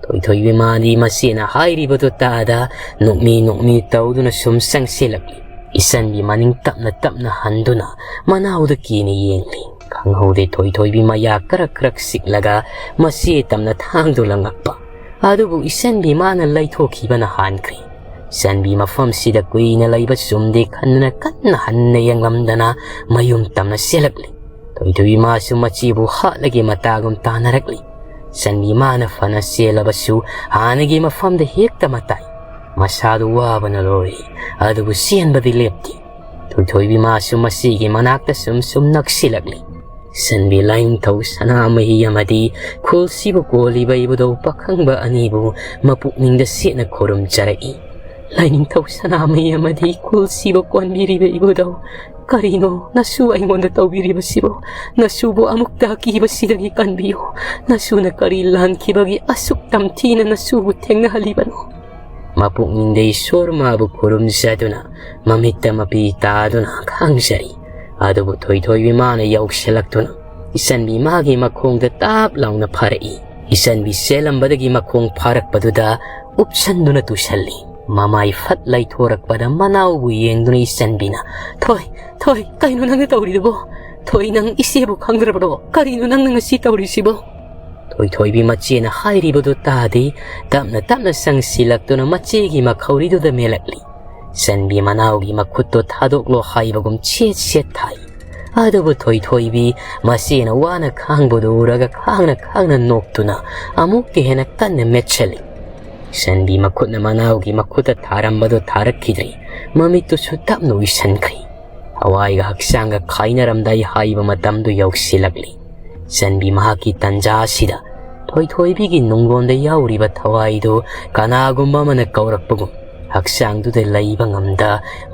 ꯊꯣꯏꯊꯣꯏꯕꯤ ꯃꯥꯗꯤ ꯃꯆꯦꯅ ꯍꯥꯏꯔꯤꯕꯗꯨ ꯇꯥꯗ ꯅꯣꯛꯃꯤ ꯅꯣꯛꯃꯤ ꯇꯧꯗꯨꯅ ꯁꯨꯝ ꯆꯪꯁꯤꯜꯂꯛꯂꯤ꯫ ꯏꯆꯟꯕꯤ ꯃꯅꯤꯡ ꯇꯞꯅ ꯇꯞꯅ ꯍꯟꯗꯨꯅ ꯃꯅꯥꯎꯗ ꯀꯤꯅ ꯌꯦꯡꯂꯤ꯫ ꯈꯪꯍꯧꯗꯦ ꯊꯣꯏꯊꯣꯏꯕꯤ ꯃꯌꯥ ꯀꯔꯛ ꯀꯔꯛ ꯆꯤꯛꯂꯒ ꯃꯆꯦ ꯇꯝꯅ ꯊꯥꯡꯗꯨ ꯂꯪꯉꯛꯄ꯫ ꯑꯗꯨꯕꯨ ꯏꯆꯟꯕꯤ ꯃꯥꯅ ꯂꯩꯊꯣꯛꯈꯤꯕꯅ ꯍꯥꯟꯈ꯭ꯔꯦ꯫ ꯏꯆꯟꯕꯤ ꯃꯐꯝꯁꯤꯗ ꯀꯨꯏꯅ ꯂꯩꯕ ꯆꯨꯝꯗꯦ ꯈꯟꯗꯨꯅ ꯀꯟꯅ ꯍꯟꯅ ꯌꯦꯡꯂꯝꯗꯅ ꯃꯌꯨꯝ ꯇꯝꯅ ꯆꯦꯜꯂꯛꯂꯤ꯫ ꯊꯣꯏꯊꯣꯏꯕꯤ ꯃꯥꯁꯨ ꯃꯆꯦꯕꯨ ꯍꯥꯠꯂꯒꯦ ꯃꯇꯥꯒꯨꯝ ꯇꯥꯅꯔꯛꯂꯤ꯫ ꯏꯆꯟꯕꯤ ꯃꯥꯅ ꯐꯅ ꯆꯦꯜꯂꯕꯁꯨ ꯍꯥꯟꯅꯒꯤ ꯃꯐꯝꯗ ꯍꯦꯛꯇ ꯃꯇꯥꯏ꯫ ꯃꯁꯥꯗꯨ ꯋꯥꯕꯅ ꯂꯣꯏꯔꯦ, ꯑꯗꯨꯕꯨ ꯆꯦꯟꯕꯗꯤ ꯂꯦꯞꯇꯦ꯫ ꯊꯣꯏꯊꯣꯏꯕꯤ ꯃꯥꯁꯨ ꯃꯆꯦꯒꯤ ꯃꯅꯥꯛꯇ ꯁꯨꯝ ꯁꯨꯝ ꯅꯛꯁꯤꯜꯂꯛꯂꯤ꯫ ꯏꯆꯟꯕꯤ ꯂꯥꯏꯅꯤꯡꯊꯧ ꯁꯅꯥꯃꯍꯤ ꯑꯃꯗꯤ ꯈꯨꯜꯁꯤꯕꯨ ꯀꯣꯜꯂꯤꯕ ꯏꯕꯨꯙꯧ ꯄꯥꯈꯪꯕ ꯑꯅꯤꯕꯨ ꯃꯄꯨꯛꯅꯤꯡꯗ ꯁꯦꯠꯅ ꯈꯨꯔꯨꯝꯖꯔꯛꯏ꯫ "ꯂꯥꯏꯅꯤꯡꯊꯧ ꯁꯅꯥꯃꯍꯤ ꯑꯃꯗꯤ ꯈꯨꯜꯁꯤꯕꯨ ꯀꯣꯟꯕꯤꯔꯤꯕ ꯏꯕꯨꯙꯧ, ꯀꯔꯤꯅꯣ ꯅꯁꯨ ꯑꯩꯉꯣꯟꯗ ꯇꯧꯕꯤꯔꯤꯕꯁꯤꯕꯨ? ꯅꯁꯨꯕꯨ ꯑꯃꯨꯛꯇ ꯑꯀꯤꯕꯁꯤꯗꯒꯤ ꯀꯟꯕꯤꯌꯨ꯫ ꯅꯁꯨꯅ ꯀꯔꯤ ꯂꯥꯟꯈꯤꯕꯒꯤ ꯑꯁꯨꯛ ꯇꯝꯊꯤꯅ ꯅꯁꯨꯕꯨ ꯊꯦꯡꯅꯍꯜꯂꯤꯕꯅꯣ?" ꯃꯄꯨꯛꯅꯤꯡꯗ ꯏꯁꯣꯔ ꯃꯥꯕꯨ ꯈꯨꯔꯨꯝꯖꯗꯨꯅ ꯃꯃꯤꯠꯇ ꯃꯄꯤ ꯇꯥꯗꯨꯅ ꯈꯥꯡꯖꯔꯤ꯫ ꯑꯗꯨꯕꯨ ꯊꯣꯏꯊꯣꯏꯕꯤ ꯃꯥꯅ ꯌꯧꯁꯤꯜꯂꯛꯇꯨꯅ ꯏꯆꯟꯕꯤ ꯃꯥꯒꯤ ꯃꯈꯣꯡꯗ ꯇꯥꯞ ꯂꯥꯎꯅ ꯐꯥꯔꯛꯏ꯫ ꯏꯆꯟꯕꯤ ꯆꯦꯜꯂꯝꯕꯗꯒꯤ ꯃꯈꯣꯡ ꯐꯥꯔꯛꯄꯗꯨꯗ ꯎꯞꯁꯟꯗꯨꯅ ꯇꯨꯁꯜꯂꯤ꯫ ꯃꯃꯥꯏ ꯐꯠ ꯂꯩꯊꯣꯔꯛꯄꯗ ꯃꯅꯥꯎꯕꯨ ꯌꯦꯡꯗꯨꯅ ꯏꯆꯟꯕꯤꯅ, "ꯊꯣꯏ, ꯊꯣꯏ, ꯀꯩꯅꯣ ꯅꯪꯅ ꯇꯧꯔꯤꯗꯨꯕꯣ? ꯊꯣꯏ, ꯅꯪ ꯏꯆꯦꯕꯨ ꯈꯪꯗ꯭ꯔꯕ꯭ꯔꯣ? ꯀꯔꯤꯅꯣ ꯅꯪꯅ ꯉꯁꯤ ꯇꯧꯔꯤꯁꯤꯕꯣ?" ꯊꯣꯏꯊꯣꯏꯕꯤ ꯃꯆꯦꯅ ꯍꯥꯏꯔꯤꯕꯗꯨ ꯇꯥꯗꯦ꯫ ꯇꯞꯅ ꯇꯞꯅ ꯆꯪꯁꯤꯜꯂꯛꯇꯨꯅ ꯃꯆꯦꯒꯤ ꯃꯈꯧꯔꯤꯗꯨꯗ ꯃꯦꯜꯂꯛꯂꯤ꯫ ꯏꯆꯟꯕꯤ ꯃꯅꯥꯎꯒꯤ ꯃꯈꯨꯠꯇꯣ ꯊꯥꯗꯣꯛꯂꯣ ꯍꯥꯏꯕꯒꯨꯝ ꯁꯦꯠ ꯁꯦꯠ ꯊꯥꯏ꯫ ꯑꯗꯨꯕꯨ ꯊꯣꯏꯊꯣꯏꯕꯤ ꯃꯆꯦꯅ ꯋꯥꯅ ꯈꯥꯡꯕꯗꯨ ꯎꯔꯒ ꯈꯥꯡꯅ ꯈꯥꯡꯅ ꯅꯣꯛꯇꯨꯅ ꯑꯃꯨꯛꯀ ꯍꯦꯟꯅ ꯀꯟꯅ ꯃꯦꯠꯁꯤꯜꯂꯤ꯫ ꯏꯆꯟꯕꯤ ꯃꯈꯨꯠꯅ ꯃꯅꯥꯎꯒꯤ ꯃꯈꯨꯠꯇ ꯊꯥꯔꯝꯕꯗꯨ ꯊꯥꯔꯛꯈꯤꯗ꯭ꯔꯦ꯫ ꯃꯃꯤꯠꯇꯨꯁꯨ ꯇꯞꯅ ꯎꯏꯁꯟꯈ꯭ꯔꯦ꯫ ꯊꯋꯥꯏꯒ ꯍꯛꯆꯥꯡꯒ ꯈꯥꯏꯅꯔꯝꯗꯥꯏ ꯍꯥꯏꯕ ꯃꯇꯝꯗꯨ ꯌꯧꯁꯤꯜꯂꯛꯂꯤ꯫ ꯆꯟꯕꯤ ꯃꯍꯥꯛꯀꯤ ꯇꯟꯖꯥ ꯑꯁꯤꯗ ꯊꯣꯏꯊꯣꯏꯕꯤꯒꯤ ꯅꯨꯡꯒꯣꯟꯗ ꯌꯥꯎꯔꯤꯕ ꯊꯋꯥꯏꯗꯨ ꯀꯅꯥꯒꯨꯝꯕ ꯑꯃꯅ ꯀꯧꯔꯛꯄꯒꯨꯝ ꯍꯛꯆꯥꯡꯗꯨꯗ ꯂꯩꯕ ꯉꯝꯗ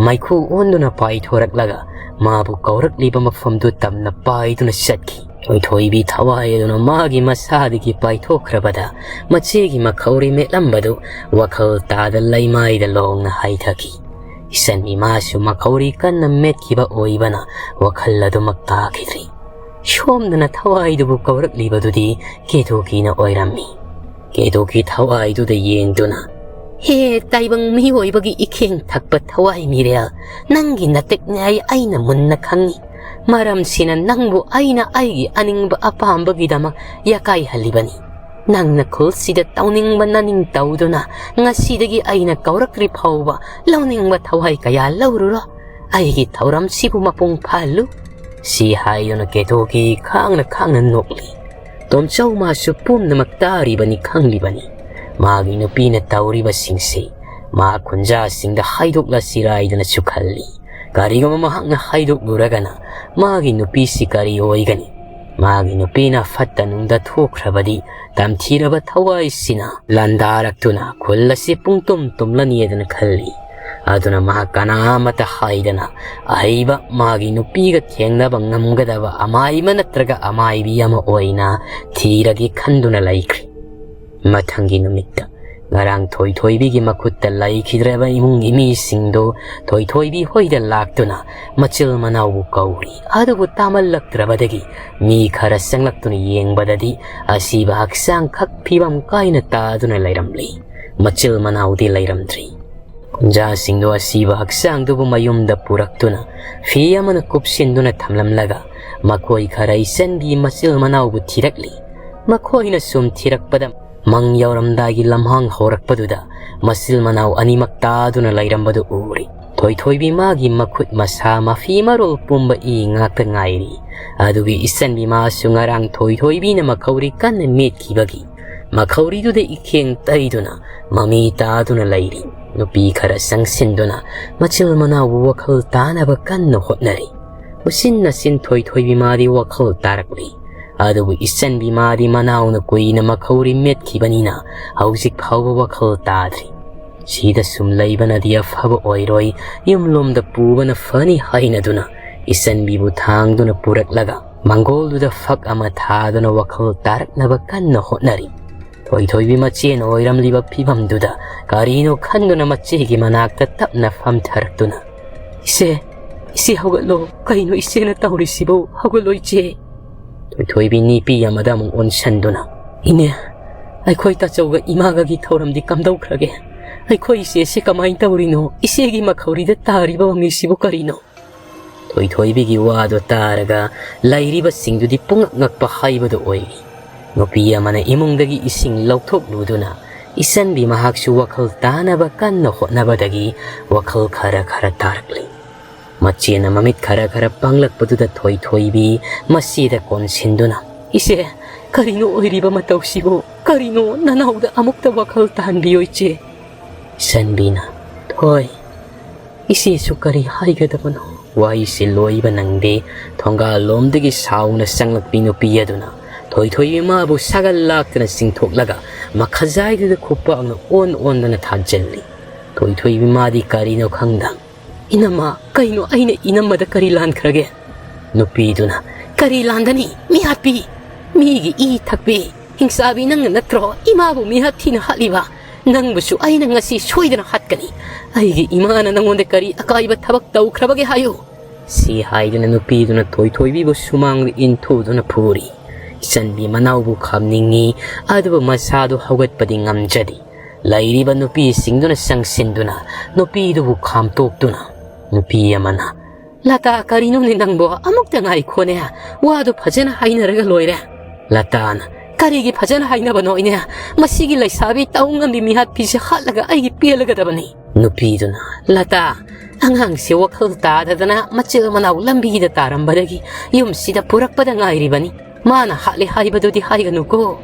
ꯃꯩꯈꯨ ꯑꯣꯟꯗꯨꯅ ꯄꯥꯏꯊꯣꯔꯛꯂꯒ ꯃꯥꯕꯨ ꯀꯧꯔꯛꯂꯤꯕ ꯃꯐꯝꯗꯨ ꯇꯝꯅ ꯄꯥꯏꯗꯨꯅ ꯆꯠꯈꯤ꯫ ꯊꯣꯏꯊꯣꯏꯕꯤ ꯊꯋꯥꯏ ꯑꯗꯨꯅ ꯃꯥꯒꯤ ꯃꯁꯥꯗꯒꯤ ꯄꯥꯏꯊꯣꯛꯈ꯭ꯔꯕꯗ ꯃꯆꯦꯒꯤ ꯃꯈꯧꯔꯤ ꯃꯦꯠꯂꯝꯕꯗꯨ ꯋꯥꯈꯜ ꯇꯥꯗ ꯂꯩꯃꯥꯏꯗ ꯂꯣꯡꯅ ꯍꯥꯏꯊꯈꯤ꯫ ꯏꯆꯟꯕꯤ ꯃꯥꯁꯨ ꯃꯈꯧꯔꯤ ꯀꯟꯅ ꯃꯦꯠꯈꯤꯕ ꯑꯣꯏꯕꯅ ꯋꯥꯈꯜ ꯑꯗꯨꯃꯛ ꯇꯥꯈꯤꯗ꯭ꯔꯤ꯫ ꯁꯣꯝꯗꯅ ꯊꯋꯥꯏꯗꯨꯕꯨ ꯀꯧꯔꯛꯂꯤꯕꯗꯨꯗꯤ ꯀꯦꯊꯣꯛꯀꯤꯅ ꯑꯣꯏꯔꯝꯃꯤ꯫ ꯀꯦꯊꯣꯛꯀꯤ ꯊꯋꯥꯏꯗꯨꯗ ꯌꯦꯡꯗꯨꯅ, "ꯍꯦ ꯇꯥꯏꯕꯪ ꯃꯤꯑꯣꯏꯕꯒꯤ ꯏꯈꯦꯡ ꯊꯛꯄ ꯊꯋꯥꯏ ꯃꯤꯔꯦꯜ, ꯅꯪꯒꯤ ꯅꯇꯤꯛ ꯅꯤꯌꯥꯏ ꯑꯩꯅ ꯃꯨꯟꯅ ꯈꯪꯏ꯫ ꯃꯔꯝꯁꯤꯅ ꯅꯪꯕꯨ ꯑꯩꯅ ꯑꯩꯒꯤ ꯑꯅꯤꯡꯕ ꯑꯄꯥꯝꯕꯒꯤꯗꯃꯛ ꯌꯥꯀꯥꯏꯍꯜꯂꯤꯕꯅꯤ꯫ ꯅꯪꯅ ꯈꯨꯜꯁꯤꯗ ꯇꯧꯅꯤꯡꯕ ꯅꯅꯤꯡ ꯇꯧꯗꯨꯅ ꯉꯁꯤꯗꯒꯤ ꯑꯩꯅ ꯀꯧꯔꯛꯇ꯭ꯔꯤ ꯐꯥꯎꯕ ꯂꯧꯅꯤꯡꯕ ꯊꯋꯥꯏ ꯀꯌꯥ ꯂꯧꯔꯨꯔꯣ꯫ ꯑꯩꯒꯤ ꯊꯧꯔꯝꯁꯤꯕꯨ ꯃꯄꯨꯡ ꯐꯥꯍꯜꯂꯨ"꯫ ꯁꯤ ꯍꯥꯏꯗꯨꯅ ꯀꯦꯊꯣꯛꯀꯤ ꯈꯥꯡꯅ ꯈꯥꯡꯅ ꯅꯣꯛꯂꯤ꯫ ꯇꯣꯝꯆꯧ ꯃꯥꯁꯨ ꯄꯨꯝꯅꯃꯛ ꯇꯥꯔꯤꯕꯅꯤ, ꯈꯪꯂꯤꯕꯅꯤ꯫ ꯃꯥꯒꯤ ꯅꯨꯄꯤꯅ ꯇꯧꯔꯤꯕꯁꯤꯡꯁꯤ ꯃꯍꯥꯛ ꯈꯨꯟꯖꯥꯁꯤꯡꯗ ꯍꯥꯏꯗꯣꯛꯂꯁꯤꯔꯥ ꯍꯥꯏꯗꯨꯅꯁꯨ ꯈꯜꯂꯤ꯫ ꯀꯔꯤꯒꯨꯝꯕ ꯃꯍꯥꯛꯅ ꯍꯥꯏꯗꯣꯛꯂꯨꯔꯒꯅ ꯃꯥꯒꯤ ꯅꯨꯄꯤꯁꯤ ꯀꯔꯤ ꯑꯣꯏꯒꯅꯤ? ꯃꯥꯒꯤ ꯅꯨꯄꯤꯅ ꯐꯠꯇ ꯅꯨꯡꯗ ꯊꯣꯛꯈ꯭ꯔꯕꯗꯤ ꯇꯝꯊꯤꯔꯕ ꯊꯋꯥꯏꯁꯤꯅ ꯂꯥꯟꯗꯥꯔꯛꯇꯨꯅ ꯈꯨꯜ ꯑꯁꯤ ꯄꯨꯡꯇꯨꯝ ꯇꯨꯝꯂꯅꯤ ꯍꯥꯏꯗꯅ ꯈꯜꯂꯤ꯫ ꯑꯗꯨꯅ ꯃꯍꯥꯛ ꯀꯅꯥ ꯑꯃꯠꯇ ꯍꯥꯏꯗꯅ ꯑꯍꯩꯕ ꯃꯥꯒꯤ ꯅꯨꯄꯤꯒ ꯊꯦꯡꯅꯕ ꯉꯝꯒꯗꯕ ꯑꯃꯥꯏꯕ ꯅꯠꯇ꯭ꯔꯒ ꯑꯃꯥꯏꯕꯤ ꯑꯃ ꯑꯣꯏꯅ ꯊꯤꯔꯒꯦ ꯈꯟꯗꯨꯅ ꯂꯩꯈ꯭ꯔꯤ꯫ ꯃꯊꯪꯒꯤ ꯅꯨꯃꯤꯠꯇ ꯉꯔꯥꯡ ꯊꯣꯏꯊꯣꯏꯕꯤꯒꯤ ꯃꯈꯨꯠꯇ ꯂꯩꯈꯤꯗ꯭ꯔꯕ ꯏꯃꯨꯡꯒꯤ ꯃꯤꯁꯤꯡꯗꯨ ꯊꯣꯏꯊꯣꯏꯕꯤ ꯍꯣꯏꯗ ꯂꯥꯛꯇꯨꯅ ꯃꯆꯤꯜ ꯃꯅꯥꯎꯕꯨ ꯀꯧꯔꯤ꯫ ꯑꯗꯨꯕꯨ ꯇꯥꯃꯜꯂꯛꯇ꯭ꯔꯕꯗꯒꯤ ꯃꯤ ꯈꯔ ꯆꯪꯂꯛꯇꯨꯅ ꯌꯦꯡꯕꯗꯗꯤ ꯑꯁꯤꯕ ꯍꯛꯆꯥꯡ ꯈꯛ ꯐꯤꯕꯝ ꯀꯥꯏꯅ ꯇꯥꯗꯨꯅ ꯂꯩꯔꯝꯂꯤ꯫ ꯃꯆꯤꯜ ꯃꯅꯥꯎꯗꯤ ꯂꯩꯔꯝꯗ꯭ꯔꯤ꯫ ꯈꯨꯟꯖꯥꯁꯤꯡꯗꯨ ꯑꯁꯤꯕ ꯍꯛꯆꯥꯡꯗꯨꯕꯨ ꯃꯌꯨꯝꯗ ꯄꯨꯔꯛꯇꯨꯅ ꯐꯤ ꯑꯃꯅ ꯀꯨꯞꯁꯤꯟꯗꯨꯅ ꯊꯝꯂꯝꯂꯒ ꯃꯈꯣꯏ ꯈꯔ ꯏꯆꯟꯒꯤ ꯃꯆꯤꯜ ꯃꯅꯥꯎꯕꯨ ꯊꯤꯔꯛꯂꯤ꯫ ꯃꯈꯣꯏꯅ ꯁꯨꯝ ꯊꯤꯔꯛꯄꯗ ꯃꯪ ꯌꯧꯔꯝꯗꯥꯏꯒꯤ ꯂꯝꯍꯥꯡ ꯍꯧꯔꯛꯄꯗꯨꯗ ꯃꯆꯤꯜ ꯃꯅꯥꯎ ꯑꯅꯤꯃꯛ ꯇꯥꯗꯨꯅ ꯂꯩꯔꯝꯕꯗꯨ ꯎꯔꯤ꯫ ꯊꯣꯏꯊꯣꯏꯕꯤ ꯃꯥꯒꯤ ꯃꯈꯨꯠ ꯃꯁꯥ ꯃꯐꯤ ꯃꯔꯣꯜ ꯄꯨꯝꯕ ꯏ ꯉꯥꯛꯇ ꯉꯥꯏꯔꯤ꯫ ꯑꯗꯨꯒꯤ ꯏꯆꯟꯕꯤ ꯃꯥꯁꯨ ꯉꯔꯥꯡ ꯊꯣꯏꯊꯣꯏꯕꯤꯅ ꯃꯈꯧꯔꯤ ꯀꯟꯅ ꯃꯦꯠꯈꯤꯕꯒꯤ ꯃꯈꯧꯔꯤꯗꯨꯗ ꯏꯈꯦꯡ ꯇꯩꯗꯨꯅ ꯃꯃꯤ ꯇꯥꯗꯨꯅ ꯂꯩꯔꯤ꯫ ꯅꯨꯄꯤ ꯈꯔ ꯆꯪꯁꯤꯟꯗꯨꯅ ꯃꯆꯤꯜ ꯃꯅꯥꯎꯕꯨ ꯋꯥꯈꯜ ꯇꯥꯅꯕ ꯀꯟꯅ ꯍꯣꯠꯅꯔꯤ꯫ ꯎꯆꯤꯟ ꯅꯥꯆꯤꯟ ꯊꯣꯏꯊꯣꯏꯕꯤ ꯃꯥꯗꯤ ꯋꯥꯈꯜ ꯇꯥꯔꯛꯂꯤ꯫ ꯑꯗꯨꯕꯨ ꯏꯆꯟꯕꯤ ꯃꯥꯗꯤ ꯃꯅꯥꯎꯅ ꯀꯨꯏꯅ ꯃꯈꯧꯔꯤ ꯃꯦꯠꯈꯤꯕꯅꯤꯅ ꯍꯧꯖꯤꯛ ꯐꯥꯎꯕ ꯋꯥꯈꯜ ꯇꯥꯗ꯭ꯔꯤ꯫ ꯁꯤꯗ ꯁꯨꯝ ꯂꯩꯕꯅꯗꯤ ꯑꯐꯕ ꯑꯣꯏꯔꯣꯏ, ꯌꯨꯝꯂꯣꯝꯗ ꯄꯨꯕꯅ ꯐꯅꯤ ꯍꯥꯏꯅꯗꯨꯅ ꯏꯆꯟꯕꯤꯕꯨ ꯊꯥꯡꯗꯨꯅ ꯄꯨꯔꯛꯂꯒ ꯃꯪꯒꯣꯜꯗꯨꯗ ꯐꯛ ꯑꯃ ꯊꯥꯗꯨꯅ ꯋꯥꯈꯜ ꯇꯥꯔꯛꯅꯕ ꯀꯟꯅ ꯍꯣꯠꯅꯔꯤ꯫ ꯊꯣꯏꯊꯣꯏꯕꯤ ꯃꯆꯦꯅ ꯑꯣꯏꯔꯝꯂꯤꯕ ꯐꯤꯕꯝꯗꯨꯗ ꯀꯔꯤꯅꯣ ꯈꯟꯗꯨꯅ ꯃꯆꯦꯒꯤ ꯃꯅꯥꯛꯇ ꯇꯞꯅ ꯐꯝꯊꯔꯛꯇꯨꯅ, "ꯏꯆꯦ, ꯏꯆꯦ ꯍꯧꯒꯠꯂꯣ, ꯀꯩꯅꯣ ꯏꯆꯦꯅ ꯇꯧꯔꯤꯁꯤꯕꯨ? ꯍꯧꯒꯠꯂꯣ ꯏꯆꯦ!" ꯊꯣꯏꯊꯣꯏꯕꯤ ꯅꯨꯄꯤ ꯑꯃꯗ ꯑꯃꯨꯛ ꯑꯣꯟꯁꯟꯗꯨꯅ, "ꯏꯅꯦ, ꯑꯩꯈꯣꯏ ꯇꯥꯆꯧꯒ ꯏꯃꯥꯒꯒꯤ ꯊꯧꯔꯝꯗꯤ ꯀꯝꯗꯧꯈ꯭ꯔꯒꯦ? ꯑꯩꯈꯣꯏ ꯏꯆꯦꯁꯦ ꯀꯃꯥꯏꯅ ꯇꯧꯔꯤꯅꯣ? ꯏꯆꯦꯒꯤ ꯃꯈꯧꯔꯤꯗ ꯇꯥꯔꯤꯕ ꯃꯃꯤꯁꯤꯕꯨ ꯀꯔꯤꯅꯣ?" ꯊꯣꯏꯊꯣꯏꯕꯤꯒꯤ ꯋꯥꯗꯨ ꯇꯥꯔꯒ ꯂꯩꯔꯤꯕꯁꯤꯡꯗꯨꯗꯤ ꯄꯨꯡꯉꯛ ꯉꯛꯄ ꯍꯥꯏꯕꯗꯨ ꯑꯣꯏꯔꯤ꯫ ꯅꯨꯄꯤ ꯑꯃꯅ ꯏꯃꯨꯡꯗꯒꯤ ꯏꯁꯤꯡ ꯂꯧꯊꯣꯛꯂꯨꯗꯨꯅ ꯏꯆꯟꯕꯤ ꯃꯍꯥꯛꯁꯨ ꯋꯥꯈꯜ ꯇꯥꯅꯕ ꯀꯟꯅ ꯍꯣꯠꯅꯕꯗꯒꯤ ꯋꯥꯈꯜ ꯈꯔ ꯈꯔ ꯇꯥꯔꯛꯂꯤ꯫ ꯃꯆꯦꯅ ꯃꯃꯤꯠ ꯈꯔ ꯈꯔ ꯄꯥꯡꯂꯛꯄꯗꯨꯗ ꯊꯣꯏꯊꯣꯏꯕꯤ ꯃꯆꯦꯗ ꯀꯣꯟꯁꯤꯟꯗꯨꯅ, "ꯏꯆꯦ, ꯀꯔꯤꯅꯣ ꯑꯣꯏꯔꯤꯕ ꯃꯇꯧꯁꯤꯕꯨ? ꯀꯔꯤꯅꯣ? ꯅꯅꯥꯎꯗ ꯑꯃꯨꯛꯇ ꯋꯥꯈꯜ ꯇꯥꯍꯟꯕꯤꯌꯣ ꯏꯆꯦ꯫" ꯏꯆꯟꯕꯤꯅ, "ꯊꯣꯏ, ꯏꯆꯦꯁꯨ ꯀꯔꯤ ꯍꯥꯏꯒꯗꯕꯅꯣ? ꯋꯥꯔꯤꯁꯤ ꯂꯣꯏꯕ ꯅꯪꯗꯦ꯫" ꯊꯣꯡꯒꯥꯜꯂꯣꯝꯗꯒꯤ ꯁꯥꯎꯅ ꯆꯪꯂꯛꯄꯤ ꯅꯨꯄꯤ ꯑꯗꯨꯅ ꯊꯣꯏꯊꯣꯏꯕꯤ ꯃꯥꯕꯨ ꯁꯥꯒꯜ ꯂꯥꯛꯇꯅ ꯆꯤꯡꯊꯣꯛꯂꯒ ꯃꯈꯖꯥꯏꯗꯨꯗ ꯈꯨꯄꯥꯛꯅ ꯑꯣꯟ ꯑꯣꯟꯗꯅ ꯊꯥꯖꯤꯜꯂꯤ꯫ ꯊꯣꯏꯊꯣꯏꯕꯤ ꯃꯥꯗꯤ ꯀꯔꯤꯅꯣ ꯈꯪꯗ, "ꯏꯅꯝꯃ, ꯀꯩꯅꯣ ꯑꯩꯅ ꯏꯅꯝꯃꯗ ꯀꯔꯤ ꯂꯥꯟꯈ꯭ꯔꯒꯦ?" ꯅꯨꯄꯤꯗꯨꯅ, "ꯀꯔꯤ ꯂꯥꯟꯒꯅꯤ? ꯃꯤꯍꯥꯠꯄꯤ! ꯃꯤꯒꯤ ꯏ ꯊꯛꯄꯤ! ꯍꯤꯡꯆꯥꯕꯤ, ꯅꯪꯅ ꯅꯠꯇ꯭ꯔꯣ ꯏꯃꯥꯕꯨ ꯃꯤꯍꯥꯠ ꯊꯤꯅ ꯍꯥꯠꯂꯤꯕ? ꯅꯪꯕꯨꯁꯨ ꯑꯩꯅ ꯉꯁꯤ ꯁꯣꯏꯗꯅ ꯍꯥꯠꯀꯅꯤ꯫ ꯑꯩꯒꯤ ꯏꯃꯥꯅ ꯅꯪꯉꯣꯟꯗ ꯀꯔꯤ ꯑꯀꯥꯏꯕ ꯊꯕꯛ ꯇꯧꯈ꯭ꯔꯕꯒꯦ ꯍꯥꯏꯌꯨ?" ꯁꯤ ꯍꯥꯏꯗꯨꯅ ꯅꯨꯄꯤꯗꯨꯅ ꯊꯣꯏꯊꯣꯏꯕꯤꯕꯨ ꯁꯨꯃꯥꯡꯗ ꯏꯟꯊꯨꯗꯨꯅ ꯐꯨꯔꯤ꯫ ꯏꯆꯟꯕꯤ ꯃꯅꯥꯎꯕꯨ ꯈꯥꯝꯅꯤꯡꯉꯤ, ꯑꯗꯨꯕꯨ ꯃꯁꯥꯗꯨ ꯍꯧꯒꯠꯄꯗꯤ ꯉꯝꯖꯗꯦ꯫ ꯂꯩꯔꯤꯕ ꯅꯨꯄꯤꯁꯤꯡꯗꯨꯅ ꯆꯪꯁꯤꯟꯗꯨꯅ ꯅꯨꯄꯤꯗꯨꯕꯨ ꯈꯥꯝꯇꯣꯛꯇꯨꯅ, ꯅꯨꯄꯤ ꯑꯃꯅ, "ꯂꯇꯥ, ꯀꯔꯤꯅꯣꯅꯦ ꯅꯪꯕꯣ? ꯑꯃꯨꯛꯇ ꯉꯥꯏꯈꯣꯅꯦ, ꯋꯥꯗꯨ ꯐꯖꯅ ꯍꯥꯏꯅꯔꯒ ꯂꯣꯏꯔꯦ꯫" ꯂꯇꯥꯅ, "ꯀꯔꯤꯒꯤ ꯐꯖꯅ ꯍꯥꯏꯅꯕꯅꯣ ꯏꯅꯦ? ꯃꯁꯤꯒꯤ ꯂꯩꯁꯥꯕꯤ ꯇꯧ ꯉꯝꯕꯤ ꯃꯤꯍꯥꯠꯄꯤꯁꯦ ꯍꯥꯠꯂꯒ ꯑꯩꯒꯤ ꯄꯦꯜꯂꯒꯗꯕꯅꯤ꯫" ꯅꯨꯄꯤꯗꯨꯅ, "ꯂꯇꯥ, ꯑꯉꯥꯡꯁꯦ ꯋꯥꯈꯜ ꯇꯥꯗꯗꯅ ꯃꯆꯤꯜ ꯃꯅꯥꯎ ꯂꯝꯕꯤꯗ ꯇꯥꯔꯝꯕꯗꯒꯤ ꯌꯨꯝꯁꯤꯗ ꯄꯨꯔꯛꯄꯗ ꯉꯥꯏꯔꯤꯕꯅꯤ꯫ ꯃꯥꯅ ꯍꯥꯠꯂꯦ ꯍꯥꯏꯕꯗꯨꯗꯤ ꯍꯥꯏꯒꯅꯨꯀꯣ꯫"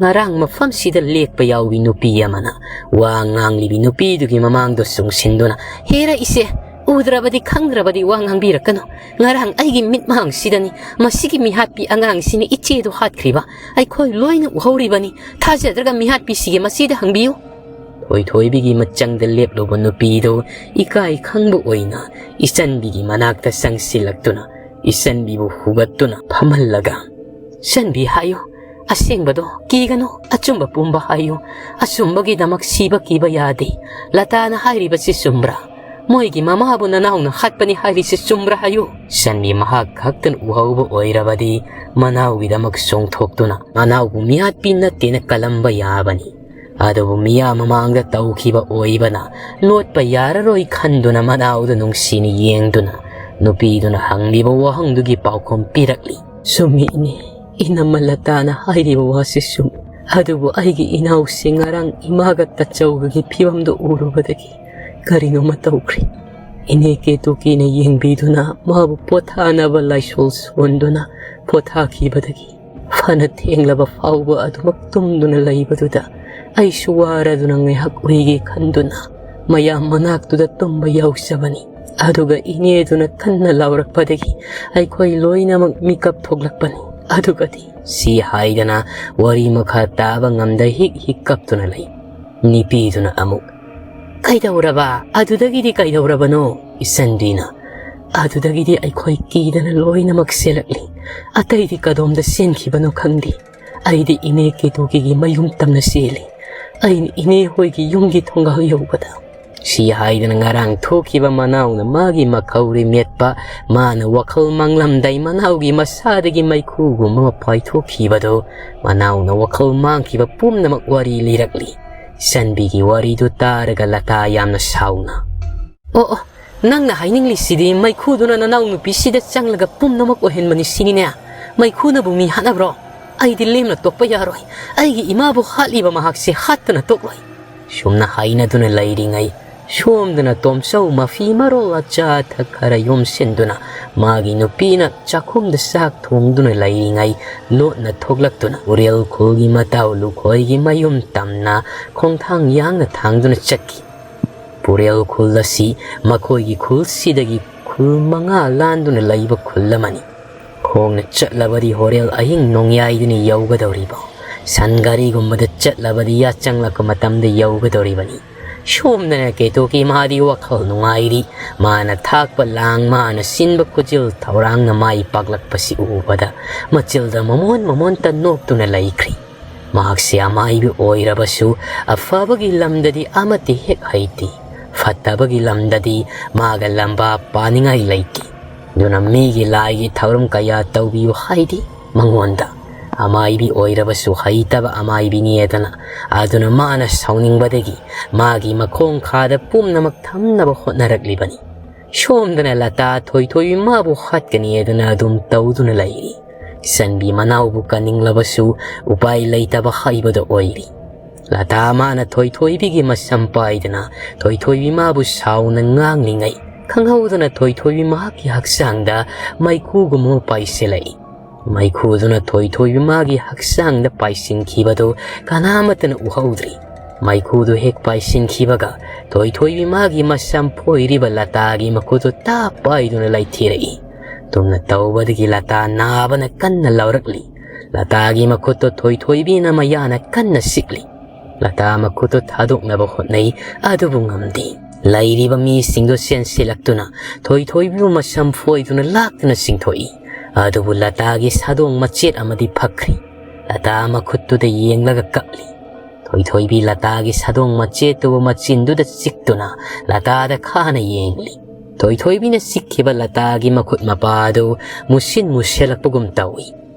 ꯉꯔꯥꯡ ꯃꯐꯝꯁꯤꯗ ꯂꯦꯛꯄ ꯌꯥꯎꯕꯤ ꯅꯨꯄꯤ ꯑꯃꯅ ꯋꯥ ꯉꯥꯡꯂꯤꯕꯤ ꯅꯨꯄꯤꯗꯨꯒꯤ ꯃꯃꯥꯡꯗ ꯆꯨꯡꯁꯤꯟꯗꯨꯅ, "ꯍꯦꯔꯥ ꯏꯆꯦ, ꯎꯗ꯭ꯔꯕꯗꯤ ꯈꯪꯗ꯭ꯔꯕꯗꯤ ꯋꯥ ꯉꯥꯡꯕꯤꯔꯛꯀꯅꯨ꯫ ꯉꯔꯥꯡ ꯑꯩꯒꯤ ꯃꯤꯠꯃꯥꯡꯁꯤꯗꯅꯤ ꯃꯁꯤꯒꯤ ꯃꯤꯍꯥꯠꯄꯤ ꯑꯉꯥꯡꯁꯤꯅ ꯏꯆꯦꯗꯨ ꯍꯥꯠꯈ꯭ꯔꯤꯕ꯫ ꯑꯩꯈꯣꯏ ꯂꯣꯏꯅ ꯎꯍꯧꯔꯤꯕꯅꯤ꯫ ꯊꯥꯖꯗ꯭ꯔꯒ ꯃꯤꯍꯥꯠꯄꯤꯁꯤꯒꯤ ꯃꯆꯦꯗ ꯍꯪꯕꯤꯌꯨ꯫" ꯊꯣꯏꯊꯣꯏꯕꯤꯒꯤ ꯃꯆꯪꯗ ꯂꯦꯞꯂꯨꯕ ꯅꯨꯄꯤꯗꯨ ꯏꯀꯥꯏ ꯈꯪꯕ ꯑꯣꯏꯅ ꯏꯆꯟꯕꯤꯒꯤ ꯃꯅꯥꯛꯇ ꯆꯪꯁꯤꯜꯂꯛꯇꯨꯅ ꯏꯆꯟꯕꯤꯕꯨ ꯍꯨꯒꯠꯇꯨꯅ ꯐꯝꯍꯜꯂꯒ, "ꯏꯆꯟꯕꯤ, ꯍꯥꯏꯌꯨ, ꯑꯁꯦꯡꯕꯗꯣ ꯀꯤꯒꯅꯨ, ꯑꯆꯨꯝꯕ ꯄꯨꯝꯕ ꯍꯥꯏꯌꯨ꯫ ꯑꯆꯨꯝꯕꯒꯤꯗꯃꯛ ꯁꯤꯕ ꯀꯤꯕ ꯌꯥꯗꯦ꯫ ꯂꯇꯥꯅ ꯍꯥꯏꯔꯤꯕꯁꯤ ꯆꯨꯝꯕ꯭ꯔꯥ? ꯃꯣꯏꯒꯤ ꯃꯃꯥꯕꯨ ꯅꯅꯥꯎꯅ ꯍꯥꯠꯄꯅꯤ ꯍꯥꯏꯔꯤꯁꯤ ꯆꯨꯝꯕ꯭ꯔꯥ ꯍꯥꯏꯌꯨ?" ꯏꯆꯟꯕꯤ ꯃꯍꯥꯛ ꯈꯛꯇꯅ ꯎꯍꯧꯕ ꯑꯣꯏꯔꯕꯗꯤ ꯃꯅꯥꯎꯒꯤꯗꯃꯛ ꯆꯣꯡꯊꯣꯛꯇꯨꯅ ꯃꯅꯥꯎꯕꯨ ꯃꯤꯍꯥꯠꯄꯤ ꯅꯠꯇꯦꯅ ꯀꯂꯝꯕ ꯌꯥꯕꯅꯤ꯫ ꯑꯗꯨꯕꯨ ꯃꯤꯌꯥꯝ ꯃꯃꯥꯡꯗ ꯇꯧꯈꯤꯕ ꯑꯣꯏꯕꯅ ꯂꯣꯠꯄ ꯌꯥꯔꯔꯣꯏ ꯈꯟꯗꯨꯅ ꯃꯅꯥꯎꯗ ꯅꯨꯡꯁꯤꯅ ꯌꯦꯡꯗꯨꯅ ꯅꯨꯄꯤꯗꯨꯅ ꯍꯪꯂꯤꯕ ꯋꯥꯍꯪꯗꯨꯒꯤ ꯄꯥꯎꯈꯨꯝ ꯄꯤꯔꯛꯂꯤ꯫ "ꯆꯨꯝꯃꯤ ꯏꯅꯦ, ꯏꯅꯝꯃ ꯂꯇꯥꯅ ꯍꯥꯏꯔꯤꯕ ꯋꯥꯁꯤ ꯆꯨꯝꯃꯤ꯫ ꯑꯗꯨꯕꯨ ꯑꯩꯒꯤ ꯏꯅꯥꯎꯁꯤ ꯉꯔꯥꯡ ꯏꯃꯥꯒ ꯇꯆꯧꯒꯒꯤ ꯐꯤꯕꯝꯗꯨ ꯎꯔꯨꯕꯗꯒꯤ ꯀꯔꯤꯅꯣꯃ ꯇꯧꯈ꯭ꯔꯦ꯫ ꯏꯅꯦ ꯀꯦꯇꯨꯀꯤꯅ ꯌꯦꯡꯕꯤꯗꯨꯅ ꯃꯥꯕꯨ ꯄꯣꯊꯥꯅꯕ ꯂꯥꯏꯁꯣꯜ ꯁꯣꯟꯗꯨꯅ ꯄꯣꯊꯥꯈꯤꯕꯗꯒꯤ ꯐꯅ ꯊꯦꯡꯂꯕ ꯐꯥꯎꯕ ꯑꯗꯨꯃꯛ ꯇꯨꯝꯗꯨꯅ ꯂꯩꯕꯗꯨꯗ ꯑꯩꯁꯨ ꯋꯥꯔꯗꯨꯅ ꯉꯥꯏꯍꯥꯛ ꯎꯏꯒꯦ ꯈꯟꯗꯨꯅ ꯃꯌꯥꯝ ꯃꯅꯥꯛꯇꯨꯗ ꯇꯨꯝꯕ ꯌꯥꯎꯖꯕꯅꯤ꯫ ꯑꯗꯨꯒ ꯏꯅꯦꯗꯨꯅ ꯀꯟꯅ ꯂꯥꯎꯔꯛꯄꯗꯒꯤ ꯑꯩꯈꯣꯏ ꯂꯣꯏꯅꯃꯛ ꯃꯤꯀꯞ ꯊꯣꯛꯂꯛꯄꯅꯤ꯫ ꯑꯗꯨꯒꯗꯤ," ꯁꯤ ꯍꯥꯏꯗꯅ ꯋꯥꯔꯤ ꯃꯈꯥ ꯇꯥꯕ ꯉꯝꯗ ꯍꯤꯛ ꯍꯤꯛ ꯀꯞꯇꯨꯅ ꯂꯩ꯫ ꯅꯨꯄꯤꯗꯨꯅ ꯑꯃꯨꯛ, "ꯀꯩꯗꯧꯔꯕ? ꯑꯗꯨꯗꯒꯤꯗꯤ ꯀꯩꯗꯧꯔꯕꯅꯣ?" ꯏꯆꯟꯕꯤꯅ, "ꯑꯗꯨꯗꯒꯤꯗꯤ ꯑꯩꯈꯣꯏ ꯀꯤꯗꯅ ꯂꯣꯏꯅꯃꯛ ꯆꯦꯜꯂꯛꯂꯤ꯫ ꯑꯇꯩꯗꯤ ꯀꯗꯣꯝꯗ ꯆꯦꯟꯈꯤꯕꯅꯣ ꯈꯪꯗꯦ꯫ ꯑꯩꯗꯤ ꯏꯅꯦ ꯀꯦꯇꯨꯀꯤꯒꯤ ꯃꯌꯨꯝ ꯇꯝꯅ ꯆꯦꯜꯂꯤ꯫ ꯑꯩꯅ ꯏꯅꯦ ꯍꯣꯏꯒꯤ ꯌꯨꯝꯒꯤ ꯊꯣꯡꯒꯥꯜ ꯌꯧꯕꯗ," ꯁꯤ ꯍꯥꯏꯗꯅ ꯉꯔꯥꯡ ꯊꯣꯛꯈꯤꯕ ꯃꯅꯥꯎꯅ ꯃꯥꯒꯤ ꯃꯈꯧꯔꯤ ꯃꯦꯠꯄ, ꯃꯥꯅ ꯋꯥꯈꯜ ꯃꯥꯡꯂꯝꯗꯥꯏ ꯃꯅꯥꯎꯒꯤ ꯃꯁꯥꯗꯒꯤ ꯃꯩꯈꯨꯒꯨꯝꯕ ꯑꯃ ꯄꯥꯏꯊꯣꯛꯈꯤꯕꯗꯣ ꯃꯅꯥꯎꯅ ꯋꯥꯈꯜ ꯃꯥꯡꯈꯤꯕ ꯄꯨꯝꯅꯃꯛ ꯋꯥꯔꯤ ꯂꯤꯔꯛꯂꯤ꯫ ꯏꯆꯟꯕꯤꯒꯤ ꯋꯥꯔꯤꯗꯨ ꯇꯥꯔꯒ ꯂꯇꯥ ꯌꯥꯝꯅ ꯁꯥꯎꯅ, "ꯑꯣ, ꯑꯣ, ꯅꯪꯅ ꯍꯥꯏꯅꯤꯡꯂꯤꯁꯤꯗꯤ ꯃꯩꯈꯨꯗꯨꯅ ꯅꯅꯥꯎ ꯅꯨꯄꯤꯁꯤꯗ ꯆꯪꯂꯒ ꯄꯨꯝꯅꯃꯛ ꯑꯣꯏꯍꯟꯕꯅꯤ ꯁꯤꯅꯤꯅꯦ? ꯃꯩꯈꯨꯅꯕꯨ ꯃꯤ ꯍꯥꯠꯅꯕ꯭ꯔꯣ? ꯑꯩꯗꯤ ꯂꯦꯝꯅ ꯇꯣꯛꯄ ꯌꯥꯔꯣꯏ꯫ ꯑꯩꯒꯤ ꯏꯃꯥꯕꯨ ꯍꯥꯠꯂꯤꯕ ꯃꯍꯥꯛꯁꯦ ꯍꯥꯠꯇꯅ ꯇꯣꯛꯂꯣꯏ꯫" ꯁꯨꯝꯅ ꯍꯥꯏꯅꯗꯨꯅ ꯂꯩꯔꯤꯉꯩ ꯁꯣꯝꯗꯅ ꯇꯣꯝꯆꯧ ꯃꯐꯤ ꯃꯔꯣꯜ ꯑꯆꯥ ꯑꯊꯛ ꯈꯔ ꯌꯣꯝꯁꯤꯟꯗꯨꯅ ꯃꯥꯒꯤ ꯅꯨꯄꯤꯅ ꯆꯥꯛꯈꯨꯝꯗ ꯆꯥꯛ ꯊꯣꯡꯗꯨꯅ ꯂꯩꯔꯤꯉꯩ ꯂꯣꯠꯅ ꯊꯣꯛꯂꯛꯇꯨꯅ ꯎꯔꯦꯜ ꯈꯨꯜꯒꯤ ꯃꯇꯥꯎ ꯂꯨꯈꯣꯏꯒꯤ ꯃꯌꯨꯝ ꯇꯝꯅ ꯈꯣꯡꯊꯥꯡ ꯌꯥꯡꯅ ꯊꯥꯡꯗꯨꯅ ꯆꯠꯈꯤ꯫ ꯄꯨꯔꯦꯜ ꯈꯨꯜ ꯑꯁꯤ ꯃꯈꯣꯏꯒꯤ ꯈꯨꯜꯁꯤꯗꯒꯤ ꯈꯨꯜ ꯃꯉꯥ ꯂꯥꯟꯗꯨꯅ ꯂꯩꯕ ꯈꯨꯜ ꯑꯃꯅꯤ꯫ ꯈꯣꯡꯅ ꯆꯠꯂꯕꯗꯤ ꯍꯣꯔꯦꯜ ꯑꯍꯤꯡ ꯅꯣꯡꯌꯥꯏꯗꯨꯅ ꯌꯧꯒꯗꯧꯔꯤꯕ, ꯁꯟ ꯒꯥꯔꯤꯒꯨꯝꯕꯗ ꯆꯠꯂꯕꯗꯤ ꯌꯥꯆꯪꯂꯛꯄ ꯃꯇꯝꯗ ꯌꯧꯒꯗꯧꯔꯤꯕꯅꯤ꯫ ꯁꯣꯝꯗꯅ ꯀꯦꯇꯣꯀꯤ ꯃꯥꯗꯤ ꯋꯥꯈꯜ ꯅꯨꯡꯉꯥꯏꯔꯤ꯫ ꯃꯥꯅ ꯊꯥꯛꯄ ꯂꯥꯡ, ꯃꯥꯅ ꯁꯤꯟꯕ ꯈꯨꯖꯤꯜ ꯊꯧꯔꯥꯡꯅ ꯃꯥꯏ ꯄꯥꯛꯂꯛꯄꯁꯤ ꯎꯕꯗ ꯃꯆꯤꯜꯗ ꯃꯃꯣꯟ ꯃꯃꯣꯟꯇ ꯅꯣꯛꯇꯨꯅ ꯂꯩꯈ꯭ꯔꯤ꯫ ꯃꯍꯥꯛꯁꯤ ꯑꯃꯥꯏꯕꯤ ꯑꯣꯏꯔꯕꯁꯨ ꯑꯐꯕꯒꯤ ꯂꯝꯗꯗꯤ ꯑꯃꯠꯇ ꯍꯦꯛ ꯍꯩꯇꯦ, ꯐꯠꯇꯕꯒꯤ ꯂꯝꯗꯗꯤ ꯃꯥꯒ ꯂꯝꯕꯥ ꯄꯥꯅꯤꯡꯉꯥꯏ ꯂꯩꯇꯦ꯫ ꯑꯗꯨꯅ ꯃꯤꯒꯤ ꯂꯥꯏꯒꯤ ꯊꯧꯔꯝ ꯀꯌꯥ ꯇꯧꯕꯤꯌꯨ ꯍꯥꯏꯗꯦ ꯃꯉꯣꯟꯗ꯫ ꯑꯃꯥꯏꯕꯤ ꯑꯣꯏꯔꯕꯁꯨ ꯍꯩꯇꯕ ꯑꯃꯥꯏꯕꯤꯅꯦꯗꯅ꯫ ꯑꯗꯨꯅ ꯃꯥꯅ ꯁꯥꯎꯅꯤꯡꯕꯗꯒꯤ ꯃꯥꯒꯤ ꯃꯈꯣꯡ ꯈꯥꯗ ꯄꯨꯝꯅꯃꯛ ꯊꯝꯅꯕ ꯍꯣꯠꯅꯔꯛꯂꯤꯕꯅꯤ꯫ ꯁꯣꯝꯗꯅ ꯂꯇꯥ ꯊꯣꯏꯊꯣꯏꯕꯤ ꯃꯥꯕꯨ ꯍꯥꯠꯀꯅꯤ ꯍꯥꯏꯗꯨꯅ ꯑꯗꯨꯝ ꯇꯧꯗꯨꯅ ꯂꯩꯔꯤ꯫ ꯆꯟꯕꯤ ꯃꯅꯥꯎꯕꯨ ꯀꯟꯅꯤꯡꯂꯕꯁꯨ ꯎꯄꯥꯏ ꯂꯩꯇꯕ ꯍꯥꯏꯕꯗꯨ ꯑꯣꯏꯔꯤ꯫ ꯂꯇꯥ ꯃꯥꯅ ꯊꯣꯏꯊꯣꯏꯕꯤꯒꯤ ꯃꯁꯝ ꯄꯥꯏꯗꯅ ꯊꯣꯏꯊꯣꯏꯕꯤ ꯃꯥꯕꯨ ꯁꯥꯎꯅ ꯉꯥꯡꯂꯤꯉꯩ ꯈꯪꯍꯧꯗꯅ ꯊꯣꯏꯊꯣꯏꯕꯤ ꯃꯍꯥꯛꯀꯤ ꯍꯛꯆꯥꯡꯗ ꯃꯩꯈꯨꯒꯨꯝꯕ ꯄꯥꯏꯁꯤꯜꯂꯛꯏ꯫ ꯃꯩꯈꯨꯗꯨꯅ ꯊꯣꯏꯊꯣꯏꯕꯤ ꯃꯥꯒꯤ ꯍꯛꯆꯥꯡꯗ ꯄꯥꯏꯁꯤꯟꯈꯤꯕꯗꯨ ꯀꯅꯥꯃꯠꯇꯅ ꯎꯍꯧꯗ꯭ꯔꯤ꯫ ꯃꯩꯈꯨꯗꯨ ꯍꯦꯛ ꯄꯥꯏꯁꯤꯟꯈꯤꯕꯒ ꯊꯣꯏꯊꯣꯏꯕꯤ ꯃꯥꯒꯤ ꯃꯁꯝ ꯐꯣꯏꯔꯤꯕ ꯂꯇꯥꯒꯤ ꯃꯈꯨꯠꯇꯨ ꯇꯥꯞ ꯄꯥꯏꯗꯨꯅ ꯂꯩꯊꯤꯔꯛꯏ꯫ ꯇꯨꯝꯅ ꯇꯧꯕꯗꯒꯤ ꯂꯇꯥ ꯅꯥꯕꯅ ꯀꯟꯅ ꯂꯥꯎꯔꯛꯂꯤ꯫ ꯂꯇꯥꯒꯤ ꯃꯈꯨꯠꯇꯨ ꯊꯣꯏꯊꯣꯏꯕꯤꯅ ꯃꯌꯥꯅ ꯀꯟꯅ ꯁꯤꯛꯂꯤ꯫ ꯂꯇꯥ ꯃꯈꯨꯠꯇꯨ ꯊꯥꯗꯣꯛꯅꯕ ꯍꯣꯠꯅꯩ, ꯑꯗꯨꯕꯨ ꯉꯝꯗꯦ꯫ ꯂꯩꯔꯤꯕ ꯃꯤꯁꯤꯡꯗꯨ ꯆꯦꯟꯁꯤꯜꯂꯛꯇꯨꯅ ꯊꯣꯏꯊꯣꯏꯕꯤꯕꯨ ꯃꯁꯝ ꯐꯣꯏꯗꯨꯅ ꯂꯥꯛꯇꯨꯅ ꯆꯤꯡꯊꯣꯛꯏ꯫ ꯑꯗꯨꯕꯨ ꯂꯇꯥꯒꯤ ꯁꯥꯗꯣꯡ ꯃꯆꯦꯠ ꯑꯃꯗꯤ ꯐꯛꯈ꯭ꯔꯤ꯫ ꯂꯇꯥ ꯃꯈꯨꯠꯇꯨꯗ ꯌꯦꯡꯂꯒ ꯀꯞꯂꯤ꯫ ꯊꯣꯏꯊꯣꯏꯕꯤ ꯂꯇꯥꯒꯤ ꯁꯥꯗꯣꯡ ꯃꯆꯦꯠꯇꯨꯕꯨ ꯃꯆꯤꯟꯗꯨꯗ ꯆꯤꯛꯇꯨꯅ ꯂꯇꯥꯗ ꯈꯥꯅ ꯌꯦꯡꯂꯤ꯫ ꯊꯣꯏꯊꯣꯏꯕꯤꯅ ꯆꯤꯛꯈꯤꯕ ꯂꯇꯥꯒꯤ ꯃꯈꯨꯠ ꯃꯄꯥ ꯑꯗꯨ ꯃꯨꯁꯤꯟ ꯃꯨꯁꯤꯜꯂꯛꯄꯒꯨꯝ ꯇꯧꯏ꯫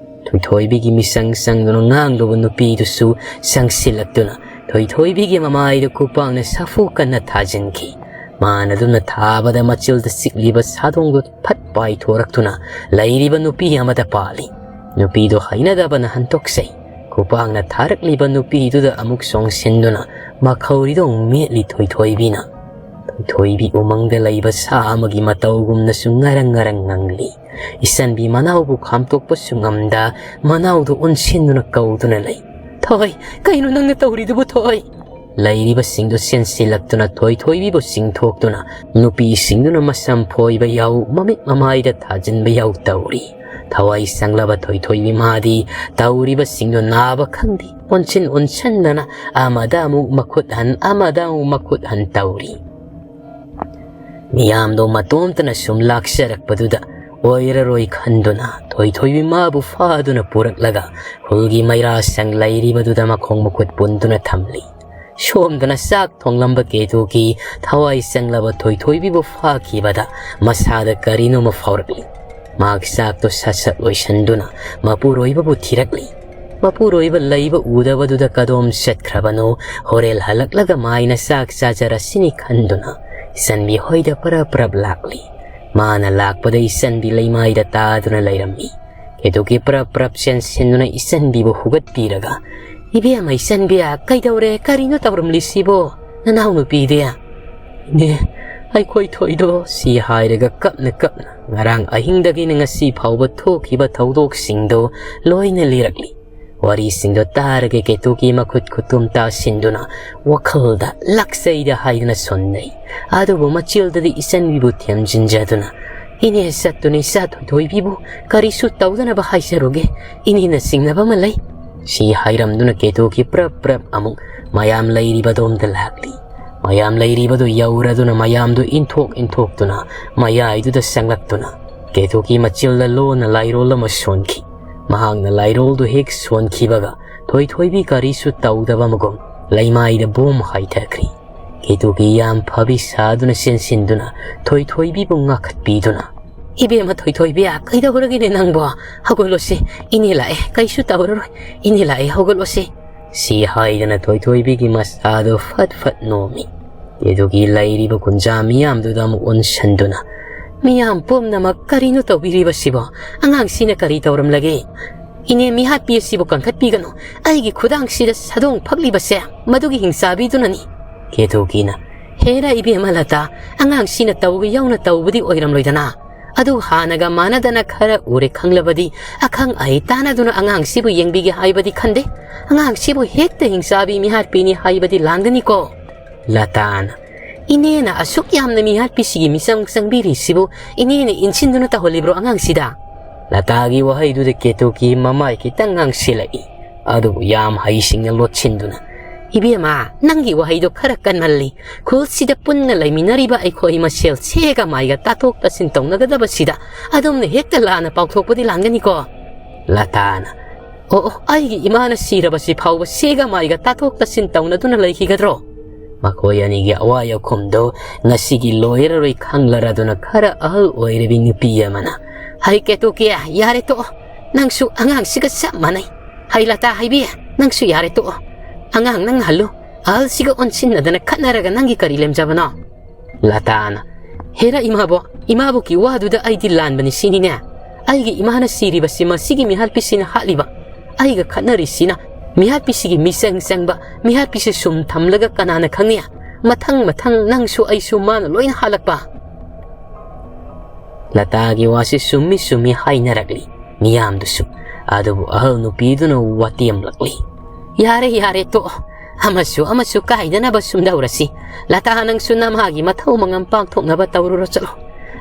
ꯊꯣꯏꯊꯣꯏꯕꯤꯒꯤ ꯃꯤꯆꯪ ꯆꯪꯗꯨꯅ ꯉꯥꯡꯂꯨꯕ ꯅꯨꯄꯤꯗꯨꯁꯨ ꯆꯪꯁꯤꯜꯂꯛꯇꯨꯅ ꯊꯣꯏꯊꯣꯏꯕꯤꯒꯤ ꯃꯃꯥꯏꯗ ꯈꯨꯄꯥꯛꯅ ꯁꯥꯐꯨ ꯀꯟꯅ ꯊꯥꯖꯤꯟꯈꯤ꯫ ꯃꯥꯅ ꯑꯗꯨꯝꯅ ꯊꯥꯕꯗ ꯃꯆꯤꯜꯗ ꯆꯤꯛꯂꯤꯕ ꯁꯥꯗꯣꯡꯗꯨ ꯐꯠ ꯄꯥꯏꯊꯣꯔꯛꯇꯨꯅ ꯂꯩꯔꯤꯕ ꯅꯨꯄꯤ ꯑꯃꯗ ꯄꯥꯜꯂꯤ꯫ ꯅꯨꯄꯤꯗꯨ ꯍꯩꯅꯗꯕꯅ ꯍꯟꯗꯣꯛꯆꯩ꯫ ꯈꯨꯄꯥꯛꯅ ꯊꯥꯔꯛꯂꯤꯕ ꯅꯨꯄꯤꯗꯨꯗ ꯑꯃꯨꯛ ꯆꯣꯡꯁꯤꯟꯗꯨꯅ ꯃꯈꯧꯔꯤꯗꯣꯡ ꯃꯦꯠꯂꯤ ꯊꯣꯏꯊꯣꯏꯕꯤꯅ꯫ ꯊꯣꯏꯕꯤ ꯎꯃꯪꯗ ꯂꯩꯕ ꯁꯥ ꯑꯃꯒꯤ ꯃꯇꯧꯒꯨꯝꯅꯁꯨ ꯉꯔꯪ ꯉꯔꯪ ꯉꯪꯂꯤ꯫ ꯏꯆꯟꯕꯤ ꯃꯅꯥꯎꯕꯨ ꯈꯥꯝꯇꯣꯛꯄꯁꯨ ꯉꯝꯗ ꯃꯅꯥꯎꯗꯨ ꯑꯣꯟꯁꯤꯟꯗꯨꯅ ꯀꯧꯗꯨꯅ ꯂꯩ꯫ "ꯊꯣꯏ, ꯀꯩꯅꯣ ꯅꯪꯅ ꯇꯧꯔꯤꯗꯨꯕꯨ, ꯊꯣꯏ?" ꯂꯩꯔꯤꯕꯁꯤꯡꯗꯨ ꯆꯦꯟꯁꯤꯜꯂꯛꯇꯨꯅ ꯊꯣꯏꯊꯣꯏꯕꯤꯕꯨ ꯆꯤꯡꯊꯣꯛꯇꯨꯅ ꯅꯨꯄꯤꯁꯤꯡꯗꯨꯅ ꯃꯁꯝ ꯐꯣꯏꯕ ꯌꯥꯎ, ꯃꯃꯤꯠ ꯃꯃꯥꯏꯗ ꯊꯥꯖꯤꯟꯕ ꯌꯥꯎ ꯇꯧꯔꯤ꯫ ꯊꯋꯥꯏ ꯆꯪꯂꯕ ꯊꯣꯏꯊꯣꯏꯕꯤ ꯃꯥꯗꯤ ꯇꯧꯔꯤꯕꯁꯤꯡꯗꯨ ꯅꯥꯕ ꯈꯪꯗꯦ꯫ ꯑꯣꯟꯁꯤꯟ ꯑꯣꯟꯁꯤꯟꯗꯅ ꯑꯃꯗ ꯑꯃꯨꯛ ꯃꯈꯨꯠ ꯍꯟ, ꯑꯃꯗ ꯑꯃꯨꯛ ꯃꯈꯨꯠ ꯍꯟ ꯇꯧꯔꯤ꯫ ꯃꯤꯌꯥꯝꯗꯣ ꯃꯇꯣꯝꯇꯅ ꯁꯨꯝ ꯂꯥꯛꯆꯔꯛꯄꯗꯨꯗ ꯑꯣꯏꯔꯔꯣꯏ ꯈꯟꯗꯨꯅ ꯊꯣꯏꯊꯣꯏꯕꯤ ꯃꯥꯕꯨ ꯐꯥꯗꯨꯅ ꯄꯨꯔꯛꯂꯒ ꯈꯨꯜꯒꯤ ꯃꯩꯔꯥꯁꯪ ꯂꯩꯔꯤꯕꯗꯨꯗ ꯃꯈꯣꯡ ꯃꯈꯨꯠ ꯄꯨꯟꯗꯨꯅ ꯊꯝꯂꯤ꯫ ꯁꯣꯝꯗꯅ ꯆꯥꯛ ꯊꯣꯡꯂꯝꯕ ꯀꯦꯇꯨꯀꯤ ꯊꯋꯥꯏ ꯆꯪꯂꯕ ꯊꯣꯏꯊꯣꯏꯕꯤꯕꯨ ꯐꯥꯈꯤꯕꯗ ꯃꯁꯥꯗ ꯀꯔꯤꯅꯣꯃ ꯐꯥꯎꯔꯛꯂꯤ꯫ ꯃꯍꯥꯛ ꯆꯥꯛꯇꯣ ꯁꯠ ꯁꯠ ꯂꯣꯏꯁꯤꯟꯗꯨꯅ ꯃꯄꯨꯔꯣꯏꯕꯕꯨ ꯊꯤꯔꯛꯂꯤ꯫ ꯃꯄꯨꯔꯣꯏꯕ ꯂꯩꯕ ꯎꯗꯕꯗꯨꯗ ꯀꯗꯣꯝ ꯆꯠꯈ꯭ꯔꯕꯅꯣ, ꯍꯣꯔꯦꯜ ꯍꯜꯂꯛꯂꯒ ꯃꯥꯏꯅ ꯆꯥꯛ ꯆꯥꯖꯔꯁꯤꯅꯤ ꯈꯟꯗꯨꯅ ꯏꯆꯟꯕꯤ ꯍꯣꯏꯗ ꯄꯔꯞ ꯄꯔꯞ ꯂꯥꯛꯂꯤ꯫ ꯃꯥꯅ ꯂꯥꯛꯄꯗ ꯏꯆꯟꯕꯤ ꯂꯩꯃꯥꯏꯗ ꯇꯥꯗꯨꯅ ꯂꯩꯔꯝꯃꯤ꯫ ꯀꯦꯇꯨꯀꯤ ꯄ꯭ꯔꯞ ꯄ꯭ꯔꯞ ꯆꯦꯟꯁꯤꯟꯗꯨꯅ ꯏꯆꯟꯕꯤꯕꯨ ꯍꯨꯒꯠꯄꯤꯔꯒ, "ꯏꯕꯦꯝꯃ ꯏꯆꯟꯕꯤ, ꯀꯩꯗꯧꯔꯦ? ꯀꯔꯤꯅꯣ ꯇꯧꯔꯝꯂꯤꯁꯤꯕꯣ? ꯅꯅꯥꯎꯅꯨꯄꯤꯗꯤ?" "ꯏꯅꯦ, ꯑꯩꯈꯣꯏ ꯊꯣꯏꯗꯣ," ꯁꯤ ꯍꯥꯏꯔꯒ ꯀꯞꯅ ꯀꯞꯅ ꯉꯔꯥꯡ ꯑꯍꯤꯡꯗꯒꯤꯅ ꯉꯁꯤ ꯐꯥꯎꯕ ꯊꯣꯛꯈꯤꯕ ꯊꯧꯗꯣꯛꯁꯤꯡꯗꯣ ꯂꯣꯏꯅ ꯂꯤꯔꯛꯂꯤ꯫ ꯋꯥꯔꯤꯁꯤꯡꯗꯣ ꯇꯥꯔꯒ ꯀꯦꯇꯨꯀꯤ ꯃꯈꯨꯠ ꯈꯨꯇꯨꯝ ꯇꯥꯁꯤꯟꯗꯨꯅ ꯋꯥꯈꯜꯗ ꯂꯥꯛꯆꯩꯗ ꯍꯥꯏꯗꯨꯅ ꯁꯣꯟꯅꯩ꯫ ꯑꯗꯨꯕꯨ ꯃꯆꯤꯜꯗꯗꯤ ꯏꯆꯟꯕꯤꯕꯨ ꯊꯦꯝꯖꯤꯟꯖꯗꯨꯅ, "ꯏꯅꯦ ꯆꯠꯇꯨꯅ ꯏꯆꯥ ꯊꯣꯏꯊꯣꯏꯕꯤꯕꯨ ꯀꯔꯤꯁꯨ ꯇꯧꯗꯅꯕ ꯍꯥꯏꯖꯔꯨꯒꯦ, ꯏꯅꯦꯅ ꯆꯤꯡꯅꯕ ꯑꯃ ꯂꯩ," ꯁꯤ ꯍꯥꯏꯔꯝꯗꯨꯅ ꯀꯦꯇꯨꯀꯤ ꯄ꯭ꯔꯞ ꯄ꯭ꯔꯞ ꯑꯃꯨꯛ ꯃꯌꯥꯝ ꯂꯩꯔꯤꯕꯗꯣꯝꯗ ꯂꯥꯛꯂꯤ꯫ ꯃꯌꯥꯝ ꯂꯩꯔꯤꯕꯗꯨ ꯌꯧꯔꯗꯨꯅ ꯃꯌꯥꯝꯗꯨ ꯏꯟꯊꯣꯛ ꯏꯟꯊꯣꯛꯇꯨꯅ ꯃꯌꯥꯏꯗꯨꯗ ꯆꯪꯂꯛꯇꯨꯅ ꯀꯦꯇꯨꯀꯤ ꯃꯆꯤꯜꯗ ꯂꯣꯟꯅ ꯂꯥꯏꯔꯣꯜ ꯑꯃ ꯁꯣꯟꯈꯤ꯫ ꯃꯍꯥꯛꯅ ꯂꯥꯏꯔꯣꯜꯗꯨ ꯍꯦꯛ ꯁꯣꯟꯈꯤꯕꯒ ꯊꯣꯏꯊꯣꯏꯕꯤ ꯀꯔꯤꯁꯨ ꯇꯧꯗꯕ ꯑꯃꯒꯨꯝ ꯂꯩꯃꯥꯏꯗ ꯕꯣꯝ ꯍꯥꯏꯊꯈ꯭ꯔꯤ꯫ ꯀꯦꯇꯨꯀꯤ ꯌꯥꯝ ꯐꯕꯤ ꯁꯥꯗꯨꯅ ꯆꯦꯟꯁꯤꯟꯗꯨꯅ ꯊꯣꯏꯊꯣꯏꯕꯤꯕꯨ ꯉꯥꯛꯈꯠꯄꯤꯗꯨꯅ, "ꯏꯕꯦꯝꯃ ꯊꯣꯏꯊꯣꯏꯕꯤ, ꯀꯩꯗꯧꯔꯒꯦꯅꯦ ꯅꯪꯕꯣ? ꯍꯧꯒꯠꯂꯣꯁꯦ, ꯏꯅꯦ ꯂꯥꯛꯑꯦ, ꯀꯩꯁꯨ ꯇꯧꯔꯔꯣꯏ, ꯏꯅꯦ ꯂꯥꯛꯑꯦ, ꯍꯧꯒꯠꯂꯣꯁꯦ," ꯁꯤ ꯍꯥꯏꯗꯅ ꯊꯣꯏꯊꯣꯏꯕꯤꯒꯤ ꯃꯁꯥꯗꯨ ꯐꯠ ꯐꯠ ꯅꯣꯝꯃꯤ꯫ ꯀꯦꯇꯨꯀꯤ ꯂꯩꯔꯤꯕ ꯀꯨꯟꯖꯥ ꯃꯤꯌꯥꯝꯗꯨꯗ ꯑꯃꯨꯛ ꯑꯣꯟꯁꯤꯟꯗꯨꯅ, "ꯃꯤꯌꯥꯝ ꯄꯨꯝꯅꯃꯛ ꯀꯔꯤꯅꯣ ꯇꯧꯕꯤꯔꯤꯕꯁꯤꯕꯣ? ꯑꯉꯥꯡꯁꯤꯅ ꯀꯔꯤ ꯇꯧꯔꯝꯂꯒꯦ? ꯏꯅꯦ ꯃꯤꯍꯥꯠꯄꯤ ꯑꯁꯤꯕꯨ ꯀꯟꯈꯠꯄꯤꯒꯅꯨ꯫ ꯑꯩꯒꯤ ꯈꯨꯗꯥꯡꯁꯤꯗ ꯁꯥꯗꯣꯡ ꯐꯛꯂꯤꯕꯁꯦ ꯃꯗꯨꯒꯤ ꯍꯤꯡꯆꯥꯕꯤꯗꯨꯅꯅꯤ꯫" ꯀꯦꯇꯨꯀꯤꯅ, ꯍꯦꯔꯥ ꯏꯕꯦꯝꯃ ꯂꯇꯥ, ꯑꯉꯥꯡꯁꯤꯅ ꯇꯧꯕ ꯌꯥꯎꯅ ꯇꯧꯕꯗꯤ ꯑꯣꯏꯔꯝꯂꯣꯏꯗꯅ꯫ ꯑꯗꯨ ꯍꯥꯟꯅꯒ ꯃꯥꯟꯅꯗꯅ ꯈꯔ ꯎꯔꯦ ꯈꯪꯂꯕꯗꯤ ꯑꯈꯪ ꯑꯍꯩ ꯇꯥꯟꯅꯗꯨꯅ ꯑꯉꯥꯡꯁꯤꯕꯨ ꯌꯦꯡꯕꯤꯒꯦ ꯍꯥꯏꯕꯗꯤ ꯈꯟꯗꯦ꯫ ꯑꯉꯥꯡꯁꯤꯕꯨ ꯍꯦꯛꯇ ꯍꯤꯡꯆꯥꯕꯤ ꯃꯤꯍꯥꯠꯄꯤꯅꯤ ꯍꯥꯏꯕꯗꯤ ꯂꯥꯟꯒꯅꯤꯀꯣ꯫ ꯂꯇꯥꯅ, "ꯏꯅꯦꯅ ꯑꯁꯨꯛ ꯌꯥꯝꯅ ꯃꯤꯍꯥꯠꯄꯤꯁꯤꯒꯤ ꯃꯤꯆꯪ ꯆꯪꯕꯤꯔꯤꯁꯤꯕꯨ ꯏꯅꯦꯅ ꯏꯟꯁꯤꯟꯗꯨꯅ ꯇꯧꯍꯜꯂꯤꯕ꯭ꯔꯣ ꯑꯉꯥꯡꯁꯤꯗ?" ꯂꯇꯥꯒꯤ ꯋꯥꯍꯩꯗꯨꯗ ꯀꯦꯇꯨꯀꯤ ꯃꯃꯥꯏ ꯈꯤꯇꯪ ꯉꯥꯡꯁꯤꯜꯂꯛꯏ꯫ ꯑꯗꯨꯕꯨ ꯌꯥꯝ ꯍꯩꯁꯤꯡꯅ ꯂꯣꯠꯁꯤꯟꯗꯨꯅ, "ꯏꯕꯦꯝꯃ, ꯅꯪꯒꯤ ꯋꯥꯍꯩꯗꯣ ꯈꯔ ꯀꯟꯃꯜꯂꯤ꯫ ꯈꯨꯜꯁꯤꯗ ꯄꯨꯟꯅ ꯂꯩꯃꯤꯟꯅꯔꯤꯕ ꯑꯩꯈꯣꯏ ꯃꯁꯦꯜ ꯁꯦꯒ ꯃꯥꯏꯒ ꯇꯥꯊꯣꯛ ꯇꯥꯁꯤꯟ ꯇꯧꯅꯒꯗꯕꯁꯤꯗ ꯑꯗꯣꯝꯅ ꯍꯦꯛꯇ ꯂꯥꯟꯅ ꯄꯥꯎꯊꯣꯛꯄꯗꯤ ꯂꯥꯟꯒꯅꯤꯀꯣ?" ꯂꯇꯥꯅ, "ꯑꯣ, ꯑꯣ, ꯑꯩꯒꯤ ꯏꯃꯥꯅ ꯁꯤꯔꯕꯁꯤ ꯐꯥꯎꯕ ꯁꯦꯒ ꯃꯥꯏꯒ ꯇꯥꯊꯣꯛ ꯇꯥꯁꯤꯟ ꯇꯧꯅꯗꯨꯅ ꯂꯩꯈꯤꯒꯗ꯭ꯔꯣ?" ꯃꯈꯣꯏ ꯑꯅꯤꯒꯤ ꯑꯋꯥ ꯌꯥꯈꯨꯝꯗꯣ ꯉꯁꯤꯒꯤ ꯂꯣꯏꯔꯔꯣꯏ ꯈꯪꯂꯔꯗꯨꯅ ꯈꯔ ꯑꯍꯜ ꯑꯣꯏꯔꯕꯤ ꯅꯨꯄꯤ ꯑꯃꯅ, "ꯍꯩ ꯀꯦꯇꯨꯀꯤ, ꯌꯥꯔꯦ ꯇꯣꯛꯑꯣ꯫ ꯅꯪꯁꯨ ꯑꯉꯥꯡꯁꯤꯒ ꯆꯞ ꯃꯥꯟꯅꯩ꯫ ꯍꯩ ꯂꯇꯥ ꯍꯩꯕꯤ, ꯅꯪꯁꯨ ꯌꯥꯔꯦ ꯇꯣꯛꯑꯣ꯫ ꯑꯉꯥꯡ ꯅꯪ ꯍꯜꯂꯨ꯫ ꯑꯍꯜꯁꯤꯒ ꯑꯣꯟꯁꯤꯟꯅꯗꯅ ꯈꯠꯅꯔꯒ ꯅꯪꯒꯤ ꯀꯔꯤ ꯂꯦꯝꯖꯕꯅꯣ?" ꯂꯇꯥꯅ, "ꯍꯦꯔꯥ ꯏꯃꯥꯕꯣꯛ, ꯏꯃꯥꯕꯣꯛꯀꯤ ꯋꯥꯗꯨꯗ ꯑꯩꯗꯤ ꯂꯥꯟꯕꯅꯤ ꯁꯤꯅꯤꯅꯦ꯫ ꯑꯩꯒꯤ ꯏꯃꯥꯅ ꯁꯤꯔꯤꯕꯁꯤ ꯃꯁꯤꯒꯤ ꯃꯤꯍꯥꯠꯄꯤꯁꯤꯅ ꯍꯥꯠꯂꯤꯕ꯫ ꯑꯩꯒ ꯈꯠꯅꯔꯤꯁꯤꯅ ꯃꯤꯍꯥꯠꯄꯤꯁꯤꯒꯤ ꯃꯤꯆꯪ ꯆꯪꯕ, ꯃꯤꯍꯥꯠꯄꯤꯁꯤ ꯁꯨꯝ ꯊꯝꯂꯒ ꯀꯅꯥꯅ ꯈꯪꯅꯤ? ꯃꯊꯪ ꯃꯊꯪ ꯅꯪꯁꯨ ꯑꯩꯁꯨ ꯃꯥꯅ ꯂꯣꯏꯅ ꯍꯥꯠꯂꯛꯄ꯫" ꯂꯇꯥꯒꯤ ꯋꯥꯁꯤ ꯆꯨꯝꯃꯤ ꯆꯨꯝꯃꯤ ꯍꯥꯏꯅꯔꯛꯂꯤ ꯃꯤꯌꯥꯝꯗꯨꯁꯨ꯫ ꯑꯗꯨꯕꯨ ꯑꯍꯜ ꯅꯨꯄꯤꯗꯨꯅ ꯋꯥꯇꯦꯝꯂꯛꯂꯤ꯫ "ꯌꯥꯔꯦ, ꯌꯥꯔꯦ, ꯇꯣꯛꯑꯣ꯫ ꯑꯃꯁꯨ ꯑꯃꯁꯨ ꯀꯥꯏꯗꯅꯕ ꯁꯨꯝ ꯇꯧꯔꯁꯤ꯫ ꯂꯇꯥ, ꯅꯪꯁꯨ ꯅꯃꯥꯒꯤ ꯃꯊꯧ ꯃꯉꯝ ꯄꯥꯡꯊꯣꯛꯅꯕ ꯇꯧꯔꯨꯔꯣ ꯆꯠꯂꯣ꯫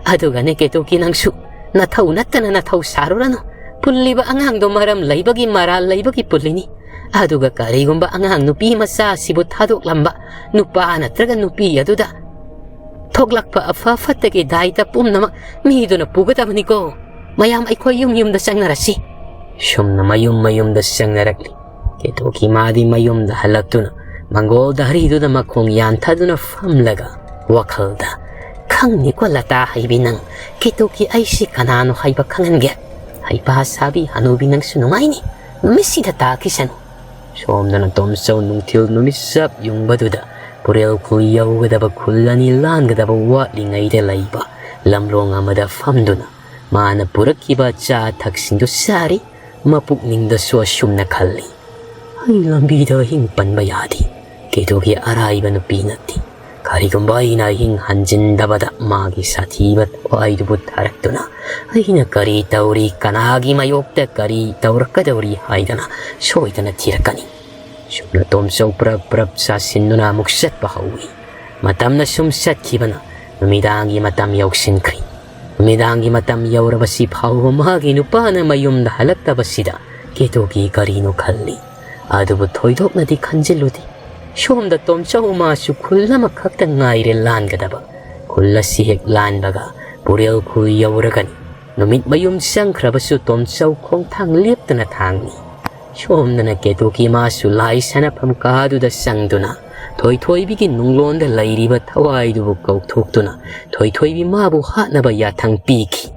ꯑꯗꯨꯒꯅꯦ ꯀꯦꯇꯨꯀꯤ, ꯅꯪꯁꯨ ꯅꯊꯧ ꯅꯠꯇꯅ ꯅꯊꯧ ꯁꯥꯔꯨꯔꯅꯨ꯫ ꯄꯨꯜꯂꯤꯕ ꯑꯉꯥꯡꯗꯣ ꯃꯔꯝ ꯂꯩꯕꯒꯤ, ꯃꯔꯥꯜ ꯂꯩꯕꯒꯤ ꯄꯨꯜꯂꯤꯅꯤ꯫ ꯑꯗꯨꯒ ꯀꯔꯤꯒꯨꯝꯕ ꯑꯉꯥꯡ ꯅꯨꯄꯤ ꯃꯆꯥ ꯑꯁꯤꯕꯨ ꯊꯥꯗꯣꯛꯂꯝꯕ ꯅꯨꯄꯥ ꯅꯠꯇ꯭ꯔꯒ ꯅꯨꯄꯤ ꯑꯗꯨꯗ ꯊꯣꯛꯂꯛꯄ ꯑꯐ ꯐꯠꯇꯒꯤ ꯗꯥꯏꯇ ꯄꯨꯝꯅꯃꯛ ꯃꯤꯗꯨꯅ ꯄꯨꯒꯗꯕꯅꯤꯀꯣ꯫ ꯃꯌꯥꯝ ꯑꯩꯈꯣꯏ ꯌꯨꯝ ꯌꯨꯝꯗ ꯆꯪꯅꯔꯁꯤ꯫" ꯁꯨꯝꯅ ꯃꯌꯨꯝ ꯃꯌꯨꯝꯗ ꯆꯪꯅꯔꯛꯂꯤ꯫ ꯀꯦꯇꯨꯀꯤ ꯃꯥꯗꯤ ꯃꯌꯨꯝꯗ ꯍꯜꯂꯛꯇꯨꯅ ꯃꯪꯒꯣꯜ ꯙꯔꯤꯗꯨꯗ ꯃꯈꯣꯡ ꯌꯥꯟꯊꯗꯨꯅ ꯐꯝꯂꯒ ꯋꯥꯈꯜꯗ, "ꯈꯪꯅꯤꯀꯣ ꯂꯇꯥ ꯍꯩꯕꯤ ꯅꯪ, ꯀꯦꯇꯨꯀꯤ ꯑꯩꯁꯤ ꯀꯅꯥꯅꯣ ꯍꯥꯏꯕ ꯈꯪꯍꯟꯒꯦ꯫ ꯍꯩꯄꯥ ꯁꯥꯕꯤ ꯍꯅꯨꯕꯤ ꯅꯪꯁꯨ ꯅꯨꯡꯉꯥꯏꯅꯤ, ꯅꯨꯃꯤꯠꯁꯤꯗ ꯇꯥꯈꯤꯁꯅꯨ꯫" ꯁꯣꯝꯗꯅ ꯇꯣꯝꯆꯧ ꯅꯨꯡꯊꯤꯜ ꯅꯨꯃꯤꯠ ꯆꯞ ꯌꯨꯡꯕꯗꯨꯗ ꯄꯨꯔꯦꯜ ꯈꯨꯜ ꯌꯧꯒꯗꯕ ꯈꯨꯜ ꯑꯅꯤ ꯂꯥꯟꯒꯗꯕ ꯋꯥꯠꯂꯤꯉꯩꯗ ꯂꯩꯕ ꯂꯝꯂꯣꯡ ꯑꯃꯗ ꯐꯝꯗꯨꯅ ꯃꯥꯅ ꯄꯨꯔꯛꯈꯤꯕ ꯆꯥ ꯊꯛꯁꯤꯡꯗꯨ ꯆꯥꯔꯤ꯫ ꯃꯄꯨꯛꯅꯤꯡꯗꯁꯨ ꯑꯁꯨꯝꯅ ꯈꯜꯂꯤ, "ꯑꯩ ꯂꯝꯕꯤꯗ ꯑꯍꯤꯡ ꯄꯟꯕ ꯌꯥꯗꯦ꯫ ꯀꯦꯇꯨꯀꯤ ꯑꯔꯥꯏꯕ ꯅꯨꯄꯤ ꯅꯠꯇꯦ꯫ ꯀꯔꯤꯒꯨꯝꯕ ꯑꯩꯅ ꯑꯍꯤꯡ ꯍꯟꯖꯤꯟꯗꯕꯗ ꯃꯥꯒꯤ ꯁꯥꯊꯤꯕ ꯊꯋꯥꯏꯗꯨꯕꯨ ꯊꯥꯔꯛꯇꯨꯅ ꯑꯩꯅ ꯀꯔꯤ ꯇꯧꯔꯤ, ꯀꯅꯥꯒꯤ ꯃꯥꯌꯣꯛꯇ ꯀꯔꯤ ꯇꯧꯔꯛꯀꯗꯧꯔꯤ ꯍꯥꯏꯗꯅ ꯁꯣꯏꯗꯅ ꯊꯤꯔꯛꯀꯅꯤ꯫ ꯁꯨꯝꯅ ꯇꯣꯝꯆꯧ ꯄ꯭ꯔꯞ ꯄ꯭ꯔꯞ ꯆꯥꯁꯤꯟꯗꯨꯅ ꯑꯃꯨꯛ ꯆꯠꯄ ꯍꯧꯏ꯫ ꯃꯇꯝꯅ ꯁꯨꯝ ꯆꯠꯈꯤꯕꯅ ꯅꯨꯃꯤꯗꯥꯡꯒꯤ ꯃꯇꯝ ꯌꯧꯁꯤꯟꯈ꯭ꯔꯤ꯫ ꯅꯨꯃꯤꯗꯥꯡꯒꯤ ꯃꯇꯝ ꯌꯧꯔꯕꯁꯤ ꯐꯥꯎꯕ ꯃꯥꯒꯤ ꯅꯨꯄꯥꯅ ꯃꯌꯨꯝꯗ ꯍꯜꯂꯛꯇꯕꯁꯤꯗ ꯀꯦꯇꯨꯀꯤ ꯀꯔꯤꯅꯣ ꯈꯜꯂꯤ꯫ ꯑꯗꯨꯕꯨ ꯊꯣꯏꯗꯣꯛꯅꯗꯤ ꯈꯟꯖꯤꯜꯂꯨꯗꯦ꯫ ꯁꯣꯝꯗ ꯇꯣꯝꯆꯧ ꯃꯥꯁꯨ ꯈꯨꯜ ꯑꯃꯈꯛꯇ ꯉꯥꯏꯔꯦ ꯂꯥꯟꯒꯗꯕ꯫ ꯈꯨꯜ ꯑꯁꯤ ꯍꯦꯛ ꯂꯥꯟꯕꯒ ꯄꯨꯔꯦꯜ ꯈꯨꯜ ꯌꯧꯔꯒꯅꯤ꯫ ꯅꯨꯃꯤꯠ ꯃꯌꯨꯝ ꯆꯪꯈ꯭ꯔꯕꯁꯨ ꯇꯣꯝꯆꯧ ꯈꯣꯡꯊꯥꯡ ꯂꯦꯞꯇꯅ ꯊꯥꯡꯂꯤ꯫ ꯁꯣꯝꯗꯅ ꯀꯦꯇꯨꯀꯤ ꯃꯥꯁꯨ ꯂꯥꯏ ꯁꯥꯟꯅꯐꯝ ꯀꯥꯗꯨꯗ ꯆꯪꯗꯨꯅ ꯊꯣꯏꯊꯣꯏꯕꯤꯒꯤ ꯅꯨꯡꯂꯣꯟꯗ ꯂꯩꯔꯤꯕ ꯊꯋꯥꯏꯗꯨꯕꯨ ꯀꯧꯊꯣꯛꯇꯨꯅ ꯊꯣꯏꯊꯣꯏꯕꯤ ꯃꯥꯕꯨ ꯍꯥꯠꯅꯕ ꯌꯥꯊꯪ ꯄꯤꯈꯤ꯫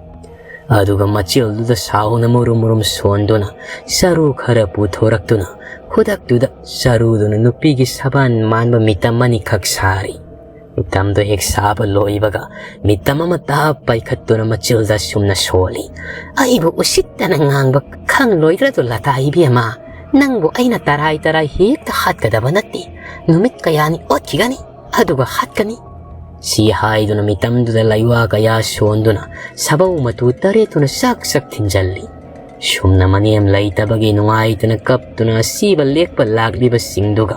ꯑꯗꯨꯒ ꯃꯆꯤꯜꯗꯨꯗ ꯁꯥꯎꯅ ꯃꯨꯔꯨꯝ ꯃꯨꯔꯨꯝ ꯁꯣꯟꯗꯨꯅ ꯆꯔꯨ ꯈꯔ ꯄꯨꯊꯣꯔꯛꯇꯨꯅ ꯈꯨꯗꯛꯇꯨꯗ ꯆꯔꯨꯗꯨꯅ ꯅꯨꯄꯤꯒꯤ ꯁꯕꯥꯟ ꯃꯥꯟꯕ ꯃꯤꯇꯝ ꯑꯅꯤꯈꯛ ꯁꯥꯔꯤ꯫ ꯃꯤꯇꯝꯗꯣ ꯍꯦꯛ ꯁꯥꯕ ꯂꯣꯏꯕꯒ ꯃꯤꯇꯝ ꯑꯃ ꯇꯥꯞ ꯄꯥꯏꯈꯠꯇꯨꯅ ꯃꯆꯤꯜꯗ ꯁꯨꯝꯅ ꯁꯣꯜꯂꯤ꯫ "ꯑꯩꯕꯨ ꯎꯁꯤꯠꯇꯅ ꯉꯥꯡꯕ ꯈꯪꯂꯣꯏꯗ꯭ꯔꯗꯣ ꯂꯇꯥ ꯏꯕꯦꯝꯃ? ꯅꯪꯕꯨ ꯑꯩꯅ ꯇꯔꯥꯏ ꯇꯔꯥꯏ ꯍꯦꯛꯇ ꯍꯥꯠꯀꯗꯕ ꯅꯠꯇꯦ꯫ ꯅꯨꯃꯤꯠ ꯀꯌꯥꯅꯤ ꯑꯣꯠꯈꯤꯒꯅꯤ, ꯑꯗꯨꯒ ꯍꯥꯠꯀꯅꯤ꯫" ꯁꯤ ꯍꯥꯏꯗꯨꯅ ꯃꯤꯇꯝꯗꯨꯗ ꯂꯩꯋꯥ ꯀꯌꯥ ꯁꯣꯟꯗꯨꯅ ꯁꯥꯕꯧ ꯃꯇꯨ ꯇꯔꯦꯠꯇꯨꯅ ꯆꯥꯛ ꯆꯥꯛ ꯊꯤꯟꯖꯜꯂꯤ꯫ ꯁꯨꯝꯅ ꯃꯅꯦꯝ ꯂꯩꯇꯕꯒꯤ ꯅꯨꯡꯉꯥꯏꯇꯅ ꯀꯞꯇꯨꯅ ꯑꯁꯤꯕ ꯂꯦꯛꯄ ꯂꯥꯛꯂꯤꯕꯁꯤꯡꯗꯨꯒ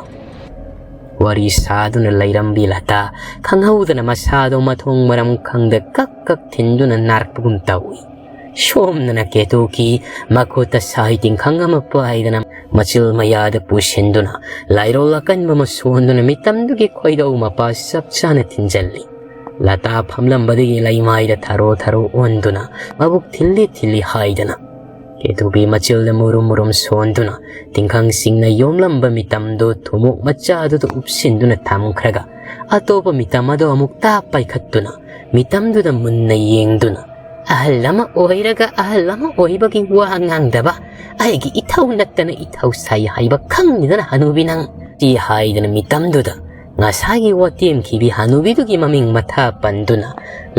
ꯋꯥꯔꯤ ꯁꯥꯗꯨꯅ ꯂꯩꯔꯝꯕꯤ ꯂꯇꯥ ꯈꯪꯍꯧꯗꯅ ꯃꯁꯥꯗꯣ ꯃꯊꯣꯡ ꯃꯔꯝ ꯈꯪꯗ ꯀꯛ ꯀꯛ ꯊꯤꯟꯗꯨꯅ ꯅꯥꯔꯛꯄꯒꯨꯝ ꯇꯧꯏ꯫ ꯁꯣꯝꯗꯅ ꯀꯦꯇꯨꯀꯤ ꯃꯈꯨꯠꯇ ꯁꯥꯍꯩ ꯇꯤꯡꯈꯪ ꯑꯃ ꯄꯥꯏꯗꯅ ꯃꯆꯤꯜ ꯃꯌꯥꯗ ꯄꯨꯁꯤꯟꯗꯨꯅ ꯂꯥꯏꯔꯣꯜ ꯑꯀꯟꯕ ꯑꯃ ꯁꯣꯟꯗꯨꯅ ꯃꯤꯇꯝꯗꯨꯒꯤ ꯈꯣꯏꯗꯧ ꯃꯄꯥ ꯆꯞ ꯆꯥꯅ ꯊꯤꯟꯖꯜꯂꯤ꯫ ꯂꯇꯥ ꯐꯝꯂꯝꯕꯗꯒꯤ ꯂꯩꯃꯥꯏꯗ ꯊꯔꯣ ꯊꯔꯣ ꯑꯣꯟꯗꯨꯅ ꯃꯕꯨꯛ ꯊꯤꯜꯂꯤ ꯊꯤꯜꯂꯤ ꯍꯥꯏꯗꯅ ꯀꯦꯇꯨꯀꯤ ꯃꯆꯤꯜꯗ ꯃꯨꯔꯨꯝ ꯃꯨꯔꯨꯝ ꯁꯣꯟꯗꯨꯅ ꯇꯤꯡꯈꯪꯁꯤꯡꯅ ꯌꯣꯝꯂꯝꯕ ꯃꯤꯇꯝꯗꯨ ꯊꯨꯃꯣꯛ ꯃꯆꯥꯗꯨꯗ ꯎꯞꯁꯤꯟꯗꯨꯅ ꯊꯝꯈ꯭ꯔꯒ ꯑꯇꯣꯞꯄ ꯃꯤꯇꯝ ꯑꯗꯨ ꯑꯃꯨꯛ ꯇꯥꯞ ꯄꯥꯏꯈꯠꯇꯨꯅ ꯃꯤꯇꯝꯗꯨꯗ ꯃꯨꯟꯅ ꯌꯦꯡꯗꯨꯅ, "ꯑꯍꯜ ꯑꯃ ꯑꯣꯏꯔꯒ ꯑꯍꯜ ꯑꯃ ꯑꯣꯏꯕꯒꯤ ꯋꯥ ꯉꯥꯡꯗꯕ, ꯑꯩꯒꯤ ꯏꯊꯧ ꯅꯠꯇꯅ ꯏꯊꯧ ꯁꯥꯏ ꯍꯥꯏꯕ ꯈꯪꯉꯤꯗꯅ ꯍꯅꯨꯕꯤ ꯅꯪ?" ꯁꯤ ꯍꯥꯏꯗꯅ ꯃꯤꯇꯝꯗꯨꯗ ꯉꯁꯥꯏꯒꯤ ꯋꯥꯇꯦꯝꯈꯤꯕꯤ ꯍꯅꯨꯕꯤꯗꯨꯒꯤ ꯃꯃꯤꯡ ꯃꯊꯥ ꯄꯟꯗꯨꯅ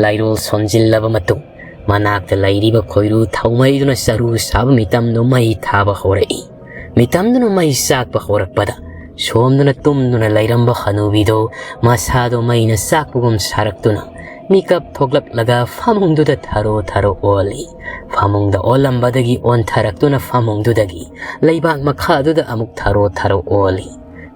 ꯂꯥꯏꯔꯣꯜ ꯁꯣꯟꯖꯤꯜꯂꯕ ꯃꯇꯨꯡ ꯃꯅꯥꯛꯇ ꯂꯩꯔꯤꯕ ꯈꯣꯏꯔꯨ ꯊꯥꯎꯃꯩꯗꯨꯅ ꯆꯔꯨ ꯁꯥꯕ ꯃꯤꯇꯝꯗꯨ ꯃꯩ ꯊꯥꯕ ꯍꯧꯔꯛꯏ꯫ ꯃꯤꯇꯝꯗꯨꯅ ꯃꯩ ꯆꯥꯛꯄ ꯍꯧꯔꯛꯄꯗ ꯁꯣꯝꯗꯅ ꯇꯨꯝꯗꯨꯅ ꯂꯩꯔꯝꯕ ꯍꯅꯨꯕꯤꯗꯣ ꯃꯁꯥꯗꯣ ꯃꯩꯅ ꯆꯥꯛꯄꯒꯨꯝ ꯁꯥꯔꯛꯇꯨꯅ ꯃꯤꯀꯞ ꯊꯣꯛꯂꯛꯂꯒ ꯐꯃꯨꯡꯗꯨꯗ ꯊꯔꯣ ꯊꯔꯣ ꯑꯣꯜꯂꯤ꯫ ꯐꯃꯨꯡꯗ ꯑꯣꯜꯂꯝꯕꯗꯒꯤ ꯑꯣꯟꯊꯔꯛꯇꯨꯅ ꯐꯃꯨꯡꯗꯨꯗꯒꯤ ꯂꯩꯕꯥꯛ ꯃꯈꯥꯗꯨꯗ ꯑꯃꯨꯛ ꯊꯔꯣ ꯊꯔꯣ ꯑꯣꯜꯂꯤ꯫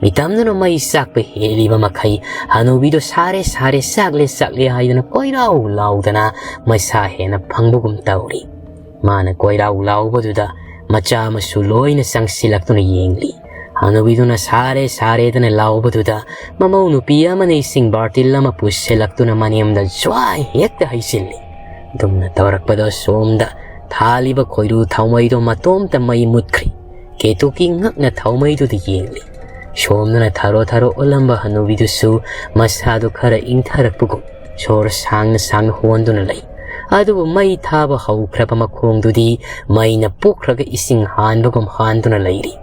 ꯃꯤꯇꯝꯗꯨꯅ ꯃꯩ ꯆꯥꯛꯄ ꯍꯦꯜꯂꯤꯕ ꯃꯈꯩ ꯍꯅꯨꯕꯤꯗꯣ ꯁꯥꯔꯦ ꯁꯥꯔꯦ, ꯆꯥꯛꯂꯦ ꯆꯥꯛꯂꯦ ꯍꯥꯏꯗꯨꯅ ꯀꯣꯏꯔꯥꯎ ꯂꯥꯎꯗꯅ ꯃꯁꯥ ꯍꯦꯟꯅ ꯐꯪꯕꯒꯨꯝ ꯇꯧꯔꯤ꯫ ꯃꯥꯅ ꯀꯣꯏꯔꯥꯎ ꯂꯥꯎꯕꯗꯨꯗ ꯃꯆꯥ ꯑꯃꯁꯨ ꯂꯣꯏꯅ ꯆꯪꯁꯤꯜꯂꯛꯇꯨꯅ ꯌꯦꯡꯂꯤ꯫ ꯍꯅꯨꯕꯤꯗꯨꯅ ꯁꯥꯔꯦ ꯁꯥꯔꯦꯗꯅ ꯂꯥꯎꯕꯗꯨꯗ ꯃꯃꯧ ꯅꯨꯄꯤ ꯑꯃꯅ ꯏꯁꯤꯡ ꯕꯥꯔꯇꯤꯜ ꯑꯃ ꯄꯨꯁꯤꯜꯂꯛꯇꯨꯅ ꯃꯅꯦꯝꯗ ꯖ꯭ꯋꯥꯏ ꯍꯦꯛꯇ ꯍꯩꯖꯤꯜꯂꯤ꯫ ꯑꯗꯨꯝꯅ ꯇꯧꯔꯛꯄꯗ ꯁꯣꯝꯗ ꯊꯥꯜꯂꯤꯕ ꯈꯣꯏꯔꯨ ꯊꯥꯎꯃꯩꯗꯣ ꯃꯇꯣꯝꯇ ꯃꯩ ꯃꯨꯠꯈ꯭ꯔꯤ꯫ ꯀꯦꯇꯨꯀꯤ ꯉꯛꯅ ꯊꯥꯎꯃꯩꯗꯨꯗ ꯌꯦꯡꯂꯤ꯫ ꯁꯣꯝꯗꯅ ꯊꯥꯔꯣ ꯊꯥꯔꯣ ꯑꯣꯜꯂꯝꯕ ꯍꯅꯨꯕꯤꯗꯨꯁꯨ ꯃꯁꯥꯗꯨ ꯈꯔ ꯏꯪꯊꯔꯛꯄꯒꯨꯝ ꯁꯣꯔ ꯁꯥꯡꯅ ꯁꯥꯡꯅ ꯍꯣꯟꯗꯨꯅ ꯂꯩ꯫ ꯑꯗꯨꯕꯨ ꯃꯩ ꯊꯥꯕ ꯍꯧꯈ꯭ꯔꯕ ꯃꯈꯣꯡꯗꯨꯗꯤ ꯃꯩꯅ ꯄꯣꯛꯈ꯭ꯔꯒ ꯏꯁꯤꯡ ꯍꯥꯟꯕꯒꯨꯝ ꯍꯥꯟꯗꯨꯅ ꯂꯩꯔꯤ꯫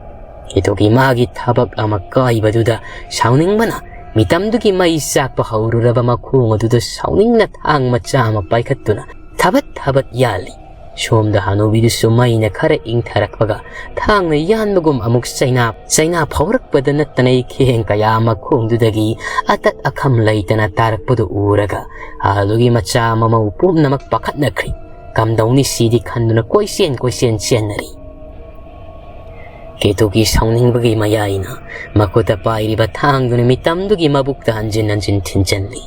ꯀꯦꯇꯨꯀꯤ ꯃꯥꯒꯤ ꯊꯕꯛ ꯑꯃ ꯀꯥꯏꯕꯗꯨꯗ ꯁꯥꯎꯅꯤꯡꯕꯅ ꯃꯤꯇꯝꯗꯨꯒꯤ ꯃꯩ ꯆꯥꯛꯄ ꯍꯧꯔꯨꯔꯕ ꯃꯈꯣꯡ ꯑꯗꯨꯗ ꯁꯥꯎꯅꯤꯡꯅ ꯊꯥꯡ ꯃꯆꯥ ꯑꯃ ꯄꯥꯏꯈꯠꯇꯨꯅ ꯊꯕꯠ ꯊꯕꯠ ꯌꯥꯜꯂꯤ꯫ ꯁꯣꯝꯗ ꯍꯅꯨꯕꯤꯗꯨꯁꯨ ꯃꯩꯅ ꯈꯔ ꯏꯪꯊꯔꯛꯄꯒ ꯊꯥꯡꯅ ꯌꯥꯟꯕꯒꯨꯝ ꯑꯃꯨꯛ ꯆꯩꯅꯥ ꯆꯩꯅꯥ ꯐꯥꯎꯔꯛꯄꯗ ꯅꯠꯇꯅ ꯏꯈꯦꯡ ꯀꯌꯥ ꯃꯈꯣꯡꯗꯨꯗꯒꯤ ꯑꯇꯠ ꯑꯈꯝ ꯂꯩꯇꯅ ꯇꯥꯔꯛꯄꯗꯨ ꯎꯔꯒ ꯑꯍꯜꯗꯨꯒꯤ ꯃꯆꯥ ꯃꯃꯧ ꯄꯨꯝꯅꯃꯛ ꯄꯥꯈꯠꯅꯈ꯭ꯔꯤ꯫ ꯀꯝꯗꯧꯅꯤ ꯁꯤꯗꯤ ꯈꯟꯗꯨꯅ ꯀꯣꯏꯆꯦꯟ ꯀꯣꯏꯆꯦꯟ ꯆꯦꯟꯅꯔꯤ꯫ ꯀꯦꯇꯨꯀꯤ ꯁꯥꯎꯅꯤꯡꯕꯒꯤ ꯃꯌꯥꯏꯅ ꯃꯈꯨꯠꯇ ꯄꯥꯏꯔꯤꯕ ꯊꯥꯡꯗꯨꯅ ꯃꯤꯇꯝꯗꯨꯒꯤ ꯃꯕꯨꯛꯇ ꯍꯟꯖꯤꯟ ꯍꯟꯖꯤꯟ ꯊꯤꯟꯖꯤꯜꯂꯤ꯫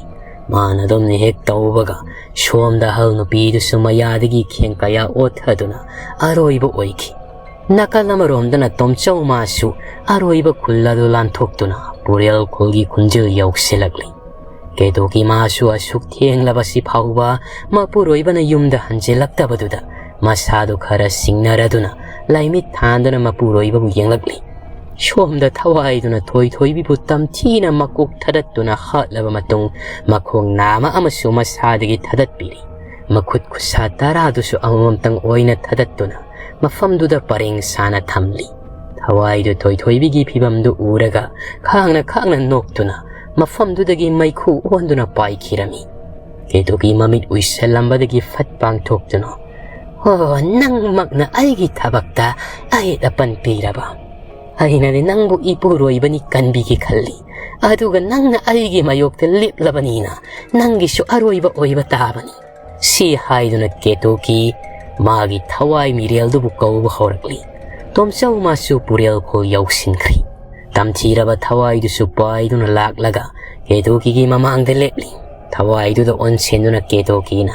ꯃꯥꯅ ꯑꯗꯨꯝꯅ ꯍꯦꯛ ꯇꯧꯕꯒ ꯁꯣꯝꯗ ꯑꯍꯜ ꯅꯨꯄꯤꯗꯨꯁꯨ ꯃꯌꯥꯗꯒꯤ ꯈꯦꯡ ꯀꯌꯥ ꯑꯣꯠꯊꯗꯨꯅ ꯑꯔꯣꯏꯕ ꯑꯣꯏꯈꯤ꯫ ꯅꯥꯀꯜ ꯑꯃꯔꯣꯝꯗꯅ ꯇꯣꯝꯆꯧ ꯃꯥꯁꯨ ꯑꯔꯣꯏꯕ ꯈꯨꯜ ꯑꯗꯨ ꯂꯥꯟꯊꯣꯛꯇꯨꯅ ꯄꯨꯔꯦꯜ ꯈꯨꯜꯒꯤ ꯈꯨꯟꯖꯤꯜ ꯌꯧꯁꯤꯜꯂꯛꯂꯤ꯫ ꯀꯦꯇꯨꯀꯤ ꯃꯥꯁꯨ ꯑꯁꯨꯛ ꯊꯦꯡꯂꯕꯁꯤ ꯐꯥꯎꯕ ꯃꯄꯨꯔꯣꯏꯕꯅ ꯌꯨꯝꯗ ꯍꯟꯖꯤꯜꯂꯛꯇꯕꯗꯨꯗ ꯃꯁꯥꯗꯨ ꯈꯔ ꯁꯤꯡꯅꯔꯗꯨꯅ ꯂꯥꯏꯃꯤꯠ ꯊꯥꯟꯗꯨꯅ ꯃꯄꯨꯔꯣꯏꯕꯕꯨ ꯌꯦꯡꯂꯛꯂꯤ꯫ ꯁꯣꯝꯗ ꯊꯋꯥꯏꯗꯨꯅ ꯊꯣꯏꯊꯣꯏꯕꯤꯕꯨ ꯇꯝꯊꯤꯅ ꯃꯀꯣꯛ ꯊꯗꯠꯇꯨꯅ ꯍꯥꯠꯂꯕ ꯃꯇꯨꯡ ꯃꯈꯣꯡ ꯅꯥꯝꯃ ꯑꯃꯁꯨ ꯃꯁꯥꯗꯒꯤ ꯊꯗꯠꯄꯤꯔꯤ꯫ ꯃꯈꯨꯠ ꯈꯨꯠꯁꯥ ꯇꯔꯥꯗꯨꯁꯨ ꯑꯃꯃꯝꯇꯪ ꯑꯣꯏꯅ ꯊꯗꯠꯇꯨꯅ ꯃꯐꯝꯗꯨꯗ ꯄꯔꯦꯡ ꯁꯥꯅ ꯊꯝꯂꯤ꯫ ꯊꯋꯥꯏꯗꯨ ꯊꯣꯏꯊꯣꯏꯕꯤꯒꯤ ꯐꯤꯕꯝꯗꯨ ꯎꯔꯒ ꯈꯥꯡꯅ ꯈꯥꯡꯅ ꯅꯣꯛꯇꯨꯅ ꯃꯐꯝꯗꯨꯗꯒꯤ ꯃꯩꯈꯨ ꯑꯣꯟꯗꯨꯅ ꯄꯥꯏꯈꯤꯔꯝꯃꯤ꯫ ꯀꯦꯇꯨꯀꯤ ꯃꯃꯤꯠ ꯎꯏꯁꯜꯂꯝꯕꯗꯒꯤ ꯐꯠ ꯄꯥꯡꯊꯣꯛꯇꯨꯅ, "ꯑꯣ, ꯅꯪꯃꯛꯅ ꯑꯩꯒꯤ ꯊꯕꯛꯇ ꯑꯍꯦꯠ ꯑꯄꯟ ꯄꯤꯔꯕ?" ꯑꯩꯅꯗꯤ ꯅꯪꯕꯨ ꯏꯄꯨꯔꯣꯏꯕꯅꯤ ꯀꯟꯕꯤꯒꯦ ꯈꯜꯂꯤ, ꯑꯗꯨꯒ ꯅꯪꯅ ꯑꯩꯒꯤ ꯃꯥꯌꯣꯛꯇ ꯂꯦꯞꯂꯕꯅꯤꯅ ꯅꯪꯒꯤꯁꯨ ꯑꯔꯣꯏꯕ ꯑꯣꯏꯕ ꯇꯥꯕꯅꯤ꯫ ꯁꯤ ꯍꯥꯏꯗꯨꯅ ꯀꯦꯇꯣꯀꯤ ꯃꯥꯒꯤ ꯊꯋꯥꯏ ꯃꯤꯔꯦꯜꯗꯨꯕꯨ ꯀꯧꯕ ꯍꯧꯔꯛꯂꯤ꯫ ꯇꯣꯝꯆꯧ ꯃꯥꯁꯨ ꯄꯨꯔꯦꯜ ꯈꯨꯜ ꯌꯧꯁꯤꯟꯈ꯭ꯔꯤ꯫ ꯇꯝꯊꯤꯔꯕ ꯊꯋꯥꯏꯗꯨꯁꯨ ꯄꯥꯏꯗꯨꯅ ꯂꯥꯛꯂꯒ ꯀꯦꯇꯣꯀꯤꯒꯤ ꯃꯃꯥꯡꯗ ꯂꯦꯞꯂꯤ꯫ ꯊꯋꯥꯏꯗꯨꯗ ꯑꯣꯟꯁꯤꯟꯗꯨꯅ ꯀꯦꯇꯣꯀꯤꯅ,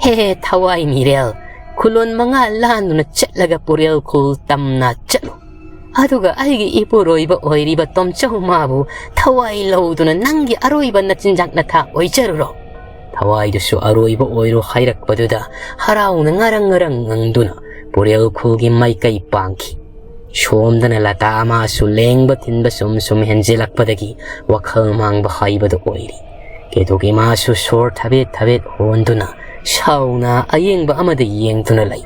"ꯍꯦ ꯊꯋꯥꯏ ꯃꯤꯔꯦꯜ, ꯈꯨꯂꯣꯟ ꯃꯉꯥ ꯂꯥꯟꯗꯨꯅ ꯆꯠꯂꯒ ꯄꯨꯔꯦꯜ ꯈꯨꯜ ꯇꯝꯅ ꯆꯠꯂꯨ꯫ ꯑꯗꯨꯒ ꯑꯩꯒꯤ ꯏꯄꯨꯔꯣꯏꯕ ꯑꯣꯏꯔꯤꯕ ꯇꯣꯝꯆꯧ ꯃꯥꯕꯨ ꯊꯋꯥꯏ ꯂꯧꯗꯨꯅ ꯅꯪꯒꯤ ꯑꯔꯣꯏꯕ ꯅꯆꯤꯟꯖꯥꯛ ꯅꯊꯥ ꯑꯣꯏꯖꯔꯨꯔꯣ꯫" ꯊꯋꯥꯏꯗꯨꯁꯨ ꯑꯔꯣꯏꯕ ꯑꯣꯏꯔꯣ ꯍꯥꯏꯔꯛꯄꯗꯨꯗ ꯍꯔꯥꯎꯅ ꯉꯔꯪ ꯉꯔꯪ ꯉꯪꯗꯨꯅ ꯄꯨꯔꯦꯜ ꯈꯨꯜꯒꯤ ꯃꯥꯏꯀꯩ ꯄꯥꯡꯈꯤ꯫ ꯁꯣꯝꯗꯅ ꯂꯇꯥ ꯑꯃꯁꯨ ꯂꯦꯡꯕ ꯊꯤꯟꯕ ꯁꯨꯝ ꯁꯨꯝ ꯍꯦꯟꯖꯤꯜꯂꯛꯄꯗꯒꯤ ꯋꯥꯈꯜ ꯃꯥꯡꯕ ꯍꯥꯏꯕꯗꯨ ꯑꯣꯏꯔꯤ꯫ ꯀꯦꯇꯣꯀꯤ ꯃꯥꯁꯨ ꯁꯣꯔ ꯊꯕꯦꯠ ꯊꯕꯦꯠ ꯍꯣꯟꯗꯨꯅ ꯁꯥꯎꯅ ꯑꯌꯦꯡꯕ ꯑꯃꯗ ꯌꯦꯡꯗꯨꯅ ꯂꯩ꯫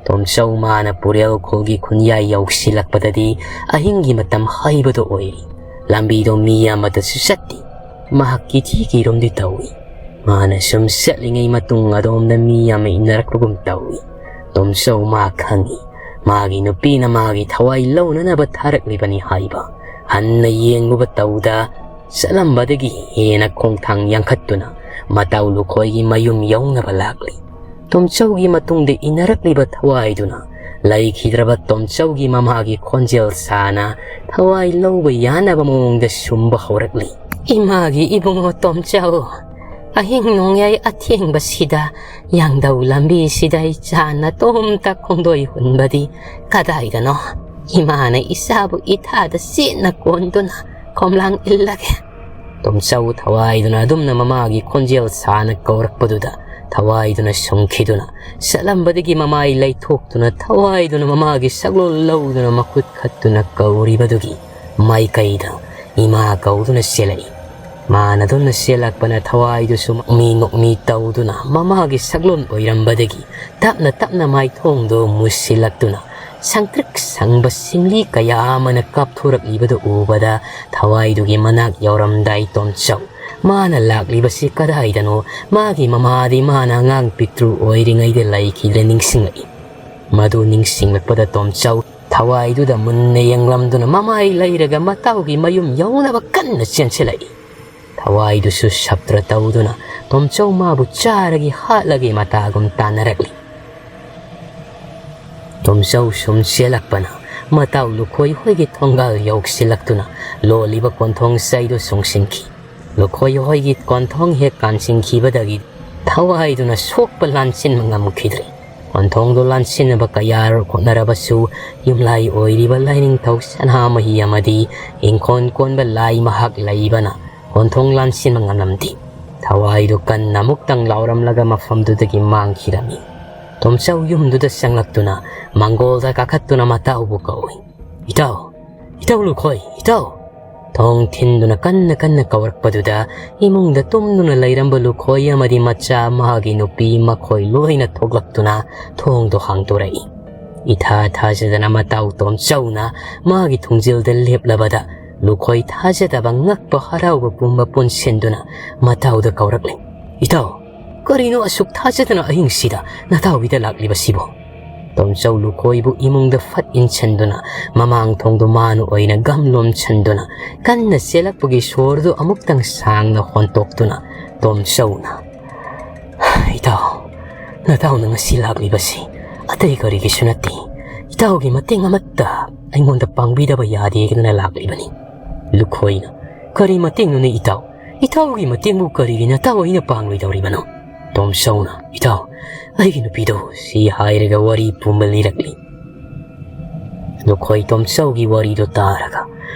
ꯇꯣꯝꯆꯧ ꯃꯥꯅ ꯄꯨꯔꯦꯜ ꯈꯨꯜꯒꯤ ꯈꯨꯟꯌꯥꯏ ꯌꯧꯁꯤꯜꯂꯛꯄꯗꯗꯤ ꯑꯍꯤꯡꯒꯤ ꯃꯇꯝ ꯍꯥꯏꯕꯗꯨ ꯑꯣꯏꯔꯤ꯫ ꯂꯝꯕꯤꯗꯣ ꯃꯤ ꯑꯃꯠꯇꯁꯨ ꯆꯠꯇꯦ꯫ ꯃꯍꯥꯛ ꯀꯤꯊꯤ ꯀꯤꯔꯣꯝꯗꯤ ꯇꯧꯏ꯫ ꯃꯥꯅ ꯁꯨꯝ ꯆꯠꯂꯤꯉꯩ ꯃꯇꯨꯡ ꯑꯗꯣꯝꯗ ꯃꯤ ꯑꯃ ꯏꯟꯅꯔꯛꯄꯒꯨꯝ ꯇꯧꯏ꯫ ꯇꯣꯝꯆꯧ ꯃꯥ ꯈꯪꯏ, ꯃꯥꯒꯤ ꯅꯨꯄꯤꯅ ꯃꯥꯒꯤ ꯊꯋꯥꯏ ꯂꯧꯅꯅꯕ ꯊꯥꯔꯛꯂꯤꯕꯅꯤ ꯍꯥꯏꯕ꯫ ꯍꯟꯅ ꯌꯦꯡꯂꯨꯕ ꯇꯧꯗ ꯆꯠꯂꯝꯕꯗꯒꯤ ꯍꯦꯟꯅ ꯈꯣꯡꯊꯥꯡ ꯌꯥꯡꯈꯠꯇꯨꯅ ꯃꯇꯥꯎ ꯂꯨꯈꯣꯏꯒꯤ ꯃꯌꯨꯝ ꯌꯧꯅꯕ ꯂꯥꯛꯂꯤ꯫ ꯇꯣꯝꯆꯧꯒꯤ ꯃꯇꯨꯡꯗ ꯏꯟꯅꯔꯛꯂꯤꯕ ꯊꯋꯥꯏꯗꯨꯅ ꯂꯩꯈꯤꯗ꯭ꯔꯕ ꯇꯣꯝꯆꯧꯒꯤ ꯃꯃꯥꯒꯤ ꯈꯣꯟꯖꯦꯜ ꯁꯥꯅ ꯊꯋꯥꯏ ꯂꯧꯕ ꯌꯥꯅꯕ ꯃꯑꯣꯡꯗ ꯁꯨꯝꯕ ꯍꯧꯔꯛꯂꯤ꯫ "ꯏꯃꯥꯒꯤ ꯏꯕꯨꯡꯉꯣ ꯇꯣꯝꯆꯧ, ꯑꯍꯤꯡ ꯅꯣꯡꯌꯥꯏ ꯑꯊꯦꯡꯕꯁꯤꯗ ꯌꯥꯡꯗꯧ ꯂꯝꯕꯤꯁꯤꯗ ꯏꯆꯥ ꯅꯇꯣꯝꯇ ꯈꯣꯡꯗꯣꯏ ꯍꯨꯟꯕꯗꯤ ꯀꯗꯥꯏꯗꯅꯣ? ꯏꯃꯥꯅ ꯏꯆꯥꯕꯨ ꯏꯊꯥꯗ ꯆꯦꯠꯅ ꯀꯣꯟꯗꯨꯅ ꯈꯣꯝꯂꯥꯡ ꯏꯜꯂꯒꯦ꯫" ꯇꯣꯝꯆꯧ ꯊꯋꯥꯏꯗꯨꯅ ꯑꯗꯨꯝꯅ ꯃꯃꯥꯒꯤ ꯈꯣꯟꯖꯦꯜ ꯁꯥꯅ ꯀꯧꯔꯛꯄꯗꯨꯗ ꯊꯋꯥꯏꯗꯨꯅ ꯁꯨꯝꯈꯤꯗꯨꯅ ꯆꯠꯂꯝꯕꯗꯒꯤ ꯃꯃꯥꯏ ꯂꯩꯊꯣꯛꯇꯨꯅ ꯊꯋꯥꯏꯗꯨꯅ ꯃꯃꯥꯒꯤ ꯁꯛꯂꯣꯟ ꯂꯧꯗꯨꯅ ꯃꯈꯨꯠ ꯈꯠꯇꯨꯅ ꯀꯧꯔꯤꯕꯗꯨꯒꯤ ꯃꯥꯏꯀꯩꯗ ꯏꯃꯥ ꯀꯧꯗꯨꯅ ꯆꯦꯜꯂꯛꯏ꯫ ꯃꯥꯅ ꯑꯗꯨꯝꯅ ꯆꯦꯜꯂꯛꯄꯅ ꯊꯋꯥꯏꯗꯨꯁꯨ ꯃꯤ ꯅꯣꯛꯃꯤ ꯇꯧꯗꯨꯅ ꯃꯃꯥꯒꯤ ꯁꯛꯂꯣꯟ ꯑꯣꯏꯔꯝꯕꯗꯒꯤ ꯇꯞꯅ ꯇꯞꯅ ꯃꯥꯏꯊꯣꯡꯗꯨ ꯃꯨꯁꯤꯜꯂꯛꯇꯨꯅ ꯁꯪꯇ꯭ꯔꯤꯛ ꯁꯪꯕ ꯁꯤꯡꯂꯤ ꯀꯌꯥ ꯑꯃꯅ ꯀꯥꯞꯊꯣꯔꯛꯂꯤꯕꯗꯨ ꯎꯕꯗ ꯊꯋꯥꯏꯗꯨꯒꯤ ꯃꯅꯥꯛ ꯌꯧꯔꯝꯗꯥꯏ ꯇꯣꯝꯆꯧ ꯃꯥꯅ ꯂꯥꯛꯂꯤꯕꯁꯤ ꯀꯗꯥꯏꯗꯅꯣ? ꯃꯥꯒꯤ ꯃꯃꯥꯗꯤ ꯃꯥꯅ ꯑꯉꯥꯡ ꯄꯤꯛꯇ꯭ꯔꯨ ꯑꯣꯏꯔꯤꯉꯩꯗ ꯂꯩꯈꯤꯗ꯭ꯔꯦ ꯅꯤꯡꯁꯤꯡꯂꯛꯏ꯫ ꯃꯗꯨ ꯅꯤꯡꯁꯤꯡꯂꯛꯄꯗ ꯇꯣꯝꯆꯧ ꯊꯋꯥꯏꯗꯨꯗ ꯃꯨꯟꯅ ꯌꯦꯡꯂꯝꯗꯨꯅ ꯃꯃꯥꯏ ꯂꯩꯔꯒ ꯃꯇꯥꯎꯒꯤ ꯃꯌꯨꯝ ꯌꯧꯅꯕ ꯀꯟꯅ ꯆꯦꯟꯁꯤꯜꯂꯛꯏ꯫ ꯊꯋꯥꯏꯗꯨꯁꯨ ꯁꯞꯇ꯭ꯔ ꯇꯧꯗꯨꯅ ꯇꯣꯝꯆꯧ ꯃꯥꯕꯨ ꯆꯥꯔꯒꯦ ꯍꯥꯠꯂꯒꯦ ꯃꯇꯥꯒꯨꯝ ꯇꯥꯟꯅꯔꯛꯂꯤ꯫ ꯇꯣꯝꯆꯧ ꯁꯨꯝ ꯆꯦꯜꯂꯛꯄꯅ ꯃꯇꯥꯎ ꯂꯨꯈꯣꯏ ꯍꯣꯏꯒꯤ ꯊꯣꯡꯒꯥꯜ ꯌꯧꯁꯤꯜꯂꯛꯇꯨꯅ ꯂꯣꯜꯂꯤꯕ ꯀꯣꯟꯊꯣꯡ ꯆꯩꯗꯨ ꯆꯨꯡꯁꯤꯟꯈꯤ꯫ ꯂꯨꯈꯣꯏ ꯍꯣꯏꯒꯤ ꯀꯣꯟꯊꯣꯡ ꯍꯦꯛ ꯀꯥꯟꯁꯤꯟꯈꯤꯕꯗꯒꯤ ꯊꯋꯥꯏꯗꯨꯅ ꯁꯣꯛꯄ ꯂꯥꯟꯁꯤꯟꯕ ꯉꯝꯈꯤꯗ꯭ꯔꯦ꯫ ꯀꯣꯟꯊꯣꯡꯗꯨ ꯂꯥꯟꯁꯤꯟꯅꯕ ꯀꯌꯥꯔꯛ ꯍꯣꯠꯅꯔꯕꯁꯨ ꯌꯨꯝꯂꯥꯏ ꯑꯣꯏꯔꯤꯕ ꯂꯥꯏꯅꯤꯡꯊꯧ ꯁꯅꯥꯃꯍꯤ ꯑꯃꯗꯤ ꯏꯪꯈꯣꯜ ꯀꯣꯟꯕ ꯂꯥꯏ ꯃꯍꯥꯛ ꯂꯩꯕꯅ ꯀꯣꯟꯊꯣꯡ ꯂꯥꯟꯁꯤꯟꯕ ꯉꯝꯂꯝꯗꯦ꯫ ꯊꯋꯥꯏꯗꯨ ꯀꯟꯅ ꯑꯃꯨꯛꯇꯪ ꯂꯥꯎꯔꯝꯂꯒ ꯃꯐꯝꯗꯨꯗꯒꯤ ꯃꯥꯡꯈꯤꯔꯝꯃꯤ꯫ ꯇꯣꯝꯆꯧ ꯌꯨꯝꯗꯨꯗ ꯆꯪꯂꯛꯇꯨꯅ ꯃꯥꯡꯒꯣꯜꯗ ꯀꯥꯈꯠꯇꯨꯅ ꯃꯇꯥꯎꯕꯨ ꯀꯧꯏ꯫ "ꯏꯇꯥꯎ! ꯏꯇꯥꯎ ꯂꯨꯈꯣꯏ! ꯏꯇꯥꯎ!" ꯊꯣꯡ ꯊꯤꯟꯗꯨꯅ ꯀꯟꯅ ꯀꯟꯅ ꯀꯧꯔꯛꯄꯗꯨꯗ ꯏꯃꯨꯡꯗ ꯇꯨꯝꯗꯨꯅ ꯂꯩꯔꯝꯕ ꯂꯨꯈꯣꯏ ꯑꯃꯗꯤ ꯃꯆꯥ ꯃꯥꯒꯤ ꯅꯨꯄꯤ ꯃꯈꯣꯏ ꯂꯣꯏꯅ ꯊꯣꯛꯂꯛꯇꯨꯅ ꯊꯣꯡꯗꯣ ꯍꯥꯡꯗꯣꯔꯛꯏ꯫ ꯏꯊꯥ ꯊꯥꯖꯗꯅ ꯃꯇꯥꯎ ꯇꯣꯝꯆꯧꯅ ꯃꯥꯒꯤ ꯊꯣꯡꯖꯤꯜꯗ ꯂꯦꯞꯂꯕꯗ ꯂꯨꯈꯣꯏ ꯊꯥꯖꯗꯕ ꯉꯛꯄ ꯍꯔꯥꯎꯕ ꯄꯨꯝꯕ ꯄꯨꯟꯁꯤꯟꯗꯨꯅ ꯃꯇꯥꯎꯗ ꯀꯧꯔꯛꯂꯦ꯫ "ꯏꯇꯥꯎ, ꯀꯔꯤꯅꯣ ꯑꯁꯨꯛ ꯊꯥꯖꯗꯅ ꯑꯍꯤꯡꯁꯤꯗ ꯅꯇꯥꯎꯒꯤꯗ ꯂꯥꯛꯂꯤꯕꯁꯤꯕꯣ?" ꯇꯣꯝꯆꯧ ꯂꯨꯈꯣꯏꯕꯨ ꯏꯃꯨꯡꯗ ꯐꯠ ꯏꯟꯁꯤꯟꯗꯨꯅ ꯃꯃꯥꯡ ꯊꯣꯡꯗꯨ ꯃꯥꯅ ꯑꯣꯏꯅ ꯒꯝ ꯂꯣꯝꯁꯤꯟꯗꯨꯅ ꯀꯟꯅ ꯆꯦꯜꯂꯛꯄꯒꯤ ꯁꯣꯔꯗꯨ ꯑꯃꯨꯛꯇꯪ ꯁꯥꯡꯅ ꯍꯣꯟꯇꯣꯛꯇꯨꯅ ꯇꯣꯝꯆꯧꯅ, "ꯏꯇꯥꯎ, ꯅꯇꯥꯎꯅ ꯉꯁꯤ ꯂꯥꯛꯂꯤꯕꯁꯤ ꯑꯇꯩ ꯀꯔꯤꯒꯤꯁꯨ ꯅꯠꯇꯦ꯫ ꯏꯇꯥꯎꯒꯤ ꯃꯇꯦꯡ ꯑꯃꯠꯇ ꯑꯩꯉꯣꯟꯗ ꯄꯥꯡꯕꯤꯗꯕ ꯌꯥꯗꯦꯗꯅ ꯂꯥꯛꯂꯤꯕꯅꯤ꯫" ꯂꯨꯈꯣꯏꯅ, "ꯀꯔꯤ ꯃꯇꯦꯡꯅꯣꯅꯦ ꯏꯇꯥꯎ? ꯏꯇꯥꯎꯒꯤ ꯃꯇꯦꯡꯕꯨ ꯀꯔꯤꯒꯤ ꯅꯇꯥꯎ ꯑꯩꯅ ꯄꯥꯡꯂꯣꯏꯗꯧꯔꯤꯕꯅꯣ?" ꯇꯣꯝꯆꯧꯅ, "ꯏꯇꯥꯎ, ꯑꯩꯒꯤ ꯅꯨꯄꯤꯗꯣ," ꯁꯤ ꯍꯥꯏꯔꯒ ꯋꯥꯔꯤ ꯄꯨꯝꯕ ꯂꯤꯔꯛꯂꯤ꯫ ꯂꯨꯈꯣꯏ ꯇꯣꯝꯆꯧꯒꯤ ꯋꯥꯔꯤꯗꯣ ꯇꯥꯔꯒ,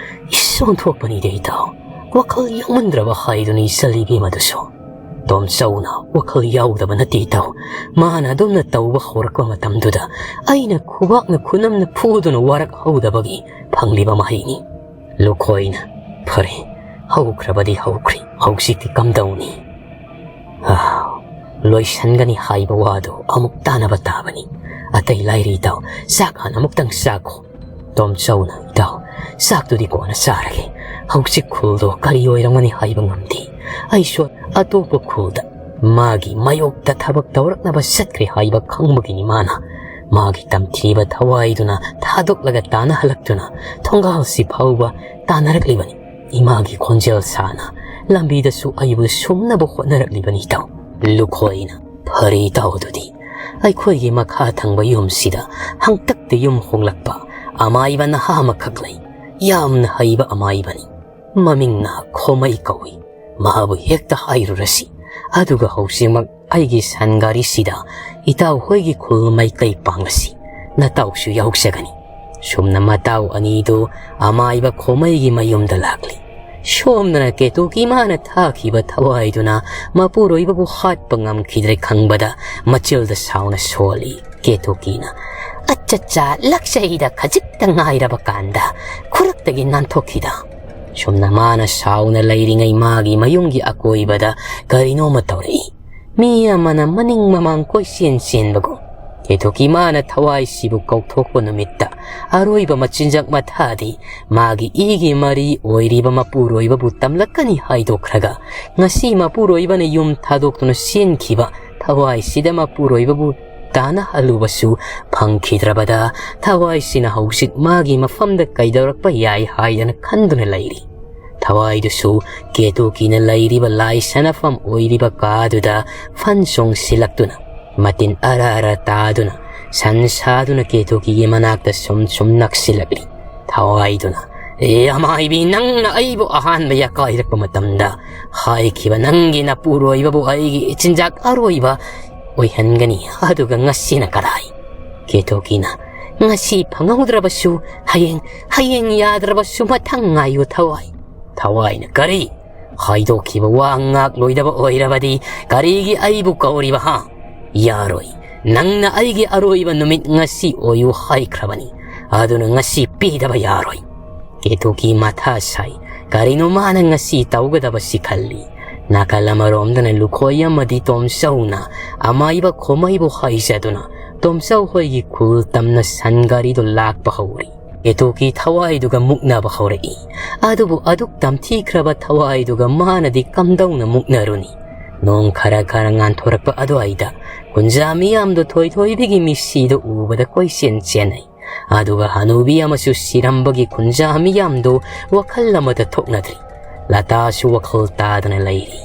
"ꯏꯁ, ꯑꯣꯟꯊꯣꯛꯄꯅꯤꯗ ꯏꯇꯥꯎ, ꯋꯥꯈꯜ ꯌꯥꯎꯃꯟꯗ꯭ꯔꯕ ꯍꯥꯏꯗꯨꯅꯤ ꯏꯆꯜ ꯏꯕꯦꯝꯃꯗꯨꯁꯨ꯫" ꯇꯣꯝꯆꯧꯅ, "ꯋꯥꯈꯜ ꯌꯥꯎꯗꯕ ꯅꯠꯇꯦ ꯏꯇꯥꯎ, ꯃꯥꯅ ꯑꯗꯨꯝꯅ ꯇꯧꯕ ꯍꯧꯔꯛꯄ ꯃꯇꯝꯗꯨꯗ ꯑꯩꯅ ꯈꯨꯕꯥꯛꯅ ꯈꯨꯅꯝꯅ ꯐꯨꯗꯨꯅ ꯋꯥꯔꯛ ꯍꯧꯗꯕꯒꯤ ꯐꯪꯂꯤꯕ ꯃꯍꯩꯅꯤ꯫" ꯂꯨꯈꯣꯏꯅ, "ꯐꯔꯦ, ꯍꯧꯈ꯭ꯔꯕꯗꯤ ꯍꯧꯈ꯭ꯔꯦ, ꯍꯧꯖꯤꯛꯇꯤ ꯀꯝꯗꯧꯅꯤ?" ꯑꯥ, ꯂꯣꯏꯁꯟꯒꯅꯤ ꯍꯥꯏꯕ ꯋꯥꯗꯣ ꯑꯃꯨꯛ ꯇꯥꯅꯕ ꯇꯥꯕꯅꯤ꯫ ꯑꯇꯩ ꯂꯥꯏꯔꯤ ꯏꯇꯥꯎ, ꯆꯥꯛ ꯍꯥꯟꯅ ꯑꯃꯨꯛꯇꯪ ꯆꯥꯈꯣ꯫ ꯇꯣꯝꯆꯧꯅ, "ꯏꯇꯥꯎ, ꯆꯥꯛꯇꯨꯗꯤ ꯀꯣꯟꯅ ꯆꯥꯔꯒꯦ꯫ ꯍꯧꯖꯤꯛ ꯈꯨꯜꯗꯣ ꯀꯔꯤ ꯑꯣꯏꯔꯝꯒꯅꯤ ꯍꯥꯏꯕ ꯉꯝꯗꯦ꯫ ꯑꯩꯁꯨ ꯑꯇꯣꯞꯄ ꯈꯨꯜꯗ ꯃꯥꯒꯤ ꯃꯥꯌꯣꯛꯇ ꯊꯕꯛ ꯇꯧꯔꯛꯅꯕ ꯆꯠꯈ꯭ꯔꯦ ꯍꯥꯏꯕ ꯈꯪꯕꯒꯤꯅꯤ ꯃꯥꯅ ꯃꯥꯒꯤ ꯇꯝꯊꯤꯕ ꯊꯋꯥꯏꯗꯨꯅ ꯊꯥꯗꯣꯛꯂꯒ ꯇꯥꯟꯅꯍꯜꯂꯛꯇꯨꯅ ꯊꯣꯡꯒꯥꯜꯁꯤ ꯐꯥꯎꯕ ꯇꯥꯟꯅꯔꯛꯂꯤꯕꯅꯤ꯫ ꯏꯃꯥꯒꯤ ꯈꯣꯟꯖꯦꯜ ꯁꯥꯅ ꯂꯝꯕꯤꯗꯁꯨ ꯑꯩꯕꯨ ꯁꯨꯝꯅꯕ ꯍꯣꯠꯅꯔꯛꯂꯤꯕꯅꯤ ꯏꯇꯥꯎ꯫ ꯂꯨꯈꯣꯏꯅ, "ꯐꯔꯦ ꯏꯇꯥꯎ, ꯑꯗꯨꯗꯤ ꯑꯩꯈꯣꯏꯒꯤ ꯃꯈꯥ ꯊꯪꯕ ꯌꯨꯝꯁꯤꯗ ꯍꯪꯇꯛꯇ ꯌꯨꯝ ꯍꯣꯡꯂꯛꯄ ꯑꯃꯥꯏꯕ ꯅꯍꯥ ꯑꯃꯈꯛ ꯂꯩ꯫ ꯌꯥꯝꯅ ꯍꯩꯕ ꯑꯃꯥꯏꯕꯅꯤ꯫ ꯃꯃꯤꯡꯅ ꯈꯣꯃꯩ ꯀꯧꯏ꯫ ꯃꯍꯥꯕꯨ ꯍꯦꯛꯇ ꯍꯥꯏꯔꯨꯔꯁꯤ꯫ ꯑꯗꯨꯒ ꯍꯧꯖꯤꯛꯃꯛ ꯑꯩꯒꯤ ꯁꯟ ꯒꯥꯔꯤꯁꯤꯗ ꯏꯇꯥꯎ ꯍꯣꯏꯒꯤ ꯈꯨꯜ ꯃꯥꯏꯀꯩ ꯄꯥꯡꯂꯁꯤ꯫ ꯅꯇꯥꯎꯁꯨ ꯌꯥꯎꯖꯒꯅꯤ꯫" ꯁꯨꯝꯅ ꯃꯇꯥꯎ ꯑꯅꯤꯗꯨ ꯑꯃꯥꯏꯕ ꯈꯣꯃꯩꯒꯤ ꯃꯌꯨꯝꯗ ꯂꯥꯛꯂꯤ꯫ ꯁꯣꯝꯗꯅ ꯀꯦꯇꯨꯀꯤ ꯃꯥꯅ ꯊꯥꯈꯤꯕ ꯊꯋꯥꯏꯗꯨꯅ ꯃꯄꯨꯔꯣꯏꯕꯕꯨ ꯍꯥꯠꯄ ꯉꯝꯈꯤꯗ꯭ꯔꯦ ꯈꯪꯕꯗ ꯃꯆꯤꯜꯗ ꯁꯥꯎꯅ ꯁꯣꯜꯂꯤ꯫ ꯀꯦꯇꯨꯀꯤꯅ, "ꯑꯠꯆꯠꯆꯥ, ꯂꯥꯛꯆꯩꯗ ꯈꯖꯤꯛꯇ ꯉꯥꯏꯔꯕ ꯀꯥꯟꯗ ꯈꯨꯔꯛꯇꯒꯤ ꯅꯥꯟꯊꯣꯛꯈꯤꯗ꯫" ꯁꯨꯝꯅ ꯃꯥꯅ ꯁꯥꯎꯅ ꯂꯩꯔꯤꯉꯩ ꯃꯥꯒꯤ ꯃꯌꯨꯝꯒꯤ ꯑꯀꯣꯏꯕꯗ ꯀꯔꯤꯅꯣꯃ ꯇꯧꯔꯛꯏ꯫ ꯃꯤ ꯑꯃꯅ ꯃꯅꯤꯡ ꯃꯃꯥꯡ ꯀꯣꯏꯆꯦꯟ ꯆꯦꯟꯕꯒꯨꯝ꯫ ꯀꯦꯇꯨꯀꯤ ꯃꯥꯅ ꯊꯋꯥꯏꯁꯤꯕꯨ ꯀꯧꯊꯣꯛꯄ ꯅꯨꯃꯤꯠꯇ ꯑꯔꯣꯏꯕ ꯃꯆꯤꯟꯖꯥꯛ ꯃꯊꯥꯗꯤ ꯃꯥꯒꯤ ꯏꯒꯤ ꯃꯔꯤ ꯑꯣꯏꯔꯤꯕ ꯃꯄꯨꯔꯣꯏꯕꯕꯨ ꯇꯝꯂꯛꯀꯅꯤ ꯍꯥꯏꯗꯣꯛꯈ꯭ꯔꯒ, ꯉꯁꯤ ꯃꯄꯨꯔꯣꯏꯕꯅ ꯌꯨꯝ ꯊꯥꯗꯣꯛꯇꯨꯅ ꯆꯦꯟꯈꯤꯕ ꯊꯋꯥꯏꯁꯤꯗ ꯃꯄꯨꯔꯣꯏꯕꯕꯨ ꯇꯥꯟꯅꯍꯜꯂꯨꯕꯁꯨ ꯐꯪꯈꯤꯗ꯭ꯔꯕꯗ, ꯊꯋꯥꯏꯁꯤꯅ ꯍꯧꯖꯤꯛ ꯃꯥꯒꯤ ꯃꯐꯝꯗ ꯀꯩꯗꯧꯔꯛꯄ ꯌꯥꯏ ꯍꯥꯏꯗꯅ ꯈꯟꯗꯨꯅ ꯂꯩꯔꯤ꯫ ꯊꯋꯥꯏꯗꯨꯁꯨ ꯀꯦꯇꯨꯀꯤꯅ ꯂꯩꯔꯤꯕ ꯂꯥꯏ ꯁꯥꯟꯅꯐꯝ ꯑꯣꯏꯔꯤꯕ ꯀꯥꯗꯨꯗ ꯐꯟ ꯆꯣꯡꯁꯤꯜꯂꯛꯇꯨꯅ, ꯃꯇꯤꯟ ꯑꯔ ꯑꯔ ꯇꯥꯗꯨꯅ, ꯁꯟ ꯁꯥꯗꯨꯅ ꯀꯦꯇꯨꯀꯤꯒꯤ ꯃꯅꯥꯛꯇ ꯁꯨꯝ ꯁꯨꯝ ꯅꯛꯁꯤꯜꯂꯛꯂꯤ꯫ ꯊꯋꯥꯏꯗꯨꯅ, "ꯑꯦ ꯑꯃꯥꯏꯕꯤ, ꯅꯪꯅ ꯑꯩꯕꯨ ꯑꯍꯥꯟꯕ ꯌꯥꯀꯥꯏꯔꯛꯄ ꯃꯇꯝꯗ ꯍꯥꯏꯈꯤꯕ ꯅꯪꯒꯤ ꯅꯄꯨꯔꯣꯏꯕꯕꯨ ꯑꯩꯒꯤ ꯏꯆꯤꯟꯖꯥꯛ ꯑꯔꯣꯏꯕ ꯑꯣꯏꯍꯟꯒꯅꯤ꯫ ꯑꯗꯨꯒ ꯉꯁꯤꯅ ꯀꯗꯥꯏ?" ꯀꯦꯇꯨꯀꯤꯅ, "ꯉꯁꯤ ꯐꯪꯍꯧꯗ꯭ꯔꯕꯁꯨ ꯍꯌꯦꯡ, ꯍꯌꯦꯡ ꯌꯥꯗ꯭ꯔꯕꯁꯨ ꯃꯊꯪ ꯉꯥꯏꯌꯨ ꯊꯋꯥꯏ꯫" ꯊꯋꯥꯏꯅ, "ꯀꯔꯤ? ꯍꯥꯏꯗꯣꯛꯈꯤꯕ ꯋꯥ ꯉꯥꯛꯂꯣꯏꯗꯕ ꯑꯣꯏꯔꯕꯗꯤ ꯀꯔꯤꯒꯤ ꯑꯩꯕꯨ ꯀꯧꯔꯤꯕ, ꯍꯥ? ꯌꯥꯔꯣꯏ꯫ ꯅꯪꯅ ꯑꯩꯒꯤ ꯑꯔꯣꯏꯕ ꯅꯨꯃꯤꯠ ꯉꯁꯤ ꯑꯣꯏꯌꯨ ꯍꯥꯏꯈ꯭ꯔꯕꯅꯤ꯫ ꯑꯗꯨꯅ ꯉꯁꯤ ꯄꯤꯗꯕ ꯌꯥꯔꯣꯏ꯫" ꯀꯦꯇꯨꯀꯤ ꯃꯊꯥ ꯁꯥꯏ꯫ ꯀꯔꯤꯅꯣ ꯃꯥꯅ ꯉꯁꯤ ꯇꯧꯒꯗꯕꯁꯤ ꯈꯜꯂꯤ꯫ ꯅꯥꯀꯜ ꯑꯃꯔꯣꯝꯗꯅ ꯂꯨꯈꯣꯏ ꯑꯃꯗꯤ ꯇꯣꯝꯆꯧꯅ ꯑꯃꯥꯏꯕ ꯈꯣꯃꯩꯕꯨ ꯍꯥꯏꯖꯗꯨꯅ ꯇꯣꯝꯆꯧ ꯍꯣꯏꯒꯤ ꯈꯨꯜ ꯇꯝꯅ ꯁꯟ ꯒꯥꯔꯤꯗꯨ ꯂꯥꯛꯄ ꯍꯧꯔꯤ꯫ ꯀꯦꯇꯨꯀꯤ ꯊꯋꯥꯏꯗꯨꯒ ꯃꯨꯛꯅꯕ ꯍꯧꯔꯛꯏ꯫ ꯑꯗꯨꯕꯨ ꯑꯗꯨꯛ ꯇꯝꯊꯤꯈ꯭ꯔꯕ ꯊꯋꯥꯏꯗꯨꯒ ꯃꯥꯅꯗꯤ ꯀꯝꯗꯧꯅ ꯃꯨꯛꯅꯔꯨꯅꯤ? ꯅꯣꯡ ꯈꯔ ꯈꯔ ꯉꯥꯟꯊꯣꯔꯛꯄ ꯑꯗꯨꯋꯥꯏꯗ ꯈꯨꯟꯖꯥ ꯃꯤꯌꯥꯝꯗꯣ ꯊꯣꯏꯊꯣꯏꯕꯤꯒꯤ ꯃꯤꯁꯤꯗꯣ ꯎꯕꯗ ꯀꯣꯏꯆꯦꯟ ꯆꯦꯟꯅꯩ꯫ ꯑꯗꯨꯒ ꯍꯅꯨꯕꯤ ꯑꯃꯁꯨ ꯁꯤꯔꯝꯕꯒꯤ ꯈꯨꯟꯖꯥ ꯃꯤꯌꯥꯝꯗꯣ ꯋꯥꯈꯜ ꯑꯃꯗ ꯊꯣꯛꯅꯗ꯭ꯔꯤ꯫ ꯂꯇꯥꯁꯨ ꯋꯥꯈꯜ ꯇꯥꯗꯅ ꯂꯩꯔꯤ꯫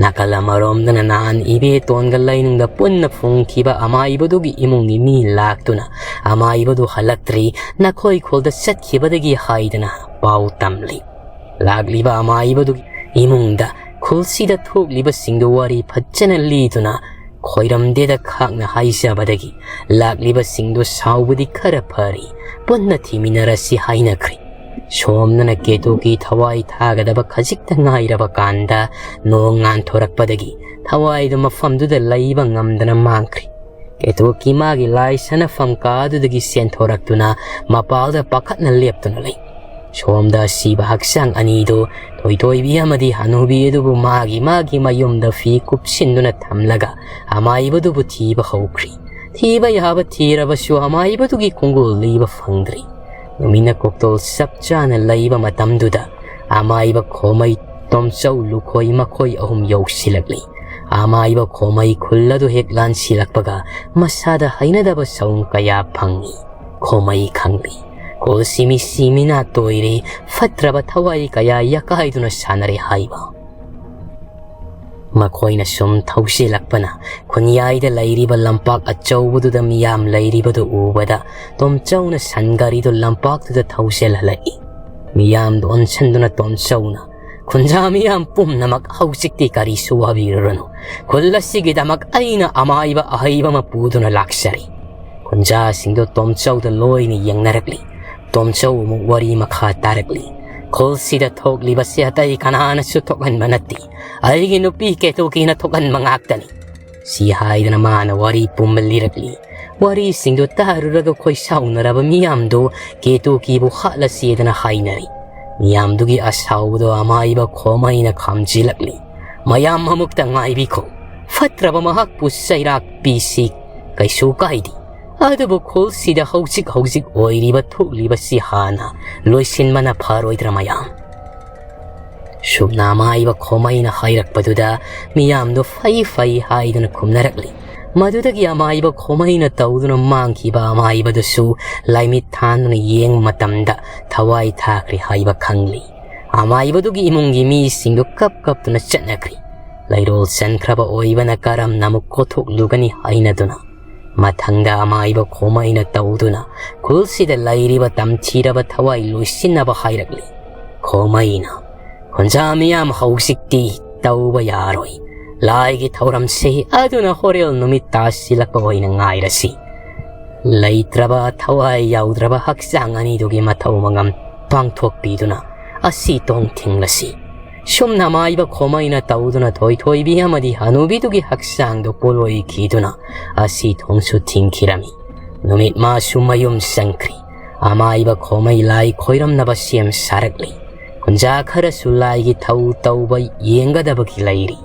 ꯅꯥꯀꯜ ꯑꯃꯔꯣꯝꯗꯅ ꯅꯍꯥꯟ ꯏꯕꯦꯇꯣꯟꯒ ꯂꯩꯅꯨꯡꯗ ꯄꯨꯟꯅ ꯐꯨꯝꯈꯤꯕ ꯑꯃꯥꯏꯕꯗꯨꯒꯤ ꯏꯃꯨꯡꯒꯤ ꯃꯤ ꯂꯥꯛꯇꯨꯅ ꯑꯃꯥꯏꯕꯗꯨ ꯍꯜꯂꯛꯇ꯭ꯔꯤ, ꯅꯈꯣꯏ ꯈꯨꯜꯗ ꯆꯠꯈꯤꯕꯗꯒꯤ ꯍꯥꯏꯗꯅ ꯄꯥꯎ ꯇꯝꯂꯤ꯫ ꯂꯥꯛꯂꯤꯕ ꯑꯃꯥꯏꯕꯗꯨꯒꯤ ꯏꯃꯨꯡꯗ ꯈꯨꯜꯁꯤꯗ ꯊꯣꯛꯂꯤꯕꯁꯤꯡꯗꯨ ꯋꯥꯔꯤ ꯐꯖꯅ ꯂꯤꯗꯨꯅ ꯈꯣꯏꯔꯝꯗꯦꯗ ꯈꯥꯛꯅ ꯍꯥꯏꯖꯕꯗꯒꯤ ꯂꯥꯛꯂꯤꯕꯁꯤꯡꯗꯨ ꯁꯥꯎꯕꯗꯤ ꯈꯔ ꯐꯔꯤ, ꯄꯨꯟꯅ ꯊꯤꯃꯤꯟꯅꯔꯁꯤ ꯍꯥꯏꯅꯈ꯭ꯔꯤ꯫ ꯁꯣꯝꯗꯅ ꯀꯦꯇꯨꯀꯤ ꯊꯋꯥꯏ ꯊꯥꯒꯗꯕ ꯈꯖꯤꯛꯇ ꯉꯥꯏꯔꯕ ꯀꯥꯟꯗ ꯅꯣꯡ ꯉꯥꯟꯊꯣꯔꯛꯄꯗꯒꯤ ꯊꯋꯥꯏꯗꯨ ꯃꯐꯝꯗꯨꯗ ꯂꯩꯕ ꯉꯝꯗꯅ ꯃꯥꯡꯈ꯭ꯔꯤ꯫ ꯀꯦꯇꯨꯀꯤ ꯃꯥꯒꯤ ꯂꯥꯏ ꯁꯅꯐꯝ ꯀꯥ ꯑꯗꯨꯗꯒꯤ ꯆꯦꯟꯊꯣꯔꯛꯇꯨꯅ ꯃꯄꯥꯜꯗ ꯄꯥꯈꯠꯅ ꯂꯦꯞꯇꯨꯅ ꯂꯩ꯫ ꯁꯣꯝꯗ ꯑꯁꯤꯕ ꯍꯛꯆꯥꯡ ꯑꯅꯤꯗꯨ ꯊꯣꯏꯊꯣꯏꯕꯤ ꯑꯃꯗꯤ ꯍꯅꯨꯕꯤ ꯑꯗꯨꯕꯨ ꯃꯥꯒꯤ ꯃꯥꯒꯤ ꯃꯌꯨꯝꯗ ꯐꯤ ꯀꯨꯞꯁꯤꯟꯗꯨꯅ ꯊꯝꯂꯒ ꯑꯃꯥꯏꯕꯗꯨꯕꯨ ꯊꯤꯕ ꯍꯧꯈ꯭ꯔꯤ꯫ ꯊꯤꯕ ꯌꯥꯕ ꯊꯤꯔꯕꯁꯨ ꯑꯃꯥꯏꯕꯗꯨꯒꯤ ꯈꯣꯡꯒꯨꯜ ꯂꯤꯕ ꯐꯪꯗ꯭ꯔꯤ꯫ ꯅꯨꯃꯤꯠꯅ ꯀꯣꯛꯇꯣꯜ ꯆꯞ ꯆꯥꯅ ꯂꯩꯕ ꯃꯇꯝꯗꯨꯗ ꯑꯃꯥꯏꯕ ꯈꯣꯃꯩ, ꯇꯣꯝꯆꯧ, ꯂꯨꯈꯣꯏ ꯃꯈꯣꯏ ꯑꯍꯨꯝ ꯌꯧꯁꯤꯜꯂꯛꯂꯤ꯫ ꯑꯃꯥꯏꯕ ꯈꯣꯃꯩ ꯈꯨꯜ ꯑꯗꯨ ꯍꯦꯛ ꯂꯥꯟꯁꯤꯜꯂꯛꯄꯒ ꯃꯁꯥꯗ ꯍꯩꯅꯗꯕ ꯁꯥꯎꯟ ꯀꯌꯥ ꯐꯪꯏ꯫ ꯈꯣꯃꯩ ꯈꯪꯂꯤ꯫ ꯈꯨꯜꯁꯤ ꯃꯤꯁꯤ ꯃꯤꯅꯥ ꯇꯣꯏꯔꯦ, ꯐꯠꯇ꯭ꯔꯕ ꯊꯋꯥꯏ ꯀꯌꯥ ꯌꯥꯀꯥꯏꯗꯨꯅ ꯁꯥꯟꯅꯔꯦ ꯍꯥꯏꯕ꯫ ꯃꯈꯣꯏꯅ ꯁꯨꯝ ꯊꯧꯁꯤꯜꯂꯛꯄꯅ ꯈꯨꯟꯌꯥꯏꯗ ꯂꯩꯔꯤꯕ ꯂꯝꯄꯥꯛ ꯑꯆꯧꯕꯗꯨꯗ ꯃꯤꯌꯥꯝ ꯂꯩꯔꯤꯕꯗꯨ ꯎꯕꯗ ꯇꯣꯝꯆꯧꯅ ꯁꯟ ꯒꯥꯔꯤꯗꯨ ꯂꯝꯄꯥꯛꯇꯨꯗ ꯊꯧꯖꯤꯜꯍꯜꯂꯛꯏ꯫ ꯃꯤꯌꯥꯝꯗꯨ ꯑꯣꯟꯁꯤꯟꯗꯨꯅ ꯇꯣꯝꯆꯧꯅ, "ꯈꯨꯟꯖꯥ ꯃꯤꯌꯥꯝ ꯄꯨꯝꯅꯃꯛ, ꯍꯧꯖꯤꯛꯇꯤ ꯀꯔꯤꯁꯨ ꯋꯥꯕꯤꯔꯨꯔꯅꯨ꯫ ꯈꯨꯜ ꯑꯁꯤꯒꯤꯗꯃꯛ ꯑꯩꯅ ꯑꯃꯥꯏꯕ ꯑꯍꯩꯕ ꯑꯃ ꯄꯨꯗꯨꯅ ꯂꯥꯛꯆꯔꯤ꯫" ꯈꯨꯟꯖꯥꯁꯤꯡꯗꯨ ꯇꯣꯝꯆꯧꯗ ꯂꯣꯏꯅ ꯌꯦꯡꯅꯔꯛꯂꯤ꯫ ꯇꯣꯝꯆꯧ ꯑꯃꯨꯛ ꯋꯥꯔꯤ ꯃꯈꯥ ꯇꯥꯔꯛꯂꯤ꯫ "ꯈꯨꯜꯁꯤꯗ ꯊꯣꯛꯂꯤꯕꯁꯤ ꯑꯇꯩ ꯀꯅꯥꯅꯁꯨ ꯊꯣꯛꯍꯟꯕ ꯅꯠꯇꯦ꯫ ꯑꯩꯒꯤ ꯅꯨꯄꯤ ꯀꯦꯇꯨꯀꯤꯅ ꯊꯣꯛꯍꯟꯕ ꯉꯥꯛꯇꯅꯤ꯫" ꯁꯤ ꯍꯥꯏꯗꯅ ꯃꯥꯅ ꯋꯥꯔꯤ ꯄꯨꯝꯕ ꯂꯤꯔꯛꯂꯤ꯫ ꯋꯥꯔꯤꯁꯤꯡꯗꯨ ꯇꯥꯔꯨꯔꯒ ꯈꯣꯏ ꯁꯥꯎꯅꯔꯕ ꯃꯤꯌꯥꯝꯗꯨ ꯀꯦꯇꯨꯀꯤꯕꯨ ꯍꯥꯠꯂꯁꯦꯗꯅ ꯍꯥꯏꯅꯔꯤ꯫ ꯃꯤꯌꯥꯝꯗꯨꯒꯤ ꯑꯁꯥꯎꯕꯗꯣ ꯑꯃꯥꯏꯕ ꯈꯣꯃꯩꯅ ꯈꯥꯝꯖꯤꯜꯂꯛꯂꯤ꯫ "ꯃꯌꯥꯝ ꯑꯃꯨꯛꯇ ꯉꯥꯏꯕꯤꯈꯣ꯫ ꯐꯠꯇ꯭ꯔꯕ ꯃꯍꯥꯛꯄꯨ ꯆꯩꯔꯥꯛ ꯄꯤꯁꯤ, ꯀꯩꯁꯨ ꯀꯥꯏꯗꯦ꯫ ꯑꯗꯨꯕꯨ ꯈꯨꯜꯁꯤꯗ ꯍꯧꯖꯤꯛ ꯍꯧꯖꯤꯛ ꯑꯣꯏꯔꯤꯕ ꯊꯣꯛꯂꯤꯕꯁꯤ ꯍꯥꯟꯅ ꯂꯣꯏꯁꯤꯟꯕꯅ ꯐꯔꯣꯏꯗ꯭ꯔꯥ ꯃꯌꯥꯝ?" ꯁꯨꯞꯅ ꯑꯃꯥꯏꯕ ꯈꯣꯃꯩꯅ ꯍꯥꯏꯔꯛꯄꯗꯨꯗ ꯃꯤꯌꯥꯝꯗꯣ ꯐꯩ ꯐꯩ ꯍꯥꯏꯗꯨꯅ ꯈꯨꯝꯅꯔꯛꯂꯤ꯫ ꯃꯗꯨꯗꯒꯤ ꯑꯃꯥꯏꯕ ꯈꯣꯃꯩꯅ ꯇꯧꯗꯨꯅ ꯃꯥꯡꯈꯤꯕ ꯑꯃꯥꯏꯕꯗꯨꯁꯨ ꯂꯥꯏꯃꯤꯠ ꯊꯥꯟꯗꯨꯅ ꯌꯦꯡꯕ ꯃꯇꯝꯗ ꯊꯋꯥꯏ ꯊꯥꯈ꯭ꯔꯦ ꯍꯥꯏꯕ ꯈꯪꯂꯤ꯫ ꯑꯃꯥꯏꯕꯗꯨꯒꯤ ꯏꯃꯨꯡꯒꯤ ꯃꯤꯁꯤꯡꯗꯨ ꯀꯞ ꯀꯞꯇꯨꯅ ꯆꯠꯅꯈ꯭ꯔꯤ꯫ ꯂꯩꯔꯣꯜ ꯆꯟꯈ꯭ꯔꯕ ꯑꯣꯏꯕꯅ ꯀꯔꯝꯅ ꯑꯃꯨꯛ ꯀꯣꯊꯣꯛꯂꯨꯒꯅꯤ ꯍꯥꯏꯅꯗꯨꯅ꯫ ꯃꯊꯪꯗ ꯑꯃꯥꯏꯕ ꯈꯣꯃꯩꯅ ꯇꯧꯗꯨꯅ ꯈꯨꯜꯁꯤꯗ ꯂꯩꯔꯤꯕ ꯇꯝꯊꯤꯔꯕ ꯊꯋꯥꯏ ꯂꯣꯏꯁꯤꯟꯅꯕ ꯍꯥꯏꯔꯛꯂꯤ꯫ ꯈꯣꯃꯩꯅ, "ꯈꯨꯟꯖꯥ ꯃꯤꯌꯥꯝ, ꯍꯧꯖꯤꯛꯇꯤ ꯇꯧꯕ ꯌꯥꯔꯣꯏ꯫ ꯂꯥꯏꯒꯤ ꯊꯧꯔꯝꯁꯤ ꯑꯗꯨꯅ ꯍꯣꯔꯦꯜ ꯅꯨꯃꯤꯠ ꯇꯥꯁꯤꯜꯂꯛꯄ ꯑꯣꯏꯅ ꯉꯥꯏꯔꯁꯤ꯫ ꯂꯩꯇ꯭ꯔꯕ, ꯊꯋꯥꯏ ꯌꯥꯎꯗ꯭ꯔꯕ ꯍꯛꯆꯥꯡ ꯑꯅꯤꯗꯨꯒꯤ ꯃꯊꯧ ꯃꯉꯝ ꯄꯥꯡꯊꯣꯛꯄꯤꯗꯨꯅ ꯑꯁꯤ ꯇꯣꯡ ꯊꯤꯡꯂꯁꯤ꯫" ꯁꯨꯝꯅ ꯃꯥꯏꯕ ꯈꯣꯃꯩꯅ ꯇꯧꯗꯨꯅ ꯊꯣꯏꯊꯣꯏꯕꯤ ꯑꯃꯗꯤ ꯍꯅꯨꯕꯤꯗꯨꯒꯤ ꯍꯛꯆꯥꯡꯗꯨ ꯄꯣꯂꯣꯏꯈꯤꯗꯨꯅ ꯑꯁꯤ ꯊꯣꯡꯁꯨ ꯊꯤꯡꯈꯤꯔꯝꯃꯤ꯫ ꯅꯨꯃꯤꯠ ꯃꯥꯁꯨ ꯃꯌꯨꯝ ꯆꯪꯈ꯭ꯔꯤ꯫ ꯑꯃꯥꯏꯕ ꯈꯣꯃꯩ ꯂꯥꯏ ꯈꯣꯏꯔꯝꯅꯕ ꯁꯦꯝ ꯁꯥꯔꯛꯂꯤ꯫ ꯈꯨꯟꯖꯥ ꯈꯔꯁꯨ ꯂꯥꯏꯒꯤ ꯊꯧ ꯇꯧꯕ ꯌꯦꯡꯒꯗꯕꯒꯤ ꯂꯩꯔꯤ꯫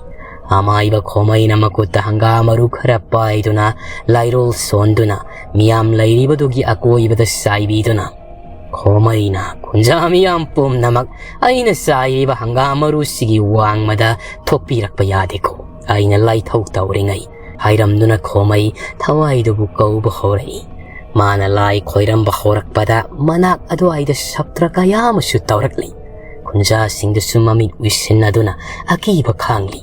ꯑꯃꯥꯏꯕ ꯈꯣꯃꯩꯅ ꯃꯈꯨꯠꯇ ꯍꯪꯒꯥꯝ ꯃꯔꯨ ꯈꯔ ꯄꯥꯏꯗꯨꯅ ꯂꯥꯏꯔꯣꯜ ꯁꯣꯟꯗꯨꯅ ꯃꯤꯌꯥꯝ ꯂꯩꯔꯤꯕꯗꯨꯒꯤ ꯑꯀꯣꯏꯕꯗ ꯆꯥꯏꯕꯤꯗꯨꯅ, "ꯈꯣꯃꯩꯅ, ꯈꯨꯟꯖꯥ ꯃꯤꯌꯥꯝ ꯄꯨꯝꯅꯃꯛ, ꯑꯩꯅ ꯆꯥꯏꯔꯤꯕ ꯍꯪꯒꯥꯝ ꯃꯔꯨꯁꯤꯒꯤ ꯋꯥꯡꯃꯗ ꯊꯣꯛꯄꯤꯔꯛꯄ ꯌꯥꯗꯦꯀꯣ꯫ ꯑꯩꯅ ꯂꯥꯏꯊꯧ ꯇꯧꯔꯤꯉꯩ ꯍꯥꯏꯔꯝꯗꯨꯅ ꯈꯣꯃꯩ ꯊꯋꯥꯏꯗꯨꯕꯨ ꯀꯧꯕ ꯍꯧꯔꯛꯏ꯫ ꯃꯥꯅ ꯂꯥꯏ ꯈꯣꯏꯔꯝꯕ ꯍꯧꯔꯛꯄꯗ ꯃꯅꯥꯛ ꯑꯗꯨꯋꯥꯏꯗ ꯁꯞꯇ꯭ꯔ ꯀꯌꯥ ꯑꯃꯁꯨ ꯇꯧꯔꯛꯂꯤ꯫ ꯈꯨꯟꯖꯥꯁꯤꯡꯗꯨꯁꯨ ꯃꯃꯤꯠ ꯎꯏꯁꯤꯟꯅꯗꯨꯅ ꯑꯀꯤꯕ ꯈꯥꯡꯂꯤ꯫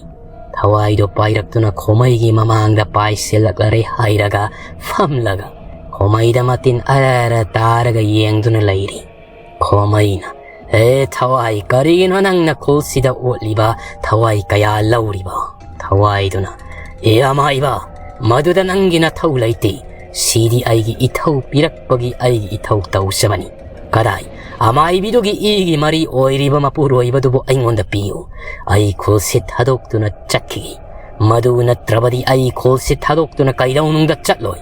ꯊꯋꯥꯏꯗꯨ ꯄꯥꯏꯔꯛꯇꯨꯅ ꯈꯣꯃꯩꯒꯤ ꯃꯃꯥꯡꯗ ꯄꯥꯏꯁꯤꯜꯂꯛꯂꯔꯦ ꯍꯥꯏꯔꯒ ꯐꯝꯂꯒ ꯈꯣꯃꯩꯗ ꯃꯇꯤꯟ ꯑꯔ ꯑꯔ ꯇꯥꯔꯒ ꯌꯦꯡꯗꯨꯅ ꯂꯩꯔꯤ꯫ ꯈꯣꯃꯩꯅ, "ꯑꯦ ꯊꯋꯥꯏ, ꯀꯔꯤꯒꯤꯅꯣ ꯅꯪꯅ ꯈꯨꯜꯁꯤꯗ ꯑꯣꯠꯂꯤꯕ? ꯊꯋꯥꯏ ꯀꯌꯥ ꯂꯧꯔꯤꯕ?" ꯊꯋꯥꯏꯗꯨꯅ, "ꯑꯦ ꯑꯃꯥꯏꯕ, ꯃꯗꯨꯗ ꯅꯪꯒꯤ ꯅꯊꯧ ꯂꯩꯇꯦ꯫ ꯁꯤꯗꯤ ꯑꯩꯒꯤ ꯏꯊꯧ ꯄꯤꯔꯛꯄꯒꯤ ꯑꯩꯒꯤ ꯏꯊꯧ ꯇꯧꯖꯕꯅꯤ꯫ ꯀꯗꯥꯏ, ꯑꯃꯥꯏꯕꯤꯗꯨꯒꯤ ꯏꯒꯤ ꯃꯔꯤ ꯑꯣꯏꯔꯤꯕ ꯃꯄꯨꯔꯣꯏꯕꯗꯨꯕꯨ ꯑꯩꯉꯣꯟꯗ ꯄꯤꯌꯨ꯫ ꯑꯩ ꯈꯨꯜꯁꯤ ꯊꯥꯗꯣꯛꯇꯨꯅ ꯆꯠꯈꯤꯒꯦ꯫ ꯃꯗꯨ ꯅꯠꯇ꯭ꯔꯕꯗꯤ ꯑꯩ ꯈꯨꯜꯁꯤ ꯊꯥꯗꯣꯛꯇꯨꯅ ꯀꯩꯗꯧꯅꯨꯡꯗ ꯆꯠꯂꯣꯏ꯫"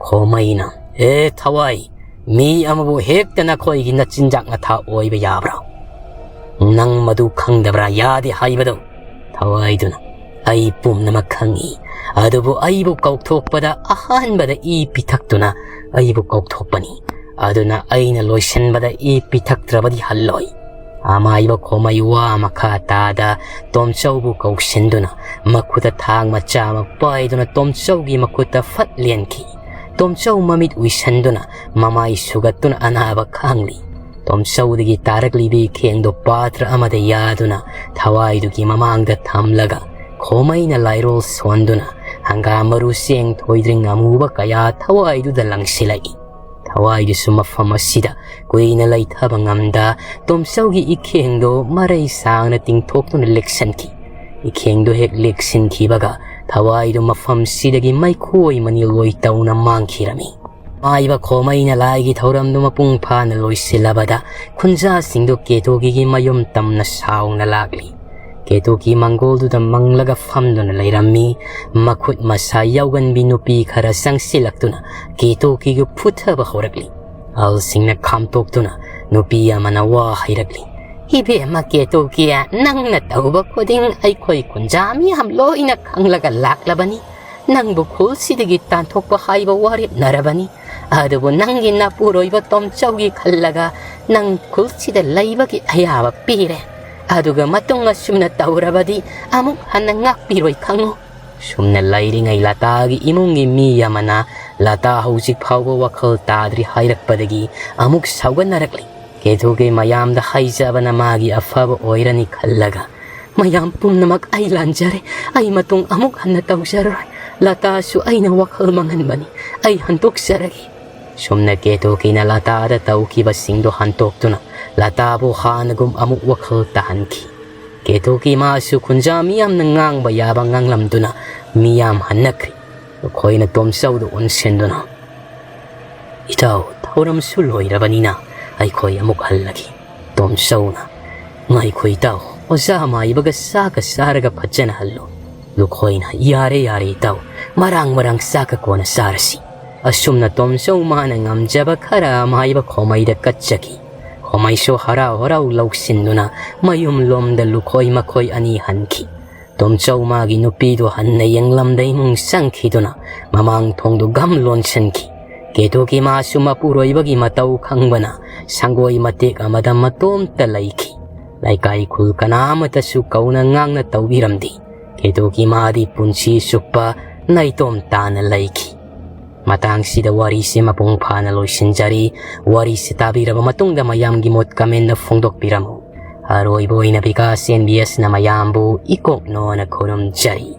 ꯈꯣꯃꯩꯅ, "ꯑꯦ ꯊꯋꯥꯏ, ꯃꯤ ꯑꯃꯕꯨ ꯍꯦꯛꯇ ꯅꯈꯣꯏꯒꯤ ꯅꯆꯤꯟꯖꯥꯛ ꯅꯊꯥ ꯑꯣꯏꯕ ꯌꯥꯕ꯭ꯔꯥ? ꯅꯪ ꯃꯗꯨ ꯈꯪꯗꯕ꯭ꯔꯥ, ꯌꯥꯗꯦ ꯍꯥꯏꯕꯗꯨ?" ꯊꯋꯥꯏꯗꯨꯅ, "ꯑꯩ ꯄꯨꯝꯅꯃꯛ ꯈꯪꯏ, ꯑꯗꯨꯕꯨ ꯑꯩꯕꯨ ꯀꯧꯊꯣꯛꯄꯗ ꯑꯍꯥꯟꯕꯗ ꯏ ꯄꯤꯊꯛꯇꯨꯅ ꯑꯩꯕꯨ ꯀꯧꯊꯣꯛꯄꯅꯤ꯫ ꯑꯗꯨꯅ ꯑꯩꯅ ꯂꯣꯏꯁꯤꯟꯕꯗ ꯏ ꯄꯤꯊꯛꯇ꯭ꯔꯕꯗꯤ ꯍꯜꯂꯣꯏ꯫" ꯑꯃꯥꯏꯕ ꯈꯣꯃꯩ ꯋꯥ ꯃꯈꯥ ꯇꯥꯗ ꯇꯣꯝꯆꯧꯕꯨ ꯀꯧꯁꯤꯟꯗꯨꯅ ꯃꯈꯨꯠꯇ ꯊꯥꯡ ꯃꯆꯥ ꯑꯃ ꯄꯥꯏꯗꯨꯅ ꯇꯣꯝꯆꯧꯒꯤ ꯃꯈꯨꯠꯇ ꯐꯠ ꯂꯦꯟꯈꯤ꯫ ꯇꯣꯝꯆꯧ ꯃꯃꯤꯠ ꯎꯏꯁꯟꯗꯨꯅ ꯃꯃꯥꯏ ꯁꯨꯒꯠꯇꯨꯅ ꯑꯅꯥꯕ ꯈꯥꯡꯂꯤ꯫ ꯇꯣꯝꯆꯧꯗꯒꯤ ꯇꯥꯔꯛꯂꯤꯕ ꯏꯈꯦꯡꯗꯣ ꯄꯥꯇ꯭ꯔ ꯑꯃꯗ ꯌꯥꯗꯨꯅ ꯊꯋꯥꯏꯗꯨꯒꯤ ꯃꯃꯥꯡꯗ ꯊꯝꯂꯒ ꯈꯣꯃꯩꯅ ꯂꯥꯏꯔꯣꯜ ꯁꯣꯟꯗꯨꯅ ꯍꯪꯒꯥꯝ ꯃꯔꯨ ꯆꯦꯡ ꯊꯣꯏꯗ꯭ꯔꯤꯡ ꯑꯃꯨꯕ ꯀꯌꯥ ꯊꯋꯥꯏꯗꯨꯗ ꯂꯪꯁꯤꯜꯂꯛꯏ꯫ ꯊꯋꯥꯏꯗꯨꯁꯨ ꯃꯐꯝ ꯑꯁꯤꯗ ꯀꯨꯏꯅ ꯂꯩꯊꯕ ꯉꯝꯗ ꯇꯣꯝꯆꯧꯒꯤ ꯏꯈꯦꯡꯗꯣ ꯃꯔꯩ ꯁꯥꯡꯅ ꯇꯤꯡꯊꯣꯛꯇꯨꯅ ꯂꯦꯛꯁꯤꯟꯈꯤ꯫ ꯏꯈꯦꯡꯗꯣ ꯍꯦꯛ ꯂꯦꯛꯁꯤꯟꯈꯤꯕꯒ ꯊꯋꯥꯏꯗꯨ ꯃꯐꯝꯁꯤꯗꯒꯤ ꯃꯩꯈꯣꯏ ꯃꯅꯤꯜ ꯑꯣꯏ ꯇꯧꯅ ꯃꯥꯡꯈꯤꯔꯝꯃꯤ꯫ ꯃꯥꯏꯕ ꯈꯣꯃꯩꯅ ꯂꯥꯏꯒꯤ ꯊꯧꯔꯝꯗꯨ ꯃꯄꯨꯡ ꯐꯥꯅ ꯂꯣꯏꯁꯤꯜꯂꯕꯗ ꯈꯨꯟꯖꯥꯁꯤꯡꯗꯨ ꯀꯦꯇꯣꯀꯤꯒꯤ ꯃꯌꯨꯝ ꯇꯝꯅ ꯁꯥꯎꯅ ꯂꯥꯛꯂꯤ꯫ ꯀꯦꯇꯣꯀꯤ ꯃꯪꯒꯣꯜꯗꯨꯗ ꯃꯪꯂꯒ ꯐꯝꯗꯨꯅ ꯂꯩꯔꯝꯃꯤ꯫ ꯃꯈꯨꯠ ꯃꯁꯥ ꯌꯥꯎꯒꯟꯕꯤ ꯅꯨꯄꯤ ꯈꯔ ꯆꯪꯁꯤꯜꯂꯛꯇꯨꯅ ꯀꯦꯇꯣꯀꯤꯒ ꯐꯨꯊꯕ ꯍꯧꯔꯛꯂꯤ꯫ ꯑꯍꯜꯁꯤꯡꯅ ꯈꯥꯝꯇꯣꯛꯇꯨꯅ ꯅꯨꯄꯤ ꯑꯃꯅ ꯋꯥ ꯍꯩꯔꯛꯂꯤ꯫ "ꯏꯕꯦꯝꯃ ꯀꯦꯇꯣꯀꯤ, ꯅꯪꯅ ꯇꯧꯕ ꯈꯨꯗꯤꯡ ꯑꯩꯈꯣꯏ ꯈꯨꯟꯖꯥ ꯃꯤꯌꯥꯝ ꯂꯣꯏꯅ ꯈꯪꯂꯒ ꯂꯥꯛꯂꯕꯅꯤ꯫ ꯅꯪꯕꯨ ꯈꯨꯜꯁꯤꯗꯒꯤ ꯇꯥꯟꯊꯣꯛꯄ ꯍꯥꯏꯕ ꯋꯥꯔꯦꯞꯅꯔꯕꯅꯤ꯫ ꯑꯗꯨꯕꯨ ꯅꯪꯒꯤ ꯅꯄꯨꯔꯣꯏꯕ ꯇꯣꯝꯆꯧꯒꯤ ꯈꯜꯂꯒ ꯅꯪ ꯈꯨꯜꯁꯤꯗ ꯂꯩꯕꯒꯤ ꯑꯌꯥꯕ ꯄꯤꯔꯦ꯫ ꯑꯗꯨꯒ ꯃꯇꯨꯡ ꯑꯁꯨꯝꯅ ꯇꯧꯔꯕꯗꯤ ꯑꯃꯨꯛ ꯍꯟꯅ ꯉꯥꯛꯄꯤꯔꯣꯏ ꯈꯪꯉꯨ"꯫ ꯁꯨꯝꯅ ꯂꯩꯔꯤꯉꯩ ꯂꯇꯥꯒꯤ ꯏꯃꯨꯡꯒꯤ ꯃꯤ ꯑꯃꯅ ꯂꯇꯥ ꯍꯧꯖꯤꯛ ꯐꯥꯎꯕ ꯋꯥꯈꯜ ꯇꯥꯗ꯭ꯔꯤ ꯍꯥꯏꯔꯛꯄꯗꯒꯤ ꯑꯃꯨꯛ ꯁꯥꯎꯒꯠꯅꯔꯛꯂꯤ꯫ ꯀꯦꯇꯨꯒꯤ ꯃꯌꯥꯝꯗ ꯍꯥꯏꯖꯕꯅ ꯃꯥꯒꯤ ꯑꯐꯕ ꯑꯣꯏꯔꯅꯤ ꯈꯜꯂꯒ, "ꯃꯌꯥꯝ ꯄꯨꯝꯅꯃꯛ ꯑꯩ ꯂꯥꯟꯖꯔꯦ꯫ ꯑꯩ ꯃꯇꯨꯡ ꯑꯃꯨꯛ ꯍꯟꯅ ꯇꯧꯖꯔꯔꯣꯏ꯫ ꯂꯇꯥꯁꯨ ꯑꯩꯅ ꯋꯥꯈꯜ ꯃꯥꯡꯍꯟꯕꯅꯤ꯫ ꯑꯩ ꯍꯟꯗꯣꯛꯆꯔꯒꯦ"꯫ ꯁꯨꯝꯅ ꯀꯦꯇꯨꯀꯤꯅ ꯂꯇꯥꯗ ꯇꯧꯈꯤꯕꯁꯤꯡꯗꯨ ꯍꯟꯇꯣꯛꯇꯨꯅ ꯂꯇꯥꯕꯨ ꯍꯥꯟꯅꯒꯨꯝ ꯑꯃꯨꯛ ꯋꯥꯈꯜ ꯇꯥꯍꯟꯈꯤ꯫ ꯀꯦꯇꯨꯀꯤ ꯃꯥꯁꯨ ꯈꯨꯟꯖꯥ ꯃꯤꯌꯥꯝꯅ ꯉꯥꯡꯕ ꯌꯥꯕ ꯉꯥꯡꯂꯝꯗꯨꯅ ꯃꯤꯌꯥꯝ ꯍꯟꯅꯈ꯭ꯔꯤ꯫ ꯃꯈꯣꯏꯅ ꯇꯣꯝꯆꯧꯗ ꯑꯣꯟꯁꯤꯟꯗꯨꯅ, "ꯏꯇꯥꯎ, ꯊꯧꯔꯝꯁꯨ ꯂꯣꯏꯔꯕꯅꯤꯅ ꯑꯩꯈꯣꯏ ꯑꯃꯨꯛ ꯍꯜꯂꯒꯦ"꯫ ꯇꯣꯝꯆꯧꯅ, "ꯉꯥꯏꯈꯣ ꯏꯇꯥꯎ, ꯑꯣꯖꯥ ꯃꯥꯏꯕꯒ ꯆꯥꯛꯀ ꯆꯥꯔꯒ ꯐꯖꯅ ꯍꯜꯂꯨ"꯫ ꯂꯨꯈꯣꯏꯅ, "ꯌꯥꯔꯦ ꯌꯥꯔꯦ ꯏꯇꯥꯎ, ꯃꯔꯥꯡ ꯃꯔꯥꯡ ꯆꯥꯛꯀ ꯀꯣꯟꯅ ꯆꯥꯔꯁꯤ"꯫ ꯑꯁꯨꯝꯅ ꯇꯣꯝꯆꯧ ꯃꯥꯅ ꯉꯝꯖꯕ ꯈꯔ ꯃꯥꯏꯕ ꯈꯣꯃꯩꯗ ꯀꯠꯆꯈꯤ꯫ ꯈꯣꯃꯩꯁꯨ ꯍꯔꯥꯎ ꯍꯔꯥꯎ ꯂꯧꯁꯤꯟꯗꯨꯅ ꯃꯌꯨꯝꯂꯣꯝꯗ ꯂꯨꯈꯣꯏ ꯃꯈꯣꯏ ꯑꯅꯤ ꯍꯟꯈꯤ꯫ ꯇꯣꯝꯆꯧ ꯃꯥꯒꯤ ꯅꯨꯄꯤꯗꯨ ꯍꯟꯅ ꯌꯦꯡꯂꯝꯗ ꯏꯃꯨꯡ ꯆꯪꯈꯤꯗꯨꯅ ꯃꯃꯥꯡ ꯊꯣꯡꯗꯨ ꯒꯝ ꯂꯣꯟꯁꯤꯟꯈꯤ꯫ ꯀꯦꯇꯨꯀꯤ ꯃꯥꯁꯨ ꯃꯄꯨꯔꯣꯏꯕꯒꯤ ꯃꯇꯧ ꯈꯪꯕꯅ ꯁꯪꯒꯣꯏ ꯃꯇꯦꯛ ꯑꯃꯗ ꯃꯇꯣꯝꯇ ꯂꯩꯈꯤ꯫ ꯂꯩꯀꯥꯏ ꯈꯨꯜ ꯀꯅꯥ ꯑꯃꯠꯇꯁꯨ ꯀꯧꯅ ꯉꯥꯡꯅ ꯇꯧꯕꯤꯔꯝꯗꯦ꯫ ꯀꯦꯇꯨꯒꯤ ꯃꯥꯗꯤ ꯄꯨꯟꯁꯤ ꯆꯨꯞꯄ ꯅꯥꯏꯇꯣꯝ ꯇꯥꯅ ꯂꯩꯈꯤ꯫ ꯃꯇꯥꯡꯁꯤꯗ ꯋꯥꯔꯤꯁꯦ ꯃꯄꯨꯡ ꯐꯥꯅ ꯂꯣꯏꯁꯤꯟꯖꯔꯤ꯫ ꯋꯥꯔꯤꯁꯦ ꯇꯥꯕꯤꯔꯕ ꯃꯇꯨꯡꯗ ꯃꯌꯥꯝꯒꯤ ꯃꯣꯠ comment ꯐꯣꯡꯗꯣꯛꯄꯤꯔꯝꯃꯨ꯫ ꯑꯔꯣꯏꯕ ꯑꯣꯏꯅ ꯕꯤꯀꯥꯁ ꯑꯦꯟ ꯕꯤ ꯑꯦꯁꯅ ꯃꯌꯥꯝꯕꯨ ꯏꯀꯣꯛꯅꯣꯅ ꯈꯨꯔꯨꯝꯖꯔꯤ꯫